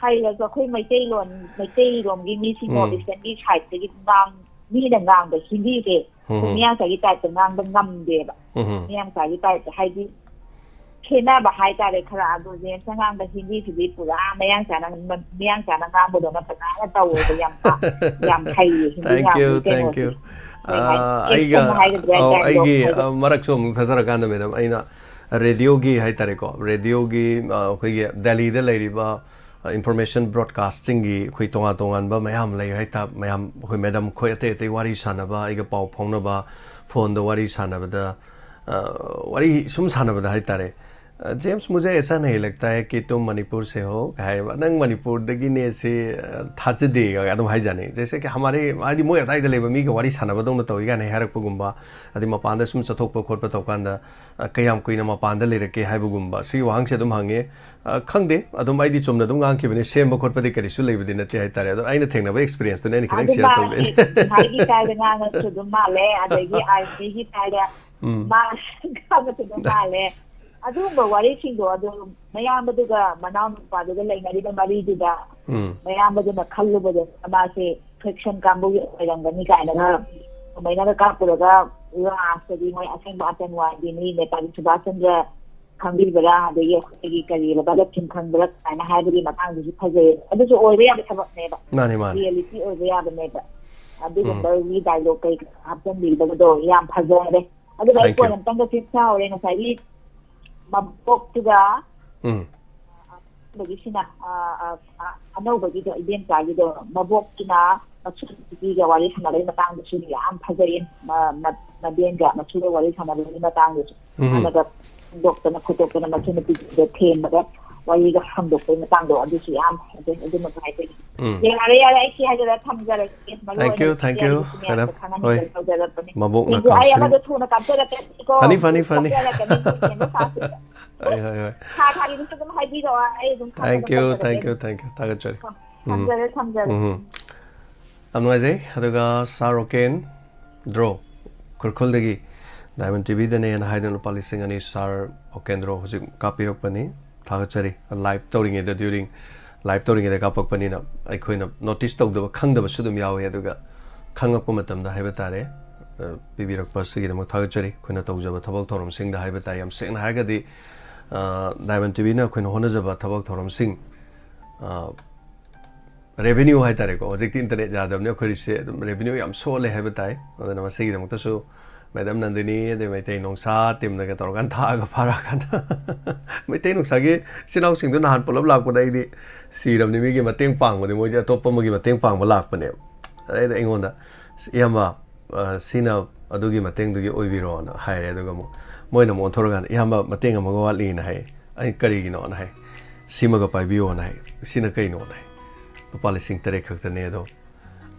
ꯍꯩꯔꯁꯨ ꯑꯩꯈꯣꯏ ꯃꯩꯇꯩꯂꯣꯟ, ꯃꯩꯇꯩꯔꯣꯝꯒꯤ ꯃꯤꯁꯤꯡ, ꯎꯝ꯫ ꯅꯣꯔꯠ ꯏꯁꯇꯔꯟꯒꯤ ꯁꯥꯏꯠꯇꯒꯤ ꯉꯥꯡ-, ꯃꯤꯅ ꯉꯥꯡꯕ ꯍꯤꯟꯗꯤꯁꯦ ꯑꯩꯈꯣꯏ ꯎꯝ꯫ ꯃꯤꯌꯥꯡ ꯆꯥꯒꯤ ꯇꯥꯏꯞꯇ ꯉꯥꯡꯕ ꯉꯝꯗꯦꯕ꯫ ꯎꯝ꯫ ꯃꯤꯌꯥꯡ ꯆꯥꯒꯤ ꯇꯥꯏꯞꯇ, ꯍꯥꯏꯗꯤ, ꯈꯦꯠꯅꯕ ꯍꯥꯏꯇꯥꯔꯦ ꯈꯔ꯫ ꯑꯗꯣ ꯖꯦꯝꯁꯅ ꯉꯥꯡꯕ ꯍꯤꯟꯗꯤꯁꯤꯗꯤ ꯄꯨꯔꯥ ꯃꯌꯥꯡ ꯆꯥꯅ, ꯃꯌꯥꯡ ꯆꯥꯅ ꯉꯥꯡꯕꯗꯧꯅ ꯐꯖꯅ ꯇꯧꯋꯦꯕ, ꯌꯥꯝ ꯐ-, ꯌꯥꯝ ꯍꯩꯌꯦ ꯍꯤꯟꯗꯤ Thank you, ꯉꯥꯡꯕꯒꯤ thank you꯫ ꯀꯩꯅꯣꯁꯦ꯫ ꯀꯩ ꯍꯥꯏ-, ꯑꯥ, ꯑꯩꯒ, action ꯍꯥꯏꯒꯗ꯭ꯔꯥ, ꯑꯧ, dialogue ꯑꯩꯒꯤ, ꯍꯥꯏꯒꯗ꯭ꯔꯥ? ꯑ, ꯃꯔꯛꯁꯨ ꯑꯃꯨꯛ ꯊꯥꯖꯔꯀꯥꯟꯗ, ꯃꯦꯗꯥꯝ, ꯑꯩꯅ ꯔꯦꯗꯤꯑꯣꯒꯤ ꯍꯥꯏ ꯇꯥꯔꯦꯀꯣ, ꯔꯦꯗꯤꯑꯣꯒꯤ, ꯑ, ꯑꯩꯈꯣꯏꯒꯤ ꯗꯦꯜꯂꯤꯗ ꯂꯩꯔꯤꯕ, ꯑ, ꯏꯟꯐꯣꯔꯃꯦꯁꯟ ꯕ꯭ꯔꯣꯗꯀꯥꯁꯇꯤꯡꯒꯤ ꯑꯩꯈꯣꯏ ꯇꯣꯉꯥꯟ ꯇꯣꯉꯥꯟꯕ ꯃꯌꯥꯝ ꯂꯩ ꯍꯥꯏ ꯇꯥ-, ꯃꯌꯥꯝ ꯑꯩꯈꯣꯏ ꯃꯦꯗꯝ ꯈꯣꯏ ꯑꯇꯩ ꯑꯇꯩ ꯋꯥꯔꯤ ꯁꯥꯟꯅꯕ, ꯑꯩꯒ ꯄꯥꯎ ꯐꯥꯎꯅꯕ, ꯐꯣꯟꯗ ꯋꯥꯔꯤ ꯁꯥꯟꯅꯕꯗ, ꯑ, ꯋꯥꯔꯤ ꯁꯨꯝ ꯁꯥꯟꯅꯕꯗ ꯍꯥꯏ ꯇꯥꯔꯦ, "ꯑ, जेम्स, मुझे ऐसा नहीं लगता है कि तुम मणिपुर से हो" ꯀꯥꯏ ꯍꯥꯏꯕ, "ꯅꯪ ꯃꯅꯤꯄꯨꯔꯗꯒꯤꯅꯦ ꯁꯤ, ꯑ, ꯊꯥꯖꯗꯦ" ꯑꯗꯨꯝ ꯍꯥꯏꯖꯥꯅꯤ꯫ जैसे कि हमारे, ꯍꯥꯏꯗꯤ ꯃꯣꯏ ꯑꯗꯥꯏꯗ ꯂꯩꯕ ꯃꯤꯒ ꯋꯥꯔꯤ ꯁꯥꯟꯅꯕꯗꯧꯅ ꯇꯧꯏ ꯀꯥꯏꯅ ꯍꯥꯏꯔꯛꯄꯒꯨꯝꯕ, ꯑꯗꯩ ꯃꯄꯥꯟꯗ ꯁꯨꯝ ꯆꯠꯊꯣꯛꯄ ꯈꯣꯠꯄ ꯇꯧꯀꯥꯟꯗ, ꯑ, "ꯀꯌꯥꯝ ꯀꯨꯏꯅ ꯃꯄꯥꯟꯗ ꯂꯩꯔꯛꯀꯦ?" ꯍꯥꯏꯕꯒꯨꯝꯕ ꯁꯤꯒꯤ ꯋꯥꯍꯪꯁꯦ ꯑꯗꯨꯝ ꯍꯪꯉꯦ꯫ ꯑ, ꯈꯪꯗꯦ, ꯑꯗꯨꯝ ꯑꯩꯗꯤ ꯆꯨꯝꯅ ꯑꯗꯨꯝ ꯉꯥꯡꯈꯤꯕꯅꯤ, ꯁꯦꯝꯕ ꯈꯣꯠꯄꯗꯤ ꯀꯔꯤꯁꯨ ꯂꯩꯕꯗꯤ ꯅꯠꯇꯦ ꯍꯥꯏꯇꯥꯔꯦ꯫ ꯑꯗꯣ ꯑꯩꯅ ꯊꯦꯡꯅꯕ ꯑꯦꯛꯁꯄꯤꯔꯤꯌꯦꯟꯁꯇꯨꯅꯦ ꯑꯩꯅ ꯈꯤꯇꯪ ꯑꯗꯨ ꯁꯤꯌꯔ ꯃꯥꯅꯦ, ꯇꯧꯖꯩꯅꯦ꯫ ꯉꯁꯥꯏꯒꯤ ꯁꯥꯏꯗ ꯉꯥꯡꯉꯁꯨ ꯑꯗꯨꯝ ꯃꯥꯜꯂꯦ, ꯑꯗꯒꯤ ꯑꯥꯔꯃꯤꯒꯤ ꯁꯥꯏꯗ ꯎꯝ꯫ ꯃꯥ ꯉꯥꯡꯉꯁꯨ ꯑꯗꯨꯝ ꯃꯥꯜꯂꯦ꯫ ꯑꯗꯨꯒꯨꯝꯕ ꯋꯥꯔꯤꯁꯤꯡꯗꯣ ꯑꯗꯨꯝ ꯃꯌꯥꯝꯕꯗꯨꯒ ꯃꯅꯥꯎ ꯅꯨꯄꯥꯗꯨꯒ ꯂꯩꯅꯔꯤꯕ ꯃꯔꯤꯗꯨꯗ ꯎꯝ꯫ ꯃꯌꯥꯝꯕꯗꯨꯅ ꯈꯜꯂꯨꯕꯗ ꯃꯥꯁꯦ ꯐꯦꯛꯁꯟ ꯀꯥꯡꯕꯨꯒꯤ ꯑꯣꯏꯔꯝꯒꯅꯤ ꯀꯥꯏꯅꯒ ꯀꯃꯥꯏꯅꯒ ꯀꯥꯞꯄꯨꯔꯒ ꯂꯥꯁꯇꯗꯤ ꯃꯣꯏ ꯑꯁꯦꯡꯕ ꯑꯇꯟꯋꯥꯗꯤ ꯃꯤ ꯅꯦꯇꯥꯖꯤ ꯁꯨꯕꯥꯁ ꯆꯟꯗ꯭ꯔ ꯈꯪꯕꯤꯕ꯭ꯔꯥ, ꯑꯗꯒꯤ ꯑꯩꯈꯣꯏꯒꯤ ꯀꯔꯤꯕ ꯚꯒꯠ ꯁꯤꯡ ꯈꯪꯕ꯭ꯔꯥ ꯀꯥꯏꯅ ꯍꯥꯏꯕꯒꯤ ꯃꯇꯥꯡꯗꯨꯁꯨ ꯐꯖꯩ꯫ ꯑꯗꯨꯁꯨ ꯑꯣꯏꯕ ꯌꯥꯕ ꯊꯕꯛꯅꯦꯕ, ꯃꯥꯅꯤ, ꯃꯥꯅꯤ꯫ ꯔꯤꯌꯦꯂꯤꯇꯤ ꯑꯣꯏꯕ ꯌꯥꯕꯅꯦꯕ꯫ ꯎꯝ꯫ ꯑꯗꯨꯒꯨꯝꯕꯒꯤ ꯗꯥꯏꯂꯣꯛ ꯀꯩ ꯍꯥꯞꯆꯤꯟꯕꯤꯕꯗꯣ ꯌꯥꯝ ꯐꯖꯔꯦ꯫ ꯑꯗꯨꯒ ꯑꯩ ꯊꯦꯡꯀ꯭ꯌꯨ꯫ ꯄꯣꯏꯟ ꯑꯝꯇꯪꯒ ꯐꯤꯛꯁ ꯁꯥꯍꯧꯔꯦ ꯉꯁꯥꯏꯒꯤ ꯃꯕꯣꯛꯇꯨꯒ ꯎꯝ꯫ ꯑꯗꯒꯤꯁꯤꯅ, ꯑ, ꯑ, ꯑ, ꯑꯅꯧꯕꯒꯤꯗꯣ, ꯏꯕꯦꯝꯆꯥꯒꯤꯗꯣ, ꯃꯕꯣꯛꯇꯨꯅ ꯃꯁꯨ ꯅꯨꯄꯤꯒ ꯋꯥꯔꯤ ꯁꯥꯟꯅꯕꯒꯤ ꯃꯇꯥꯡꯗꯁꯨ ꯌꯥꯝ ꯐꯖꯩꯌꯦ꯫ ꯃ-, ꯃ-, ꯃꯕꯦꯟꯒ ꯃꯁꯨꯒ ꯋꯥꯔꯤ ꯁꯥꯟꯅꯕꯒꯤ ꯃꯇꯥꯡꯗꯁꯨ꯫ ꯎꯝ꯫ ꯃꯥꯅꯒ ꯐꯣꯡꯗꯣꯛꯇꯅ ꯈꯣꯠꯇꯣꯛꯇꯅ ꯃꯁꯨ ꯅꯨꯄꯤꯗꯨꯗ ꯊꯦꯝꯕꯗ ꯋꯥꯔꯤꯒ ꯍꯥꯡꯗꯣꯛꯄꯒꯤ ꯃꯇꯥꯡꯗꯣ, ꯑꯗꯨꯁꯨ ꯌꯥꯝ ꯐꯖꯩ꯫ ꯑꯗꯨꯃꯁꯨ ꯍꯥꯏꯖꯒꯦ꯫ ꯎꯝ꯫ ꯌꯥꯔꯦ, ꯌꯥꯔꯦ, ꯑꯩ ꯁꯤ ꯍꯥꯏꯖꯔ ꯊꯝꯖꯔꯒꯦ꯫ ꯃꯔꯨ ꯊꯦꯡꯀ꯭ꯌꯨ, ꯑꯣꯏꯅ ꯊꯦꯡꯀ꯭ꯌꯨ, ꯃꯤꯌꯥꯝꯒꯤ ꯃꯌꯥꯝꯗ ꯃꯦꯗꯥꯝ꯫ ꯈꯪꯍꯟꯅꯤꯡꯗꯅ ꯍꯣꯏ꯫ ꯇꯧꯖꯔꯛꯄꯅꯤ꯫ ꯃꯕꯣꯛꯅ ꯊꯦꯡꯀ꯭ꯌꯨ꯫ ꯑꯩ ꯀꯥꯎꯟꯁꯤꯜ꯫ ꯑꯃꯗ ꯊꯨꯅ ꯀꯥꯞꯆꯔꯛꯀꯦꯀꯣ꯫ ꯐꯅꯤ, ꯐꯅꯤ, ꯐꯅꯤ꯫ ꯀꯥꯞꯆꯔꯛꯀꯅꯤ, ꯃꯣꯏ ꯀꯩꯅꯣ ꯁꯥꯁꯤꯗ꯫ ꯍꯣꯏ, ꯍꯣꯏ, ꯍꯣꯏ꯫ ꯊꯥ ꯊꯥꯒꯤꯗꯨꯁꯨ ꯑꯗꯨꯝ ꯍꯥꯏꯕꯤꯔꯛꯑꯣ, ꯑꯩ ꯑꯗꯨꯝ ꯈꯪꯅꯕ ꯊꯦꯡꯀ꯭ꯌꯨ, ꯇꯧꯖꯔꯛꯀꯦ꯫ Thank you, thank you. ꯊꯥꯒꯠꯆꯔꯤ꯫ ꯎꯝ꯫ ꯊꯝꯖꯔꯦ, ꯊꯝꯖꯔꯦ꯫ ꯎꯝ꯫ ꯌꯥꯝ ꯅꯨꯡꯉꯥꯏꯖꯩ꯫ ꯑꯗꯨꯒ ꯁꯥꯔ ꯔꯣꯀꯦꯟꯗ꯭ꯔꯣ ꯈꯨꯔꯈꯨꯜꯗꯒꯤ ꯗꯥꯏꯃꯟ ꯇꯤꯚꯤꯗꯅꯦꯅ ꯍꯥꯏꯗꯨꯅ ꯂꯨꯄꯥ ꯂꯤꯁꯤꯡ ꯑꯅꯤ ꯁꯥꯔ ꯔꯣꯀꯦꯟꯗ꯭ꯔꯣ ꯍꯧꯖꯤꯛ ꯀꯥꯞꯄꯤꯔꯛꯄꯅꯤ꯫ ꯊꯥꯒꯠꯆꯔꯤ꯫ ꯂꯥꯏꯚ ꯇꯧꯔꯤꯉꯩꯗ, ꯗ꯭ꯌꯨꯔꯤꯡ ꯂꯥꯏꯚ ꯇꯧꯔꯤꯉꯩꯗ ꯀꯥꯞꯄꯛꯄꯅꯤꯅ ꯑꯩꯈꯣꯏꯅ ꯅꯣꯇꯤꯁ ꯇꯧꯗꯕ, ꯈꯪꯗꯕꯁꯨ ꯑꯗꯨꯝ ꯌꯥꯎꯋꯤ꯫ ꯑꯗꯨꯒ ꯈꯪꯉꯛꯄ ꯃꯇꯝꯗ ꯍꯥꯏꯕ ꯇꯥꯔꯦ, ꯑ, ꯄꯤꯕꯤꯔꯛꯄ ꯑꯁꯤꯒꯤꯗꯃꯛ ꯊꯥꯒꯠꯆꯔꯤ꯫ ꯑꯩꯈꯣꯏꯅ ꯇꯧꯖꯕ ꯊꯕꯛ ꯊꯧꯔꯝꯁꯤꯡꯗ ꯍꯥꯏꯕ ꯇꯥꯔꯦ, ꯌꯥꯝ ꯁꯦꯡꯅ ꯍꯥꯏꯔꯒꯗꯤ, ꯑ, ꯗꯥꯏꯃꯟ ꯇꯤꯚꯤꯅ ꯑꯩꯈꯣꯏꯅ ꯍꯣꯠꯅꯖꯕ ꯊꯕꯛ ꯊꯧꯔꯝꯁꯤꯡ, ꯑ, ꯔꯦꯚꯤꯅ꯭ꯌꯨ ꯍꯥꯏ ꯇꯥꯔꯦꯀꯣ, ꯍꯧꯖꯤꯛꯇꯤ ꯏꯟꯇꯔꯅꯦꯠ ꯌꯥꯗꯕꯅꯤꯅ ꯑꯩꯈꯣꯏꯁꯦ ꯑꯗꯨꯝ ꯔꯦꯚꯤꯅ꯭ꯌꯨ ꯌꯥꯝ ꯁꯣꯜꯂꯦ ꯍꯥꯏꯕ ꯇꯥꯏ꯫ ꯑꯗꯨꯅ ꯃꯁꯤꯒꯤꯗꯃꯛꯇꯁꯨ ꯃꯦꯗꯥꯝ ꯅꯟꯗꯤꯅꯤ, ꯑꯗꯩ ꯃꯩꯇꯩ ꯅꯣꯡꯁꯥ ꯇꯤꯝꯅꯒ ꯇꯧꯔꯀꯥꯟꯗ ꯊꯥꯛꯑꯒ ꯐꯥꯔꯛꯑꯀꯥꯟꯗ ꯃꯩꯇꯩ ꯅꯣꯡꯁꯥꯒꯤ ꯏꯆꯤꯟ ꯏꯅꯥꯎꯁꯤꯡꯗꯨ ꯅꯍꯥꯟ ꯄꯨꯂꯞ ꯂꯥꯛꯄꯗ ꯑꯩꯗꯤ ꯁꯤꯔꯕꯅꯤ꯫ ꯃꯤꯒꯤ ꯃꯇꯦꯡ ꯄꯥꯡꯕꯗꯤ ꯃꯣꯏꯗꯤ ꯑꯇꯣꯞꯄ ꯑꯃꯒꯤ ꯃꯇꯦꯡ ꯄꯥꯡꯕ ꯂꯥꯛꯄꯅꯦꯕ꯫ ꯑꯗꯩꯗ ꯑꯩꯉꯣꯟꯗ, "ꯏꯌꯥꯝꯕ, ꯑ, ꯁꯤꯅ ꯑꯗꯨꯒꯤ ꯃꯇꯦꯡꯗꯨꯒꯤ ꯑꯣꯏꯕꯤꯔꯣꯅ" ꯍꯥꯏꯔꯦ꯫ ꯑꯗꯨꯒ ꯑꯃꯨꯛ ꯃꯣꯏꯅ ꯑꯃꯨꯛ ꯑꯣꯟꯊꯣꯔꯀꯥꯟꯗ, "ꯏꯌꯥꯝꯕ, ꯃꯇꯦꯡ ꯑꯃꯒ ꯋꯥꯠꯂꯤꯅ" ꯍꯥꯏ꯫ ꯑꯩ, "ꯀꯔꯤꯒꯤꯅꯣꯅ?" ꯍꯥꯏ꯫ "ꯁꯤꯃꯒ ꯄꯥꯏꯕꯤꯌꯣꯅ" ꯍꯥꯏ꯫ "ꯁꯤꯅ ꯀꯩꯅꯣꯅ?" ꯍꯥꯏ꯫ "ꯂꯨꯄꯥ ꯂꯤꯁꯤꯡ ꯇꯔꯦꯠ ꯈꯛꯇꯅꯦ ꯑꯗꯣ꯫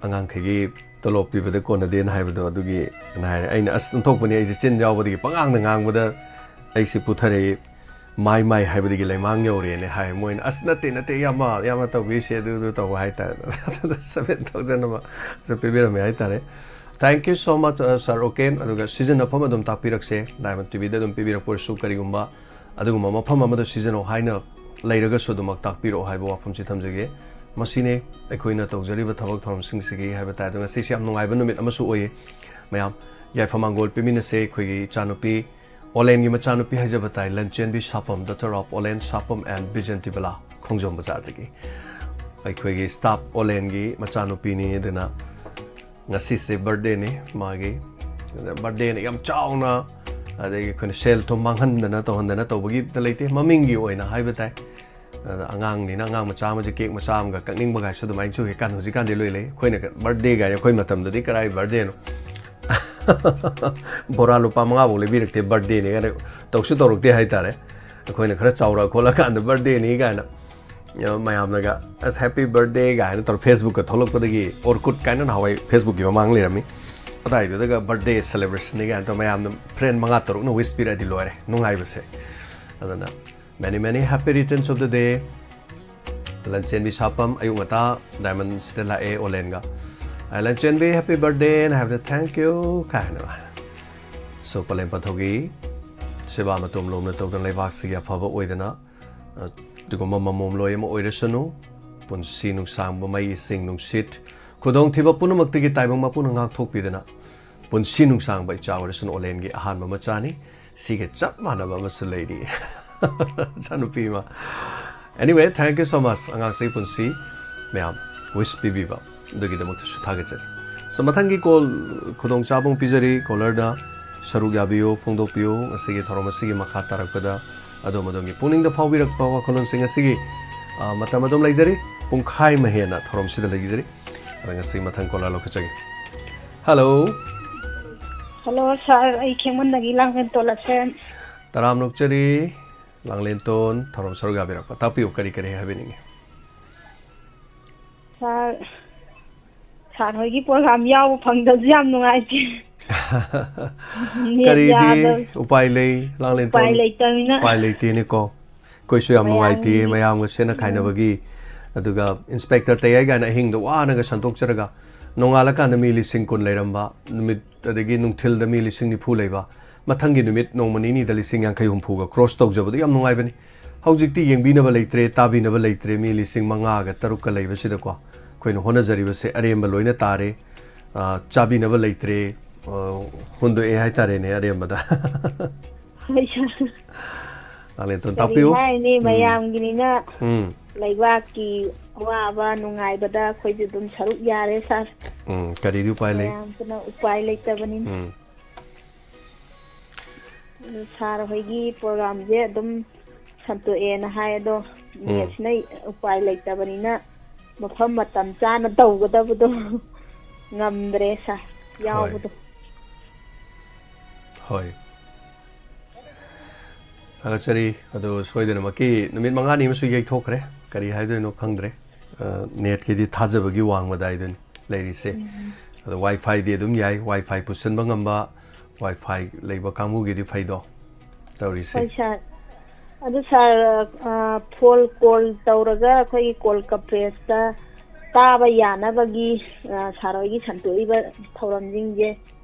ꯑꯉꯥꯡꯈꯩꯒꯤ ꯇꯣꯂꯣꯞ ꯄꯤꯕꯗ ꯀꯣꯟꯅꯗꯦꯅ ꯍꯥꯏꯕꯗꯣ, ꯑꯗꯨꯒꯤ" ꯑꯅ ꯍꯥꯏꯔꯦ꯫ ꯑꯩꯅ, "ꯑꯁ, ꯑꯣꯟꯊꯣꯛꯄꯅꯤ, ꯑꯩꯁꯦ ꯆꯤꯟ ꯌꯥꯎꯕꯗꯒꯤ ꯄꯉꯥꯡꯗ ꯉꯥꯡꯕꯗ ꯑꯩꯁꯦ ꯄꯨꯊꯔꯛꯏ, ꯃꯥꯏ ꯃꯥꯏ ꯍꯥꯏꯕꯗꯒꯤ ꯂꯩꯃꯥꯡ ꯌꯧꯔꯦꯅ" ꯍꯥꯏ꯫ ꯃꯣꯏꯅ, "ꯑꯁ, ꯅꯠꯇꯦ, ꯅꯠꯇꯦ, ꯏꯌꯥꯝꯕ, ꯏꯌꯥꯝꯕ ꯇꯧꯕꯤꯁꯦ, ꯑꯗꯨ, ꯑꯗꯨ ꯇꯧꯕ ꯍꯥꯏꯇꯥꯔꯦ"꯫ ꯑꯗꯨꯗ seven thousand ꯑꯃ ꯁꯨ ꯄꯤꯕꯤꯔꯝꯃꯦ ꯍꯥꯏꯇꯥꯔꯦ꯫ Thank you so much, uh, Sir Oken꯫ ꯑꯗꯨꯒ ꯁꯤꯖꯤꯟꯅꯐꯝ ꯑꯗꯨꯝ ꯇꯥꯛꯄꯤꯔꯛꯁꯦ, Diamond ꯇꯤꯚꯤꯗ ꯑꯗꯨꯝ ꯄꯤꯕꯤꯔꯛꯄ ꯑꯣꯏꯔꯁꯨ, ꯀꯔꯤꯒꯨꯝꯕ ꯑꯗꯨꯒꯨꯝꯕ ꯃꯐꯝ ꯑꯃꯗ ꯁꯤꯖꯤꯟꯅꯧ ꯍꯥꯏꯅ ꯂꯩꯔꯒꯁꯨ ꯑꯗꯨꯃꯛ ꯇꯥꯛꯄꯤꯔꯛꯑꯣ ꯍꯥꯏꯕ ꯋꯥꯐꯝꯁꯤ ꯊꯝꯖꯒꯦ꯫ ꯃꯁꯤꯅꯦ ꯑꯩꯈꯣꯏꯅ ꯇꯧꯖꯔꯤꯕ ꯊꯕꯛ ꯊꯧꯔꯝꯁꯤꯡꯁꯤꯒꯤ ꯍꯥꯏꯕ ꯇꯥꯏ꯫ ꯑꯗꯣ ꯉꯁꯤꯁꯦ ꯌꯥꯝ ꯅꯨꯡꯉꯥꯏꯕ ꯅꯨꯃꯤꯠ ꯑꯃꯁꯨ ꯑꯣꯏꯌꯦ꯫ ꯃꯌꯥꯝ, ꯌꯥꯏꯐ ꯃꯥꯡꯒꯣꯜ ꯄꯤꯃꯤꯟꯅꯁꯦ꯫ ꯑꯩꯈꯣꯏꯒꯤ ꯏꯆꯥꯅꯨꯄꯤ, ꯑꯣꯂꯦꯟꯒꯤ ꯃꯆꯥꯅꯨꯄꯤ ꯍꯥꯏꯖꯕ ꯇꯥꯏ, ꯂꯟꯆꯦꯟꯕꯤ ꯁꯥꯄꯝ, daughter of Olen Sapam and Bijen Tibala, ꯈꯣꯡꯖꯣꯝ ꯕꯖꯥꯔꯗꯒꯤ꯫ ꯑꯩꯈꯣꯏꯒꯤ staff ꯑꯣꯂꯦꯟꯒꯤ ꯃꯆꯥꯅꯨꯄꯤꯅꯤ꯫ ꯑꯗꯨꯅ ꯉꯁꯤꯁꯦ birthdayꯅꯤ ꯃꯥꯒꯤ꯫ Birthdayꯅ ꯌꯥꯝ ꯆꯥꯎꯅ, ꯑꯗꯒꯤ ꯑꯩꯈꯣꯏꯅ ꯁꯦꯜ ꯊꯨꯝ ꯃꯥꯡꯍꯟꯗꯅ ꯇꯧꯍꯟꯗꯅ ꯇꯧꯕꯒꯤ ꯑꯝꯇ ꯂꯩꯇꯦ꯫ ꯃꯃꯤꯡꯒꯤ ꯑꯣꯏꯅ ꯍꯥꯏꯕ ꯇꯥꯏ꯫ ꯑꯗ ꯑꯉꯥꯡꯅꯤꯅ, ꯑꯉꯥꯡ ꯃꯆꯥ ꯑꯃꯁꯦ cake ꯃꯆꯥ ꯑꯃꯒ ꯀꯛꯅꯤꯡꯕ ꯀꯥꯏꯁꯨ ꯑꯗꯨꯃꯥꯏꯅꯁꯨ ꯍꯦꯛꯀꯥꯟ ꯍꯧꯖꯤꯛꯀꯥꯟꯗꯤ ꯂꯣꯏ ꯂꯩ꯫ ꯑꯩꯈꯣꯏꯅ birthdayꯒꯥꯏ, ꯑꯩꯈꯣꯏ ꯃꯇꯝꯗꯗꯤ ꯀꯔꯥꯏ birthdayꯅꯣ? ꯕꯣꯔꯥ ꯂꯨꯄꯥ ꯃꯉꯥꯐꯧ ꯂꯩꯕꯤꯔꯛꯇꯦ, birthdayꯅꯤ ꯀꯥꯏꯅ ꯇꯧꯁꯨ ꯇꯧꯔꯛꯇꯦ ꯍꯥꯏꯇꯥꯔꯦ꯫ ꯑꯩꯈꯣꯏꯅ ꯈꯔ ꯆꯥꯎꯔꯛꯑ ꯈꯣꯠꯂꯀꯥꯟꯗ birthdayꯅꯤ ꯀꯥꯏꯅ, ꯑ, ꯃꯌꯥꯝꯅꯒ, "ꯑꯁ, happy birthday" ꯀꯥꯏꯅ ꯇꯧꯔ Facebookꯀ ꯊꯣꯛꯂꯛꯄꯗꯒꯤ, Orkut ꯀꯥꯏꯅ ꯅꯍꯥꯟꯋꯥꯏ Facebookꯀꯤ ꯃꯃꯥꯡ ꯂꯩꯔꯝꯃꯤ, ꯑꯗꯨꯋꯥꯏꯗꯨꯗꯒ "Birthday celebrationꯅꯤ" ꯀꯥꯏꯅ ꯇꯧꯔ ꯃꯌꯥꯝꯅ friend ꯃꯉꯥ ꯇꯔꯨꯛꯅ wish ꯄꯤꯔꯛꯑꯗꯤ ꯂꯣꯏꯔꯦ ꯅꯨꯡꯉꯥꯏꯕꯁꯦ꯫ ꯑꯗꯨꯅ many many happy returns of the day꯫ ꯂꯟꯆꯦꯟꯕꯤ ꯁꯥꯄꯝ ꯑꯌꯨꯛ ꯉꯟꯇꯥ Diamondꯁꯤꯗ ꯂꯥꯛꯑꯦ ꯑꯣꯂꯦꯟꯒ꯫ "ꯑ, ꯂꯟꯆꯦꯟꯕꯤ, happy birthdayꯅ" ꯍꯥꯏꯕꯗ "Thank you" ꯀꯥꯏꯅ꯫ So, ꯄꯂꯦꯝ ꯄꯟꯊꯧꯒꯤ ꯁꯦꯕꯥ ꯃꯇꯣꯝ ꯂꯣꯝꯅ ꯇꯧꯗꯅ ꯂꯩꯕꯥꯛꯁꯤꯒꯤ ꯑꯐꯕ ꯑꯣꯏꯗꯅ, ꯑ, ꯑꯗꯨꯒꯨꯝꯕ ꯃꯃꯣꯝ ꯂꯣꯏ ꯑꯃ ꯑꯣꯏꯔꯁꯅꯨ꯫ ꯄꯨꯟꯁꯤ ꯅꯨꯡꯁꯥꯡꯕ, ꯃꯩ ꯏꯁꯤꯡ ꯅꯨꯡꯁꯤꯠ, ꯈꯨꯗꯣꯡꯊꯤꯕ ꯄꯨꯝꯅꯃꯛꯇꯒꯤ ꯇꯥꯏꯕꯪ ꯃꯄꯨꯅ ꯉꯥꯛꯊꯣꯛꯄꯤꯗꯅ, ꯄꯨꯟꯁꯤ ꯅꯨꯡꯁꯥꯡꯕ ꯏꯆꯥ ꯑꯣꯏꯔꯁꯅꯨ꯫ ꯑꯣꯂꯦꯟꯒꯤ ꯑꯍꯥꯟꯕ ꯃꯆꯥꯅꯤ꯫ ꯁꯤꯒ ꯆꯞ ꯃꯥꯟꯅꯕ ꯑꯃꯁꯨ ꯂꯩꯔꯤ꯫ ꯏꯆꯥꯅꯨꯄꯤ ꯑꯃ꯫ Anyway, thank you so much꯫ ꯑꯉꯥꯡꯁꯤꯒꯤ ꯄꯨꯟꯁꯤ ꯃꯌꯥꯝ wish ꯄꯤꯕꯤꯕ ꯑꯗꯨꯒꯤꯗꯃꯛꯇꯁꯨ ꯊꯥꯒꯠꯆꯔꯤ꯫ So, ꯃꯊꯪꯒꯤ call ꯈꯨꯗꯣꯡꯆꯥꯕ ꯑꯃ ꯄꯤꯖꯔꯤ꯫ Callerꯗ ꯁꯔꯨꯛ ꯌꯥꯕꯤꯌꯨ, ꯐꯣꯡꯗꯣꯛꯄꯤꯌꯨ꯫ ꯉꯁꯤꯒꯤ ꯊꯧꯔꯝ ꯑꯁꯤꯒꯤ ꯃꯈꯥ ꯇꯥꯔꯛꯄꯗ ꯑꯗꯣꯝ ꯑꯗꯣꯝꯒꯤ ꯄꯨꯛꯅꯤꯡꯗ ꯐꯥꯎꯕꯤꯔꯛꯄ ꯋꯥꯈꯜꯂꯣꯟꯁꯤꯡ ꯑꯁꯤꯒꯤ, ꯑ, ꯃꯇꯝ ꯑꯗꯨꯝ ꯂꯩꯖꯔꯤ꯫ ꯄꯨꯡꯈꯥꯏ ꯑꯃ ꯍꯦꯟꯅ ꯊꯧꯔꯝꯁꯤꯗ ꯂꯩꯖꯔꯤ꯫ ꯑꯗ ꯉꯁꯤ ꯃꯊꯪ caller ꯂꯧꯈꯠꯆꯒꯦ꯫ Hello꯫ Hello, sir꯫ ꯑꯩ ꯈꯦꯡꯃꯟꯗꯒꯤ ꯂꯥꯡꯃꯦꯟ ꯇꯣꯂꯛꯁꯦ꯫ ꯇꯔꯥꯝꯅ ꯑꯣꯛꯆꯔꯤ꯫ ꯂꯥꯡꯂꯦꯟꯇꯣꯟ, ꯊꯧꯔꯝ ꯁꯔꯨꯛ ꯌꯥꯕꯤꯔꯛꯄ꯫ ꯇꯥꯛꯄꯤꯌꯨ, ꯀꯔꯤ ꯀꯔꯤ ꯍꯥꯏꯕꯤꯅꯤꯡꯉꯤ? Sir, sir ꯍꯣꯏꯒꯤ program ꯌꯥꯎꯕ ꯐꯪꯗꯕꯁꯨ ꯌꯥꯝ ꯅꯨꯡꯉꯥꯏꯇꯦ꯫ Net ꯀꯔꯤꯗꯤ ꯌꯥꯗꯕ꯫ ꯎꯄꯥꯏ ꯂꯩ, ꯂꯥꯡꯂꯦꯟꯇꯣꯟ? ꯎꯄꯥꯏ ꯂꯩꯇꯕꯅꯤꯅ꯫ ꯎꯄꯥꯏ ꯂꯩꯇꯦꯅꯦꯀꯣ꯫ ꯑꯩꯈꯣꯏꯁꯨ ꯌꯥꯝ ꯅꯨꯡꯉꯥꯏꯇꯦ, ꯃꯌꯥꯝꯒꯤ ꯃꯌꯥꯝꯒ ꯁꯦꯠꯅ ꯎꯝ꯫ ꯈꯥꯏꯅꯕꯒꯤ, ꯑꯗꯨꯒ Inspector ꯇꯌꯥꯏ ꯀꯥꯏꯅ ꯑꯍꯤꯡꯗ ꯋꯥꯅꯒ ꯁꯟꯗꯣꯛꯆꯔꯒ, ꯅꯣꯡꯉꯥꯜꯂꯀꯥꯟꯗ ꯃꯤ ꯂꯤꯁꯤꯡ ꯀꯨꯟ ꯂꯩꯔꯝꯕ, ꯅꯨꯃꯤꯠ ꯑꯗꯒꯤ ꯅꯨꯡꯊꯤꯜꯗ ꯃꯤ ꯂꯤꯁꯤꯡ ꯅꯤꯐꯨ ꯂꯩꯕ, ꯃꯊꯪꯒꯤ ꯅꯨꯃꯤꯠ ꯅꯣꯡꯃ ꯅꯤꯅꯤꯗ ꯂꯤꯁꯤꯡ ꯌꯥꯡꯈꯩ ꯍꯨꯝꯐꯨꯒ cross ꯇꯧꯖꯕꯗꯣ ꯌꯥꯝ ꯅꯨꯡꯉꯥꯏꯕꯅꯤ꯫ ꯍꯧꯖꯤꯛꯇꯤ ꯌꯦꯡꯕꯤꯅꯕ ꯂꯩꯇ꯭ꯔꯦ, ꯇꯥꯕꯤꯅꯕ ꯂꯩꯇ꯭ꯔꯦ, ꯃꯤ ꯂꯤꯁꯤꯡ ꯃꯉꯥꯒ ꯇꯔꯨꯛꯀ ꯂꯩꯕꯁꯤꯗꯀꯣ, ꯑꯩꯈꯣꯏꯅ ꯍꯣꯠꯅꯖꯔꯤꯕꯁꯦ ꯑꯔꯦꯝꯕ ꯂꯣꯏꯅ ꯇꯥꯔꯦ꯫ ꯑ, ꯆꯥꯕꯤꯅꯕ ꯂꯩꯇ꯭ꯔꯦ, ꯑ, ꯍꯨꯟꯗꯣꯛꯑꯦ ꯍꯥꯏꯇꯥꯔꯦꯅꯦ ꯑꯔꯦꯝꯕꯗ꯫ ꯍꯣꯏ, sir꯫ ꯂꯥꯡꯂꯦꯟꯇꯣꯟ, ꯀꯔꯤ ꯇꯥꯛꯄꯤꯌꯨ꯫ ꯍꯥꯏꯅꯤ, ꯎꯝ꯫ ꯃꯌꯥꯝꯒꯤꯅꯤꯅ ꯎꯝ꯫ ꯂꯩꯕꯥꯛꯀꯤ ꯑꯋꯥꯕ ꯅꯨꯡꯉꯥꯏꯕꯗ ꯑꯩꯈꯣꯏꯁꯨ ꯑꯗꯨꯝ ꯁꯔꯨꯛ ꯌꯥꯔꯦ, sir꯫ ꯎꯝ, ꯀꯔꯤꯗꯤ ꯎꯄꯥꯏ ꯂꯩ? ꯃꯌꯥꯝꯁꯤꯅ ꯎꯄꯥꯏ ꯂꯩꯇꯕꯅꯤꯅ꯫ ꯎꯝ꯫ ꯑꯗꯨ sir ꯍꯣꯏꯒꯤ programꯁꯦ ꯑꯗꯨꯝ ꯁꯟꯗꯣꯛꯑꯦꯅ ꯍꯥꯏ, ꯑꯗꯣ ꯎꯝ꯫ Netꯁꯤꯅ ꯎꯄꯥꯏ ꯂꯩꯇꯕꯅꯤꯅ ꯃꯐꯝ ꯃꯇꯝ ꯆꯥꯅ ꯇꯧꯒꯗꯕꯗꯣ ꯉꯝꯗ꯭ꯔꯦ, sir, ꯍꯣꯏ꯫ ꯌꯥꯎꯕꯗꯣ꯫ ꯍꯣꯏ꯫ ꯊꯥꯒꯠꯆꯔꯤ꯫ ꯑꯗꯣ ꯁꯣꯏꯗꯅꯃꯛꯀꯤ ꯅꯨꯃꯤꯠ ꯃꯉꯥꯅꯤ ꯑꯃꯁꯨ ꯌꯩꯊꯣꯛꯈ꯭ꯔꯦ꯫ ꯀꯔꯤ ꯍꯥꯏꯗꯣꯏꯅꯣ ꯈꯪꯗ꯭ꯔꯦ꯫ ꯑ, Netꯀꯤꯗꯤ ꯊꯥꯖꯕꯒꯤ ꯋꯥꯡꯃꯗ ꯍꯥꯏꯗꯨꯅꯤ ꯂꯩꯔꯤꯁꯦ꯫ ꯎꯝ꯫ ꯑꯗꯣ WiFiꯗꯤ ꯑꯗꯨꯝ ꯌꯥꯏ, WiFi ꯄꯨꯁꯤꯟꯕ ꯉꯝꯕ, WiFi ꯂꯩꯕ ꯀꯥꯡꯕꯨꯒꯤꯗꯤ ꯐꯩꯗꯣ ꯇꯧꯔꯤꯁꯦ꯫ ꯍꯣꯏ, sir꯫ ꯑꯗꯨ sir, ꯑ, phone call ꯇꯧꯔꯒ ꯑꯩꯈꯣꯏꯒꯤ call conferenceꯇ ꯇꯥꯕ ꯌꯥꯅꯕꯒꯤ, ꯑ, sir ꯍꯣꯏꯒꯤ ꯁꯟꯗꯣꯛꯏꯕ ꯊꯧꯔꯝꯁꯤꯡꯁꯦ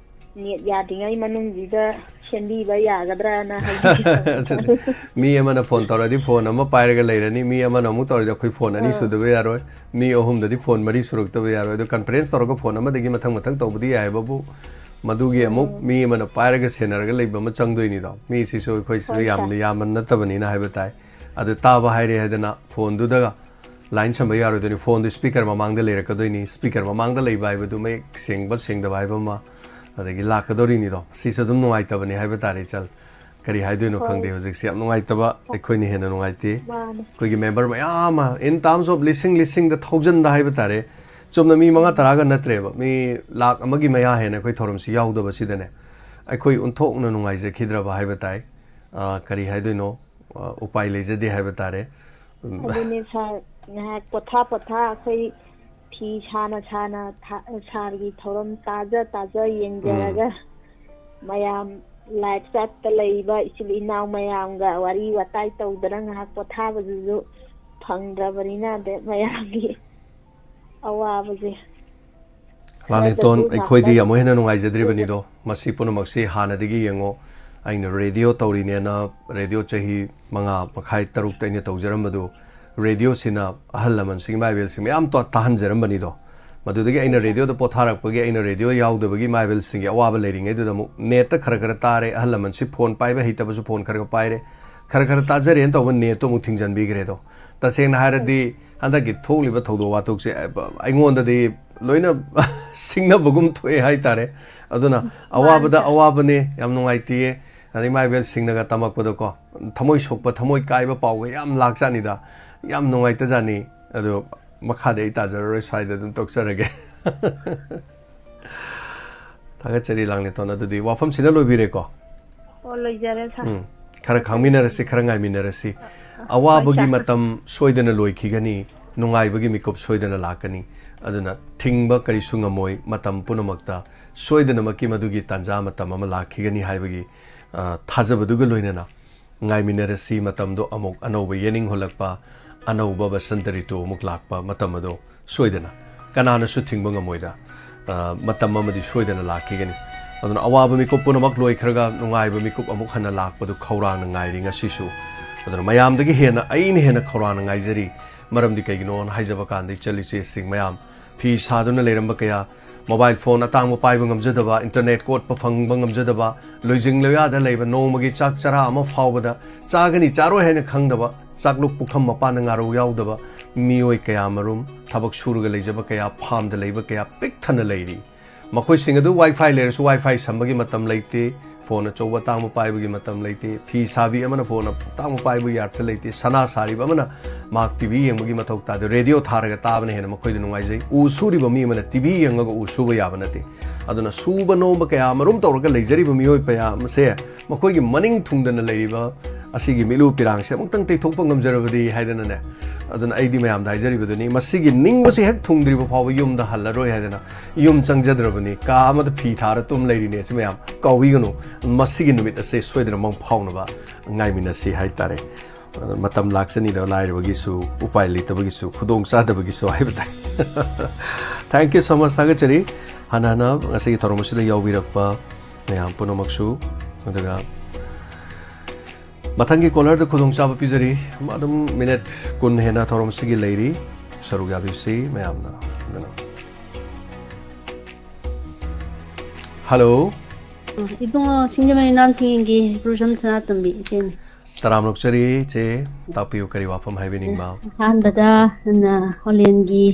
net ꯌꯥꯗ꯭ꯔꯤꯉꯩ ꯃꯅꯨꯡꯁꯤꯗ ꯁꯦꯝꯕꯤꯕ ꯌꯥꯒꯗ꯭ꯔꯅ ꯍꯥꯏꯕꯤꯌꯨ꯫ ꯑꯗꯨꯅꯤ꯫ ꯃꯤ ꯑꯃꯅ phone ꯇꯧꯔꯗꯤ phone ꯑꯃ ꯄꯥꯏꯔꯒ ꯂꯩꯔꯅꯤ, ꯃꯤ ꯑꯃꯅ ꯑꯃꯨꯛ ꯇꯧꯔꯗꯤ ꯑꯩꯈꯣꯏ phone ꯑꯅꯤ ꯑꯥ꯫ ꯁꯨꯗꯕ ꯌꯥꯔꯣꯏ, ꯃꯤ ꯑꯍꯨꯝꯗꯗꯤ phone ꯃꯔꯤ ꯁꯨꯔꯛꯇꯕ ꯌꯥꯔꯣꯏ꯫ ꯑꯗꯣ conference ꯇꯧꯔꯒ phone ꯑꯃꯗꯒꯤ ꯃꯊꯪ ꯃꯊꯪ ꯇꯧꯕꯗꯤ ꯌꯥꯏ ꯍꯥꯏꯕꯕꯨ, ꯃꯗꯨꯒꯤ ꯑꯃꯨꯛ ꯎꯝ꯫ ꯃꯤ ꯑꯃꯅ ꯄꯥꯏꯔꯒ ꯁꯦꯟꯅꯔꯒ ꯂꯩꯕ ꯑꯃ ꯆꯪꯗꯣꯏꯅꯤꯗꯣ꯫ ꯃꯤꯁꯤꯁꯨ ꯑꯩꯈꯣꯏꯁꯤꯁꯨ ꯍꯣꯏ, ꯌꯥꯝꯅ sir꯫ ꯌꯥꯝꯕ ꯅꯠꯇꯕꯅꯤꯅ ꯍꯥꯏꯕ ꯇꯥꯏ꯫ ꯑꯗꯨ ꯇꯥꯕ ꯍꯥꯏꯔꯦ ꯍꯥꯏꯗꯅ phoneꯗꯨꯗ line ꯁꯝꯕ ꯌꯥꯔꯣꯏꯗꯣꯏꯅꯤ, phoneꯗꯨ speaker ꯃꯃꯥꯡꯗ ꯂꯩꯔꯛꯀꯗꯣꯏꯅꯤ꯫ Speaker ꯃꯃꯥꯡꯗ ꯂꯩꯕ ꯍꯥꯏꯕꯗꯨ ꯃꯌꯦꯛ ꯁꯦꯡꯕ ꯁꯦꯡꯗꯕ ꯍꯥꯏꯕ ꯑꯃ, ꯑꯗꯒꯤ ꯂꯥꯛꯀꯗꯧꯔꯤꯅꯤꯗꯣ꯫ ꯁꯤꯁꯨ ꯑꯗꯨꯝ ꯅꯨꯡꯉꯥꯏꯇꯕꯅꯤ ꯍꯥꯏꯕ ꯇꯥꯔꯦ, ꯏꯆꯜ꯫ ꯀꯔꯤ ꯍꯥꯏꯗꯣꯏꯅꯣ ꯍꯣꯏ꯫ ꯈꯪꯗꯦ ꯍꯧꯖꯤꯛꯁꯦ, ꯌꯥꯝ ꯅꯨꯡꯉꯥꯏꯇꯕ, ꯑꯩꯈꯣꯏꯅ ꯍꯦꯟꯅ ꯅꯨꯡꯉꯥꯏꯇꯦ꯫ ꯃꯥꯅꯦ꯫ ꯑꯩꯈꯣꯏꯒꯤ member ꯃꯌꯥꯝ ꯑꯃ, in terms of ꯂꯤꯁꯤꯡ ꯂꯤꯁꯤꯡꯗ, ꯊꯥꯎꯖꯟꯗ ꯍꯥꯏꯕ ꯇꯥꯔꯦ, ꯆꯨꯝꯅ ꯃꯤ ꯃꯉꯥ ꯇꯔꯥꯒ ꯅꯠꯇ꯭ꯔꯦꯕ, ꯃꯤ ꯂꯥꯛ ꯑꯃꯒꯤ ꯃꯌꯥ ꯍꯦꯟꯅ ꯑꯩꯈꯣꯏ ꯊꯧꯔꯝꯁꯤ ꯌꯥꯎꯗꯕꯁꯤꯗꯅꯦ, ꯑꯩꯈꯣꯏ ꯑꯣꯟꯊꯣꯛꯅ ꯅꯨꯡꯉꯥꯏꯖꯈꯤꯗ꯭ꯔꯕ ꯍꯥꯏꯕ ꯇꯥꯏ꯫ ꯑ, ꯀꯔꯤ ꯍꯥꯏꯗꯣꯏꯅꯣ? ꯑ, ꯎꯄꯥꯏ ꯂꯩꯖꯗꯦ ꯍꯥꯏꯕ ꯇꯥꯔꯦ꯫ ꯎꯝ꯫ ꯑꯗꯨꯅꯦ ꯁꯥꯔ, ꯉꯥꯏꯍꯥꯛ ꯄꯣꯊꯥ ꯄꯣꯊꯥ ꯑꯩꯈꯣꯏ ꯐꯤ ꯁꯥꯅ ꯁꯥꯅ ꯊꯥ-, ꯁꯥꯔꯒꯤ ꯊꯧꯔꯝ ꯇꯥꯖ ꯇꯥꯖ ꯌꯦꯡꯖꯔꯒ, ꯎꯝ꯫ ꯃꯌꯥꯝ live chatꯇ ꯂꯩꯕ ꯏꯆꯤꯜ ꯏꯅꯥꯎ ꯃꯌꯥꯝꯒ ꯋꯥꯔꯤ ꯋꯥꯇꯥꯏ ꯇꯧꯗꯅ ꯉꯥꯏꯍꯥꯛ ꯄꯣꯊꯥꯕꯗꯨꯁꯨ ꯐꯪꯗ꯭ꯔꯕꯅꯤꯅ, ꯑꯗꯩ ꯃꯌꯥꯝꯒꯤ ꯑꯋꯥꯕꯁꯦ ꯂꯥꯡꯂꯦꯟꯇꯣꯟ, ꯈꯔꯗꯁꯨ ꯑꯩꯈꯣꯏꯗꯤ ꯉꯥꯛꯇꯪ ꯑꯃꯨꯛ ꯍꯦꯟꯅ ꯅꯨꯡꯉꯥꯏꯖꯗ꯭ꯔꯤꯕꯅꯤꯗꯣ꯫ ꯃꯁꯤ ꯄꯨꯝꯅꯃꯛꯁꯤ ꯍꯥꯟꯅꯗꯒꯤ ꯌꯦꯡꯉꯣ, ꯑꯩꯅ radio ꯇꯧꯔꯤꯅꯦꯅ, radio ꯆꯍꯤ ꯃꯉꯥ ꯃꯈꯥꯏ, ꯇꯔꯨꯛꯇ ꯑꯩꯅ ꯇꯧꯖꯔꯝꯕꯗꯨ, radioꯁꯤꯅ ꯑꯍꯜ ꯂꯃꯟꯁꯤꯡ, ꯏꯃꯥ ꯏꯕꯦꯜꯁꯤꯡ ꯃꯌꯥꯝ ꯇꯣ-, ꯇꯥꯍꯟꯖꯔꯝꯕꯅꯤꯗꯣ꯫ ꯃꯗꯨꯗꯒꯤ ꯑꯩꯅ radioꯗ ꯄꯣꯊꯥꯔꯛꯄꯒꯤ, ꯑꯩꯅ radio ꯌꯥꯎꯗꯕꯒꯤ ꯏꯃꯥ ꯏꯕꯦꯜꯁꯤꯡꯒꯤ ꯑꯋꯥꯕ ꯂꯩꯔꯤꯉꯩꯗꯨꯗ ꯑꯃꯨꯛ netꯇ ꯈꯔ ꯈꯔ ꯇꯥꯔꯦ꯫ ꯑꯍꯜ ꯂꯃꯟꯁꯤ phone ꯄꯥꯏꯕ ꯍꯩꯇꯕꯁꯨ phone ꯈꯔ ꯈꯔ ꯄꯥꯏꯔꯦ꯫ ꯈꯔ ꯈꯔ ꯇꯥꯖꯔꯦꯅ ꯇꯧꯕ netꯇꯣ ꯑꯃꯨꯛ ꯊꯤꯡꯖꯤꯟꯕꯤꯈ꯭ꯔꯦꯗꯣ꯫ ꯇꯁꯦꯡꯅ ꯍꯥꯏꯔꯗꯤ ꯍꯟꯗꯛꯀꯤ ꯊꯣꯛꯂꯤꯕ ꯊꯧꯗꯣꯛ ꯋꯥꯊꯣꯛꯁꯦ ꯑꯩꯉꯣꯟꯗꯗꯤ ꯂꯣꯏꯅ ꯁꯤꯡꯅꯕꯒꯨꯝ ꯊꯣꯛꯑꯦ ꯍꯥꯏꯇꯥꯔꯦ꯫ ꯑꯗꯨꯅ ꯑꯋꯥꯕꯗ ꯃꯥꯅꯦ꯫ ꯑꯋꯥꯕꯅꯦ, ꯌꯥꯝ ꯅꯨꯡꯉꯥꯏꯇꯦꯌꯦ꯫ ꯑꯗꯩ ꯏꯃꯥ ꯏꯕꯦꯜꯁꯤꯡꯅꯒ ꯇꯝꯃꯛꯄꯗꯀꯣ, ꯊꯃꯣꯏ ꯁꯣꯛꯄ, ꯊꯃꯣꯏ ꯀꯥꯏꯕ ꯄꯥꯎꯒ ꯌꯥꯝ ꯂꯥꯛꯆꯥꯅꯤꯗ꯫ ꯌꯥꯝ ꯅꯨꯡꯉꯥꯏꯇꯖꯥꯠꯅꯤ꯫ ꯑꯗꯣ ꯃꯈꯥꯗꯤ ꯑꯩ ꯇꯥꯖꯔꯔꯣꯏ, ꯁ꯭ꯋꯥꯏꯗ ꯑꯗꯨꯝ ꯇꯣꯛꯆꯔꯒꯦ꯫ ꯊꯥꯒꯠꯆꯔꯤ ꯂꯥꯡꯂꯦꯟꯇꯣꯟ꯫ ꯑꯗꯨꯗꯤ ꯋꯥꯐꯝꯁꯤꯅ ꯂꯣꯏꯕꯤꯔꯦꯀꯣ? ꯑꯣ, ꯂꯣꯏꯖꯔꯦ, ꯁꯥꯔ꯫ ꯎꯝ꯫ ꯈꯔ ꯈꯥꯡꯃꯤꯟꯅꯔꯁꯤ, ꯈꯔ ꯉꯥꯏꯃꯤꯟꯅꯔꯁꯤ꯫ ꯍꯣꯏ, ꯑꯋꯥꯕꯒꯤ ꯁꯥꯔ꯫ ꯃꯇꯝ ꯁꯣꯏꯗꯅ ꯂꯣꯏꯈꯤꯒꯅꯤ, ꯅꯨꯡꯉꯥꯏꯕꯒꯤ ꯃꯤꯀꯨꯞ ꯁꯣꯏꯗꯅ ꯂꯥꯛꯀꯅꯤ꯫ ꯑꯗꯨꯅ ꯊꯤꯡꯕ ꯀꯔꯤꯁꯨ ꯉꯝꯃꯣꯏ, ꯃꯇꯝ ꯄꯨꯝꯅꯃꯛꯇ ꯁꯣꯏꯗꯅꯃꯛꯀꯤ ꯃꯗꯨꯒꯤ ꯇꯥꯟꯖꯥ ꯃꯇꯝ ꯑꯃ ꯂꯥꯛꯈꯤꯒꯅꯤ ꯍꯥꯏꯕꯒꯤ, ꯑ, ꯊꯥꯖꯕꯗꯨꯒ ꯂꯣꯏꯅꯅ ꯉꯥꯏꯃꯤꯟꯅꯔꯁꯤ꯫ ꯃꯇꯝꯗꯣ ꯑꯃꯨꯛ ꯑꯅꯧꯕ ꯌꯦꯅꯤꯡ ꯍꯨꯜꯂꯛꯄ, ꯑꯅꯧꯕ ꯕꯁꯟꯇ ꯔꯤꯇꯨ ꯑꯃꯨꯛ ꯂꯥꯛꯄ ꯃꯇꯝ ꯑꯗꯣ ꯁꯣꯏꯗꯅ ꯀꯅꯥꯅꯁꯨ ꯊꯤꯡꯕ ꯉꯝꯃꯣꯏꯗ, ꯑ, ꯃꯇꯝ ꯑꯃꯗꯤ ꯁꯣꯏꯗꯅ ꯂꯥꯛꯈꯤꯒꯅꯤ꯫ ꯑꯗꯨꯅ ꯑꯋꯥꯕ ꯃꯤꯀꯨꯞ ꯄꯨꯝꯅꯃꯛ ꯂꯣꯏꯈ꯭ꯔꯒ ꯅꯨꯡꯉꯥꯏꯕ ꯃꯤꯀꯨꯞ ꯑꯃꯨꯛ ꯍꯟꯅ ꯂꯥꯛꯄꯗꯨ ꯈꯧꯔꯥꯡꯅ ꯉꯥꯏꯔꯤ ꯉꯁꯤꯁꯨ꯫ ꯑꯗꯨꯅ ꯃꯌꯥꯝꯗꯒꯤ ꯍꯦꯟꯅ ꯑꯩꯅ ꯍꯦꯟꯅ ꯈꯧꯔꯥꯡꯅ ꯉꯥꯏꯖꯔꯤ꯫ ꯃꯔꯝꯗꯤ ꯀꯩꯒꯤꯅꯣꯅ ꯍꯥꯏꯖꯕ ꯀꯥꯟꯗ, ꯏꯆꯜ ꯏꯆꯦꯁꯤꯡ ꯃꯌꯥꯝ, ꯐꯤ ꯁꯥꯗꯨꯅ ꯂꯩꯔꯝꯕ ꯀꯌꯥ, ꯃꯣꯕꯥꯏꯜ ꯐꯣꯟ ꯑꯇꯥꯡꯕ ꯄꯥꯏꯕ ꯉꯝꯖꯗꯕ, ꯏꯟꯇꯔꯅꯦꯠ ꯀꯣꯠꯄ ꯐꯪꯕ ꯉꯝꯖꯗꯕ, ꯂꯣꯏꯖꯤꯡ ꯂꯣꯌꯥꯗ ꯂꯩꯕ, ꯅꯣꯡꯃꯒꯤ ꯆꯥꯛ ꯆꯔꯥ ꯑꯃ ꯐꯥꯎꯕꯗ ꯆꯥꯒꯅꯤ ꯆꯥꯔꯣꯏ ꯍꯥꯏꯅ ꯈꯪꯗꯕ, ꯆꯥꯛꯂꯨꯛ ꯄꯨꯈꯝ ꯃꯄꯥꯟꯗ ꯉꯥꯔꯧ ꯌꯥꯎꯗꯕ ꯃꯤꯑꯣꯏ ꯀꯌꯥ ꯃꯔꯨꯝ, ꯊꯕꯛ ꯁꯨꯔꯒ ꯂꯩꯖꯕ ꯀꯌꯥ, ꯐꯥꯝꯗ ꯂꯩꯕ ꯀꯌꯥ ꯄꯤꯛ ꯊꯟꯅ ꯂꯩꯔꯤ꯫ ꯃꯈꯣꯏꯁꯤꯡ ꯑꯗꯨ ꯋꯥꯏ ꯐꯥꯏ ꯂꯩꯔꯁꯨ ꯋꯥꯏ ꯐꯥꯏ ꯁꯝꯕꯒꯤ ꯃꯇꯝ ꯂꯩꯇꯦ, ꯐꯣꯟ ꯑꯆꯧꯕ ꯑꯇꯥꯡꯕ ꯄꯥꯏꯕꯒꯤ ꯃꯇꯝ ꯂꯩꯇꯦ, ꯐꯤ ꯁꯥꯕꯤ ꯑꯃꯅ ꯐꯣꯟ ꯑꯇꯥꯡꯕ ꯄꯥꯏꯕꯒꯤ ꯑꯔꯊ ꯂꯩꯇꯦ, ꯁꯅꯥ ꯁꯥꯔꯤꯕ ꯑꯃꯅ ꯃꯍꯥꯛ ꯇꯤ ꯚꯤ ꯌꯦꯡꯕꯒꯤ ꯃꯊꯧ ꯇꯥꯗꯦ, ꯔꯦꯗꯤꯑꯣ ꯊꯥꯔꯒ ꯇꯥꯕꯅ ꯍꯦꯟꯅ ꯃꯈꯣꯏꯗ ꯅꯨꯡꯉꯥꯏꯖꯩ, ꯎ ꯁꯨꯔꯤꯕ ꯃꯤ ꯑꯃꯅ ꯇꯤ ꯚꯤ ꯌꯦꯡꯉꯒ ꯎ ꯁꯨꯕ ꯌꯥꯕ ꯅꯠꯇꯦ꯫ ꯑꯗꯨꯅ ꯁꯨꯕ ꯅꯣꯝꯕ ꯀꯌꯥ ꯑꯃꯔꯣꯝ ꯇꯧꯔꯒ ꯂꯩꯖꯔꯤꯕ ꯃꯤꯑꯣꯏ ꯀꯌꯥ ꯑꯃꯁꯦ ꯃꯈꯣꯏꯒꯤ ꯃꯅꯤꯡ ꯊꯨꯡꯗꯅ ꯂꯩꯔꯤꯕ ꯑꯁꯤꯒꯤ ꯃꯤꯠꯂꯨ ꯄꯤꯔꯥꯡꯁꯦ ꯑꯃꯨꯛꯇꯪ ꯇꯩꯊꯣꯛꯄ ꯉꯝꯖꯔꯕꯗꯤ ꯍꯥꯏꯗꯅꯅꯦ꯫ ꯑꯗꯨꯅ ꯑꯩꯗꯤ ꯃꯌꯥꯝꯗ ꯍꯥꯏꯖꯔꯤꯕꯗꯨꯅꯤ, ꯃꯁꯤꯒꯤ ꯅꯤꯡꯕꯁꯤ ꯍꯦꯛ ꯊꯨꯡꯗ꯭ꯔꯤꯕ ꯐꯥꯎꯕ ꯌꯨꯝꯗ ꯍꯜꯂꯔꯣꯏ ꯍꯥꯏꯗꯅ ꯌꯨꯝ ꯆꯪꯖꯗ꯭ꯔꯕꯅꯤ, ꯀꯥ ꯑꯃꯗ ꯐꯤ ꯊꯥꯔ ꯇꯨꯝ ꯂꯩꯔꯤꯅꯦ꯫ ꯑꯁꯤ ꯃꯌꯥꯝ ꯀꯥꯎꯕꯤꯒꯅꯨ, ꯃꯁꯤꯒꯤ ꯅꯨꯃꯤꯠ ꯑꯁꯦ ꯁꯣꯏꯗꯅ ꯃꯪ ꯐꯥꯎꯅꯕ ꯉꯥꯏꯃꯤꯟꯅꯁꯤ ꯍꯥꯏꯇꯥꯔꯦ꯫ ꯑꯗꯣ ꯃꯇꯝ ꯂꯥꯛꯆꯅꯤꯗꯣ, ꯂꯥꯏꯔꯕꯒꯤꯁꯨ, ꯎꯄꯥꯏ ꯂꯩꯇꯕꯒꯤꯁꯨ, ꯈꯨꯗꯣꯡ ꯆꯥꯗꯕꯒꯤꯁꯨ ꯍꯥꯏꯕ ꯇꯥꯏ꯫ Thank you so much, ꯊꯥꯒꯠꯆꯔꯤ꯫ ꯍꯟꯅ ꯍꯟꯅ ꯉꯁꯤꯒꯤ ꯊꯧꯔꯝ ꯑꯁꯤꯗ ꯌꯥꯎꯕꯤꯔꯛꯄ ꯃꯌꯥꯝ ꯄꯨꯝꯅꯃꯛꯁꯨ꯫ ꯑꯗꯨꯒ ꯃꯊꯪꯒꯤ ꯀꯣꯂꯔꯗ ꯈꯨꯗꯣꯡꯆꯥꯕ ꯄꯤꯖꯔꯤ꯫ ꯑꯗꯨꯝ ꯃꯤꯅꯤꯠ ꯀꯨꯟ ꯍꯦꯟꯅ ꯊꯧꯔꯝ ꯑꯁꯤꯒꯤ ꯂꯩꯔꯤ, ꯁꯔꯨꯛ ꯌꯥꯕꯤꯁꯤ ꯃꯌꯥꯝꯅ꯫ ꯑꯗꯨꯅ, ꯍꯜꯂꯣ꯫ ꯏꯕꯨꯡꯉꯣ, ꯁꯤꯡꯖꯃꯩ ꯏꯅꯥꯝꯊꯦꯡꯒꯤ ꯏꯕ꯭ꯔꯨꯖꯝ ꯁꯅꯥꯇꯣꯝꯕꯤ ꯏꯆꯦꯅꯤ꯫ ꯇꯔꯥꯝꯅ ꯑꯣꯛꯆꯔꯤ ꯏꯆꯦ, ꯇꯥꯛꯄꯤꯌꯨ, ꯀꯔꯤ ꯋꯥꯐꯝ ꯍꯥꯏꯕꯤꯅꯤꯡꯕ? ꯑꯍꯥꯟꯕꯗ, ꯅ, ꯑꯣꯂꯦꯟꯒꯤ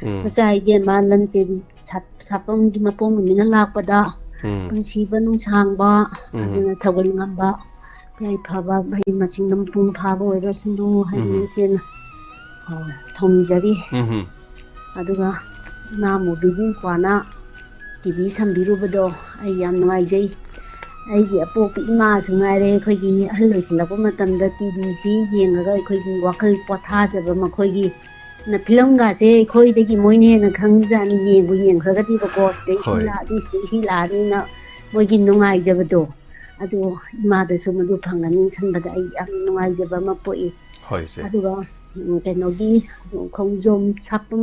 ꯎꯝ꯫ ꯃꯆꯥ ꯏꯕꯦꯝꯃ ꯂꯝꯆꯦꯕꯤ ꯁꯥ-, ꯁꯥꯄꯝꯒꯤ ꯃꯄꯣꯛ ꯅꯨꯃꯤꯠꯅ ꯂꯥꯛꯄꯗ ꯎꯝ꯫ ꯄꯨꯟꯁꯤꯕ ꯅꯨꯡꯁꯥꯡꯕ, ꯎꯝ꯫ ꯑꯗꯨꯅ ꯊꯧꯒꯜ ꯉꯝꯕ, ꯌꯥꯏꯐꯕ, ꯃꯍꯩ ꯃꯁꯤꯡꯗ ꯃꯄꯨꯡ ꯐꯥꯕ ꯑꯣꯏꯔꯁꯅꯨ ꯍꯥꯏꯗꯅ ꯎꯝ꯫ ꯏꯆꯦꯅ, ꯑ, ꯊꯧꯅꯤꯖꯔꯤ꯫ ꯎꯝ꯫ ꯑꯗꯨꯒ ꯏꯃꯥ ꯃꯣꯕꯤꯒꯤ ꯀ꯭ꯋꯥꯅ ꯇꯤ ꯚꯤ ꯁꯝꯕꯤꯔꯨꯕꯗꯣ ꯑꯩ ꯌꯥꯝ ꯅꯨꯡꯉꯥꯏꯖꯩ꯫ ꯑꯩꯒꯤ ꯑꯄꯣꯛꯄ ꯏꯃꯥꯁꯨ ꯉꯥꯏꯔꯦ, ꯑꯩꯈꯣꯏꯒꯤ ꯑꯍꯜ ꯑꯣꯏꯁꯤꯜꯂꯛꯄ ꯃꯇꯝꯗ ꯇꯤ ꯚꯤꯁꯤ ꯌꯦꯡꯉꯒ ꯑꯩꯈꯣꯏꯒꯤ ꯋꯥꯈꯜ ꯄꯣꯊꯥꯖꯕ, ꯃꯈꯣꯏꯒꯤ ꯅ ꯐꯤꯂꯝꯒꯥꯁꯦ ꯑꯩꯈꯣꯏꯗꯒꯤ ꯃꯣꯏꯅ ꯍꯦꯟꯅ ꯈꯪꯖꯥꯠꯅꯤ, ꯌꯦꯡꯕꯨ ꯌꯦꯡꯈ꯭ꯔꯒꯗꯤꯕꯀꯣ, ꯁꯤꯗꯩ ꯁꯤ ꯍꯣꯏ꯫ ꯂꯥꯛꯑꯅꯤ, ꯁꯤꯗꯩ ꯁꯤ ꯂꯥꯛꯑꯅꯤꯅ ꯃꯣꯏꯒꯤ ꯅꯨꯡꯉꯥꯏꯖꯕꯗꯣ, ꯑꯗꯨ ꯏꯃꯥꯗꯁꯨ ꯃꯗꯨ ꯐꯪꯒꯅꯤ ꯈꯟꯕꯗ ꯑꯩ ꯌꯥꯝ ꯅꯨꯡꯉꯥꯏꯖꯕ ꯑꯃ ꯄꯣꯛꯏ꯫ ꯍꯣꯏ, ꯏꯆꯦ꯫ ꯑꯗꯨꯒ, ꯎꯝ, ꯀꯩꯅꯣꯒꯤ, ꯎꯝ, ꯈꯣꯡꯖꯣꯝ ꯁꯥꯄꯝ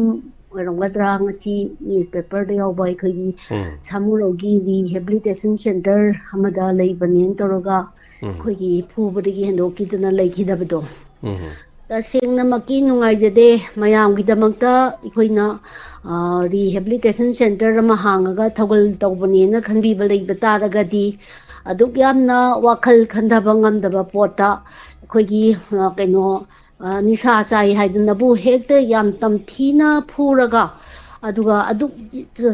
ꯑꯣꯏꯔꯝꯒꯗ꯭ꯔꯥ, ꯉꯁꯤ ꯅ꯭ꯌꯨꯁꯄꯦꯄꯔꯗ ꯌꯥꯎꯕ ꯑꯩꯈꯣꯏꯒꯤ ꯎꯝ꯫ ꯁꯥꯃꯨꯔꯧꯒꯤ ꯔꯤꯍꯦꯕꯤꯂꯤꯇꯦꯁꯟ ꯁꯦꯟꯇꯔ ꯑꯃꯗ ꯂꯩꯕꯅꯦꯅ ꯇꯧꯔꯒ ꯎꯝ꯫ ꯑꯩꯈꯣꯏꯒꯤ ꯐꯨꯕꯗꯒꯤ ꯍꯦꯟꯗꯣꯛꯈꯤꯗꯅ ꯂꯩꯈꯤꯗꯕꯗꯣ꯫ ꯎꯝ꯫ ꯇꯁꯦꯡꯅꯃꯛꯀꯤ ꯅꯨꯡꯉꯥꯏꯖꯗꯦ꯫ ꯃꯌꯥꯝꯒꯤꯗꯃꯛꯇ ꯑꯩꯈꯣꯏꯅ ꯔꯤꯍꯦꯕꯤꯂꯤꯇꯦꯁꯟ ꯁꯦꯟꯇꯔ ꯑꯃ ꯍꯥꯡꯉꯒ ꯊꯧꯒꯜ ꯇꯧꯕꯅꯦꯅ ꯈꯟꯕꯤꯕ ꯂꯩꯕ ꯇꯥꯔꯒꯗꯤ, ꯑꯗꯨꯛ ꯌꯥꯝꯅ ꯋꯥꯈꯜ ꯈꯟꯊꯕ ꯉꯝꯗꯕ ꯄꯣꯠꯇ ꯑꯩꯈꯣꯏꯒꯤ ꯀꯩꯅꯣ ꯅꯤꯁꯥ ꯆꯥꯏ ꯍꯥꯏꯗꯅꯕꯨ ꯍꯦꯛꯇ ꯌꯥꯝ ꯇꯝꯊꯤꯅ ꯐꯨꯔꯒ, ꯑꯗꯨꯒ ꯑꯗꯨꯛ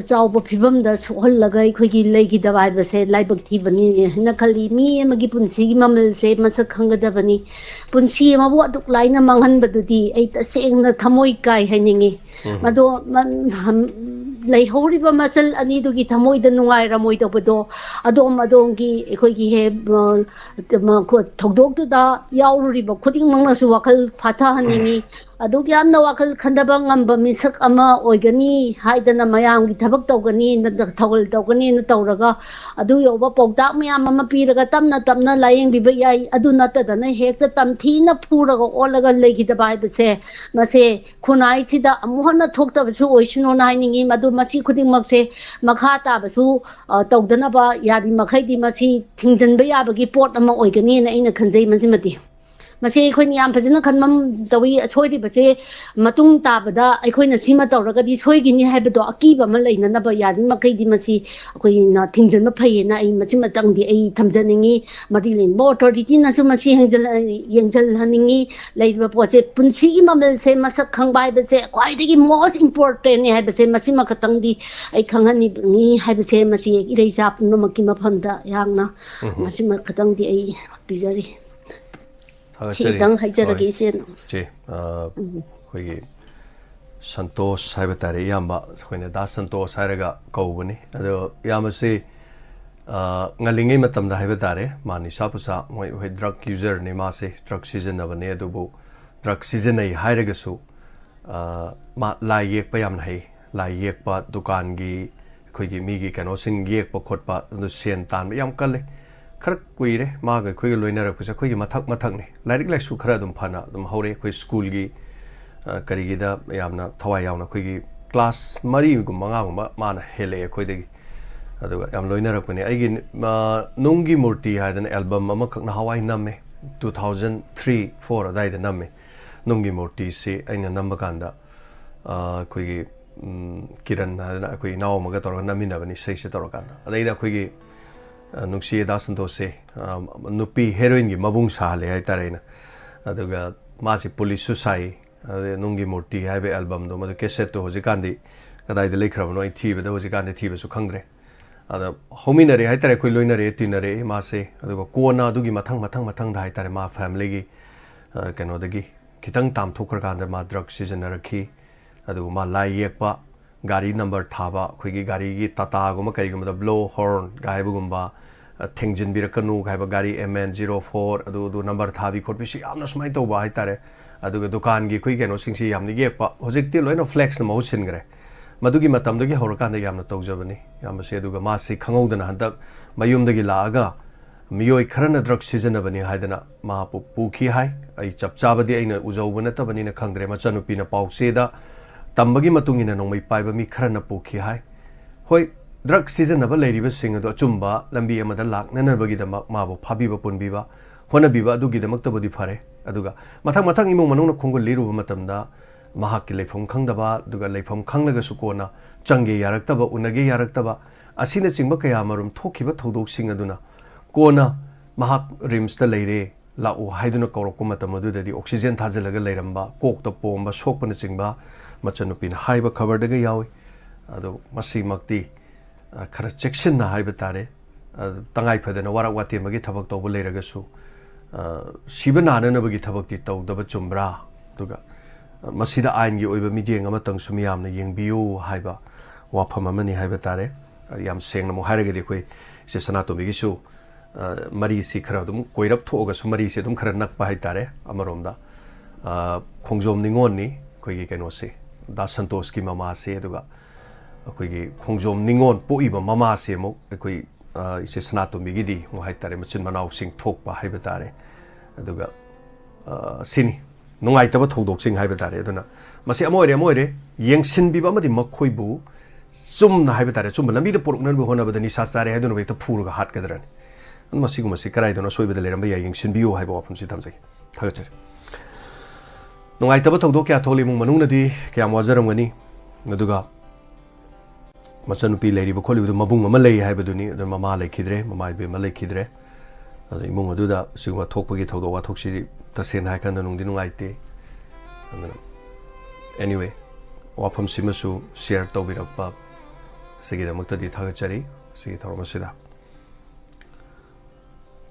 ꯆꯥꯎꯕ ꯐꯤꯕꯝꯗ ꯁꯣꯛꯍꯜꯂꯒ ꯑꯩꯈꯣꯏꯒꯤ ꯂꯩꯈꯤꯗꯕ ꯍꯥꯏꯕꯁꯦ ꯂꯥꯏꯕꯛ ꯊꯤꯕꯅꯤ ꯍꯥꯏꯅ ꯈꯜꯂꯤ꯫ ꯃꯤ ꯑꯃꯒꯤ ꯄꯨꯟꯁꯤꯒꯤ ꯃꯃꯜꯁꯦ ꯃꯁꯛ ꯈꯪꯒꯗꯕꯅꯤ꯫ ꯄꯨꯟꯁꯤ ꯑꯃꯕꯨ ꯑꯗꯨꯛ ꯂꯥꯏꯅ ꯃꯥꯡꯍꯟꯕꯗꯨꯗꯤ ꯑꯩ ꯇꯁꯦꯡꯅ ꯊꯃꯣꯏ ꯀꯥꯏ ꯍꯥꯏꯅꯤꯡꯉꯤ꯫ ꯃꯗꯣ ꯂꯩꯍꯧꯔꯤꯕ ꯃꯆꯜ ꯑꯅꯤꯗꯨꯒꯤ ꯊꯃꯣꯏꯗ ꯅꯨꯡꯉꯥꯏꯔꯝꯃꯣꯏꯗꯧꯕꯗꯣ, ꯑꯗꯣꯝ ꯑꯗꯣꯝꯒꯤ ꯑꯩꯈꯣꯏꯒꯤ ꯍꯦ ꯊꯧꯗꯣꯛꯇꯨꯗ ꯌꯥꯎꯔꯨꯔꯤꯕ ꯈꯨꯗꯤꯡꯃꯛꯅꯁꯨ ꯋꯥꯈꯜ ꯐꯥꯊꯍꯟꯅꯤꯡꯉꯤ꯫ ꯑꯗꯨꯛ ꯌꯥꯝꯅ ꯋꯥꯈꯜ ꯈꯟꯊꯕ ꯉꯝꯕ ꯃꯤꯁꯛ ꯑꯃ ꯑꯣꯏꯒꯅꯤ ꯍꯥꯏꯗꯅ, ꯃꯌꯥꯝꯒꯤ ꯊꯕꯛ ꯇꯧꯒꯅꯤ, ꯊꯧꯒꯜ ꯇꯧꯒꯅꯤꯅ ꯇꯧꯔꯒ, ꯑꯗꯨ ꯌꯧꯕ ꯄꯥꯎꯇꯥꯛ ꯃꯌꯥꯝ ꯑꯃ ꯄꯤꯔꯒ ꯇꯞꯅ ꯇꯞꯅ ꯂꯥꯌꯦꯡꯕꯤꯕ ꯌꯥꯏ꯫ ꯑꯗꯨ ꯅꯠꯇꯗꯅ ꯍꯦꯛꯇ ꯇꯝꯊꯤꯅ ꯐꯨꯔꯒ ꯑꯣꯠꯂꯒ ꯂꯩꯈꯤꯗꯕ ꯍꯥꯏꯕꯁꯦ, ꯃꯁꯦ ꯈꯨꯟꯅꯥꯏꯁꯤꯗ ꯑꯃꯨꯛ ꯍꯟꯅ ꯊꯣꯛꯇꯕꯁꯨ ꯑꯣꯏꯁꯅꯨꯅ ꯍꯥꯏꯅꯤꯡꯉꯤ꯫ ꯃꯗꯨ ꯃꯁꯤ ꯈꯨꯗꯤꯡꯃꯛꯁꯦ ꯃꯈꯥ ꯇꯥꯕꯁꯨ ꯇꯧꯗꯅꯕ ꯌꯥꯔꯤ ꯃꯈꯩꯗꯤ ꯃꯁꯤ ꯊꯤꯡꯖꯤꯟꯕ ꯌꯥꯕꯒꯤ ꯄꯣꯠ ꯑꯃ ꯑꯣꯏꯒꯅꯤꯅ ꯑꯩꯅ ꯈꯟꯖꯩ꯫ ꯃꯁꯤꯃꯗꯤ ꯃꯁꯤ ꯑꯩꯈꯣꯏꯅ ꯌꯥꯝ ꯐꯖꯅ ꯈꯟꯐꯝ ꯇꯧꯏ꯫ ꯑꯁꯣꯏꯔꯤꯕꯁꯦ ꯃꯇꯨꯡ ꯇꯥꯕꯗ ꯑꯩꯈꯣꯏꯅ ꯁꯤꯃ ꯇꯧꯔꯒꯗꯤ ꯁꯣꯏꯈꯤꯅꯤ ꯍꯥꯏꯕꯗꯣ ꯑꯀꯤꯕ ꯑꯃ ꯂꯩꯅꯅꯕ ꯌꯥꯔꯤ ꯃꯈꯩꯗꯤ ꯃꯁꯤ ꯑꯩꯈꯣꯏꯅ ꯊꯤꯡꯖꯤꯟꯕ ꯐꯩꯌꯦꯅ ꯑꯩ ꯃꯁꯤꯃꯇꯪꯗꯤ ꯑꯩ ꯊꯝꯖꯅꯤꯡꯉꯤ꯫ ꯃꯔꯤ ꯂꯩꯅꯕ ꯑꯣꯊꯣꯔꯤꯇꯤꯅꯁꯨ ꯃꯁꯤ ꯌꯦꯡꯁꯤꯜꯍꯟꯅꯤꯡꯉꯤ꯫ ꯂꯩꯔꯤꯕ ꯄꯣꯠꯁꯦ, ꯄꯨꯟꯁꯤꯒꯤ ꯃꯃꯜꯁꯦ ꯃꯁꯛ ꯈꯪꯕ ꯍꯥꯏꯕꯁꯦ ꯈ꯭ꯋꯥꯏꯗꯒꯤ most importantꯅꯦ ꯍꯥꯏꯕꯁꯦ ꯃꯁꯤꯃ ꯈꯛꯇꯪꯗꯤ ꯑꯩ ꯈꯪꯍꯟꯅꯤꯡꯉꯤ ꯍꯥꯏꯕꯁꯦ ꯃꯁꯤ ꯏꯔꯩꯆꯥ ꯄꯨꯝꯅꯃꯛꯀꯤ ꯃꯐꯝꯗ ꯌꯥꯝꯅ ꯃꯁꯤꯃ ꯈꯛꯇꯪꯗꯤ ꯑꯩ ꯄꯤꯖꯔꯤ꯫ ꯊꯥꯒꯠꯆꯔꯤ꯫ ꯁꯤꯇꯪ ꯍꯥꯏꯖꯔꯒꯦ, ꯍꯣꯏ꯫ ꯏꯆꯦꯅ꯫ ꯏꯆꯦ, ꯑ, ꯎꯝ꯫ ꯑꯩꯈꯣꯏꯒꯤ ꯁꯟꯇꯣꯁ ꯍꯥꯏꯕ ꯇꯥꯔꯦ, ꯏꯌꯥꯝꯕ, ꯑꯩꯈꯣꯏꯅ ꯗꯥ ꯁꯟꯇꯣꯁ ꯍꯥꯏꯔꯒ ꯀꯧꯕꯅꯤ꯫ ꯑꯗꯣ ꯏꯌꯥꯝꯕꯁꯤ, ꯑ, ꯉꯜꯂꯤꯉꯩ ꯃꯇꯝꯗ ꯍꯥꯏꯕ ꯇꯥꯔꯦ, ꯃꯥ ꯅꯤꯁꯥ ꯄꯨꯁꯥ, ꯃꯣꯏ, ꯍꯣꯏ, drug userꯅꯤ ꯃꯥꯁꯦ, drug ꯁꯤꯖꯤꯟꯅꯕꯅꯦ꯫ ꯑꯗꯨꯕꯨ drug ꯁꯤꯖꯤꯟꯅꯩ ꯍꯥꯏꯔꯒꯁꯨ, ꯑ, ꯃꯥ ꯂꯥꯏ ꯌꯦꯛꯄ ꯌꯥꯝꯅ ꯍꯩ꯫ ꯂꯥꯏ ꯌꯦꯛꯄ, ꯗꯨꯀꯥꯟꯒꯤ, ꯑꯩꯈꯣꯏꯒꯤ ꯃꯤꯒꯤ ꯀꯩꯅꯣꯁꯤꯡ ꯌꯦꯛꯄ ꯈꯣꯠꯄ, ꯑꯗꯨ ꯁꯦꯟ ꯇꯥꯟꯕ ꯌꯥꯝ ꯀꯜꯂꯤ꯫ ꯈꯔ ꯀꯨꯏꯔꯦ ꯃꯥꯒ ꯑꯩꯈꯣꯏꯒ ꯂꯣꯏꯅꯔꯛꯄꯁꯦ꯫ ꯑꯩꯈꯣꯏꯒꯤ ꯃꯊꯛ ꯃꯊꯛꯅꯤ꯫ ꯂꯥꯏꯔꯤꯛ ꯂꯥꯏꯁꯨ ꯈꯔ ꯑꯗꯨꯝ ꯐꯅ ꯑꯗꯨꯝ ꯍꯧꯔꯛꯑꯦ꯫ ꯑꯩꯈꯣꯏ ꯁ꯭ꯀꯨꯜꯒꯤ, ꯑ, ꯀꯔꯤꯒꯤꯗ ꯌꯥꯝꯅ ꯊꯋꯥꯏ ꯌꯥꯎꯅ, ꯑꯩꯈꯣꯏꯒꯤ ꯀ꯭ꯂꯥꯁ ꯃꯔꯤꯒꯨꯝꯕ ꯃꯉꯥꯒꯨꯝꯕ ꯃꯥꯅ ꯍꯦꯜꯂꯛꯑꯦ ꯑꯩꯈꯣꯏꯗꯒꯤ꯫ ꯑꯗꯨꯒ ꯌꯥꯝ ꯂꯣꯏꯅꯔꯛꯄꯅꯦ꯫ ꯑꯩꯒꯤ, ꯑ, ꯅꯨꯡꯒꯤ ꯃꯨꯔꯇꯤ ꯍꯥꯏꯗꯅ album ꯑꯃꯈꯛ ꯅꯍꯥꯟꯋꯥꯏ ꯅꯝꯃꯦ, two thousand three four ꯑꯗꯥꯏꯗ ꯅꯝꯃꯦ꯫ ꯅꯨꯡꯒꯤ ꯃꯨꯔꯇꯤꯁꯤ ꯑꯩꯅ ꯅꯝꯕ ꯀꯥꯟꯗ, ꯑ, ꯑꯩꯈꯣꯏꯒꯤ, ꯎꯝ, ꯀꯤꯔꯟ ꯍꯥꯏꯗꯅ ꯑꯩꯈꯣꯏ ꯏꯅꯥꯎ ꯑꯃꯒ ꯇꯧꯔꯒ ꯅꯝꯃꯤꯟꯅꯕꯅꯤ ꯏꯁꯩꯁꯦ ꯇꯧꯔꯀꯥꯟꯗ꯫ ꯑꯗꯩꯗ ꯑꯩꯈꯣꯏꯒꯤ, ꯑ, ꯅꯨꯡꯁꯤꯌꯦ ꯗꯥ ꯁꯟꯇꯣꯁꯁꯦ, ꯑ, ꯅꯨꯄꯤ heroineꯒꯤ ꯃꯕꯨꯡ ꯁꯥꯍꯜꯂꯦ ꯍꯥꯏꯇꯥꯔꯦ ꯑꯩꯅ꯫ ꯑꯗꯨꯒ ꯃꯥꯁꯤ ꯄꯨꯂꯤꯁꯁꯨ ꯁꯥꯏ꯫ ꯑꯗꯩ ꯅꯨꯡꯒꯤ ꯃꯨꯔꯇꯤ ꯍꯥꯏꯕ albumꯗꯣ, ꯃꯗꯨ cassetteꯇꯣ ꯍꯧꯖꯤꯛꯀꯥꯟꯗꯤ ꯀꯗꯥꯏꯗ ꯂꯩꯈ꯭ꯔꯕꯅꯣ ꯑꯩ ꯊꯤꯕꯗ ꯍꯧꯖꯤꯛꯀꯥꯟꯗꯤ ꯊꯤꯕꯁꯨ ꯈꯪꯗ꯭ꯔꯦ꯫ ꯑꯗ ꯍꯧꯃꯤꯟꯅꯔꯦ ꯍꯥꯏꯇꯥꯔꯦ, ꯑꯩꯈꯣꯏ ꯂꯣꯏꯅꯔꯦ, ꯇꯤꯟꯅꯔꯛꯑꯦ ꯃꯥꯁꯦ꯫ ꯑꯗꯨꯒ ꯀꯣꯟꯅ ꯑꯗꯨꯒꯤ ꯃꯊꯪ, ꯃꯊꯪ, ꯃꯊꯪꯗ ꯍꯥꯏꯇꯥꯔꯦ, ꯃꯥ familyꯒꯤ, ꯑ, ꯀꯩꯅꯣꯗꯒꯤ ꯈꯤꯇꯪ ꯇꯥꯝꯊꯣꯛꯈ꯭ꯔꯀꯥꯟꯗ ꯃꯥ drug ꯁꯤꯖꯤꯟꯅꯔꯛꯈꯤ꯫ ꯑꯗꯨꯒ ꯃꯥ ꯂꯥꯏ ꯌꯦꯛꯄ, ꯒꯥꯔꯤ number ꯊꯥꯕ, ꯑꯩꯈꯣꯏꯒꯤ ꯒꯥꯔꯤꯒꯤ ꯇꯥꯇꯥꯒꯨꯝꯕ ꯀꯔꯤꯒꯨꯝꯕꯗ blow hornꯒ ꯍꯥꯏꯕꯒꯨꯝꯕ, ꯑ, ꯊꯦꯡꯖꯤꯟꯕꯤꯔꯛꯀꯅꯨ ꯍꯥꯏꯕ, ꯒꯥꯔꯤ M N zero four ꯑꯗꯨ, ꯑꯗꯨ number ꯊꯥꯕꯤ ꯈꯣꯠꯄꯤꯁꯤ ꯌꯥꯝꯅ ꯁꯨꯃꯥꯏꯅ ꯇꯧꯕ ꯍꯥꯏꯇꯥꯔꯦ꯫ ꯑꯗꯨꯒ ꯗꯨꯀꯥꯟꯒꯤ ꯑꯩꯈꯣꯏ ꯀꯩꯅꯣꯁꯤꯡꯁꯤ ꯌꯥꯝꯅ ꯌꯦꯛꯄ, ꯍꯧꯖꯤꯛꯇꯤ ꯂꯣꯏꯅ flexꯅ ꯃꯍꯨꯠ ꯁꯤꯟꯈ꯭ꯔꯦ꯫ ꯃꯗꯨꯒꯤ ꯃꯇꯝꯗꯒꯤ ꯍꯧꯔꯀꯥꯟꯗ ꯌꯥꯝꯅ ꯇꯧꯖꯕꯅꯤ ꯏꯌꯥꯝꯕꯁꯦ꯫ ꯑꯗꯨꯒ ꯃꯥꯁꯤ ꯈꯪꯍꯧꯗꯅ ꯍꯟꯗꯛ ꯃꯌꯨꯝꯗꯒꯤ ꯂꯥꯛꯑꯒ ꯃꯤꯑꯣꯏ ꯈꯔꯅ drug ꯁꯤꯖꯤꯟꯅꯕꯅꯤ ꯍꯥꯏꯗꯅ ꯃꯥ ꯄꯨ-, ꯄꯨꯈꯤ ꯍꯥꯏ꯫ ꯑꯩ ꯆꯞ ꯆꯥꯕꯗꯤ ꯑꯩꯅ ꯎꯖꯧꯕ ꯅꯠꯇꯕꯅꯤꯅ ꯈꯪꯗ꯭ꯔꯦ꯫ ꯃꯆꯥꯅꯨꯄꯤꯅ ꯄꯥꯎꯆꯦꯗ ꯇꯝꯕꯒꯤ ꯃꯇꯨꯡ ꯏꯟꯅ ꯅꯣꯡꯃꯩ ꯄꯥꯏꯕ ꯃꯤ ꯈꯔꯅ ꯄꯨꯈꯤ ꯍꯥꯏ꯫ ꯍꯣꯏ, drug ꯁꯤꯖꯤꯟꯅꯕ ꯂꯩꯔꯤꯕꯁꯤꯡ ꯑꯗꯨ ꯑꯆꯨꯝꯕ ꯂꯝꯕꯤ ꯑꯃꯗ ꯂꯥꯛꯅꯅꯕꯒꯤꯗꯃꯛ ꯃꯥꯕꯨ ꯐꯥꯕꯤꯕ ꯄꯨꯟꯕꯤꯕ ꯍꯣꯠꯅꯕꯤꯕ ꯑꯗꯨꯒꯤꯗꯃꯛꯇꯕꯨꯗꯤ ꯐꯔꯦ꯫ ꯑꯗꯨꯒ ꯃꯊꯪ ꯃꯊꯪ ꯏꯃꯨꯡ ꯃꯅꯨꯡꯅ ꯈꯣꯡꯒꯨꯜ ꯂꯤꯔꯨꯕ ꯃꯇꯝꯗ ꯃꯍꯥꯛꯀꯤ ꯂꯩꯐꯝ ꯈꯪꯗꯕ, ꯑꯗꯨꯒ ꯂꯩꯐꯝ ꯈꯪꯂꯒꯁꯨ ꯀꯣꯟꯅ ꯆꯪꯒꯦ ꯌꯥꯔꯛꯇꯕ, ꯎꯅꯒꯦ ꯌꯥꯔꯛꯇꯕ ꯑꯁꯤꯅꯆꯤꯡꯕ ꯀꯌꯥ ꯑꯃꯔꯣꯝ ꯊꯣꯛꯈꯤꯕ ꯊꯧꯗꯣꯛꯁꯤꯡ ꯑꯗꯨꯅ ꯀꯣꯟꯅ ꯃꯍꯥꯛ RIMSꯇ ꯂꯩꯔꯦ, ꯂꯥꯛꯎ ꯍꯥꯏꯗꯨꯅ ꯀꯧꯔꯛꯄ ꯃꯇꯝ ꯑꯗꯨꯗꯗꯤ oxygen ꯊꯥꯖꯤꯜꯂꯒ ꯂꯩꯔꯝꯕ, ꯀꯣꯛꯇ ꯄꯣꯝꯕ, ꯁꯣꯛꯄꯅꯆꯤꯡꯕ ꯃꯆꯟꯅꯨꯄꯤꯅ ꯍꯥꯏꯕ ꯈꯕꯔꯗꯒ ꯌꯥꯎꯏ꯫ ꯑꯗꯣ ꯃꯁꯤꯃꯛꯇꯤ, ꯑ, ꯈꯔ ꯆꯦꯛꯁꯤꯟꯅ ꯍꯥꯏꯕ ꯇꯥꯔꯦ꯫ ꯑ, ꯇꯉꯥꯏ ꯐꯗꯅ ꯋꯥꯔꯛ ꯋꯥꯇꯦꯝꯕꯒꯤ ꯊꯕꯛ ꯇꯧꯕ ꯂꯩꯔꯒꯁꯨ, ꯑ, ꯁꯤꯕ ꯅꯥꯅꯅꯕꯒꯤ ꯊꯕꯛꯇꯤ ꯇꯧꯗꯕ ꯆꯨꯝꯕ꯭ꯔꯥ? ꯑꯗꯨꯒ, ꯑ, ꯃꯁꯤꯗ ꯑꯥꯏꯟꯒꯤ ꯑꯣꯏꯕ ꯃꯤꯠꯌꯦꯡ ꯑꯃꯇꯪꯁꯨ ꯃꯤꯌꯥꯝꯅ ꯌꯦꯡꯕꯤꯌꯨ ꯍꯥꯏꯕ ꯋꯥꯐꯝ ꯑꯃꯅꯤ ꯍꯥꯏꯕ ꯇꯥꯔꯦ꯫ ꯑ, ꯌꯥꯝ ꯁꯦꯡꯅ ꯑꯃꯨꯛ ꯍꯥꯏꯔꯒꯗꯤ ꯑꯩꯈꯣꯏ ꯏꯆꯦ ꯁꯅꯥꯇꯣꯝꯕꯤꯒꯤꯁꯨ, ꯑ, ꯃꯔꯤꯁꯤ ꯈꯔ ꯑꯗꯨꯝ ꯀꯣꯏꯔꯞ ꯊꯣꯛꯑꯒꯁꯨ ꯃꯔꯤꯁꯤ ꯑꯗꯨꯝ ꯈꯔ ꯅꯛꯄ ꯍꯥꯏ ꯇꯥꯔꯦ꯫ ꯑꯃꯔꯣꯝꯗ, ꯑ, ꯈꯣꯡꯖꯣꯝ ꯅꯤꯉꯣꯜꯅꯤ ꯑꯩꯈꯣꯏꯒꯤ ꯀꯩꯅꯣꯁꯦ, ꯗꯥ ꯁꯟꯇꯣꯁꯀꯤ ꯃꯃꯥꯁꯦ, ꯑꯗꯨꯒ ꯑꯩꯈꯣꯏꯒꯤ ꯈꯣꯡꯖꯣꯝ ꯅꯤꯉꯣꯜ ꯄꯣꯛꯏꯕ ꯃꯃꯥꯁꯦ ꯑꯃꯨꯛ ꯑꯩꯈꯣꯏ, ꯑ, ꯏꯆꯦ ꯁꯅꯥꯇꯣꯝꯕꯤꯒꯤꯗꯤ ꯑꯃꯨꯛ ꯍꯥꯏ ꯇꯥꯔꯦ, ꯃꯆꯤꯟ ꯃꯅꯥꯎꯁꯤꯡ ꯊꯣꯛꯄ ꯍꯥꯏꯕ ꯇꯥꯔꯦ꯫ ꯑꯗꯨꯒ, ꯑ, ꯁꯤꯅꯤ ꯅꯨꯡꯉꯥꯏꯇꯕ ꯊꯧꯗꯣꯛꯁꯤꯡ ꯍꯥꯏꯕ ꯇꯥꯔꯦ꯫ ꯑꯗꯨꯅ ꯃꯁꯤ ꯑꯃ ꯑꯣꯏꯔꯦ, ꯑꯃ ꯑꯣꯏꯔꯦ, ꯌꯦꯡꯁꯤꯟꯕꯤꯕ ꯑꯃꯗꯤ ꯃꯈꯣꯏꯕꯨ ꯆꯨꯝꯅ ꯍꯥꯏꯕ ꯇꯥꯔꯦ, ꯑꯆꯨꯝꯕ ꯂꯝꯕꯤꯗ ꯄꯨꯔꯛꯅꯕ ꯍꯣꯠꯅꯕꯗ ꯅꯤꯁꯥ ꯆꯥꯔꯦ ꯍꯥꯏꯗꯨꯅ ꯍꯦꯛꯇ ꯐꯨꯔꯒ ꯍꯥꯠꯀꯗ꯭ꯔꯅꯤ? ꯑꯗꯨꯅ ꯃꯁꯤꯒꯨꯝꯕꯁꯤ ꯀꯗꯥꯏꯗꯅꯣ ꯑꯁꯣꯏꯕꯗ ꯂꯩꯔꯝꯕ ꯌꯥꯏ, ꯌꯦꯡꯁꯤꯟꯕꯤꯌꯨ ꯍꯥꯏꯕ ꯋꯥꯐꯝꯁꯤ ꯊꯝꯖꯒꯦ꯫ ꯊꯥꯒꯠꯆꯔꯤ꯫ ꯅꯨꯡꯉꯥꯏꯇꯕ ꯊꯧꯗꯣꯛ ꯀꯌꯥ ꯊꯣꯛꯂꯤ꯫ ꯏꯃꯨꯡ ꯃꯅꯨꯡꯅꯗꯤ ꯀꯌꯥꯝ ꯋꯥꯖꯔꯝꯒꯅꯤ꯫ ꯑꯗꯨꯒ ꯃꯆꯟꯅꯨꯄꯤ ꯂꯩꯔꯤꯕ ꯈꯣꯠꯂꯤꯕꯗꯨ ꯃꯕꯨꯡ ꯑꯃ ꯂꯩ ꯍꯥꯏꯕꯗꯨꯅꯤ꯫ ꯑꯗꯨꯅ ꯃꯃꯥ ꯂꯩꯈꯤꯗ꯭ꯔꯦ, ꯃꯃꯥ ꯏꯕꯦꯝꯃ ꯂꯩꯈꯤꯗ꯭ꯔꯦ꯫ ꯑꯗ ꯏꯃꯨꯡ ꯑꯗꯨꯗ ꯁꯤꯒꯨꯝꯕ ꯊꯣꯛꯄꯒꯤ ꯊꯧꯗꯣꯛ ꯋꯥꯊꯣꯛꯁꯤꯗꯤ ꯇꯁꯦꯡꯅ ꯍꯥꯏꯔꯀꯥꯟꯗ ꯅꯨꯡꯗꯤ ꯅꯨꯡꯉꯥꯏꯇꯦ꯫ ꯑꯗꯨꯅ anyway, ꯋꯥꯐꯝꯁꯤꯃꯁꯨ share ꯇꯧꯕꯤꯔꯛꯄ ꯁꯤꯒꯤꯗꯃꯛꯇꯗꯤ ꯊꯥꯒꯠꯆꯔꯤ꯫ ꯁꯤꯒꯤ ꯊꯧꯔꯝ ꯑꯁꯤꯗ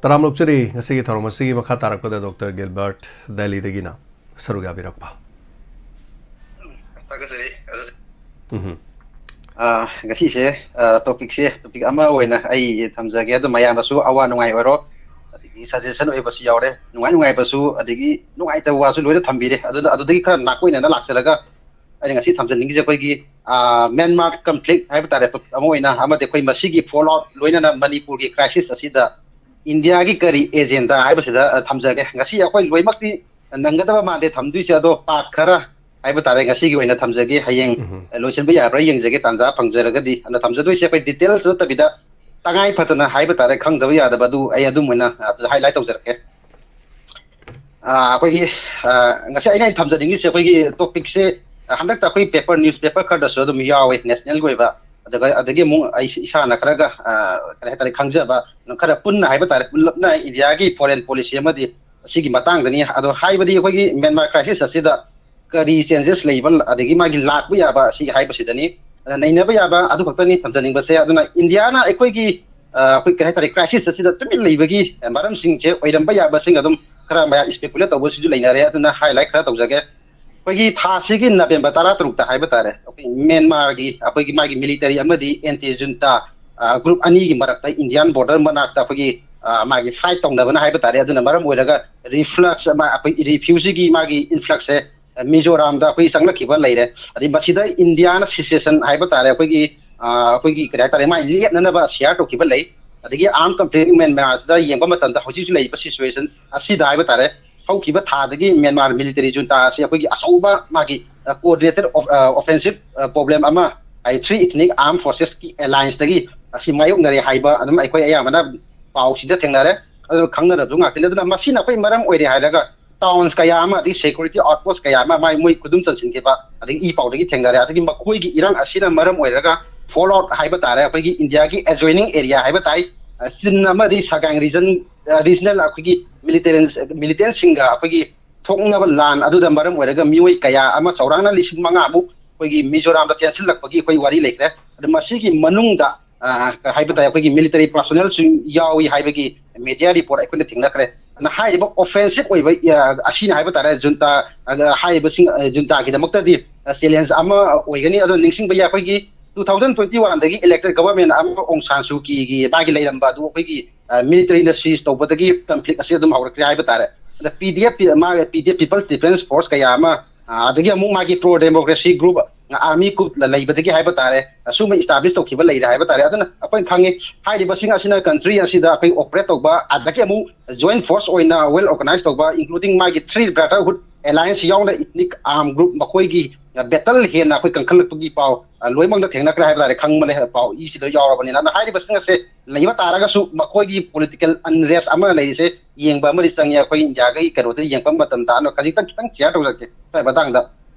ꯇꯔꯥꯝ ꯑꯣꯛꯆꯔꯤ꯫ ꯉꯁꯤꯒꯤ ꯊꯧꯔꯝ ꯑꯁꯤꯒꯤ ꯃꯈꯥ ꯇꯥꯔꯛꯄꯗ ꯗꯣꯛꯇꯔ ꯒꯤꯜꯕꯔꯠ ꯗꯦꯜꯂꯤꯗꯒꯤꯅ ꯁꯔꯨꯛ ꯌꯥꯕꯤꯔꯛꯄ꯫ ꯊꯥꯒꯠꯆꯔꯤ꯫ ꯎꯝ꯫ ꯑ, ꯉꯁꯤꯁꯦ, ꯑ, topicꯁꯦ topic ꯑꯃ ꯑꯣꯏꯅ ꯑꯩ ꯊꯝꯖꯒꯦ꯫ ꯑꯗꯨ ꯃꯌꯥꯝꯗꯁꯨ ꯑꯋꯥ ꯅꯨꯡꯉꯥꯏ ꯑꯣꯏꯔꯣ, ꯑꯗꯒꯤ suggestion ꯑꯣꯏꯕꯁꯨ ꯌꯥꯎꯔꯦ, ꯅꯨꯡꯉꯥꯏ ꯅꯨꯡꯉꯥꯏꯕꯁꯨ ꯑꯗꯒꯤ ꯅꯨꯡꯉꯥꯏꯇꯕ ꯋꯥꯁꯨ ꯂꯣꯏꯅ ꯊꯝꯕꯤꯔꯦ꯫ ꯑꯗꯨꯅ ꯑꯗꯨꯗꯒꯤ ꯈꯔ ꯅꯥꯀꯣꯏꯅꯅ ꯂꯥꯛꯆꯔꯒ ꯑꯩꯅ ꯉꯁꯤ ꯊꯝꯖꯅꯤꯡꯉꯤꯁꯦ ꯑꯩꯈꯣꯏꯒꯤ, ꯑ, Myanmar conflict ꯍꯥꯏꯕ ꯇꯥꯔꯦ, topic ꯑꯃ ꯑꯣꯏꯅ, ꯑꯃꯗꯤ ꯑꯩꯈꯣꯏ ꯃꯁꯤꯒꯤ fallout ꯂꯣꯏꯅꯅ ꯃꯅꯤꯄꯨꯔꯒꯤ crisis ꯑꯁꯤꯗ ꯏꯟꯗꯤꯌꯥꯒꯤ ꯀꯔꯤ agenda ꯍꯥꯏꯕꯁꯤꯗ, ꯑ, ꯊꯝꯖꯒꯦ꯫ ꯉꯁꯤ ꯑꯩꯈꯣꯏ ꯂꯣꯏꯅꯃꯛꯇꯤ ꯅꯪꯒꯗꯕ ꯃꯥꯟꯗꯦ ꯊꯝꯗꯣꯏꯁꯦ, ꯑꯗꯣ part ꯈꯔ ꯍꯥꯏꯕ ꯇꯥꯔꯦ ꯉꯁꯤꯒꯤ ꯑꯣꯏꯅ ꯊꯝꯖꯒꯦ꯫ ꯍꯌꯦꯡ, ꯎꯝ꯫ ꯑ, ꯂꯣꯏꯁꯤꯟꯕ ꯌꯥꯕ꯭ꯔꯥ ꯌꯦꯡꯖꯒꯦ, ꯇꯥꯟꯖꯥ ꯐꯪꯖꯔꯒꯗꯤ꯫ ꯑꯗ ꯊꯝꯖꯗꯣꯏꯁꯦ ꯑꯩꯈꯣꯏ details ꯅꯠꯇꯕꯤꯗ ꯇꯉꯥꯏ ꯐꯗꯅ ꯍꯥꯏꯕ ꯇꯥꯔꯦ, ꯈꯪꯗꯕ ꯌꯥꯗꯕ ꯑꯗꯨ ꯑꯩ ꯑꯗꯨꯝ ꯑꯣꯏꯅ, ꯑ, highlight ꯇꯧꯖꯔꯛꯀꯦ꯫ ꯑ, ꯑꯩꯈꯣꯏꯒꯤ, ꯑ, ꯉꯁꯤ ꯑꯩꯅ ꯊꯝꯖꯅꯤꯡꯉꯤꯁꯦ ꯑꯩꯈꯣꯏꯒꯤ topicꯁꯦ, ꯑ, ꯍꯟꯗꯛꯇ ꯑꯩꯈꯣꯏ paper, newspaper ꯈꯔꯗꯁꯨ ꯑꯗꯨꯝ ꯌꯥꯎꯋꯦ, nationalꯒꯤ ꯑꯣꯏꯕ꯫ ꯑꯗꯨꯒ, ꯑꯗꯒꯤ ꯑꯃꯨꯛ ꯑꯩ ꯏꯁꯥꯅ ꯈꯔꯒ, ꯑ, ꯀꯔꯤ ꯍꯥꯏꯇꯥꯔꯦ, ꯈꯪꯖꯕ ꯈꯔ ꯄꯨꯟꯅ ꯍꯥꯏꯕ ꯇꯥꯔꯦ, ꯄꯨꯂꯞꯅ ꯏꯟꯗꯤꯌꯥꯒꯤ foreign policy ꯑꯃꯗꯤ ꯑꯁꯤꯒꯤ ꯃꯇꯥꯡꯗꯅꯤ꯫ ꯑꯗꯣ ꯍꯥꯏꯕꯗꯤ ꯑꯩꯈꯣꯏꯒꯤ Myanmar crisis ꯑꯁꯤꯗ ꯀꯔꯤ changes ꯂꯩꯕ, ꯑꯗꯒꯤ ꯃꯥꯒꯤ ꯂꯥꯛꯄ ꯌꯥꯕ ꯑꯁꯤꯒꯤ ꯍꯥꯏꯕꯁꯤꯗꯅꯤ꯫ ꯑꯗ ꯅꯩꯅꯕ ꯌꯥꯕ ꯑꯗꯨ ꯈꯛꯇꯅꯤ ꯊꯝꯖꯅꯤꯡꯕꯁꯦ꯫ ꯑꯗꯨꯅ ꯏꯟꯗꯤꯌꯥꯅ ꯑꯩꯈꯣꯏꯒꯤ, ꯑ, ꯑꯩꯈꯣꯏ ꯀꯔꯤ ꯍꯥꯏꯇꯥꯔꯦ, crisis ꯑꯁꯤꯗ ꯇꯨꯃꯤꯟ ꯂꯩꯕꯒꯤ, ꯑ, ꯃꯔꯝꯁꯤꯡꯁꯦ ꯑꯣꯏꯔꯝꯕ ꯌꯥꯕꯁꯤꯡ ꯑꯗꯨꯝ ꯈꯔ ꯃꯌꯥꯝ speculate ꯇꯧꯕꯁꯤꯁꯨ ꯂꯩꯅꯔꯦ꯫ ꯑꯗꯨꯅ highlight ꯈꯔ ꯇꯧꯖꯒꯦ꯫ ꯑꯩꯈꯣꯏꯒꯤ ꯊꯥꯁꯤꯒꯤ ꯅꯕꯦꯝꯕꯔ ꯇꯔꯥꯇꯔꯨꯛꯇ ꯍꯥꯏꯕ ꯇꯥꯔꯦ, ꯑꯩꯈꯣꯏ ꯃ꯭ꯌꯥꯟꯃꯥꯔꯒꯤ ꯑꯩꯈꯣꯏꯒꯤ ꯃꯥꯒꯤ military ꯑꯃꯗꯤ anti junta, ꯑ, group ꯑꯅꯤꯒꯤ ꯃꯔꯛꯇ Indian border ꯃꯅꯥꯛꯇ ꯑꯩꯈꯣꯏꯒꯤ, ꯑ, ꯃꯥꯒꯤ fight ꯇꯧꯅꯕꯅ ꯍꯥꯏꯕ ꯇꯥꯔꯦ꯫ ꯑꯗꯨꯅ ꯃꯔꯝ ꯑꯣꯏꯔꯒ reflux ꯑꯃ, ꯑꯩꯈꯣꯏ refugeeꯒꯤ ꯃꯥꯒꯤ influxꯁꯦ, ꯑ, ꯃꯤꯖꯣꯔꯥꯝꯗ ꯑꯩꯈꯣꯏ ꯆꯪꯂꯛꯈꯤꯕ ꯂꯩꯔꯦ꯫ ꯑꯗꯩ ꯃꯁꯤꯗ ꯏꯟꯗꯤꯌꯥꯅ cessation ꯍꯥꯏꯕ ꯇꯥꯔꯦ, ꯑꯩꯈꯣꯏꯒꯤ, ꯑ, ꯑꯩꯈꯣꯏꯒꯤ ꯀꯔꯤ ꯍꯥꯏꯇꯥꯔꯦ, ꯃꯥꯒꯤ ꯂꯦꯞꯅꯅꯕ share ꯇꯧꯈꯤꯕ ꯂꯩ꯫ ꯑꯗꯒꯤ arm conflict ꯃ꯭ꯌꯥꯟꯃꯥꯔꯗ ꯌꯦꯡꯕ ꯃꯇꯝꯗ ꯍꯧꯖꯤꯛ ꯍꯧꯖꯤꯛ ꯂꯩꯔꯤꯕ situation ꯑꯁꯤꯗ ꯍꯥꯏꯕ ꯇꯥꯔꯦ, ꯍꯧꯈꯤꯕ ꯊꯥꯗꯒꯤ ꯃ꯭ꯌꯥꯟꯃꯥꯔ military junta ꯑꯁꯤ ꯑꯩꯈꯣꯏꯒꯤ ꯑꯆꯧꯕ ꯃꯥꯒꯤ, ꯑ, coordinated of-, ꯑ, offensive, ꯑ, problem ꯑꯃ, ꯍꯥꯏꯗꯤ three ethnic armed forcesꯀꯤ allianceꯇꯒꯤ ꯑꯁꯤ ꯃꯥꯌꯣꯛꯅꯔꯦ ꯍꯥꯏꯕ ꯑꯗꯨꯝ ꯑꯩꯈꯣꯏ ꯑꯌꯥꯝꯕꯅ ꯄꯥꯎꯁꯤꯗ ꯊꯦꯡꯅꯔꯦ꯫ ꯑꯗꯨ ꯈꯪꯅꯔꯕꯁꯨ ꯉꯥꯛꯇꯅꯤ꯫ ꯑꯗꯨꯅ ꯃꯁꯤꯅ ꯑꯩꯈꯣꯏ ꯃꯔꯝ ꯑꯣꯏꯔꯦ ꯍꯥꯏꯔꯒ ꯇꯥꯎꯟꯁ ꯀꯌꯥ ꯑꯃ, ꯑꯗꯒꯤ ꯁꯦꯀ꯭ꯌꯨꯔꯤꯇꯤ ꯑꯥꯎꯠꯄꯣꯁ ꯀꯌꯥ ꯑꯃ ꯃꯥꯏ ꯃꯣꯏ ꯈꯨꯗꯨꯝ ꯆꯟꯁꯤꯟꯈꯤꯕ ꯑꯗꯒꯤ ꯏ ꯄꯥꯎꯗꯒꯤ ꯊꯦꯡꯅꯔꯦ꯫ ꯑꯗꯒꯤ ꯃꯈꯣꯏꯒꯤ ꯏꯔꯥꯡ ꯑꯁꯤꯅ ꯃꯔꯝ ꯑꯣꯏꯔꯒ ꯐꯣꯜ ꯑꯥꯎꯠ ꯍꯥꯏꯕ ꯇꯥꯔꯦ, ꯑꯩꯈꯣꯏꯒꯤ ꯏꯟꯗꯤꯌꯥꯒꯤ ꯑꯦꯖꯣꯏꯅꯤꯡ ꯑꯦꯔꯤꯌꯥ ꯍꯥꯏꯕ ꯇꯥꯏ, ꯑ, ꯆꯤꯟ ꯑꯃꯗꯤ ꯁꯒꯥꯡ ꯔꯤꯖꯟ, ꯑ, ꯔꯤꯖꯅꯦꯜ ꯑꯩꯈꯣꯏꯒꯤ ꯃꯤꯂꯤꯇꯦꯟꯁꯤꯡꯒ ꯑꯩꯈꯣꯏꯒꯤ ꯊꯣꯛꯅꯕ ꯂꯥꯟ ꯑꯗꯨꯗ ꯃꯔꯝ ꯑꯣꯏꯔꯒ ꯃꯤꯑꯣꯏ ꯀꯌꯥ ꯑꯃ, ꯆꯥꯎꯔꯥꯛꯅ ꯂꯤꯁꯤꯡ ꯃꯉꯥꯃꯨꯛ ꯑꯩꯈꯣꯏꯒꯤ ꯃꯤꯖꯣꯔꯥꯝꯗ ꯆꯦꯟꯁꯤꯜꯂꯛꯄꯒꯤ ꯑꯩꯈꯣꯏ ꯋꯥꯔꯤ ꯂꯩꯈ꯭ꯔꯦ꯫ ꯑꯗ ꯃꯁꯤꯒꯤ ꯃꯅꯨꯡꯗ, ꯑ, ꯍꯥꯏꯕ ꯇꯥꯔꯦ, ꯑꯩꯈꯣꯏꯒꯤ ꯃꯤꯂꯤꯇꯔꯤ ꯄꯥꯔꯁꯣꯅꯦꯜꯁꯨ ꯌꯥꯎꯏ ꯍꯥꯏꯕꯒꯤ ꯃꯦꯗꯤꯌꯥ ꯔꯤꯄꯣꯔꯠ ꯑꯩꯈꯣꯏꯅ ꯊꯦꯡꯅꯈ꯭ꯔꯦ꯫ ꯑꯗꯨꯅ ꯍꯥꯏꯔꯤꯕ ꯑꯣꯐꯦꯟꯁꯤꯞ ꯑꯣꯏꯕ, ꯑ, ꯑꯁꯤꯅ ꯍꯥꯏꯕ ꯇꯥꯔꯦ, ꯖꯨꯟꯇꯥ, ꯑ, ꯍꯥꯏꯔꯤꯕꯁꯤꯡ, ꯑ, ꯖꯨꯟꯇꯥꯒꯤꯗꯃꯛꯇꯗꯤ, ꯑ, ꯆꯦꯂꯦꯟꯖ ꯑꯃ ꯑꯣꯏꯒꯅꯤ꯫ ꯑꯗꯣ ꯅꯤꯡꯁꯤꯡꯕ ꯌꯥꯏ, ꯑꯩꯈꯣꯏꯒꯤ ꯇꯨ ꯊꯥꯎꯖꯟ ꯇ꯭ꯋꯦꯟꯇꯤ ꯋꯥꯟꯗꯒꯤ ꯏꯂꯦꯛꯇꯦꯠ ꯒꯚꯔꯟꯃꯦꯟ ꯑꯃ ꯑꯣꯡ ꯁꯥꯟ ꯁꯨ ꯀꯤꯒꯤ ꯃꯥꯒꯤ ꯂꯩꯔꯝꯕ ꯑꯗꯨ ꯑꯩꯈꯣꯏꯒꯤ, ꯑ, ꯃꯤꯂꯤꯇꯔꯤꯅ ꯁꯤꯖ ꯇꯧꯕꯗꯒꯤ ꯀꯟꯐ꯭ꯂꯤꯛ ꯑꯁꯤ ꯑꯗꯨꯝ ꯍꯧꯔꯛꯈ꯭ꯔꯦ ꯍꯥꯏꯕ ꯇꯥꯔꯦ꯫ ꯑꯗ ꯄꯤ ꯗꯤ ꯑꯦꯐ, ꯃꯥꯒꯤ P D F, people's defence force ꯀꯌꯥ ꯑꯃ, ꯑ, ꯑꯗꯒꯤ ꯑꯃꯨꯛ ꯃꯥꯒꯤ pro democracy group, army coup ꯂꯩꯕꯗꯒꯤ ꯍꯥꯏꯕ ꯇꯥꯔꯦ, ꯑꯁꯨꯝꯕ ꯏꯁꯇꯥꯕ꯭ꯂꯤꯁ ꯇꯧꯈꯤꯕ ꯂꯩꯔꯦ ꯍꯥꯏꯕ ꯇꯥꯔꯦ꯫ ꯑꯗꯨꯅ ꯑꯩꯈꯣꯏꯅ ꯈꯪꯉꯤ, ꯍꯥꯏꯔꯤꯕꯁꯤꯡ ꯑꯁꯤꯅ ꯀꯟꯇ꯭ꯔꯤ ꯑꯁꯤꯗ ꯑꯩꯈꯣꯏ ꯑꯣꯄꯔꯦꯠ ꯇꯧꯕ, ꯑꯗꯒꯤ ꯑꯃꯨꯛ ꯖꯣꯏꯟ ꯐꯣꯔꯁ ꯑꯣꯏꯅ ꯋꯦꯜ ꯑꯣꯔꯒꯅꯥꯏꯖ ꯇꯧꯕ, ꯏꯟꯀ꯭ꯂꯨꯗꯤꯡ ꯃꯥꯒꯤ ꯊ꯭ꯔꯤ ꯕ꯭ꯔꯗꯔꯍꯨꯗ ꯑꯦꯂꯥꯏꯟꯁ ꯌꯥꯎꯅ ꯏꯊꯅꯤꯛ ꯑꯥꯔꯝ ꯒ꯭ꯔꯨꯞ ꯃꯈꯣꯏꯒꯤ ꯕꯦꯇꯜ ꯍꯦꯟꯅ ꯑꯩꯈꯣꯏ ꯀꯟꯈꯠꯂꯛꯄꯒꯤ ꯄꯥꯎ, ꯑ, ꯂꯣꯏꯅꯃꯛꯇ ꯊꯦꯡꯅꯈ꯭ꯔꯦ ꯍꯥꯏꯕ ꯇꯥꯔꯦ, ꯈꯪꯕꯅꯦ, ꯄꯥꯎ ꯏꯁꯤꯗ ꯌꯥꯎꯔꯕꯅꯤꯅ꯫ ꯑꯗꯨꯅ ꯍꯥꯏꯔꯤꯕꯁꯤꯡ ꯑꯁꯦ ꯂꯩꯕ ꯇꯥꯔꯒꯁꯨ ꯃꯈꯣꯏꯒꯤ ꯄꯣꯂꯤꯇꯤꯀꯦꯜ ꯑꯟꯔꯦꯁ ꯑꯃ ꯂꯩꯔꯤꯁꯦ ꯌꯦꯡꯕ ꯑꯃꯗꯤ ꯆꯪꯉꯤ꯫ ꯑꯩꯈꯣꯏ ꯏꯟꯗꯤꯌꯥꯒꯤ ꯀꯩꯅꯣꯗ ꯌꯦꯡꯕ ꯃꯇꯝꯗ ꯑꯗꯣ ꯈꯖꯤꯛꯇꯪ ꯈꯤꯇꯪ ꯁꯤꯌꯥꯔ ꯇꯧꯖꯔꯛꯀꯦ ꯁ꯭ꯋꯥꯏ ꯃꯇꯥꯡꯗ꯫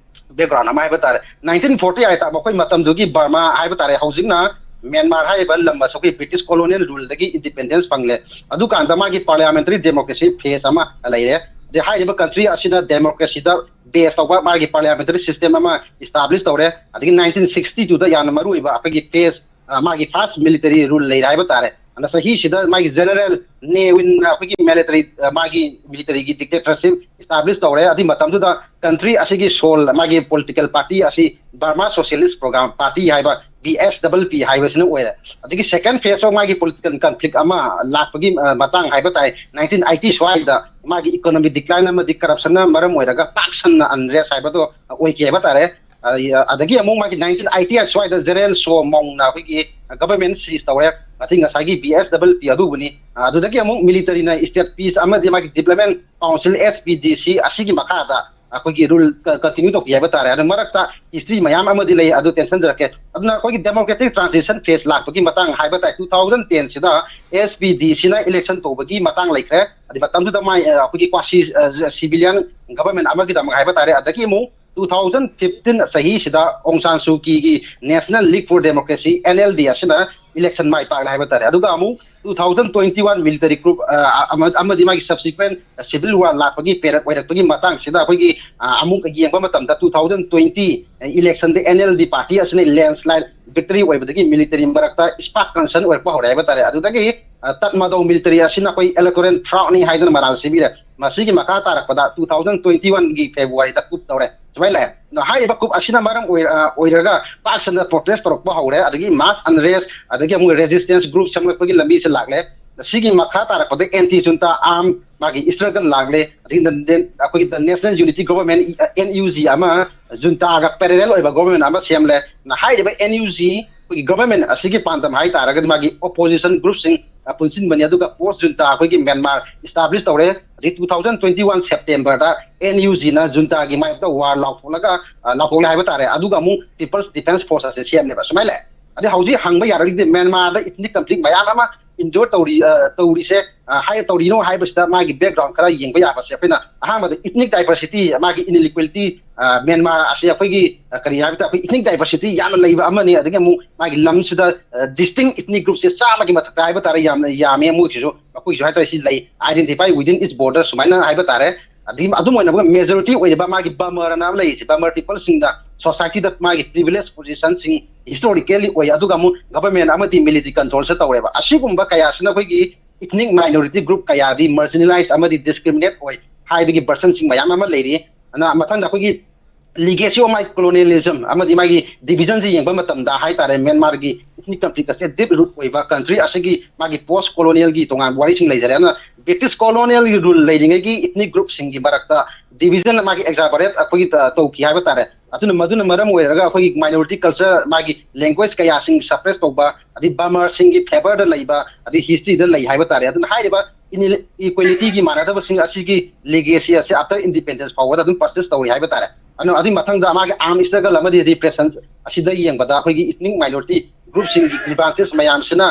ꯕꯦꯛꯒ꯭ꯔꯥꯎꯟ ꯑꯃ ꯍꯥꯏꯕ ꯇꯥꯔꯦ, ꯅꯥꯏꯟꯇꯤꯟ ꯐꯣꯔꯇꯤ ꯑꯩꯠꯇ ꯃꯈꯣꯏ ꯃꯇꯝꯗꯨꯒꯤ ꯕꯔꯃꯥ ꯍꯥꯏꯕ ꯇꯥꯔꯦ, ꯍꯧꯖꯤꯛꯅ ꯃ꯭ꯌꯥꯟꯃꯥꯔ ꯍꯥꯏꯔꯤꯕ ꯂꯝ ꯑꯁꯤ ꯑꯩꯈꯣꯏ ꯕ꯭ꯔꯤꯇꯤꯁ ꯀꯣꯂꯣꯅꯤꯌꯦꯜ ꯔꯨꯜꯗꯒꯤ ꯏꯟꯗꯤꯄꯦꯟꯗꯦꯟꯁ ꯐꯪꯂꯦ꯫ ꯑꯗꯨꯀꯥꯟꯗ ꯃꯥꯒꯤ ꯄꯥꯔꯂꯤꯌꯥꯃꯦꯟꯇꯔꯤ ꯗꯦꯃꯣꯀ꯭ꯔꯦꯁꯤ ꯐꯦꯁ ꯑꯃ ꯂꯩꯔꯦ꯫ ꯑꯗꯩ ꯍꯥꯏꯔꯤꯕ ꯀꯟꯇ꯭ꯔꯤ ꯑꯁꯤꯗ ꯗꯦꯃꯣꯀ꯭ꯔꯦꯁꯤꯗ ꯕꯦꯁ ꯇꯧꯕ ꯃꯥꯒꯤ ꯄꯥꯔꯂꯤꯌꯥꯃꯦꯟꯇꯔꯤ ꯁꯤꯁꯇꯦꯝ ꯑꯃ ꯏꯁꯇꯥꯕ꯭ꯂꯤꯁ ꯇꯧꯔꯦ꯫ ꯑꯗꯒꯤ ꯅꯥꯏꯟꯇꯤꯟ ꯁꯤꯛꯁꯇꯤ ꯇꯨꯗ ꯌꯥꯝꯅ ꯃꯔꯨ ꯑꯣꯏꯕ ꯑꯩꯈꯣꯏꯒꯤ ꯐꯦꯁ, ꯑ, ꯃꯥꯒꯤ ꯐꯥꯔꯁ ꯃꯤꯂꯤꯇꯔꯤ ꯔꯨꯜ ꯂꯩꯔꯦ ꯍꯥꯏꯕ ꯇꯥꯔꯦ꯫ ꯑꯗ ꯆꯍꯤꯁꯤꯗ ꯃꯥꯒꯤ ꯖꯦꯅꯔꯦꯜ ꯅꯦ ꯋꯤꯟꯅ ꯑꯩꯈꯣꯏꯒꯤ ꯃꯤꯂꯤꯇꯔꯤ, ꯑ, ꯃꯥꯒꯤ ꯃꯤꯂꯤꯇꯔꯤꯒꯤ ꯗꯤꯛꯇꯦꯇꯔꯁꯤꯞ ꯏꯁꯇꯥꯕ꯭ꯂꯤꯁ ꯇꯧꯔꯦ꯫ ꯑꯗꯨꯒꯤ ꯃꯇꯝꯗꯨꯗ ꯀꯟꯇ꯭ꯔꯤ ꯑꯁꯤꯒꯤ ꯁꯣꯜ, ꯃꯥꯒꯤ ꯄꯣꯂꯤꯇꯤꯀꯦꯜ ꯄꯥꯔꯇꯤ ꯑꯁꯤ ꯕꯔꯃꯥ ꯁꯣꯁꯤꯌꯦꯂꯤꯁ ꯄ꯭ꯔꯣꯒ꯭ꯔꯥꯝ ꯄꯥꯔꯇꯤ ꯍꯥꯏꯕ, ꯕꯤ ꯑꯦꯁ ꯗꯕꯜ ꯄꯤ ꯍꯥꯏꯕꯁꯤꯅ ꯑꯣꯏꯔꯦ꯫ ꯑꯗꯒꯤ ꯁꯦꯀꯦꯟ ꯐꯦꯁ ꯑꯣꯐ ꯃꯥꯒꯤ ꯄꯣꯂꯤꯇꯤꯀꯦꯜ ꯀꯟꯐ꯭ꯂꯤꯛ ꯑꯃ ꯂꯥꯛꯄꯒꯤ, ꯑ, ꯃꯇꯥꯡ ꯍꯥꯏꯕ ꯇꯥꯏ, ꯅꯥꯏꯟꯇꯤꯟ ꯑꯩꯠꯇꯤ ꯁ꯭ꯋꯥꯏꯗ ꯃꯥꯒꯤ ꯏꯀꯣꯅꯣꯃꯤꯛ ꯗꯤꯀ꯭ꯂꯥꯏꯟ ꯑꯃꯗꯤ ꯀꯔꯞꯁꯟꯅ ꯃꯔꯝ ꯑꯣꯏꯔꯒ ꯄꯥꯛ ꯁꯟꯅ ꯑꯟꯔꯦꯁ ꯍꯥꯏꯕꯗꯣ ꯑꯣꯏꯈꯤ ꯍꯥꯏꯕ ꯇꯥꯔꯦ꯫ ꯑ, ꯑꯗꯒꯤ ꯑꯃꯨꯛ ꯃꯥꯒꯤ ꯅꯥꯏꯟꯇꯤꯟ ꯑꯩꯠꯇꯤ ꯑꯩꯠ ꯁ꯭ꯋꯥꯏꯗ ꯖꯦꯅꯔꯦꯜ ꯁꯣ ꯃꯣꯡꯅ ꯑꯩꯈꯣꯏꯒꯤ ꯒꯚꯔꯟꯃꯦꯟ ꯁꯤꯖ ꯇꯧꯔꯦ꯫ ꯑꯗꯒꯤ ꯉꯁꯥꯏꯒꯤ ꯕꯤ ꯑꯦꯁ ꯗꯕꯜ ꯄꯤ ꯑꯗꯨꯕꯨꯅꯤ꯫ ꯑ, ꯑꯗꯨꯗꯒꯤ ꯑꯃꯨꯛ ꯃꯤꯂꯤꯇꯔꯤꯅ ꯏꯁꯇꯦꯠ ꯄꯤꯁ ꯑꯃꯗꯤ ꯃꯥꯒꯤ ꯗꯤꯕ꯭ꯂꯞꯃꯦꯟ ꯀꯥꯎꯟꯁꯤꯜ, ꯑꯦꯁ ꯄꯤ ꯗꯤ ꯁꯤ, ꯑꯁꯤꯒꯤ ꯃꯈꯥꯗ, ꯑꯩꯈꯣꯏꯒꯤ ꯔꯨꯜ ꯀꯟꯇꯤꯅ꯭ꯌꯨ ꯇꯧꯈꯤ ꯍꯥꯏꯕ ꯇꯥꯔꯦ꯫ ꯑꯗꯨ ꯃꯔꯛꯇ ꯍꯤꯁꯇ꯭ꯔꯤ ꯃꯌꯥꯝ ꯑꯃꯗꯤ ꯂꯩ, ꯑꯗꯨ ꯇꯦꯟꯁꯤꯟꯖꯔꯛꯀꯦ꯫ ꯑꯗꯨꯅ ꯑꯩꯈꯣꯏꯒꯤ ꯗꯦꯃꯣꯀ꯭ꯔꯦꯇꯤꯛ ꯇ꯭ꯔꯥꯟꯖꯤꯁꯟ ꯐꯦꯁ ꯂꯥꯛꯄꯒꯤ ꯃꯇꯥꯡ ꯍꯥꯏꯕ ꯇꯥꯏ, ꯇꯨ ꯊꯥꯎꯖꯟ ꯇꯦꯟꯁꯤꯗ ꯑꯦꯁ ꯄꯤ ꯗꯤ ꯁꯤꯅ ꯏꯂꯦꯛꯁꯟ ꯇꯧꯕꯒꯤ ꯃꯇꯥꯡ ꯂꯩꯈ꯭ꯔꯦ꯫ ꯑꯗꯩ ꯃꯇꯝꯗꯨꯗ ꯃꯥꯏ ꯑꯩꯈꯣꯏꯒꯤ ꯀ꯭ꯋꯥꯁꯤ ꯁꯤꯚꯤꯂꯤꯌꯟ ꯒꯚꯔꯟꯃꯦꯟ ꯑꯃꯒꯤꯗꯃꯛ ꯍꯥꯏꯕ ꯇꯥꯔꯦ꯫ ꯑꯗꯒꯤ ꯑꯃꯨꯛ two thousand fifteen ꯆꯍꯤꯁꯤꯗ Aung San Suu ꯀꯤꯒꯤ National League for Democracy, N L D, ꯑꯁꯤꯅ ꯏꯂꯦꯛꯁꯟ ꯃꯥꯏ ꯄꯥꯛꯂꯦ ꯍꯥꯏꯕ ꯇꯥꯔꯦ꯫ ꯑꯗꯨꯒ ꯑꯃꯨꯛ two thousand twenty one military coup ꯑꯃꯗꯤ ꯃꯥꯒꯤ ꯁꯕꯁꯤꯀ꯭ꯋꯦꯟ ꯁꯤꯚꯤꯜ ꯋꯥꯔ ꯂꯥꯛꯄꯒꯤ ꯄꯦꯔꯠ ꯑꯣꯏꯔꯛꯄꯒꯤ ꯃꯇꯥꯡꯁꯤꯗ ꯑꯩꯈꯣꯏꯒꯤ ꯑꯃꯨꯛ ꯌꯦꯡꯕ ꯃꯇꯝꯗ ꯇꯨ ꯊꯥꯎꯖꯟ ꯇ꯭ꯋꯦꯟꯇꯤ ꯏꯂꯦꯛꯁꯟꯗ N L D ꯄꯥꯔꯇꯤ ꯑꯁꯤꯅ ꯂꯦꯟꯁ꯭ꯂꯥꯏꯠ ꯚꯤꯛꯇꯔꯤ ꯑꯣꯏꯕꯗꯒꯤ ꯃꯤꯂꯤꯇꯔꯤ ꯃꯔꯛꯇ ꯁ꯭ꯄꯥꯛ ꯀꯟꯁꯔꯟ ꯑꯣꯏꯔꯛꯄ ꯍꯧꯔꯦ ꯍꯥꯏꯕ ꯇꯥꯔꯦ꯫ ꯑꯗꯨꯗꯒꯤ ꯇꯠꯃꯗꯧ ꯃꯤꯂꯤꯇꯔꯤ ꯑꯁꯤꯅ ꯑꯩꯈꯣꯏ ꯏꯂꯦꯛꯇꯣꯔꯦꯜ ꯐ꯭ꯔꯥꯎꯗꯅꯤ ꯍꯥꯏꯗꯅ ꯃꯔꯥꯜ ꯁꯤꯕꯤꯔꯦ꯫ ꯃꯁꯤꯒꯤ ꯃꯈꯥ ꯇꯥꯔꯛꯄꯗ ꯇꯨ ꯊꯥꯎꯖꯟ ꯇ꯭ꯋꯦꯟꯇꯤ ꯋꯥꯟꯒꯤ ꯐꯦꯕ꯭ꯔꯨꯋꯥꯔꯤꯗ ꯀꯨꯞ ꯇꯧꯔꯦ꯫ ꯁꯨꯃꯥꯏꯅ ꯂꯩ꯫ ꯑꯗꯣ ꯍꯥꯏꯔꯤꯕ ꯀꯨꯞ ꯑꯁꯤꯅ ꯃꯔꯝ ꯑꯣꯏꯔ-, ꯑ, ꯑꯣꯏꯔꯒ ꯄꯥꯛ ꯁꯟꯅ ꯄ꯭ꯔꯣꯇꯦꯁ ꯇꯧꯔꯛꯄ ꯍꯧꯔꯦ, ꯑꯗꯒꯤ ꯃꯥꯁ ꯑꯟꯔꯦꯁ, ꯑꯗꯒꯤ ꯑꯃꯨꯛ ꯔꯦꯖꯤꯁꯇꯦꯟꯁ ꯒ꯭ꯔꯨꯞ ꯁꯦꯝꯒꯠꯄꯒꯤ ꯂꯝꯕꯤꯁꯦ ꯂꯥꯛꯂꯦ꯫ ꯁꯤꯒꯤ ꯃꯈꯥ ꯇꯥꯔꯛꯄꯗ ꯑꯦꯟꯇꯤ ꯖꯨꯟꯇꯥ ꯑꯥꯔꯝ ꯃꯥꯒꯤ ꯏꯁꯇ꯭ꯔꯒꯜ ꯂꯥꯛꯂꯦ꯫ ꯑꯗꯒꯤ ꯅ-, ꯅ-, ꯑꯩꯈꯣꯏꯒꯤ national unity government, N U G, ꯑꯃ ꯖꯨꯟꯇꯥꯒ ꯄꯦꯔꯦꯂꯦꯜ ꯑꯣꯏꯕ ꯒꯣꯚꯔꯟꯃꯦꯟ ꯑꯃ ꯁꯦꯝꯂꯦ꯫ ꯍꯥꯏꯔꯤꯕ N U G ꯑꯩꯈꯣꯏꯒꯤ ꯒꯣꯚꯔꯟꯃꯦꯟ ꯑꯁꯤꯒꯤ ꯄꯥꯟꯗꯝ ꯍꯥꯏ ꯇꯥꯔꯒꯗꯤ ꯃꯥꯒꯤ ꯑꯣꯄꯣꯖꯤꯁꯟ ꯒ꯭ꯔꯨꯞꯁꯤꯡ ꯄꯨꯟꯁꯤꯟꯕꯅꯤ꯫ ꯑꯗꯨꯒ ꯄꯣꯁ ꯖꯨꯟꯇꯥ ꯑꯩꯈꯣꯏꯒꯤ ꯃ꯭ꯌꯥꯟꯃꯥꯔ ꯏꯁꯇꯥꯕ꯭ꯂꯤꯁ ꯇꯧꯔꯦ꯫ ꯑꯗꯩ ꯇꯨ ꯊꯥꯎꯖꯟ ꯇ꯭ꯋꯦꯟꯇꯤ ꯋꯥꯟ ꯁꯦꯞꯇꯦꯝꯕꯔꯗ N U G ꯅ ꯖꯨꯟꯇꯥꯒꯤ ꯃꯥꯏꯌꯣꯛꯇ ꯋꯥꯔ ꯂꯥꯎꯊꯣꯛꯂꯒ, ꯑ, ꯂꯥꯎꯊꯣꯛꯂꯦ ꯍꯥꯏꯕ ꯇꯥꯔꯦ꯫ ꯑꯗꯨꯒ ꯑꯃꯨꯛ ꯄꯤꯄꯜꯁ ꯗꯤꯐꯦꯟꯁ ꯐꯣꯔꯁ ꯑꯁꯦ ꯁꯦꯝꯂꯦꯕ꯫ ꯁꯨꯃꯥꯏꯅ ꯂꯩ꯫ ꯑꯗꯩ ꯍꯧꯖꯤꯛ ꯍꯪꯕ ꯌꯥꯔꯒꯗꯤ ꯃ꯭ꯌꯥꯟꯃꯥꯔꯗ ꯏꯊꯅꯤꯛ ꯀꯟꯐ꯭ꯂꯤꯛ ꯃꯌꯥꯝ ꯑꯃ ꯏꯟꯗ꯭ꯌꯣꯔ ꯇꯧꯔꯤ, ꯑ, ꯇꯧꯔꯤꯁꯦ, ꯑ, ꯍꯥꯏ, ꯇꯧꯔꯤꯅꯣ ꯍꯥꯏꯕꯁꯤꯗ ꯃꯥꯒꯤ ꯕꯦꯛꯒ꯭ꯔꯥꯎꯟ ꯈꯔ ꯌꯦꯡꯕ ꯌꯥꯕꯁꯦ ꯑꯩꯈꯣꯏꯅ ꯑꯍꯥꯟꯕꯗ ꯏꯊꯅꯤꯛ ꯗꯥꯏꯚꯔꯁꯤꯇꯤ, ꯃꯥꯒꯤ ꯏꯟꯏꯀ꯭ꯋꯦꯂꯤꯇꯤ, ꯑ, ꯃ꯭ꯌꯥꯟꯃꯥꯔ ꯑꯁꯤ ꯑꯩꯈꯣꯏꯒꯤ, ꯑ, ꯀꯔꯤ ꯍꯥꯏꯕ ꯇꯥꯔꯦ, ꯑꯩꯈꯣꯏ ꯏꯊꯅꯤꯛ ꯗꯥꯏꯚꯔꯁꯤꯇꯤ ꯌꯥꯝꯅ ꯂꯩꯕ ꯑꯃꯅꯤ꯫ ꯑꯗꯒꯤ ꯑꯃꯨꯛ ꯃꯥꯒꯤ ꯂꯝꯁꯤꯗ, ꯑ, ꯗꯤꯁꯇꯤꯡ ꯏꯊꯅꯤꯛ ꯒ꯭ꯔꯨꯞꯁꯦ ꯆꯥꯝꯃꯒꯤ ꯃꯊꯛꯇ ꯍꯥꯏꯕ ꯇꯥꯔꯦ ꯌꯥꯝꯅ ꯌꯥꯝꯃꯦ꯫ ꯃꯣꯏꯁꯤꯁꯨ, ꯃꯈꯣꯏꯁꯨ ꯍꯥꯏꯇꯥꯔꯦ ꯁꯤ ꯂꯩ, identify within its border ꯁꯨꯃꯥꯏꯅ ꯍꯥꯏꯕ ꯇꯥꯔꯦ꯫ ꯑꯗꯒꯤ ꯑꯗꯨꯝ ꯑꯣꯏꯅ ꯃꯦꯖꯣꯔꯤꯇꯤ ꯑꯣꯏꯔꯤꯕ ꯃꯥꯒꯤ ꯕꯃꯔꯅ ꯑꯃ ꯂꯩꯔꯤꯁꯦ, ꯕꯃꯔ ꯄꯤꯄꯜꯁꯤꯡꯗ ꯁꯣꯁꯥꯏꯇꯤꯗ ꯃꯥꯒꯤ ꯄ꯭ꯔꯤꯚꯤꯂꯦꯖ ꯄꯣꯖꯤꯁꯟꯁꯤꯡ ꯍꯤꯁꯇꯣꯔꯤꯀꯦꯜꯂꯤ ꯑꯣꯏ, ꯑꯗꯨꯒ ꯑꯃꯨꯛ ꯒꯚꯔꯟꯃꯦꯟ ꯑꯃꯗꯤ ꯃꯤꯂꯤꯇꯔꯤ ꯀꯟꯇ꯭ꯔꯣꯜꯁꯦ ꯇꯧꯔꯦꯕ꯫ ꯑꯁꯤꯒꯨꯝꯕ ꯀꯌꯥꯁꯤꯅ ꯑꯩꯈꯣꯏꯒꯤ ꯏꯊꯅꯤꯛ ꯃꯥꯏꯅꯣꯔꯤꯇꯤ ꯒ꯭ꯔꯨꯞ ꯀꯌꯥꯗꯤ ꯃꯥꯔꯖꯤꯅꯦꯂꯥꯏꯖ ꯑꯃꯗꯤ ꯗꯤꯁꯀ꯭ꯔꯤꯃꯤꯅꯦꯠ ꯑꯣꯏ ꯍꯥꯏꯕꯒꯤ ꯚꯔꯁꯟꯁꯤꯡ ꯃꯌꯥꯝ ꯑꯃ ꯂꯩꯔꯤ꯫ ꯑꯗꯨꯅ ꯃꯊꯪꯗ ꯑꯩꯈꯣꯏꯒꯤ legacy of my colonialism ꯑꯃꯗꯤ ꯃꯥꯒꯤ ꯗꯤꯚꯤꯖꯟꯁꯤ ꯌꯦꯡꯕ ꯃꯇꯝꯗ ꯍꯥꯏꯇꯥꯔꯦ, ꯃ꯭ꯌꯥꯟꯃꯥꯔꯒꯤ ꯏꯊꯅꯤꯛ ꯀꯟꯐ꯭ꯂꯤꯛ ꯑꯁꯦ ꯗꯤꯞ ꯔꯨꯠ ꯑꯣꯏꯕ ꯀꯟꯇ꯭ꯔꯤ ꯑꯁꯤꯒꯤ ꯃꯥꯒꯤ ꯄꯣꯁ ꯀꯣꯂꯣꯅꯤꯌꯦꯜꯒꯤ ꯇꯣꯉꯥꯟꯕ ꯋꯥꯔꯤꯁꯤꯡ ꯂꯩꯖꯔꯦ꯫ ꯑꯗꯨꯅ ꯕ꯭ꯔꯤꯇꯤꯁ ꯀꯣꯂꯣꯅꯤꯌꯦꯜꯒꯤ ꯔꯨꯜ ꯂꯩꯔꯤꯉꯩꯒꯤ ꯏꯊꯅꯤꯛ ꯒ꯭ꯔꯨꯞꯁꯤꯡꯒꯤ ꯃꯔꯛꯇ ꯗꯤꯚꯤꯖꯟ ꯃꯥꯒꯤ ꯑꯦꯛꯖꯥꯕꯔꯦꯠ ꯑꯩꯈꯣꯏꯒꯤ ꯇ-, ꯇꯧꯈꯤ ꯍꯥꯏꯕ ꯇꯥꯔꯦ꯫ ꯑꯗꯨꯅ ꯃꯗꯨꯅ ꯃꯔꯝ ꯑꯣꯏꯔꯒ ꯑꯩꯈꯣꯏꯒꯤ ꯃꯥꯏꯅꯣꯔꯤꯇꯤ ꯀꯜꯆꯔ, ꯃꯥꯒꯤ ꯂꯦꯡꯒ꯭ꯋꯦꯖ ꯀꯌꯥꯁꯤꯡ ꯁꯄ꯭ꯔꯦꯁ ꯇꯧꯕ, ꯑꯗꯩ ꯕꯃꯔꯁꯤꯡꯒꯤ ꯐꯦꯚꯔꯗ ꯂꯩꯕ, ꯑꯗꯩ ꯍꯤꯁꯇ꯭ꯔꯤꯗ ꯂꯩ ꯍꯥꯏꯕ ꯇꯥꯔꯦ꯫ ꯑꯗꯨꯅ ꯍꯥꯏꯔꯤꯕ ꯏꯅꯤ-, ꯏꯀ꯭ꯋꯦꯂꯤꯇꯤꯒꯤ ꯃꯥꯟꯅꯗꯕꯁꯤꯡ ꯑꯁꯤꯒꯤ ꯂꯤꯒꯦꯁꯤ ꯑꯁꯤ ꯑꯥꯐꯇꯔ ꯏꯟꯗꯤꯄꯦꯟꯗꯦꯟꯁ ꯐꯥꯎꯕꯗ ꯑꯗꯨꯝ ꯄꯔꯁꯤꯁ ꯇꯧꯔꯤ ꯍꯥꯏꯕ ꯇꯥꯔꯦ꯫ ꯑꯗꯨꯅ ꯑꯗꯨꯒꯤ ꯃꯊꯪꯗ ꯃꯥꯒꯤ ꯑꯥꯔꯝ ꯏꯁꯇ꯭ꯔꯒꯜ ꯑꯃꯗꯤ ꯔꯤꯄ꯭ꯔꯦꯁꯟ ꯑꯁꯤꯗ ꯌꯦꯡꯕꯗ ꯑꯩꯈꯣꯏꯒꯤ ꯏꯊꯅꯤꯛ ꯃꯥꯏꯅꯣꯔꯤꯇꯤ ꯒ꯭ꯔꯨꯞꯁꯤꯡꯒꯤ ꯒ꯭ꯔꯤꯚꯥꯟꯁꯦꯁ ꯃꯌꯥꯝꯁꯤꯅ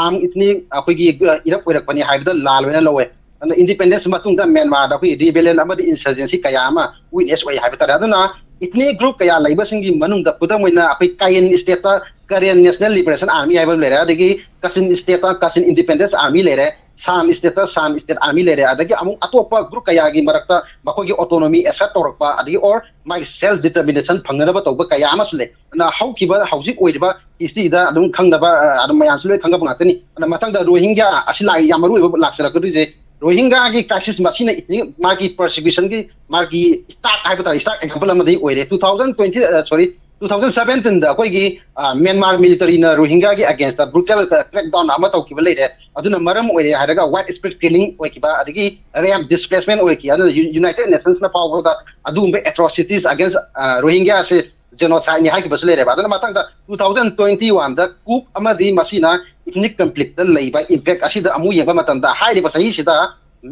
ꯑꯥꯔꯝ ꯏꯊꯅꯤꯛ ꯑꯩꯈꯣꯏꯒꯤ ꯏꯔꯞ ꯑꯣꯏꯔꯛꯄꯅꯤ ꯍꯥꯏꯕꯗ ꯂꯥꯜ ꯑꯣꯏꯅ ꯂꯧꯋꯦ꯫ ꯑꯗꯨꯅ ꯏꯟꯗꯤꯄꯦꯟꯗꯦꯟꯁ ꯃꯇꯨꯡꯗ ꯃ꯭ꯌꯥꯟꯃꯥꯔꯗ ꯑꯩꯈꯣꯏꯒꯤ ꯔꯤꯕꯦꯂꯤꯌꯟ ꯑꯃꯗꯤ ꯏꯟꯁꯔꯖꯦꯟꯁꯤ ꯀꯌꯥ ꯑꯃ ꯋꯤꯠꯅꯦꯁ ꯑꯣꯏ ꯍꯥꯏꯕ ꯇꯥꯔꯦ꯫ ꯑꯗꯨꯅ ꯏꯊꯅꯤꯛ ꯒ꯭ꯔꯨꯞ ꯀꯌꯥ ꯂꯩꯕꯁꯤꯡꯒꯤ ꯃꯅꯨꯡꯗ ꯈꯨꯗꯝ ꯑꯣꯏꯅ ꯑꯩꯈꯣꯏ ꯀꯥꯌꯦꯟ ꯁ꯭ꯇꯦꯠꯇ ꯀꯔꯦꯟ ꯅꯦꯁꯅꯦꯜ ꯂꯤꯕꯔꯦꯁꯟ ꯑꯥꯔꯃꯤ ꯍꯥꯏꯕ ꯑꯃ ꯂꯩꯔꯦ, ꯑꯗꯒꯤ ꯀꯥꯆꯤꯟ ꯁ꯭ꯇꯦꯠꯇ ꯀꯥꯆꯤꯟ ꯏꯟꯗꯤꯄꯦꯟꯗꯦꯟꯁ ꯑꯥꯔꯃꯤ ꯂꯩꯔꯦ, ꯁꯥꯟ ꯁ꯭ꯇꯦꯠꯇ ꯁꯥꯟ ꯁ꯭ꯇꯦꯠ ꯑꯥꯔꯃꯤ ꯂꯩꯔꯦ, ꯑꯗꯒꯤ ꯑꯃꯨꯛ ꯑꯇꯣꯞꯄ ꯒ꯭ꯔꯨꯞ ꯀꯌꯥꯒꯤ ꯃꯔꯛꯇ ꯃꯈꯣꯏꯒꯤ ꯑꯣꯇꯣꯅꯣꯃꯤ ꯑꯦꯁꯔꯠ ꯇꯧꯔꯛꯄ, ꯑꯗꯒꯤ ꯑꯣꯔ ꯃꯥꯒꯤ ꯁꯦꯜꯐ ꯗꯤꯇꯔꯃꯤꯅꯦꯁꯟ ꯐꯪꯅꯅꯕ ꯇꯧꯕ ꯀꯌꯥ ꯑꯃꯁꯨ ꯂꯩ꯫ ꯑꯗꯨꯅ ꯍꯧꯈꯤꯕ ꯍꯧꯖꯤꯛ ꯑꯣꯏꯔꯤꯕ ꯍꯤꯁꯇ꯭ꯔꯤꯗ ꯑꯗꯨꯝ ꯈꯪꯗꯕ, ꯑ, ꯑꯗꯨꯝ ꯃꯌꯥꯝꯁꯨ ꯂꯣꯏ ꯈꯪꯉꯕ ꯉꯥꯛꯇꯅꯤ꯫ ꯑꯗꯨꯅ ꯃꯊꯪꯗ ꯔꯣꯍꯤꯡꯒ꯭ꯌꯥ ꯑꯁꯤ ꯂꯥꯛ ꯌꯥꯝ ꯃꯔꯨ ꯑꯣꯏꯕ ꯂꯥꯛꯆꯔꯛꯀꯗꯣꯏꯁꯦ꯫ ꯔꯣꯍꯤꯡꯒ꯭ꯌꯥꯒꯤ ꯀ꯭ꯔꯥꯏꯁꯤꯁ ꯃꯁꯤꯅ ꯏꯊꯅꯤꯛ ꯃꯥꯒꯤ ꯄꯔꯁꯤꯀ꯭ꯌꯨꯁꯟꯒꯤ ꯃꯥꯒꯤ ꯁ꯭ꯇꯥꯛ ꯍꯥꯏꯕ ꯇꯥꯔꯦ, ꯁ꯭ꯇꯥꯛ ꯑꯦꯛꯖꯥꯝꯄꯜ ꯑꯃꯗꯤ ꯑꯣꯏꯔꯦ꯫ ꯇꯨ ꯊꯥꯎꯖꯟ ꯇ꯭ꯋꯦꯟꯇꯤ, ꯑ, ꯁꯣꯔꯤ, ꯇꯨ ꯊꯥꯎꯖꯟ ꯁꯕꯦꯟꯇꯤꯟꯗ ꯑꯩꯈꯣꯏꯒꯤ, ꯑ, ꯃ꯭ꯌꯥꯟꯃꯥꯔ ꯃꯤꯂꯤꯇꯔꯤꯅ ꯔꯣꯍꯤꯡꯒ꯭ꯌꯥꯒꯤ ꯑꯦꯒꯦꯟꯁꯇ ꯕ꯭ꯔꯨꯇꯦꯜ ꯀ꯭ꯔꯦꯛꯗꯥꯎꯟ ꯑꯃ ꯇꯧꯈꯤꯕ ꯂꯩꯔꯦ꯫ ꯑꯗꯨꯅ ꯃꯔꯝ ꯑꯣꯏꯔꯦ ꯍꯥꯏꯔꯒ ꯋꯥꯏꯠ ꯁ꯭ꯄ꯭ꯔꯤꯠ ꯀꯤꯂꯤꯡ ꯑꯣꯏꯈꯤꯕ, ꯑꯗꯒꯤ ꯔꯦꯞ, ꯗꯤꯁꯄ꯭ꯂꯦꯁꯃꯦꯟ ꯑꯣꯏꯈꯤ꯫ ꯑꯗꯨꯅ ꯌꯨ-, ꯌꯨꯅꯥꯏꯇꯦꯗ ꯅꯦꯁꯟꯁꯅ ꯐꯥꯎꯕꯗ ꯑꯗꯨꯒꯨꯝꯕ ꯑꯦꯇ꯭ꯔꯣꯁꯤꯇꯤꯁ ꯑꯒꯦꯟꯁ, ꯑ, ꯔꯣꯍꯤꯡꯒ꯭ꯌꯥꯁꯦ ꯖꯦꯅꯣꯁꯥꯏꯗꯅꯤ ꯍꯥꯏꯈꯤꯕꯁꯨ ꯂꯩꯔꯦꯕ꯫ ꯑꯗꯨꯅ ꯃꯊꯪꯗ ꯇꯨ ꯊꯥꯎꯖꯟ ꯇ꯭ꯋꯦꯟꯇꯤ ꯋꯥꯟꯗ ꯀꯨꯞ ꯑꯃꯗꯤ ꯃꯁꯤꯅ ꯏꯊꯅꯤꯛ ꯀꯟꯐ꯭ꯂꯤꯛꯇ ꯂꯩꯕ ꯏꯝꯄꯦꯛ ꯑꯁꯤꯗ ꯑꯃꯨꯛ ꯌꯦꯡꯕ ꯃꯇꯝꯗ, ꯍꯥꯏꯔꯤꯕ ꯆꯍꯤꯁꯤꯗ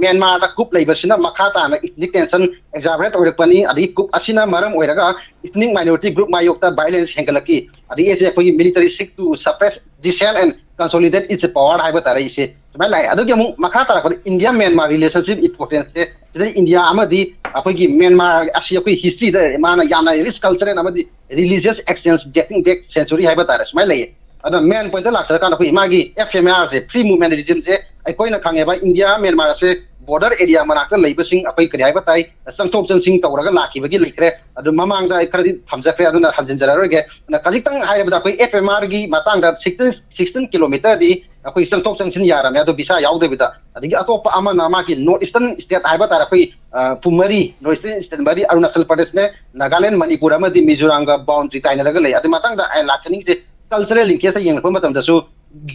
ꯃ꯭ꯌꯥꯟꯃꯥꯔꯗ ꯀꯨꯞ ꯂꯩꯕꯁꯤꯅ ꯃꯈꯥ ꯇꯥꯅ ꯏꯊꯅꯤꯛ ꯇꯦꯟꯁꯟ ꯑꯦꯛꯖꯥꯕꯔꯦꯠ ꯑꯣꯏꯔꯛꯄꯅꯤ꯫ ꯑꯗꯒꯤ ꯀꯨꯞ ꯑꯁꯤꯅ ꯃꯔꯝ ꯑꯣꯏꯔꯒ ꯏꯊꯅꯤꯛ ꯃꯥꯏꯅꯣꯔꯤꯇꯤ ꯒ꯭ꯔꯨꯞ ꯃꯥꯌꯣꯛꯇ ꯚꯥꯏꯂꯦꯟꯁ ꯍꯦꯟꯒꯠꯂꯛꯈꯤ꯫ ꯑꯗꯒꯤ ꯑꯩꯁꯦ ꯑꯩꯈꯣꯏꯒꯤ military seek to suppress, dissent and consolidate its power ꯍꯥꯏꯕ ꯇꯥꯔꯦ꯫ ꯑꯩꯁꯦ ꯁꯨꯃꯥꯏꯅ ꯂꯥꯛꯑꯦ꯫ ꯑꯗꯨꯒꯤ ꯑꯃꯨꯛ ꯃꯈꯥ ꯇꯥꯔꯛꯄꯗ ꯏꯟꯗꯤꯌꯥ ꯃ꯭ꯌꯥꯟꯃꯥꯔ ꯔꯤꯂꯦꯁꯟꯁꯤꯞ ꯏꯝꯄꯣꯔꯇꯦꯟꯁꯁꯦ ꯁꯤꯗ ꯏꯟꯗꯤꯌꯥ ꯑꯃꯗꯤ ꯑꯩꯈꯣꯏꯒꯤ ꯃ꯭ꯌꯥꯟꯃꯥꯔ ꯑꯁꯤ ꯑꯩꯈꯣꯏ ꯍꯤꯁꯇ꯭ꯔꯤꯗ ꯃꯥꯅ ꯌꯥꯝꯅ ꯔꯤꯆ ꯀꯜꯆꯔꯦꯜ ꯑꯃꯗꯤ religious exchange dating back century ꯍꯥꯏꯕ ꯇꯥꯔꯦ, ꯁꯨꯃꯥꯏꯅ ꯂꯩꯌꯦ꯫ ꯑꯗꯣ ꯃꯦꯟ ꯄꯣꯏꯟꯇ ꯂꯥꯛꯆꯔꯀꯥꯟꯗ ꯑꯩꯈꯣꯏ ꯃꯥꯒꯤ F M R ꯁꯦ, ꯐ꯭ꯔꯤ ꯃꯨꯚꯃꯦꯟ ꯔꯤꯖꯤꯝꯁꯦ, ꯑꯩꯈꯣꯏꯅ ꯈꯪꯉꯦꯕ ꯏꯟꯗꯤꯌꯥ ꯃ꯭ꯌꯥꯟꯃꯥꯔ ꯑꯁꯦ ꯕꯣꯔꯗꯔ ꯑꯦꯔꯤꯌꯥ ꯃꯅꯥꯛꯇ ꯂꯩꯕꯁꯤꯡ ꯑꯩꯈꯣꯏ ꯀꯔꯤ ꯍꯥꯏꯕ ꯇꯥꯏ, ꯆꯪꯊꯣꯛ ꯆꯪꯁꯤꯟ ꯇꯧꯔꯒ ꯂꯥꯛꯈꯤꯕꯒꯤ ꯂꯩꯈ꯭ꯔꯦ꯫ ꯑꯗꯨ ꯃꯃꯥꯡꯗ ꯑꯩ ꯈꯔꯗꯤ ꯊꯝꯖꯈ꯭ꯔꯦ, ꯑꯗꯨꯅ ꯍꯟꯖꯤꯟꯖꯔꯔꯣꯏꯒꯦ꯫ ꯑꯗꯨꯅ ꯈꯖꯤꯛꯇꯪ ꯍꯥꯏꯔꯕꯗ ꯑꯩꯈꯣꯏ F M R ꯒꯤ ꯃꯇꯥꯡꯗ ꯁꯤꯛꯁꯇꯤꯟ, ꯁꯤꯛꯁꯇꯤꯟ ꯀꯤꯂꯣꯃꯤꯇꯔꯗꯤ ꯑꯩꯈꯣꯏ ꯆꯪꯊꯣꯛ ꯆꯪꯁꯤꯟ ꯌꯥꯔꯝꯃꯦ, ꯑꯗꯣ ꯚꯤꯁꯥ ꯌꯥꯎꯗꯕꯤꯗ꯫ ꯑꯗꯒꯤ ꯑꯇꯣꯞꯄ ꯑꯃꯅ ꯃꯥꯒꯤ ꯅꯣꯔꯠ ꯏꯁꯇꯔꯟ ꯁ꯭ꯇꯦꯠ ꯍꯥꯏꯕ ꯇꯥꯔꯦ, ꯑꯩꯈꯣꯏ, ꯑ, ꯄꯨꯝ ꯃꯔꯤ, ꯅꯣꯔꯠ ꯏꯁꯇꯔꯟ ꯁ꯭ꯇꯦꯠ ꯃꯔꯤ, ꯑꯔꯨꯅꯥꯆꯜ ꯄ꯭ꯔꯗꯦꯁꯅꯦ, ꯅꯥꯒꯥꯂꯦꯟ, ꯃꯅꯤꯄꯨꯔ ꯑꯃꯗꯤ ꯃꯤꯖꯣꯔꯥꯝꯒ ꯕꯥꯎꯟꯗ꯭ꯔꯤ ꯇꯥꯏꯅꯔꯒ ꯂꯩ꯫ ꯑꯗꯨ ꯃꯊꯪꯗ ꯑꯩꯅ ꯂꯥꯛꯆꯅꯤꯡꯉꯤꯁꯦ ꯀꯜꯆꯔꯦꯜ ꯂꯤꯡꯀꯦꯖꯇ ꯌꯦꯡꯂꯛꯄ ꯃꯇꯝꯗꯁꯨ,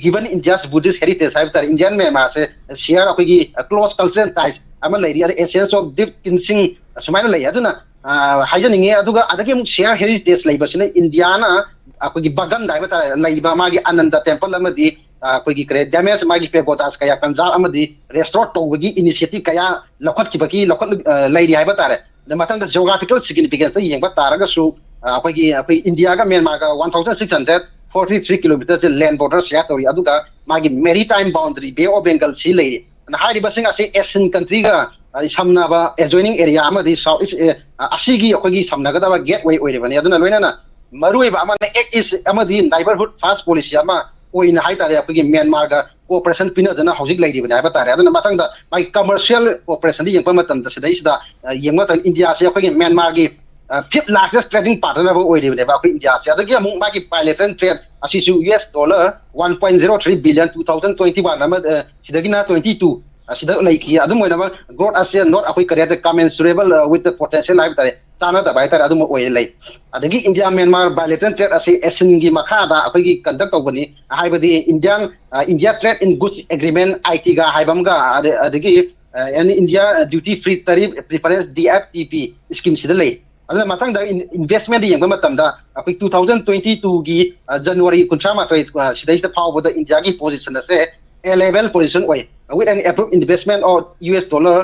given India's Buddhist heritage ꯍꯥꯏꯕ ꯇꯥꯔꯦ, ꯏꯟꯗꯤꯌꯥꯟ ꯃ꯭ꯌꯥꯟꯃꯥꯔꯁꯦ ꯁꯤꯌꯥꯔ ꯑꯩꯈꯣꯏꯒꯤ, ꯑ, ꯀ꯭ꯂꯣꯁ ꯀꯜꯆꯔꯦꯜ ꯇꯥꯏꯁ ꯑꯃ ꯂꯩꯔꯤ, ꯑꯗ essence of deep ꯀꯤꯟꯁꯤꯡ ꯑꯁꯨꯃꯥꯏꯅ ꯂꯩ꯫ ꯑꯗꯨꯅ, ꯑ, ꯍꯥꯏꯖꯅꯤꯡꯉꯤ꯫ ꯑꯗꯨꯒ ꯑꯗꯒꯤ ꯑꯃꯨꯛ ꯁꯤꯌꯥꯔ ꯍꯦꯔꯤꯇꯦꯖ ꯂꯩꯕꯁꯤꯅ ꯏꯟꯗꯤꯌꯥꯅ ꯑꯩꯈꯣꯏꯒꯤ ꯕꯒꯟꯗ ꯍꯥꯏꯕ ꯇꯥꯔꯦ, ꯂꯩꯕ ꯃꯥꯒꯤ ꯑꯅꯟꯗ ꯇꯦꯝꯄꯜ ꯑꯃꯗꯤ ꯑꯩꯈꯣꯏꯒꯤ ꯀꯔꯤ ꯗꯦꯃꯦꯖ, ꯃꯥꯒꯤ ꯄꯦꯒꯣꯗꯥꯁ ꯀꯌꯥ ꯀꯟꯖꯥꯔ ꯑꯃꯗꯤ ꯔꯦꯁꯇꯣꯔ ꯇꯧꯕꯒꯤ ꯏꯅꯤꯁꯤꯌꯦꯇꯤꯚ ꯀꯌꯥ ꯂꯧꯈꯠꯈꯤꯕꯒꯤ ꯂꯧꯈꯠ ꯑ, ꯂꯩꯔꯤ ꯍꯥꯏꯕ ꯇꯥꯔꯦ꯫ ꯑꯗ ꯃꯊꯪꯗ ꯖꯤꯑꯣꯒ꯭ꯔꯥꯐꯤꯀꯦꯜ ꯁꯤꯒꯅꯤꯐꯤꯀꯦꯟꯁꯇ ꯌꯦꯡꯕ ꯇꯥꯔꯒꯁꯨ ꯑ, ꯑꯩꯈꯣꯏꯒꯤ ꯑꯩꯈꯣꯏ ꯏꯟꯗꯤꯌꯥꯒ ꯃ꯭ꯌꯥꯟꯃꯥꯔꯒ one thousand six hundred forty three ꯀꯤꯂꯣꯃꯤꯇꯔꯁꯦ ꯂꯦꯟ ꯕꯣꯔꯗꯔ ꯁꯤꯌꯥꯔ ꯇꯧꯔꯤ, ꯑꯗꯨꯒ ꯃꯥꯒꯤ maritime boundary bay of Bengal ꯁꯤ ꯂꯩꯔꯤ꯫ ꯑꯗ ꯍꯥꯏꯔꯤꯕꯁꯤꯡ ꯑꯁꯤ ꯑꯦꯁꯤꯌꯟ ꯀꯟꯇ꯭ꯔꯤꯒ ꯑ, ꯁꯝꯅꯕ ꯑꯦꯖꯣꯏꯅꯤꯡ ꯑꯦꯔꯤꯌꯥ ꯑꯃꯗꯤ ꯁꯥꯎꯠ ꯏꯁ ꯑ, ꯑꯁꯤꯒꯤ ꯑꯩꯈꯣꯏꯒꯤ ꯁꯝꯅꯒꯗꯕ ꯒꯦꯠꯋꯦ ꯑꯣꯏꯔꯤꯕꯅꯤ꯫ ꯑꯗꯨꯅ ꯂꯣꯏꯅꯅ ꯃꯔꯨꯑꯣꯏꯕ ꯑꯃꯅ ꯑꯦꯛ ꯏꯁ ꯑꯃꯗꯤ ꯅꯥꯏꯕꯔꯍꯨꯗ ꯐꯥꯔꯁ ꯄꯣꯂꯤꯁꯤ ꯑꯃ ꯑꯣꯏꯅ ꯍꯥꯏꯇꯥꯔꯦ ꯑꯩꯈꯣꯏꯒꯤ ꯃ꯭ꯌꯥꯟꯃꯥꯔꯒ ꯀꯣꯑꯣꯄꯔꯦꯁꯟ ꯄꯤꯅꯗꯅ ꯍꯧꯖꯤꯛ ꯂꯩꯔꯤꯕꯅꯤ ꯍꯥꯏꯕ ꯇꯥꯔꯦ꯫ ꯑꯗꯨꯅ ꯃꯊꯪꯗ ꯃꯥꯒꯤ ꯀꯃꯔꯁꯤꯌꯦꯜ ꯀꯣꯑꯣꯄꯔꯦꯁꯟꯗ ꯌꯦꯡꯕ ꯃꯇꯝꯗ ꯁꯤꯗꯩꯁꯤꯗ ꯑ, ꯌꯦꯡꯕ ꯃꯇꯝꯗ ꯏꯟꯗꯤꯌꯥꯁꯤ ꯑꯩꯈꯣꯏꯒꯤ ꯃ꯭ꯌꯥꯟꯃꯥꯔꯒꯤ ꯐꯤꯐ ꯂꯥꯔꯖꯦꯁ ꯇ꯭ꯔꯦꯗꯤꯡ ꯄꯥꯔꯠꯅꯔ ꯑꯃ ꯑꯣꯏꯔꯤꯕꯅꯦꯕ ꯑꯩꯈꯣꯏ ꯏꯟꯗꯤꯌꯥꯁꯦ꯫ ꯑꯗꯒꯤ ꯑꯃꯨꯛ ꯃꯥꯒꯤ ꯕꯥꯏꯂꯦꯇꯔꯦꯜ ꯇ꯭ꯔꯦꯗ ꯑꯁꯤꯁꯨ U S dollar one point zero three billion two thousand twenty one ꯑꯃ ꯑ, ꯁꯤꯗꯒꯤꯅ ꯇ꯭ꯋꯦꯟꯇꯤ ꯇꯨ ꯑꯁꯤꯗ ꯂꯩꯈꯤ꯫ ꯑꯗꯨꯝ ꯑꯣꯏꯅꯃꯛ ꯒ꯭ꯔꯣꯠ ꯑꯁꯦ ꯅꯣꯠ ꯑꯩꯈꯣꯏ ꯀꯔꯤ ꯍꯥꯏꯇꯥꯔꯦ ꯀꯃꯦꯟꯁꯨꯔꯦꯕꯜ ꯋꯤꯠ ꯗ ꯄꯣꯇꯦꯟꯁꯤꯌꯦꯜ ꯍꯥꯏꯕ ꯇꯥꯔꯦ, ꯆꯥꯟꯅꯗꯕ ꯍꯥꯏꯇꯥꯔꯦ ꯑꯗꯨꯝꯕ ꯑꯣꯏꯅ ꯂꯩ꯫ ꯑꯗꯒꯤ ꯏꯟꯗꯤꯌꯥ ꯃ꯭ꯌꯥꯟꯃꯥꯔ ꯕꯥꯏꯂꯦꯇꯔꯦꯜ ꯇ꯭ꯔꯦꯗ ꯑꯁꯤ ꯑꯦꯁꯤꯌꯟꯒꯤ ꯃꯈꯥꯗ ꯑꯩꯈꯣꯏꯒꯤ ꯀꯟꯗꯛ ꯇꯧꯕꯅꯤ ꯍꯥꯏꯕꯗꯤ Indian India trade in goods agreement I ꯇꯤꯒ ꯍꯥꯏꯕ ꯑꯃꯒ ꯑꯗ- ꯑꯗꯒꯤ and India duty free tariff preference D F T P ꯁ꯭ꯀꯤꯝꯁꯤꯗ ꯂꯩ꯫ ꯑꯗꯨꯅ ꯃꯊꯪꯗ ꯏꯟꯚꯦꯁꯃꯦꯟꯗ ꯌꯦꯡꯕ ꯃꯇꯝꯗ ꯑꯩꯈꯣꯏ ꯇꯨ ꯊꯥꯎꯖꯟ ꯇ꯭ꯋꯦꯟꯇꯤ ꯇꯨꯒꯤ ꯖꯅꯋꯥꯔꯤ ꯀꯨꯟꯊ꯭ꯔꯥ ꯃꯥꯊꯣꯏ ꯁꯤꯗꯩꯁꯤꯗ ꯐꯥꯎꯕꯗ ꯏꯟꯗꯤꯌꯥꯒꯤ ꯄꯣꯖꯤꯁꯟ ꯑꯁꯦ ꯑꯦ ꯂꯦꯚꯦꯜ ꯄꯣꯖꯤꯁꯟ ꯑꯣꯏ꯫ With an approved investment of U S dollar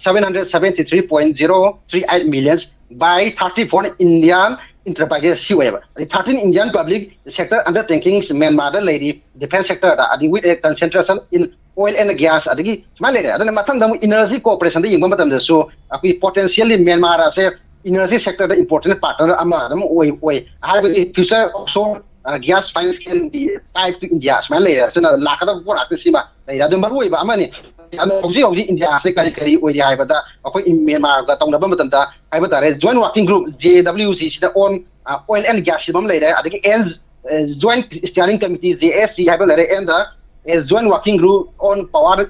seven hundred seventy three point zero three eight millions by thirty four Indian enterprises ꯁꯤ ꯑꯣꯏꯌꯦꯕ꯫ ꯑꯗꯩ thirteen Indian public sector undertakings ꯃ꯭ꯌꯥꯟꯃꯥꯔꯗ ꯂꯩꯔꯤ ꯗꯤꯐꯦꯟꯁ ꯁꯦꯛꯇꯔꯗ, ꯑꯗꯒꯤ with a concentration in oil and gas ꯑꯗꯒꯤ ꯁꯨꯃꯥꯏꯅ ꯂꯩꯔꯦ꯫ ꯑꯗꯨꯅ ꯃꯊꯪꯗ ꯑꯃꯨꯛ ꯏꯅꯔꯖꯤ ꯀꯣꯑꯣꯄꯔꯦꯁꯟꯗ ꯌꯦꯡꯕ ꯃꯇꯝꯗꯁꯨ ꯑꯩꯈꯣꯏ ꯄꯣꯇꯦꯟꯁꯤꯌꯦꯜꯂꯤ ꯃ꯭ꯌꯥꯟꯃꯥꯔ ꯑꯁꯦ ꯏꯅꯔꯖꯤ ꯁꯦꯛꯇꯔꯗ ꯏꯝꯄꯣꯔꯇꯦꯟ ꯄꯥꯔꯠꯅꯔ ꯑꯃ ꯑꯗꯨꯝ ꯑꯣꯏ ꯑꯣꯏ ꯍꯥꯏꯕꯗꯤ future offshore gas pipeline type two India ꯁꯨꯃꯥꯏꯅ ꯂꯩꯔꯦ꯫ ꯑꯗꯨꯅ ꯂꯥꯛꯀꯗꯕ ꯄꯣꯠ ꯉꯥꯛꯇ ꯁꯤꯃ ꯂꯩꯔꯦ꯫ ꯑꯗꯨ ꯃꯔꯨ ꯑꯣꯏꯕ ꯑꯃꯅꯤ꯫ ꯑꯗꯣ ꯍꯧꯖꯤꯛ ꯍꯧꯖꯤꯛ ꯏꯟꯗꯤꯌꯥꯁꯦ ꯀꯔꯤ ꯀꯔꯤ ꯑꯣꯏꯔꯤ ꯍꯥꯏꯕꯗ ꯑꯩꯈꯣꯏ ꯃ꯭ꯌꯥꯟꯃꯥꯔꯒ ꯇꯧꯅꯕ ꯃꯇꯝꯗ ꯍꯥꯏꯕ ꯇꯥꯔꯦ joint working group J W G ꯁꯤꯗ ꯑꯣꯟ ꯑꯣꯏꯜ ꯑꯦꯟ ꯒ꯭ꯌꯥꯁ ꯁꯤꯕ ꯑꯃ ꯂꯩꯔꯦ꯫ ꯑꯗꯒꯤ and joint steering committee J S C ꯍꯥꯏꯕ ꯂꯩꯔꯦ꯫ And the joint working group on power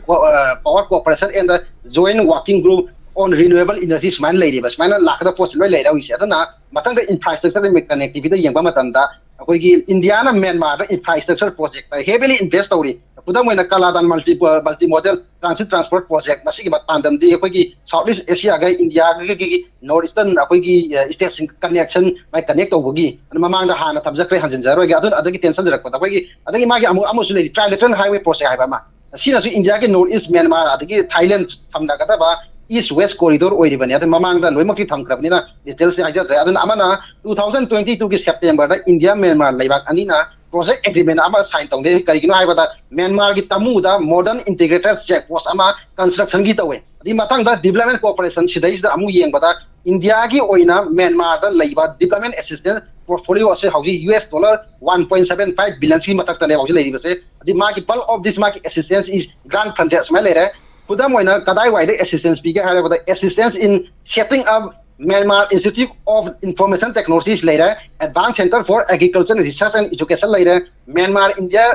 power cooperation and the joint working group on renewable energy ꯁꯨꯃꯥꯏꯅ ꯂꯩꯔꯤꯕ꯫ ꯁꯨꯃꯥꯏꯅ ꯂꯥꯛꯀꯗꯕ ꯄꯣꯠꯁꯦ ꯂꯣꯏ ꯂꯩꯔꯦ ꯍꯧꯖꯤꯛꯁꯦ꯫ ꯑꯗꯨꯅ ꯃꯊꯪꯗ ꯏꯟꯐ꯭ꯔꯥꯁ꯭ꯇ꯭ꯔꯛꯆꯔ ꯀꯅꯦꯛꯇꯤꯚꯤꯇꯤ ꯌꯦꯡꯕ ꯃꯇꯝꯗ ꯑꯩꯈꯣꯏꯒꯤ ꯏꯟꯗꯤꯌꯥꯅ ꯃ꯭ꯌꯥꯟꯃꯥꯔꯗ ꯏꯟꯐ꯭ꯔꯥꯁ꯭ꯇ꯭ꯔꯛꯆꯔ ꯄ꯭ꯔꯣꯖꯦꯛꯇ ꯍꯦꯕꯤꯂꯤ ꯏꯟꯚꯦꯁ ꯇꯧꯔꯤ꯫ ꯈꯨꯗꯝ ꯑꯣꯏꯅ ꯀꯂꯥꯗꯥꯟ multi multimodal transit transport project, ꯃꯁꯤꯒꯤ ꯄꯥꯟꯗꯝꯗꯤ ꯑꯩꯈꯣꯏꯒꯤ South East Asia ꯒ India ꯒꯤ North Eastern ꯑꯩꯈꯣꯏꯒꯤ state ꯁꯤꯡ connection, ꯃꯥꯏ connect ꯇꯧꯕꯒꯤ, ꯑꯗꯨ ꯃꯃꯥꯡꯗ ꯍꯥꯟꯅ ꯊꯝꯖꯈ꯭ꯔꯦ, ꯍꯟꯖꯤꯟꯖꯔꯣꯏꯒꯦ꯫ ꯑꯗꯨ ꯑꯗꯒꯤ tension ꯂꯩꯔꯛꯄꯗ ꯑꯩꯈꯣꯏꯒꯤ, ꯑꯗꯒꯤ ꯃꯥꯒꯤ ꯑꯃꯨꯛ ꯑꯃꯁꯨ ꯂꯩꯔꯤ, trilateral highway project ꯍꯥꯏꯕ ꯑꯃ꯫ ꯁꯤꯅꯁꯨ India ꯒꯤ North East Myanmar ꯑꯗꯒꯤ Thailand ꯊꯝꯅꯒꯗꯕ East West corridor ꯑꯣꯏꯔꯤꯕꯅꯤ꯫ ꯑꯗꯨ ꯃꯃꯥꯡꯗ ꯂꯣꯏꯅꯃꯛꯇꯤ ꯊꯝꯈ꯭ꯔꯕꯅꯤꯅ details ꯗꯤ ꯍꯥꯏꯖꯗ꯭ꯔꯦ꯫ ꯑꯗꯨꯅ ꯑꯃꯅ two thousand twenty two ꯒꯤ September ꯗ India Myanmar ꯂꯩꯕꯥꯛ ꯑꯅꯤꯅ project agreement ꯑꯃ sign ꯇꯧꯅꯩ꯫ ꯀꯔꯤꯒꯤꯅꯣ ꯍꯥꯏꯕꯗ ꯃ꯭ꯌꯥꯟꯃꯥꯔꯒꯤ ꯇꯃꯨꯗ modern integrated check post ꯑꯃ construction ꯒꯤ ꯇꯧꯋꯦ꯫ ꯑꯗꯨꯒꯤ ꯃꯊꯪꯗ development cooperation ꯁꯤꯗꯩꯁꯤꯗ ꯑꯃꯨꯛ ꯌꯦꯡꯕꯗ India ꯒꯤ ꯑꯣꯏꯅ ꯃ꯭ꯌꯥꯟꯃꯥꯔꯗ ꯂꯩꯕ development assistance portfolio ꯑꯁꯦ ꯍꯧꯖꯤꯛ U S dollar one point seven five billion ꯒꯤ ꯃꯊꯛꯇꯅꯦ ꯍꯧꯖꯤꯛ ꯂꯩꯔꯤꯕꯁꯦ꯫ ꯑꯗꯩ ꯃꯥꯒꯤ bulk of this ꯃꯥꯒꯤ assistance is grant funded ꯁꯨꯃꯥꯏꯅ ꯂꯩꯔꯦ꯫ ꯈꯨꯗꯝ ꯑꯣꯏꯅ ꯀꯗꯥꯏꯋꯥꯏꯗ assistance ꯄꯤꯒꯦ ꯍꯥꯏꯔꯕꯗ, assistance in setting up Myanmar Institute of Information Technologies ꯂꯩꯔꯦ, Advanced Center for Agriculture Research and Education ꯂꯩꯔꯦ, Myanmar India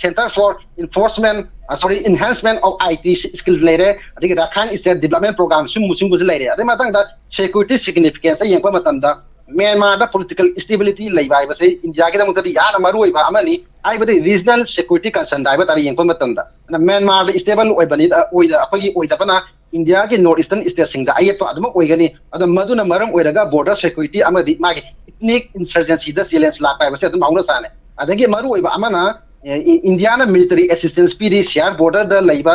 Center for Enforcement, sorry, Enhancement of I T Skill ꯂꯩꯔꯦ, ꯑꯗꯒꯤ Rakhine State Development Program ꯁꯤꯒꯨꯝꯕꯁꯤꯡꯕꯨꯁꯨ ꯂꯩꯔꯦ꯫ ꯑꯗꯩ ꯃꯊꯪꯗ security significance ꯌꯦꯡꯕ ꯃꯇꯝꯗ ꯃ꯭ꯌꯥꯟꯃꯥꯔꯗ political stability ꯂꯩꯕ ꯍꯥꯏꯕꯁꯦ India ꯒꯤꯗꯃꯛꯇꯗꯤ ꯌꯥꯝꯅ ꯃꯔꯨ ꯑꯣꯏꯕ ꯑꯃꯅꯤ꯫ ꯍꯥꯏꯕꯗꯤ regional security concern ꯗ ꯍꯥꯏꯕ ꯇꯥꯔꯦ, ꯌꯦꯡꯕ ꯃꯇꯝꯗ꯫ ꯑꯗꯨꯅ ꯃ꯭ꯌꯥꯟꯃꯥꯔꯗ stable ꯑꯣꯏꯕꯅꯤ, ꯑ, ꯑꯣꯏꯗ-, ꯑꯩꯈꯣꯏꯒꯤ ꯑꯣꯏꯗꯕꯅ India ꯒꯤ North Eastern state ꯁꯤꯡꯗ ꯑꯌꯦꯠꯄ ꯑꯗꯨꯃꯛ ꯑꯣꯏꯒꯅꯤ꯫ ꯑꯗꯣ ꯃꯗꯨꯅ ꯃꯔꯝ ꯑꯣꯏꯔꯒ border security ꯑꯃꯗꯤ ꯃꯥꯒꯤ ethnic insurgency ꯗ challenge ꯂꯥꯛꯄ ꯍꯥꯏꯕꯁꯦ ꯑꯗꯨꯝ ꯍꯧꯅ ꯁꯥꯅꯤ꯫ ꯑꯗꯒꯤ ꯃꯔꯨ ꯑꯣꯏꯕ ꯑꯃꯅ, ꯑꯦ, ꯏ-, India ꯅ military assistance ꯄꯤꯔꯤ, ꯁꯤꯌꯥꯔ border ꯗ ꯂꯩꯕ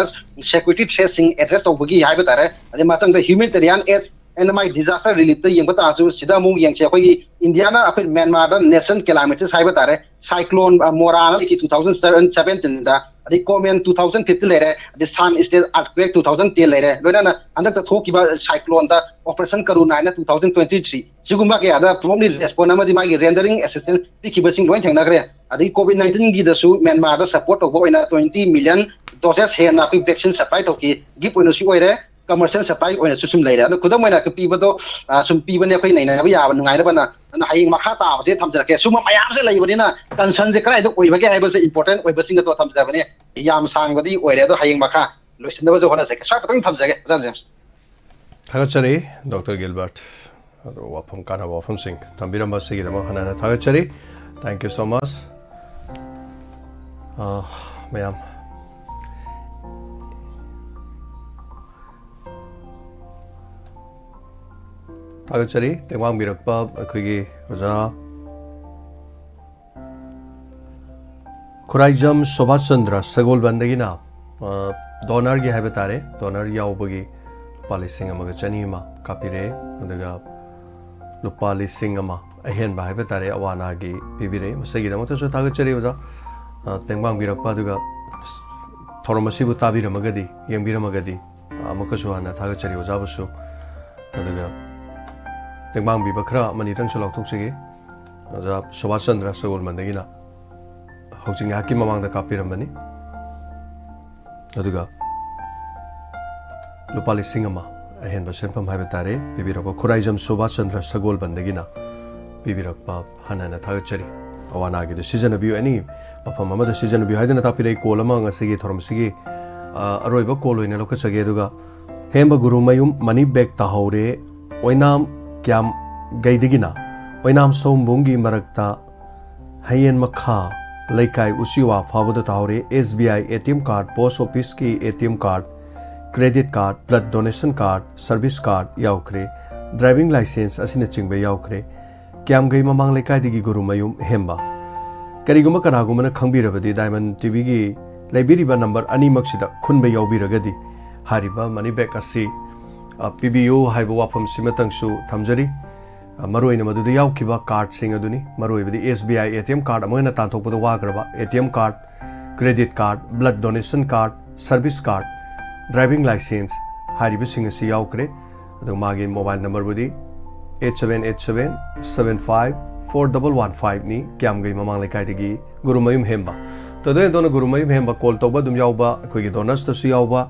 security threat ꯁꯤꯡ address ꯇꯧꯕꯒꯤ ꯍꯥꯏꯕ ꯇꯥꯔꯦ꯫ ꯑꯗꯩ ꯃꯊꯪꯗ humanitarian aid and ꯃꯥꯒꯤ disaster relief ꯇ ꯌꯦꯡꯕ ꯇꯥꯔꯁꯨ, ꯁꯤꯗ ꯑꯃꯨꯛ ꯌꯦꯡꯁꯦ꯫ ꯑꯩꯈꯣꯏꯒꯤ India ꯅ ꯑꯩꯈꯣꯏ ꯃ꯭ꯌꯥꯟꯃꯥꯔꯗ natural calamities ꯍꯥꯏꯕ ꯇꯥꯔꯦ, cyclone, ꯑ, ꯃꯣꯔꯥꯅ ꯂꯩꯈꯤ two thousand seventeen ꯗ, ꯑꯗꯩ ꯀꯣꯃꯦꯟ two thousand fifteen ꯂꯩꯔꯦ, ꯑꯗꯩ ꯁꯥꯟ state earthquake two thousand ten ꯂꯩꯔꯦ, ꯂꯣꯏꯅꯅ ꯍꯟꯗꯛꯇ ꯊꯣꯛꯈꯤꯕ cyclone ꯗ Operation Karuna ꯍꯥꯏꯅ two thousand twenty three, ꯁꯤꯒꯨꯝꯕ ꯀꯌꯥꯗ promptly respond ꯑꯃꯗꯤ ꯃꯥꯒꯤ rendering assistance ꯄꯤꯈꯤꯕꯁꯤꯡ ꯂꯣꯏ ꯊꯦꯡꯅꯈ꯭ꯔꯦ꯫ ꯑꯗꯩ COVID nineteen ꯒꯤꯗꯁꯨ ꯃ꯭ꯌꯥꯟꯃꯥꯔꯗ support ꯇꯧꯕ ꯑꯣꯏꯅ twenty million doses ꯍꯦꯟꯅ ꯑꯩꯈꯣꯏ vaccine supply ꯇꯧꯈꯤ꯫ Gift ꯑꯣꯏꯅꯁꯨ ꯑꯣꯏꯔꯦ, commercial supply ꯑꯣꯏꯅꯁꯨ ꯁꯨꯝ ꯂꯩꯔꯦ꯫ ꯑꯗꯣ ꯈꯨꯗꯝ ꯑꯣꯏꯅ ꯄꯤꯕꯗꯣ, ꯑ, ꯁꯨꯝ ꯄꯤꯕꯅꯦ ꯑꯩꯈꯣꯏ ꯅꯩꯅꯕ ꯌꯥꯕ ꯅꯨꯡꯉꯥꯏꯅꯕꯅ꯫ ꯑꯗꯨꯅ ꯍꯌꯦꯡ ꯃꯈꯥ ꯇꯥꯕꯁꯦ ꯊꯝꯖꯔꯛꯀꯦ꯫ ꯁꯨꯝꯕ ꯃꯌꯥꯝꯁꯦ ꯂꯩꯕꯅꯤꯅ concern ꯁꯦ ꯀꯗꯥꯏꯗ ꯑꯣꯏꯕꯒꯦ ꯍꯥꯏꯕꯁꯦ important ꯑꯣꯏꯕꯁꯤꯡ ꯑꯗꯣ ꯊꯝꯖꯕꯅꯦ꯫ ꯌꯥꯝ ꯁꯥꯡꯕꯗꯤ ꯑꯣꯏꯔꯦ, ꯑꯗꯣ ꯍꯌꯦꯡ ꯃꯈꯥ ꯂꯣꯏꯁꯤꯟꯅꯕꯁꯨ ꯍꯣꯠꯅꯖꯒꯦ꯫ ꯁ꯭ꯋꯥꯏ ꯈꯛꯇꯪ ꯊꯝꯖꯒꯦ, ꯑꯣꯖꯥ ꯖꯦꯝꯁ꯫ ꯊꯥꯒꯠꯆꯔꯤ, ꯗꯣꯛꯇꯔ ꯒꯤꯜꯕꯔꯠ꯫ ꯑꯗꯣ ꯋꯥꯐꯝ, ꯀꯥꯟꯅꯕ ꯋꯥꯐꯝꯁꯤꯡ ꯊꯝꯕꯤꯔꯝꯕ ꯑꯁꯤꯒꯤꯗꯃꯛ ꯍꯟꯅ ꯍꯟꯅ ꯊꯥꯒꯠꯆꯔꯤ꯫ Thank you so much꯫ ꯑ, ꯃꯌꯥꯝ ꯊꯥꯒꯠꯆꯔꯤ꯫ ꯇꯦꯡꯕꯥꯡꯕꯤꯔꯛꯄ ꯑꯩꯈꯣꯏꯒꯤ ꯑꯣꯖꯥ ꯈꯨꯔꯥꯏꯖꯝ ꯁꯨꯕꯥꯁ ꯆꯟꯗ꯭ꯔ ꯁꯒꯣꯜꯕꯟꯗꯒꯤꯅ, ꯑ, donorꯒꯤ ꯍꯥꯏꯕ ꯇꯥꯔꯦ, donor ꯌꯥꯎꯕꯒꯤ ꯂꯨꯄꯥ ꯂꯤꯁꯤꯡ ꯑꯃꯒ ꯆꯅꯤ ꯑꯃ ꯀꯥꯞꯄꯤꯔꯛꯑꯦ꯫ ꯑꯗꯨꯒ ꯂꯨꯄꯥ ꯂꯤꯁꯤꯡ ꯑꯃ ꯑꯍꯦꯟꯕ ꯍꯥꯏꯕ ꯇꯥꯔꯦ, ꯑꯋꯥ ꯑꯅꯥꯒꯤ ꯄꯤꯕꯤꯔꯛꯑꯦ꯫ ꯃꯁꯤꯒꯤꯗꯃꯛꯇꯁꯨ ꯊꯥꯒꯠꯆꯔꯤ ꯑꯣꯖꯥ꯫ ꯑ, ꯇꯦꯡꯕꯥꯡꯕꯤꯔꯛꯄ, ꯑꯗꯨꯒ ꯊꯧꯔꯝ ꯑꯁꯤꯕꯨ ꯇꯥꯕꯤꯔꯝꯃꯒꯗꯤ, ꯌꯦꯡꯕꯤꯔꯝꯃꯒꯗꯤ, ꯑ, ꯑꯃꯨꯛꯀꯁꯨ ꯍꯟꯅ ꯊꯥꯒꯠꯆꯔꯤ ꯑꯣꯖꯥꯕꯨꯁꯨ꯫ ꯑꯗꯨꯒ ꯇꯦꯡꯕꯥꯡꯕꯤꯕ ꯈꯔ ꯑꯃꯅꯤꯗꯪꯁꯨ ꯂꯥꯎꯊꯣꯛꯆꯒꯦ꯫ ꯑꯣꯖꯥ ꯁꯨꯕꯥꯁ ꯆꯟꯗ꯭ꯔ ꯁꯒꯣꯜꯕꯟꯗꯒꯤꯅ ꯍꯧꯖꯤꯛ ꯉꯥꯏꯍꯥꯛꯀꯤ ꯃꯃꯥꯡꯗ ꯀꯥꯞꯄꯤꯔꯝꯕꯅꯤ꯫ ꯑꯗꯨꯒ ꯂꯨꯄꯥ ꯂꯤꯁꯤꯡ ꯑꯃ ꯑꯍꯦꯟꯕ ꯁꯦꯟꯐꯝ ꯍꯥꯏꯕ ꯇꯥꯔꯦ, ꯄꯤꯕꯤꯔꯛꯄ ꯈꯨꯔꯥꯏꯖꯝ ꯁꯨꯕꯥꯁ ꯆꯟꯗ꯭ꯔ ꯁꯒꯣꯜꯕꯟꯗꯒꯤꯅ ꯄꯤꯕꯤꯔꯛꯄ ꯍꯟꯅ ꯍꯟꯅ ꯊꯥꯒꯠꯆꯔꯤ꯫ ꯑꯋꯥ ꯑꯅꯥꯒꯤꯗ ꯁꯤꯖꯤꯟꯅꯕꯤꯌꯨ, ꯑꯦꯅꯤ ꯃꯐꯝ ꯑꯃꯗ ꯁꯤꯖꯤꯟꯅꯕꯤꯌꯨ ꯍꯥꯏꯗꯨꯅ ꯇꯥꯛꯄꯤꯔꯛꯏ꯫ ꯀꯣꯜ ꯑꯃ ꯉꯁꯤꯒꯤ ꯊꯧꯔꯝꯁꯤꯒꯤ, ꯑ, ꯑꯔꯣꯏꯕ ꯀꯣꯜ ꯑꯣꯏꯅ ꯂꯧꯈꯠꯆꯒꯦ꯫ ꯑꯗꯨꯒ ꯍꯦꯝꯕ ꯒꯨꯔꯨꯃꯌꯨꯝ ꯃꯅꯤ ꯕꯦꯛ ꯇꯥꯍꯧꯔꯦ, ꯑꯣꯏꯅꯥꯝ ꯀ꯭ꯌꯥꯝꯒꯩꯗꯒꯤꯅ ꯑꯣꯏꯅꯥꯝ ꯁꯣꯝꯕꯨꯡꯒꯤ ꯃꯔꯛꯇ ꯍꯌꯦꯟ ꯃꯈꯥ ꯂꯩꯀꯥꯏ ꯎꯆꯤꯋꯥ ꯐꯥꯎꯕꯗ ꯇꯥꯍꯧꯔꯦ꯫ S B I A T M card, post ꯑꯣꯐꯤꯁꯀꯤ A T M card, credit card, blood donation card, service card ꯌꯥꯎꯈ꯭ꯔꯦ꯫ ꯗ꯭ꯔꯥꯏꯚꯤꯡ ꯂꯥꯏꯁꯦꯟꯁ ꯑꯁꯤꯅꯆꯤꯡꯕ ꯌꯥꯎꯈ꯭ꯔꯦ꯫ ꯀ꯭ꯌꯥꯝꯒꯩ ꯃꯃꯥꯡ ꯂꯩꯀꯥꯏꯗꯒꯤ ꯒꯨꯔꯨꯃꯌꯨꯝ ꯍꯦꯝꯕ꯫ ꯀꯔꯤꯒꯨꯝꯕ ꯀꯅꯥꯒꯨꯝꯕꯅ ꯈꯪꯕꯤꯔꯕꯗꯤ, ꯗꯥꯏꯃꯟ ꯇꯤ ꯚꯤꯒꯤ ꯂꯩꯕꯤꯔꯤꯕ ꯅꯝꯕꯔ ꯑꯅꯤꯃꯛꯁꯤꯗ ꯈꯨꯟꯕ ꯌꯥꯎꯕꯤꯔꯒꯗꯤ, ꯍꯥꯏꯔꯤꯕ ꯃꯅꯤ ꯕꯦꯛ ꯑꯁꯤ, ꯑ, ꯄꯤꯕꯤꯌꯨ ꯍꯥꯏꯕ ꯋꯥꯐꯝꯁꯤꯃꯇꯪꯁꯨ ꯊꯝꯖꯔꯤ꯫ ꯑ, ꯃꯔꯨꯑꯣꯏꯅ ꯃꯗꯨꯗ ꯌꯥꯎꯈꯤꯕ ꯀꯥꯔꯗꯁꯤꯡ ꯑꯗꯨꯅꯤ, ꯃꯔꯨꯑꯣꯏꯕꯗꯤ S B I A T M card ꯑꯃ ꯑꯣꯏꯅ ꯇꯥꯟꯊꯣꯛꯄꯗ ꯋꯥꯈ꯭ꯔꯕ A T M card, credit card, blood donation card, service card, driving license ꯍꯥꯏꯔꯤꯕꯁꯤꯡ ꯑꯁꯤ ꯌꯥꯎꯈ꯭ꯔꯦ꯫ ꯑꯗꯨꯒ ꯃꯥꯒꯤ ꯃꯣꯕꯥꯏꯜ ꯅꯝꯕꯔꯕꯨꯗꯤ eight seven eight seven seven five four double one five ꯅꯤ꯫ ꯀ꯭ꯌꯥꯝꯒꯩ ꯃꯃꯥꯡ ꯂꯩꯀꯥꯏꯗꯒꯤ ꯒꯨꯔꯨꯃꯌꯨꯝ ꯍꯦꯝꯕ꯫ ꯊꯣꯏꯗꯣꯛ ꯍꯦꯟꯗꯣꯛꯅ ꯒꯨꯔꯨꯃꯌꯨꯝ ꯍꯦꯝꯕ ꯀꯣꯜ ꯇꯧꯕ ꯑꯗꯨꯝ ꯌꯥꯎꯕ, ꯑꯩꯈꯣꯏꯒꯤ ꯗꯣꯅꯔꯁꯇꯁꯨ ꯌꯥꯎꯕ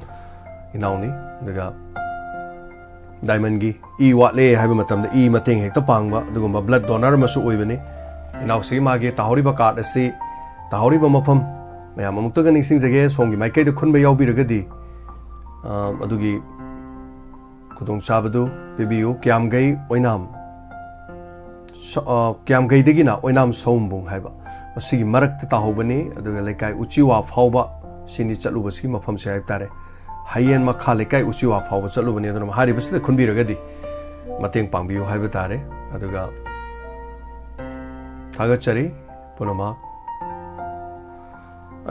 ꯏꯅꯥꯎꯅꯤ꯫ ꯑꯗꯨꯒ ꯗꯥꯏꯃꯟꯒꯤ ꯏ ꯋꯥꯠꯂꯦ ꯍꯥꯏꯕ ꯃꯇꯝꯗ ꯏ ꯃꯇꯦꯡ ꯍꯦꯛꯇ ꯄꯥꯡꯕ ꯑꯗꯨꯒꯨꯝꯕ ꯕ꯭ꯂꯗ ꯗꯣꯅꯔ ꯑꯃꯁꯨ ꯑꯣꯏꯕꯅꯤ꯫ ꯏꯅꯥꯎꯁꯤꯒꯤ ꯃꯥꯒꯤ ꯇꯥꯍꯧꯔꯤꯕ ꯀꯥꯔꯗ ꯑꯁꯤ, ꯇꯥꯍꯧꯔꯤꯕ ꯃꯐꯝ ꯃꯌꯥꯝ ꯑꯃꯨꯛꯇꯒ ꯅꯤꯡꯁꯤꯡꯖꯒꯦ, ꯁꯣꯝꯒꯤ ꯃꯥꯏꯀꯩꯗ ꯈꯨꯟꯕ ꯌꯥꯎꯕꯤꯔꯒꯗꯤ, ꯑ, ꯑꯗꯨꯒꯤ ꯈꯨꯗꯣꯡꯆꯥꯕꯗꯨ ꯄꯤꯕꯤꯌꯨ꯫ ꯀ꯭ꯌꯥꯝꯒꯩ ꯑꯣꯏꯅꯥꯝ, ꯁ-, ꯑ, ꯀ꯭ꯌꯥꯝꯒꯩꯗꯒꯤꯅ ꯑꯣꯏꯅꯥꯝ ꯁꯑꯣꯝꯕꯨꯡ ꯍꯥꯏꯕ ꯃꯁꯤꯒꯤ ꯃꯔꯛꯇ ꯇꯥꯍꯧꯕꯅꯤ꯫ ꯑꯗꯨꯒ ꯂꯩꯀꯥꯏ ꯎꯆꯤꯋꯥ ꯐꯥꯎꯕ, ꯁꯤꯅꯤ ꯆꯠꯂꯨꯕꯁꯤꯒꯤ ꯃꯐꯝꯁꯦ ꯍꯥꯏꯕ ꯇꯥꯔꯦ꯫ ꯍꯌꯦꯟ ꯃꯈꯥ ꯂꯩꯀꯥꯏ ꯎꯆꯤꯋꯥ ꯐꯥꯎꯕ ꯆꯠꯂꯨꯕꯅꯤ꯫ ꯑꯗꯨꯅ ꯍꯥꯏꯔꯤꯕꯁꯤꯗ ꯈꯨꯟꯕꯤꯔꯒꯗꯤ ꯃꯇꯦꯡ ꯄꯥꯡꯕꯤꯌꯨ ꯍꯥꯏꯕ ꯇꯥꯔꯦ꯫ ꯑꯗꯨꯒ ꯊꯥꯒꯠꯆꯔꯤ ꯄꯨꯝꯅꯃꯛ꯫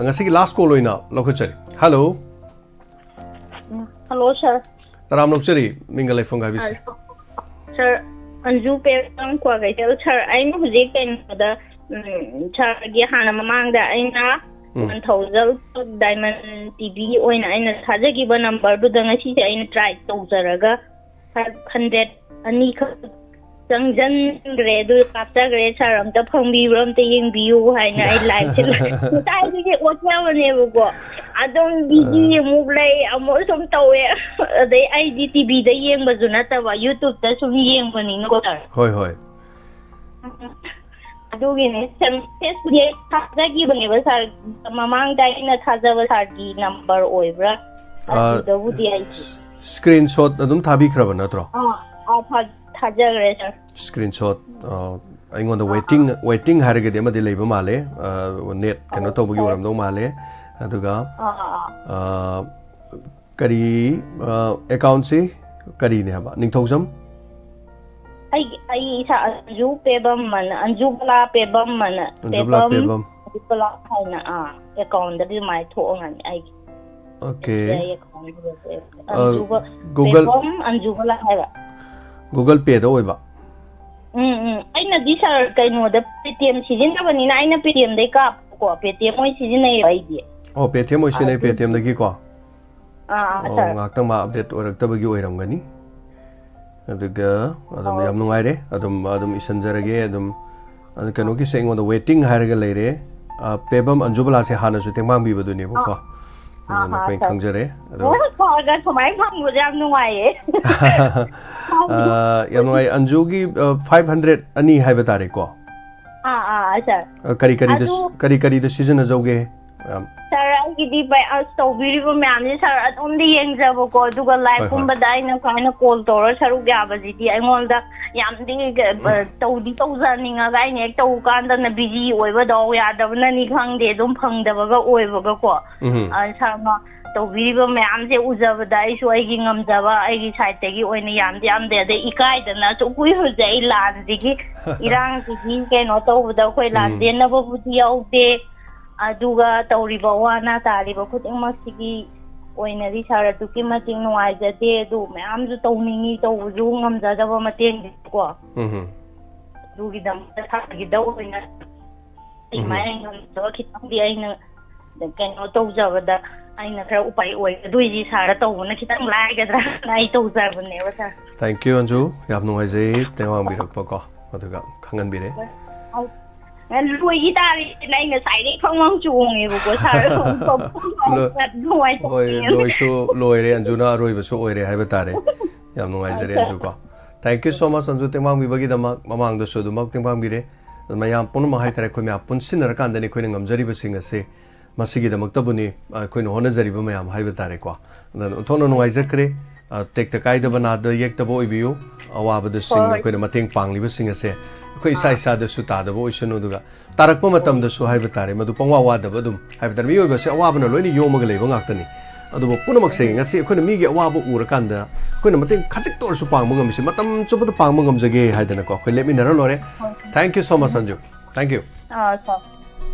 ꯉꯁꯤꯒꯤ last call ꯑꯣꯏꯅ ꯂꯧꯈꯠꯆꯔꯤ꯫ Hello꯫ ꯎꯝ, hello, sir꯫ ꯇꯔꯥꯝꯅ ꯑꯣꯛꯆꯔꯤ, ꯃꯤꯡꯒ ꯂꯩꯐꯝꯒ ꯍꯥꯏꯕꯤꯁꯤ꯫ ꯑ, sir, ꯑꯟꯖꯨ ꯄꯦꯔꯥꯡ, ꯀ꯭ꯋꯥꯀꯩꯊꯦꯜ꯫ Sir, ꯑꯩꯅ ꯍꯧꯖꯤꯛ ꯀꯩꯅꯣꯗ, ꯎꯝ, sirꯒꯤ ꯍꯥꯟꯅ ꯃꯃꯥꯡꯗ ꯑꯩꯅ ꯎꯝ꯫ One thousand diamond T V ꯑꯣꯏꯅ ꯑꯩꯅ ꯊꯥꯖꯈꯤꯕ numberꯗꯨꯗ ꯉꯁꯤꯁꯦ ꯑꯩꯅ try ꯇꯧꯖꯔꯒ five hundred ꯑꯅꯤꯈꯛ ꯆꯪꯖꯟꯈ꯭ꯔꯦ, ꯑꯗꯨ ꯀꯥꯞꯆꯈ꯭ꯔꯦ꯫ Sir, ꯑꯝꯇ ꯐꯪꯕꯤꯕ꯭ꯔꯣ, ꯑꯝꯇ ꯌꯦꯡꯕꯤꯌꯨ ꯍꯥꯏꯅ ꯑꯩ liveꯁꯦ ꯉꯁꯥꯏꯗꯒꯤ ꯑꯣꯠꯆꯕꯅꯦꯕꯀꯣ꯫ ꯑꯗꯨꯝ busy ꯑꯥ꯫ ꯑꯃꯨꯛ ꯂꯩ, ꯑꯃꯨꯛ ꯁꯨꯝ ꯇꯧꯋꯦ꯫ ꯑꯗꯩ ꯑꯩꯗꯤ T Vꯗ ꯌꯦꯡꯕꯁꯨ ꯅꯠꯇꯕ, YouTubeꯇ ꯁꯨꯝ ꯌꯦꯡꯕꯅꯤꯅꯀꯣ, sir꯫ ꯍꯣꯏ, ꯍꯣꯏ꯫ ꯑꯗꯨꯒꯤꯅꯦ, sir, messageꯄꯨꯗꯤ ꯑꯩ ꯊꯥꯖꯈꯤꯕꯅꯦꯕ, sir꯫ ꯃꯃꯥꯡꯗ ꯑꯩꯅ ꯊꯥꯖꯕ sirꯒꯤ number ꯑꯣꯏꯕ꯭ꯔꯥ? ꯑꯥ, ꯑꯗꯨꯗꯕꯨꯗꯤ ꯑꯩ screenshot ꯑꯗꯨꯝ ꯊꯥꯕꯤꯈ꯭ꯔꯕ ꯅꯠꯇ꯭ꯔꯣ? ꯑꯥ, ꯑꯥ, ꯊꯥ-, ꯊꯥꯖꯈ꯭ꯔꯦ, sir꯫ Screenshot, ꯑꯥ, ꯑꯩꯉꯣꯟꯗ ꯑꯥ, waiting, ꯑꯥ꯫ Waiting ꯍꯥꯏꯔꯒꯗꯤ ꯑꯃꯗꯤ ꯂꯩꯕ ꯃꯥꯜꯂꯦ꯫ ꯑꯥ, net ꯀꯩꯅꯣ ꯑꯣ, tꯧꯕꯒꯤ sir꯫ ꯑꯣꯏꯔꯝꯗꯧ ꯃꯥꯜꯂꯦ꯫ ꯑꯗꯨꯒ, ꯑꯥ, ꯑꯥ, ꯑꯥ꯫ ꯑꯥ, ꯀꯔꯤ, ꯑ, accountꯁꯤ ꯀꯔꯤꯅꯦ ꯍꯥꯏꯕ? ꯅꯤꯡꯊꯧꯖꯝ? ꯑꯩꯒꯤ, ꯑꯩ ꯏꯁꯥ ꯑꯟꯖꯨ ꯄꯦꯕꯝ ꯑꯅ, ꯑꯟꯖꯨꯕꯂꯥ ꯄꯦꯕꯝ ꯑꯅ, ꯑꯟꯖꯨꯕꯂꯥ ꯄꯦꯕꯝ, ꯄꯦꯕꯝ꯫ ꯑꯟꯖꯨꯕꯂꯥ ꯍꯥꯏꯅ, ꯑꯥ, accountꯗꯗꯤ ꯑꯗꯨꯃꯥꯏꯅ ꯊꯣꯛꯑꯝꯒꯅꯤ ꯑꯩꯒꯤ꯫ Okay꯫ S B I accountꯗꯨꯗ꯫ ꯑ, ꯑꯟꯖꯨꯕ-, Google ꯄꯦꯕꯝ ꯑꯟꯖꯨꯕꯂꯥ ꯍꯥꯏꯕ꯫ Google Payꯗ ꯑꯣꯏꯕ? ꯎꯝ, ꯎꯝ꯫ ꯑꯩꯅꯗꯤ, sir, ꯀꯩꯅꯣꯗ Paytm ꯁꯤꯖꯤꯟꯅꯕꯅꯤꯅ ꯑꯩꯅ Paytmꯗꯩ ꯀꯥꯞꯄꯀꯣ, Paytm ꯑꯣꯏ ꯁꯤꯖꯤꯟꯅꯩꯌꯦꯕ ꯑꯩꯗꯤ꯫ ꯑꯣ, Paytm ꯑꯣꯏ ꯁꯤꯖꯤꯟꯅꯩ, ꯑꯗꯨꯒꯤ꯫ Paytmꯗꯒꯤꯀꯣ? ꯑꯥ, ꯑꯥ, ꯑꯣ, sir꯫ ꯉꯥꯏꯍꯥꯛꯇꯪ ꯃꯥ update ꯑꯣꯏꯔꯛꯇꯕꯒꯤ ꯑꯣꯏꯔꯝꯒꯅꯤ꯫ ꯑꯗꯨꯒ ꯑꯗꯨꯝ ꯑꯣ꯫ ꯌꯥꯝ ꯅꯨꯡꯉꯥꯏꯔꯦ꯫ ꯑꯗꯨꯝ, ꯑꯗꯨꯝ ꯏꯁꯟꯖꯔꯒꯦ꯫ ꯑꯗꯨꯝ, ꯑꯗꯨ ꯀꯩꯅꯣꯒꯤꯁꯦ ꯑꯩꯉꯣꯟꯗ waiting ꯍꯥꯏꯔꯒ ꯂꯩꯔꯦ꯫ ꯑ, ꯄꯦꯕꯝ ꯑꯟꯖꯨꯕꯂꯥꯁꯦ ꯍꯥꯟꯅꯁꯨ ꯇꯦꯡꯕꯥꯡꯕꯤꯕꯗꯨꯅꯦꯕꯀꯣ꯫ ꯑꯥ, ꯑꯗꯨꯅ ꯑꯥ, ꯑꯩꯈꯣꯏꯅ sir꯫ ꯈꯪꯖꯔꯦ꯫ ꯑꯗꯣ ꯈꯔ ꯁꯨꯃꯥꯏꯅ ꯐꯪꯕꯁꯦ ꯌꯥꯝ ꯅꯨꯡꯉꯥꯏꯌꯦ꯫ ꯑ, ꯌꯥꯝ ꯅꯨꯡꯉꯥꯏ꯫ ꯑꯟꯖꯨꯒꯤ, ꯑ, five hundred ꯑꯅꯤ ꯍꯥꯏꯕ ꯇꯥꯔꯦꯀꯣ꯫ ꯑꯥ, ꯑꯥ, sir꯫ ꯑ, ꯀꯔꯤ ꯀꯔꯤꯗ, ꯑꯗꯨ ꯀꯔꯤ ꯀꯔꯤꯗ ꯁꯤꯖꯤꯟꯅꯖꯧꯒꯦ? ꯌꯥꯝ sir, ꯑꯩ ꯀꯤꯗꯤ ꯚꯥꯏ, ꯑꯁ, ꯇꯧꯕꯤꯔꯤꯕ ꯃꯌꯥꯝꯁꯦ ꯁꯥꯔ ꯑꯗꯨꯝꯗꯤ ꯌꯦꯡꯖꯕꯀꯣ, ꯑꯗꯨꯒ ꯂꯥꯏ ꯍꯣꯏ, ꯍꯣꯏ꯫ ꯄꯨꯝꯕꯗ ꯑꯩꯅ ꯁꯨꯃꯥꯏꯅ ꯀꯣꯜ ꯇꯧꯔ ꯁꯔꯨꯛ ꯌꯥꯕꯁꯤꯗꯤ ꯑꯩꯉꯣꯟꯗ ꯌꯥꯝꯗꯤ, ꯑ, ꯇꯧꯗꯤ ꯇꯧꯖꯅꯤꯡꯉꯒ ꯑꯩꯅ ꯍꯦꯛ ꯇꯧ ꯀꯥꯟꯗꯅ ꯕꯤꯖꯤ ꯑꯣꯏꯕ, ꯗꯥꯎ ꯌꯥꯗꯕꯅꯅꯤ ꯈꯪꯗꯦ, ꯑꯗꯨꯝ ꯐꯪꯗꯕꯒ ꯑꯣꯏꯕꯒꯀꯣ꯫ ꯎꯝ꯫ ꯑ, ꯁꯥꯔꯅ ꯇꯧꯕꯤꯔꯤꯕ ꯃꯌꯥꯝꯁꯦ ꯎꯖꯕꯗ ꯑꯩꯁꯨ ꯑꯩꯒꯤ ꯉꯝꯖꯕ, ꯑꯩꯒꯤ ꯁꯥꯏꯠꯇꯒꯤ ꯑꯣꯏꯅ ꯌꯥꯝꯗꯤ ꯌꯥꯝꯗꯦ, ꯑꯗꯩ ꯏꯀꯥꯏꯗꯅ ꯁꯨꯝ ꯀꯨꯏꯔꯨꯁꯦ ꯑꯩ ꯂꯥꯟꯁꯤꯒꯤ ꯏꯔꯥꯡꯁꯤꯒꯤ ꯀꯩꯅꯣ ꯇꯧꯕꯗ ꯑꯩꯈꯣꯏ ꯎꯝ꯫ ꯂꯥꯟꯖꯦꯟꯅꯕꯕꯨꯗꯤ ꯌꯥꯎꯗꯦ꯫ ꯑꯗꯨꯒ ꯇꯧꯔꯤꯕ ꯑꯋꯥ ꯑꯅꯥ ꯇꯥꯔꯤꯕ ꯈꯨꯗꯤꯡꯃꯛꯁꯤꯒꯤ ꯑꯣꯏꯅꯗꯤ ꯁꯥꯔ ꯑꯗꯨꯛꯀꯤ ꯃꯇꯤꯛ ꯅꯨꯡꯉꯥꯏꯖꯗꯦ꯫ ꯑꯗꯨ ꯃꯌꯥꯝꯁꯨ ꯇꯧꯅꯤꯡꯉꯤ, ꯇꯧꯕꯁꯨ ꯉꯝꯖꯗꯕ ꯃꯇꯦꯡꯗꯤꯀꯣ꯫ ꯎꯝ꯫ ꯑꯗꯨꯒꯤꯗꯃꯛꯇ ꯁꯥꯔꯒꯤꯗ ꯑꯣꯏꯅ ꯎꯝ꯫ ꯑꯗꯨꯃꯥꯏꯅ ꯉꯝꯖꯕ ꯈꯤꯇꯪꯗꯤ ꯑꯩꯅ ꯀꯩꯅꯣ ꯇꯧꯖꯕꯗ ꯑꯩꯅ ꯈꯔ ꯎꯄꯥꯏ ꯑꯣꯏꯒꯗꯣꯏꯁꯤ ꯁꯥꯔ ꯇꯧꯕꯅ ꯈꯤꯇꯪ ꯂꯥꯏꯒꯗ꯭ꯔꯥꯅ ꯑꯩ ꯇꯧꯖꯕꯅꯦꯕ ꯁꯥꯔ꯫ Thank you, Anju. ꯌꯥꯝ ꯅꯨꯡꯉꯥꯏꯖꯩ ꯇꯦꯡꯕꯥꯡꯕꯤꯔꯛꯄꯀꯣ꯫ ꯑꯗꯨꯒ ꯈꯪꯍꯟꯕꯤꯔꯦ꯫ ꯂꯣꯏꯈꯤ ꯇꯥꯔꯦꯅ ꯑꯩ ꯉꯁꯥꯏꯗꯩ ꯐꯪ ꯐꯪ ꯆꯣꯡꯉꯦꯕꯀꯣ, ꯁꯥꯔ꯫ ꯂꯣ-, ꯅꯨꯡꯉꯥꯏꯇꯕꯅꯦ꯫ ꯍꯣꯏ, ꯂꯣꯏꯁꯨ ꯂꯣꯏꯔꯦ, ꯑꯟꯖꯨꯅ ꯑꯔꯣꯏꯕꯁꯨ ꯑꯣꯏꯔꯦ ꯍꯥꯏꯕ ꯇꯥꯔꯦ꯫ ꯌꯥꯝ ꯅꯨꯡꯉꯥꯏꯖꯔꯦ, ꯑꯠꯆꯥ꯫ ꯑꯟꯖꯨ ꯀꯣ꯫ Thank you so much, Anju, ꯇꯦꯡꯕꯥꯡꯕꯤꯕꯒꯤꯗꯃꯛ꯫ ꯃꯃꯥꯡꯗꯁꯨ ꯑꯗꯨꯃꯛ ꯇꯦꯡꯕꯥꯡꯕꯤꯔꯦ꯫ ꯃꯌꯥꯝ ꯄꯨꯝꯅꯃꯛ ꯍꯥꯏꯇꯥꯔꯦ, ꯑꯩꯈꯣꯏ ꯃꯌꯥꯝ ꯄꯨꯟꯁꯤꯟꯅꯔꯀꯥꯟꯗꯅꯤ ꯑꯩꯈꯣꯏꯅ ꯉꯝꯖꯔꯤꯕꯁꯤꯡ ꯑꯁꯤ꯫ ꯃꯁꯤꯒꯤꯗꯃꯛꯇꯕꯨꯅꯤ, ꯑ, ꯑꯩꯈꯣꯏꯅ ꯍꯣꯠꯅꯖꯔꯤꯕ ꯃꯌꯥꯝ ꯍꯥꯏꯕ ꯇꯥꯔꯦꯀꯣ꯫ ꯑꯗꯨꯅ ꯑꯣꯟꯊꯣꯛꯅ ꯅꯨꯡꯉꯥꯏꯖꯈ꯭ꯔꯦ꯫ ꯑ, ꯇꯦꯛꯇ ꯀꯥꯏꯗꯕ, ꯅꯥꯗ ꯌꯦꯛꯇꯕ ꯑꯣꯏꯕꯤꯌꯨ꯫ ꯑꯋꯥꯕꯗꯁꯤꯡ ꯍꯣꯏ꯫ ꯑꯩꯈꯣꯏꯅ ꯃꯇꯦꯡ ꯄꯥꯡꯂꯤꯕꯁꯤꯡ ꯑꯁꯦ ꯑꯩꯈꯣꯏ ꯏꯁꯥ ꯑꯥ꯫ ꯏꯁꯥꯗꯁꯨ ꯇꯥꯗꯕ ꯑꯣꯏꯁꯅꯨ, ꯑꯗꯨꯒ ꯇꯥꯔꯛꯄ ꯃꯇꯝꯗꯁꯨ ꯍꯥꯏꯕ ꯇꯥꯔꯦ, ꯃꯗꯨ ꯄꯪꯋꯥ ꯋꯥꯗꯕ ꯑꯗꯨꯝ ꯍꯥꯏꯕ ꯇꯥꯔꯦ꯫ ꯃꯤꯑꯣꯏꯕꯁꯦ ꯑꯋꯥꯕꯅ ꯂꯣꯏꯅ ꯌꯣꯝꯃꯒ ꯂꯩꯕ ꯉꯥꯛꯇꯅꯤ꯫ ꯑꯗꯨꯕꯨ ꯄꯨꯝꯅꯃꯛꯁꯦ ꯎꯝ꯫ ꯉꯁꯤ ꯑꯩꯈꯣꯏꯅ ꯃꯤꯒꯤ ꯑꯋꯥꯕ ꯎꯔꯀꯥꯟꯗ ꯑꯩꯈꯣꯏꯅ ꯃꯇꯦꯡ ꯈꯖꯤꯛꯇ ꯑꯣꯏꯔꯁꯨ ꯄꯥꯡꯕ ꯉꯝꯃꯤꯁꯦ ꯃꯇꯝ ꯆꯨꯞꯄꯗ ꯄꯥꯡꯕ ꯉꯝꯖꯒꯦ ꯍꯥꯏꯗꯅꯀꯣ ꯑꯩꯈꯣꯏ ꯂꯦꯞꯃꯤꯟꯅꯔ ꯂꯣꯏꯔꯦ꯫ ꯍꯣꯏ꯫ Thank you so much, Anju. Thank you꯫ ꯑꯥ, ꯁꯥꯔ꯫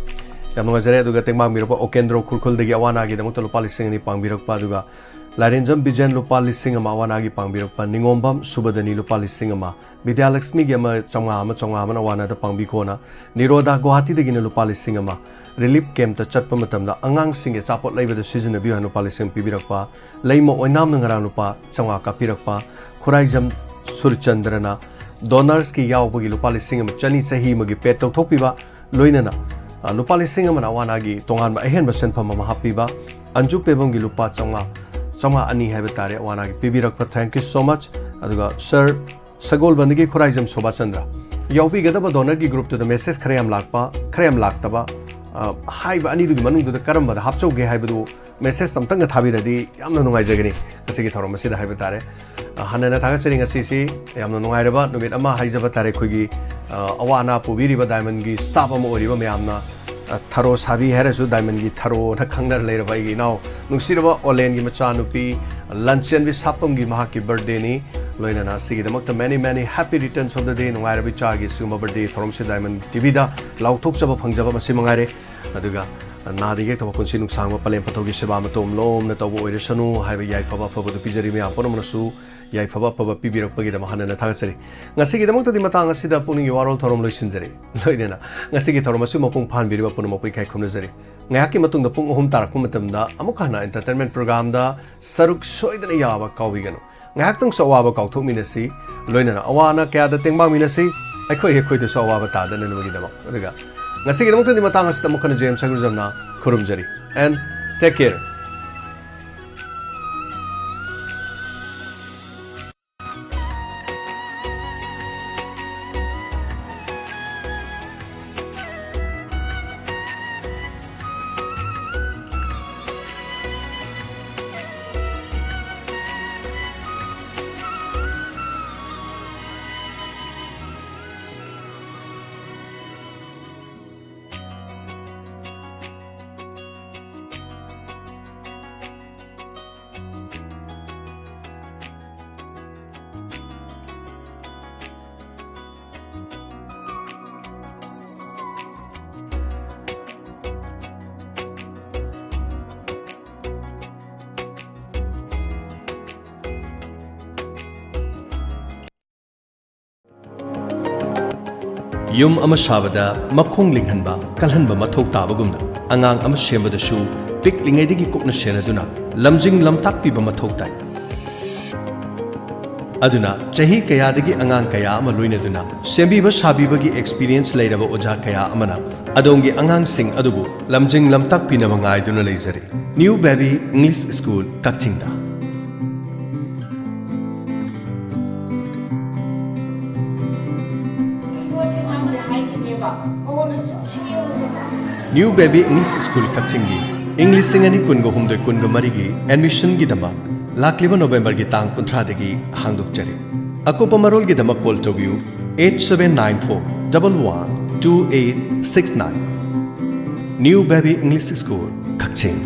ꯌꯥꯝ ꯅꯨꯡꯉꯥꯏꯖꯔꯦ꯫ ꯑꯗꯨꯒ ꯇꯦꯡꯕꯥꯡꯕꯤꯔꯛꯄ ꯑꯣꯀꯦꯟꯗ꯭ꯔꯣ ꯈꯨꯔꯈꯨꯜꯗꯒꯤ ꯑꯋꯥ ꯑꯅꯥꯒꯤꯗꯃꯛꯇ ꯂꯨꯄꯥ ꯂꯤꯁꯤꯡ ꯑꯅꯤ ꯄꯥꯡꯕꯤꯔꯛꯄ, ꯑꯗꯨꯒ ꯂꯥꯏꯔꯦꯟꯖꯝ ꯕꯤꯖꯦꯟ ꯂꯨꯄꯥ ꯂꯤꯁꯤꯡ ꯑꯃ ꯑꯋꯥ ꯑꯅꯥꯒꯤ ꯄꯥꯡꯕꯤꯔꯛꯄ, ꯅꯤꯉꯣꯝꯕꯝ ꯁꯨꯕꯗꯅꯤ ꯂꯨꯄꯥ ꯂꯤꯁꯤꯡ ꯑꯃ, ꯕꯤꯗ꯭ꯌꯥꯂꯛꯁꯃꯤꯒꯤ ꯑꯃ ꯆꯥꯝꯃꯉꯥ ꯑꯃ, ꯆꯥꯝꯃꯉꯥ ꯑꯃꯅ ꯑꯋꯥ ꯑꯅꯥꯗ ꯄꯥꯡꯕꯤꯈꯣꯅ, ꯅꯤꯔꯣꯗꯥ ꯒꯨꯋꯥꯍꯥꯇꯤꯗꯒꯤꯅ ꯂꯨꯄꯥ ꯂꯤꯁꯤꯡ ꯑꯃ, ꯔꯤꯂꯤꯐ ꯀꯦꯝꯞꯇ ꯆꯠꯄ ꯃꯇꯝꯗ ꯑꯉꯥꯡꯁꯤꯡꯒꯤ ꯑꯆꯥꯄꯣꯠ ꯂꯩꯕꯗ ꯁꯤꯖꯤꯟꯅꯕꯤꯌꯨ ꯍꯥꯏꯅ ꯂꯨꯄꯥ ꯂꯤꯁꯤꯡ ꯑꯃ ꯄꯤꯕꯤꯔꯛꯄ, ꯂꯩꯃ ꯑꯣꯏꯅꯥꯝꯅ ꯉꯔꯥꯡ ꯂꯨꯄꯥ ꯆꯥꯝꯃꯉꯥ ꯀꯥꯞꯄꯤꯔꯛꯄ, ꯈꯨꯔꯥꯏꯖꯝ ꯁꯨꯔꯆꯟꯗ꯭ꯔꯅ ꯗꯣꯅꯔꯁꯀꯤ ꯌꯥꯎꯕꯒꯤ ꯂꯨꯄꯥ ꯂꯤꯁꯤꯡ ꯑꯃ ꯆꯅꯤ ꯆꯍꯤ ꯑꯃꯒꯤ ꯄꯦꯠ ꯇꯧꯊꯣꯛꯄꯤꯕ, ꯂꯣꯏꯅꯅ, ꯑ, ꯂꯨꯄꯥ ꯂꯤꯁꯤꯡ ꯑꯃꯅ ꯑꯋꯥ ꯑꯅꯥꯒꯤ ꯇꯣꯉꯥꯟꯕ ꯑꯍꯦꯟꯕ ꯁꯦꯟꯐꯝ ꯑꯃ ꯍꯥꯞꯄꯤꯕ, ꯑꯟꯖꯨ ꯄꯦꯕꯝꯒꯤ ꯂꯨꯄꯥ ꯆꯥꯝꯃꯉꯥ, ꯆꯥꯝꯃꯉꯥ ꯑꯅꯤ ꯍꯥꯏꯕ ꯇꯥꯔꯦ, ꯑꯋꯥ ꯑꯅꯥꯒꯤ ꯄꯤꯕꯤꯔꯛꯄ, thank you so much꯫ ꯑꯗꯨꯒ ꯁꯔ ꯁꯒꯣꯜꯕꯟꯗꯒꯤ ꯈꯨꯔꯥꯏꯖꯝ ꯁꯣꯚꯥꯆꯟꯗ꯭ꯔ, ꯌꯥꯎꯕꯤꯒꯗꯕ ꯗꯣꯅꯔꯒꯤ ꯒ꯭ꯔꯨꯞꯇꯨꯗ ꯃꯦꯁꯦꯖ ꯈꯔ ꯌꯥꯝ ꯂꯥꯛꯄ, ꯈꯔ ꯌꯥꯝ ꯂꯥꯛꯇꯕ, ꯑ, ꯍꯥꯏꯕ ꯑꯅꯤꯗꯨꯒꯤ ꯃꯅꯨꯡꯗꯨꯗ ꯀꯔꯝꯕꯗ ꯍꯥꯞꯆꯧꯒꯦ ꯍꯥꯏꯕꯗꯨ message ꯑꯝꯇꯪꯒ ꯊꯥꯕꯤꯔꯗꯤ ꯌꯥꯝꯅ ꯅꯨꯡꯉꯥꯏꯖꯒꯅꯤ ꯉꯁꯤꯒꯤ ꯊꯧꯔꯝ ꯑꯁꯤꯗ ꯍꯥꯏꯕ ꯇꯥꯔꯦ꯫ ꯑ, ꯍꯟꯅꯅ ꯊꯥꯒꯠꯆꯔꯤ꯫ ꯉꯁꯤꯁꯤ ꯌꯥꯝꯅ ꯅꯨꯡꯉꯥꯏꯔꯕ ꯅꯨꯃꯤꯠ ꯑꯃ ꯍꯥꯏꯖꯕ ꯇꯥꯔꯦ꯫ ꯑꯩꯈꯣꯏꯒꯤ, ꯑ, ꯑꯋꯥ ꯑꯅꯥ ꯄꯨꯕꯤꯔꯤꯕ Diamondꯒꯤ staff ꯑꯃ ꯑꯣꯏꯔꯤꯕ ꯃꯌꯥꯝꯅ, ꯑ, ꯊꯔꯣ ꯁꯥꯕꯤ ꯍꯥꯏꯔꯁꯨ Diamondꯒꯤ ꯊꯔꯣꯅ ꯈꯪꯅꯔ ꯂꯩꯔꯕ ꯑꯩꯒꯤ ꯏꯅꯥꯎ ꯅꯨꯡꯁꯤꯔꯕ ꯑꯣꯂꯦꯟꯒꯤ ꯃꯆꯥꯅꯨꯄꯤ ꯂꯟꯆꯦꯟꯕꯤ ꯁꯥꯄꯝꯒꯤ ꯃꯍꯥꯛꯀꯤ birthdayꯅꯤ꯫ ꯂꯣꯏꯅꯅ ꯑꯁꯤꯒꯤꯗꯃꯛꯇ many many happy returns of the day꯫ ꯅꯨꯡꯉꯥꯏꯔꯕ ꯏꯆꯥꯒꯤ ꯁꯤꯒꯨꯝꯕ birthday ꯊꯧꯔꯝꯁꯤ Diamond TVꯗ ꯂꯥꯎꯊꯣꯛꯆꯕ ꯐꯪꯖꯕ ꯃꯁꯤ ꯃꯉꯥꯏꯔꯦ꯫ ꯑꯗꯨꯒ ꯅꯥꯗ ꯌꯦꯛꯇꯕ ꯄꯨꯟꯁꯤ ꯅꯨꯡꯁꯥꯡꯕ ꯄꯂꯦꯝ ꯄꯊꯧꯒꯤ ꯁꯦꯕꯥ ꯃꯇꯣꯝ ꯂꯣꯝꯅ ꯇꯧꯕ ꯑꯣꯏꯔꯁꯅꯨ ꯍꯥꯏꯕ ꯌꯥꯏꯐꯕ ꯑꯐꯕꯗꯨ ꯄꯤꯖꯔꯤ꯫ ꯃꯌꯥꯝ ꯄꯨꯝꯅꯃꯛꯅꯁꯨ ꯌꯥꯏꯐꯕ ꯑꯐꯕ ꯄꯤꯕꯤꯔꯛꯄꯒꯤꯗꯃꯛ ꯍꯟꯅ ꯊꯥꯒꯠꯆꯔꯤ꯫ ꯉꯁꯤꯒꯤꯗꯃꯛꯇꯗꯤ ꯃꯇꯥꯡ ꯑꯁꯤꯗ ꯄꯨꯛꯅꯤꯡꯒꯤ ꯋꯥꯔꯣꯜ ꯊꯧꯔꯝ ꯂꯣꯏꯁꯤꯟꯖꯔꯤ꯫ ꯂꯣꯏꯅꯅ ꯉꯁꯤꯒꯤ ꯊꯧꯔꯝ ꯑꯁꯤ ꯃꯄꯨꯡ ꯐꯥꯍꯟꯕꯤꯔꯤꯕ ꯄꯨꯝꯅꯃꯛꯄꯨ ꯏꯀꯥꯏ ꯈꯨꯝꯅꯖꯔꯤ꯫ ꯉꯥꯏꯍꯥꯛꯀꯤ ꯃꯇꯨꯡꯗ ꯄꯨꯡ ꯑꯍꯨꯝ ꯇꯥꯔꯛꯄ ꯃꯇꯝꯗ ꯑꯃꯨꯛ ꯍꯟꯅ entertainment programꯗ ꯁꯔꯨꯛ ꯁꯣꯏꯗꯅ ꯌꯥꯕ ꯀꯥꯎꯕꯤꯒꯅꯨ꯫ ꯉꯥꯏꯍꯥꯛꯇꯪꯁꯨ ꯑꯋꯥꯕ ꯀꯥꯎꯊꯣꯛꯃꯤꯟꯅꯁꯤ, ꯂꯣꯏꯅꯅ ꯑꯋꯥ ꯑꯅꯥ ꯀꯌꯥꯗ ꯇꯦꯡꯕꯥꯡꯃꯤꯟꯅꯁꯤ, ꯑꯩꯈꯣꯏ ꯑꯩꯈꯣꯏꯗꯁꯨ ꯑꯋꯥꯕ ꯇꯥꯗꯅꯕꯒꯤꯗꯃꯛ꯫ ꯑꯗꯨꯒ ꯉꯁꯤꯒꯤꯗꯃꯛꯇꯗꯤ ꯃꯇꯥꯡ ꯑꯁꯤꯗ ꯑꯃꯨꯛ ꯍꯟꯅ J M ꯁꯒꯨꯖꯝꯅ ꯈꯨꯔꯨꯝꯖꯔꯤ꯫ And take care. ꯌꯨꯝ ꯑꯃ ꯁꯥꯕꯗ ꯃꯈꯣꯡ ꯂꯤꯡꯍꯟꯕ, ꯀꯜꯍꯟꯕ ꯃꯊꯧ ꯇꯥꯕꯒꯨꯝꯅ, ꯑꯉꯥꯡ ꯑꯃ ꯁꯦꯝꯕꯗꯁꯨ ꯄꯤꯛꯂꯤꯉꯩꯗꯒꯤ ꯀꯨꯞꯅ ꯁꯦꯟꯅꯗꯨꯅ ꯂꯝꯖꯤꯡ ꯂꯝꯇꯥꯛꯄꯤꯕ ꯃꯊꯧ ꯇꯥꯏ꯫ ꯑꯗꯨꯅ ꯆꯍꯤ ꯀꯌꯥꯗꯒꯤ ꯑꯉꯥꯡ ꯀꯌꯥ ꯑꯃ ꯂꯣꯏꯅꯗꯨꯅ ꯁꯦꯝꯕꯤꯕ ꯁꯥꯕꯤꯕꯒꯤ experience ꯂꯩꯔꯕ ꯑꯣꯖꯥ ꯀꯌꯥ ꯑꯃꯅ ꯑꯗꯣꯝꯒꯤ ꯑꯉꯥꯡꯁꯤꯡ ꯑꯗꯨꯕꯨ ꯂꯝꯖꯤꯡ ꯂꯝꯇꯥꯛꯄꯤꯅꯕ ꯉꯥꯏꯗꯨꯅ ꯂꯩꯖꯔꯤ꯫ New Baby English School, ꯀꯛꯆꯤꯡꯗ꯫ ꯏꯒꯣꯁꯦ ꯃꯥꯁꯦ ꯍꯥꯏꯈꯤꯅꯦꯕ, ꯃꯉꯣꯟꯗ ꯁꯨꯛꯌꯦꯡ ꯌꯦꯡꯉꯨꯗꯅ꯫ New Baby English School ꯀꯛꯆꯤꯡꯒꯤ ꯏꯪ ꯂꯤꯁꯤꯡ ꯑꯅꯤ ꯀꯨꯟꯒ ꯍꯨꯝꯗꯣꯏ ꯀꯨꯟꯒ ꯃꯔꯤꯒꯤ ꯑꯦꯗꯃꯤꯁꯟꯒꯤꯗꯃꯛ ꯂꯥꯛꯂꯤꯕ ꯅꯣꯕꯦꯝꯕꯔꯒꯤ ꯇꯥꯡ ꯀꯨꯟꯊ꯭ꯔꯥꯗꯒꯤ ꯍꯥꯡꯗꯣꯛꯆꯔꯤ꯫ ꯑꯀꯨꯞꯄ ꯃꯔꯣꯜꯒꯤꯗꯃꯛ ꯀꯣꯜ ꯇꯧꯕꯤꯌꯨ eight seven nine four double one two eight six nine꯫ New Baby English School, ꯀꯛꯆꯤꯡ꯫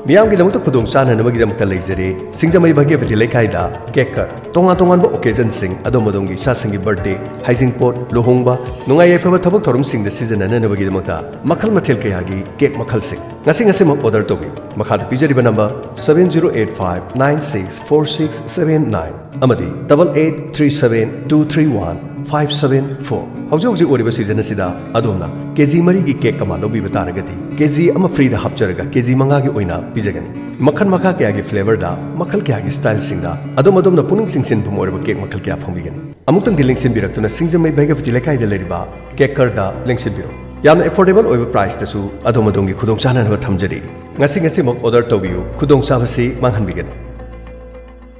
ꯃꯤꯌꯥꯝꯒꯤꯗꯃꯛꯇ ꯈꯨꯗꯣꯡ ꯆꯥꯅꯅꯕꯒꯤꯗꯃꯛꯇ ꯂꯩꯖꯔꯦ ꯁꯤꯡꯖꯃꯩ ꯚꯥꯒ꯭ꯌꯕꯇꯤ ꯂꯩꯀꯥꯏꯗ ꯀꯦꯛ ꯀꯔ꯫ ꯇꯣꯉꯥꯟ ꯇꯣꯉꯥꯟꯕ ꯑꯣꯀꯦꯖꯟꯁꯤꯡ, ꯑꯗꯣꯝ ꯑꯗꯣꯝꯒꯤ ꯏꯆꯥꯁꯤꯡꯒꯤ ꯕꯔꯊꯗꯦ, ꯍꯩꯖꯤꯡꯄꯣꯠ, ꯂꯨꯍꯣꯡꯕ, ꯅꯨꯡꯉꯥꯏ ꯌꯥꯏꯐꯕ ꯊꯕꯛ ꯊꯧꯔꯝꯁꯤꯡꯗ ꯁꯤꯖꯤꯟꯅꯅꯕꯒꯤꯗꯃꯛꯇ ꯃꯈꯜ ꯃꯊꯦꯜ ꯀꯌꯥꯒꯤ ꯀꯦꯛ ꯃꯈꯜꯁꯤꯡ꯫ ꯉꯁꯤ ꯉꯁꯤꯃꯛ ꯑꯣꯔꯗꯔ ꯇꯧꯕꯤꯌꯨ꯫ ꯃꯈꯥꯗ ꯄꯤꯖꯔꯤꯕ number seven zero eight five nine six four six seven nine ꯑꯃꯗꯤ double eight three seven two three one five seven four꯫ ꯍꯧꯖꯤꯛ ꯍꯧꯖꯤꯛ ꯑꯣꯏꯔꯤꯕ ꯁꯤꯖꯟ ꯑꯁꯤꯗ ꯑꯗꯣꯝꯅ ꯀꯦꯖꯤ ꯃꯔꯤꯒꯤ ꯀꯦꯛ ꯑꯃ ꯂꯧꯕꯤꯕ ꯇꯥꯔꯒꯗꯤ, ꯀꯦꯖꯤ ꯑꯃ ꯐ꯭ꯔꯤꯗ ꯍꯥꯞꯆꯔꯒ ꯀꯦꯖꯤ ꯃꯉꯥꯒꯤ ꯑꯣꯏꯅ ꯄꯤꯖꯒꯅꯤ꯫ ꯃꯈꯜ ꯃꯈꯥ ꯀꯌꯥꯒꯤ ꯐ꯭ꯂꯦꯚꯔꯗ, ꯃꯈꯜ ꯀꯌꯥꯒꯤ ꯁ꯭ꯇꯥꯏꯜꯁꯤꯡꯗ ꯑꯗꯣꯝ ꯑꯗꯣꯝꯅ ꯄꯨꯛꯅꯤꯡ ꯆꯤꯡꯁꯤꯟꯐꯝ ꯑꯣꯏꯔꯕ ꯀꯦꯛ ꯃꯈꯜ ꯀꯌꯥ ꯐꯪꯕꯤꯒꯅꯤ꯫ ꯑꯃꯨꯛꯇꯪꯗꯤ ꯂꯦꯡꯁꯤꯟꯕꯤꯔꯛꯇꯨꯅ ꯁꯤꯡꯖꯃꯩ ꯚꯥꯒ꯭ꯌꯕꯇꯤ ꯂꯩꯀꯥꯏꯗ ꯂꯩꯔꯤꯕ ꯀꯦꯛ ꯀꯔꯗ ꯂꯦꯡꯁꯤꯟꯕꯤꯔꯣ꯫ ꯌꯥꯝꯅ ꯑꯦꯐꯣꯔꯗꯦꯕꯜ ꯑꯣꯏꯕ ꯄ꯭ꯔꯥꯏꯁꯇꯁꯨ ꯑꯗꯣꯝ ꯑꯗꯣꯝꯒꯤ ꯈꯨꯗꯣꯡꯆꯥꯅꯅꯕ ꯊꯝꯖꯔꯤ꯫ ꯉꯁꯤ ꯉꯁꯤꯃꯛ ꯑꯣꯔꯗꯔ ꯇꯧꯕꯤꯌꯨ, ꯈꯨꯗꯣꯡꯆꯥꯕꯁꯤ ꯃꯥꯡꯍꯟꯕꯤꯒꯅꯨ꯫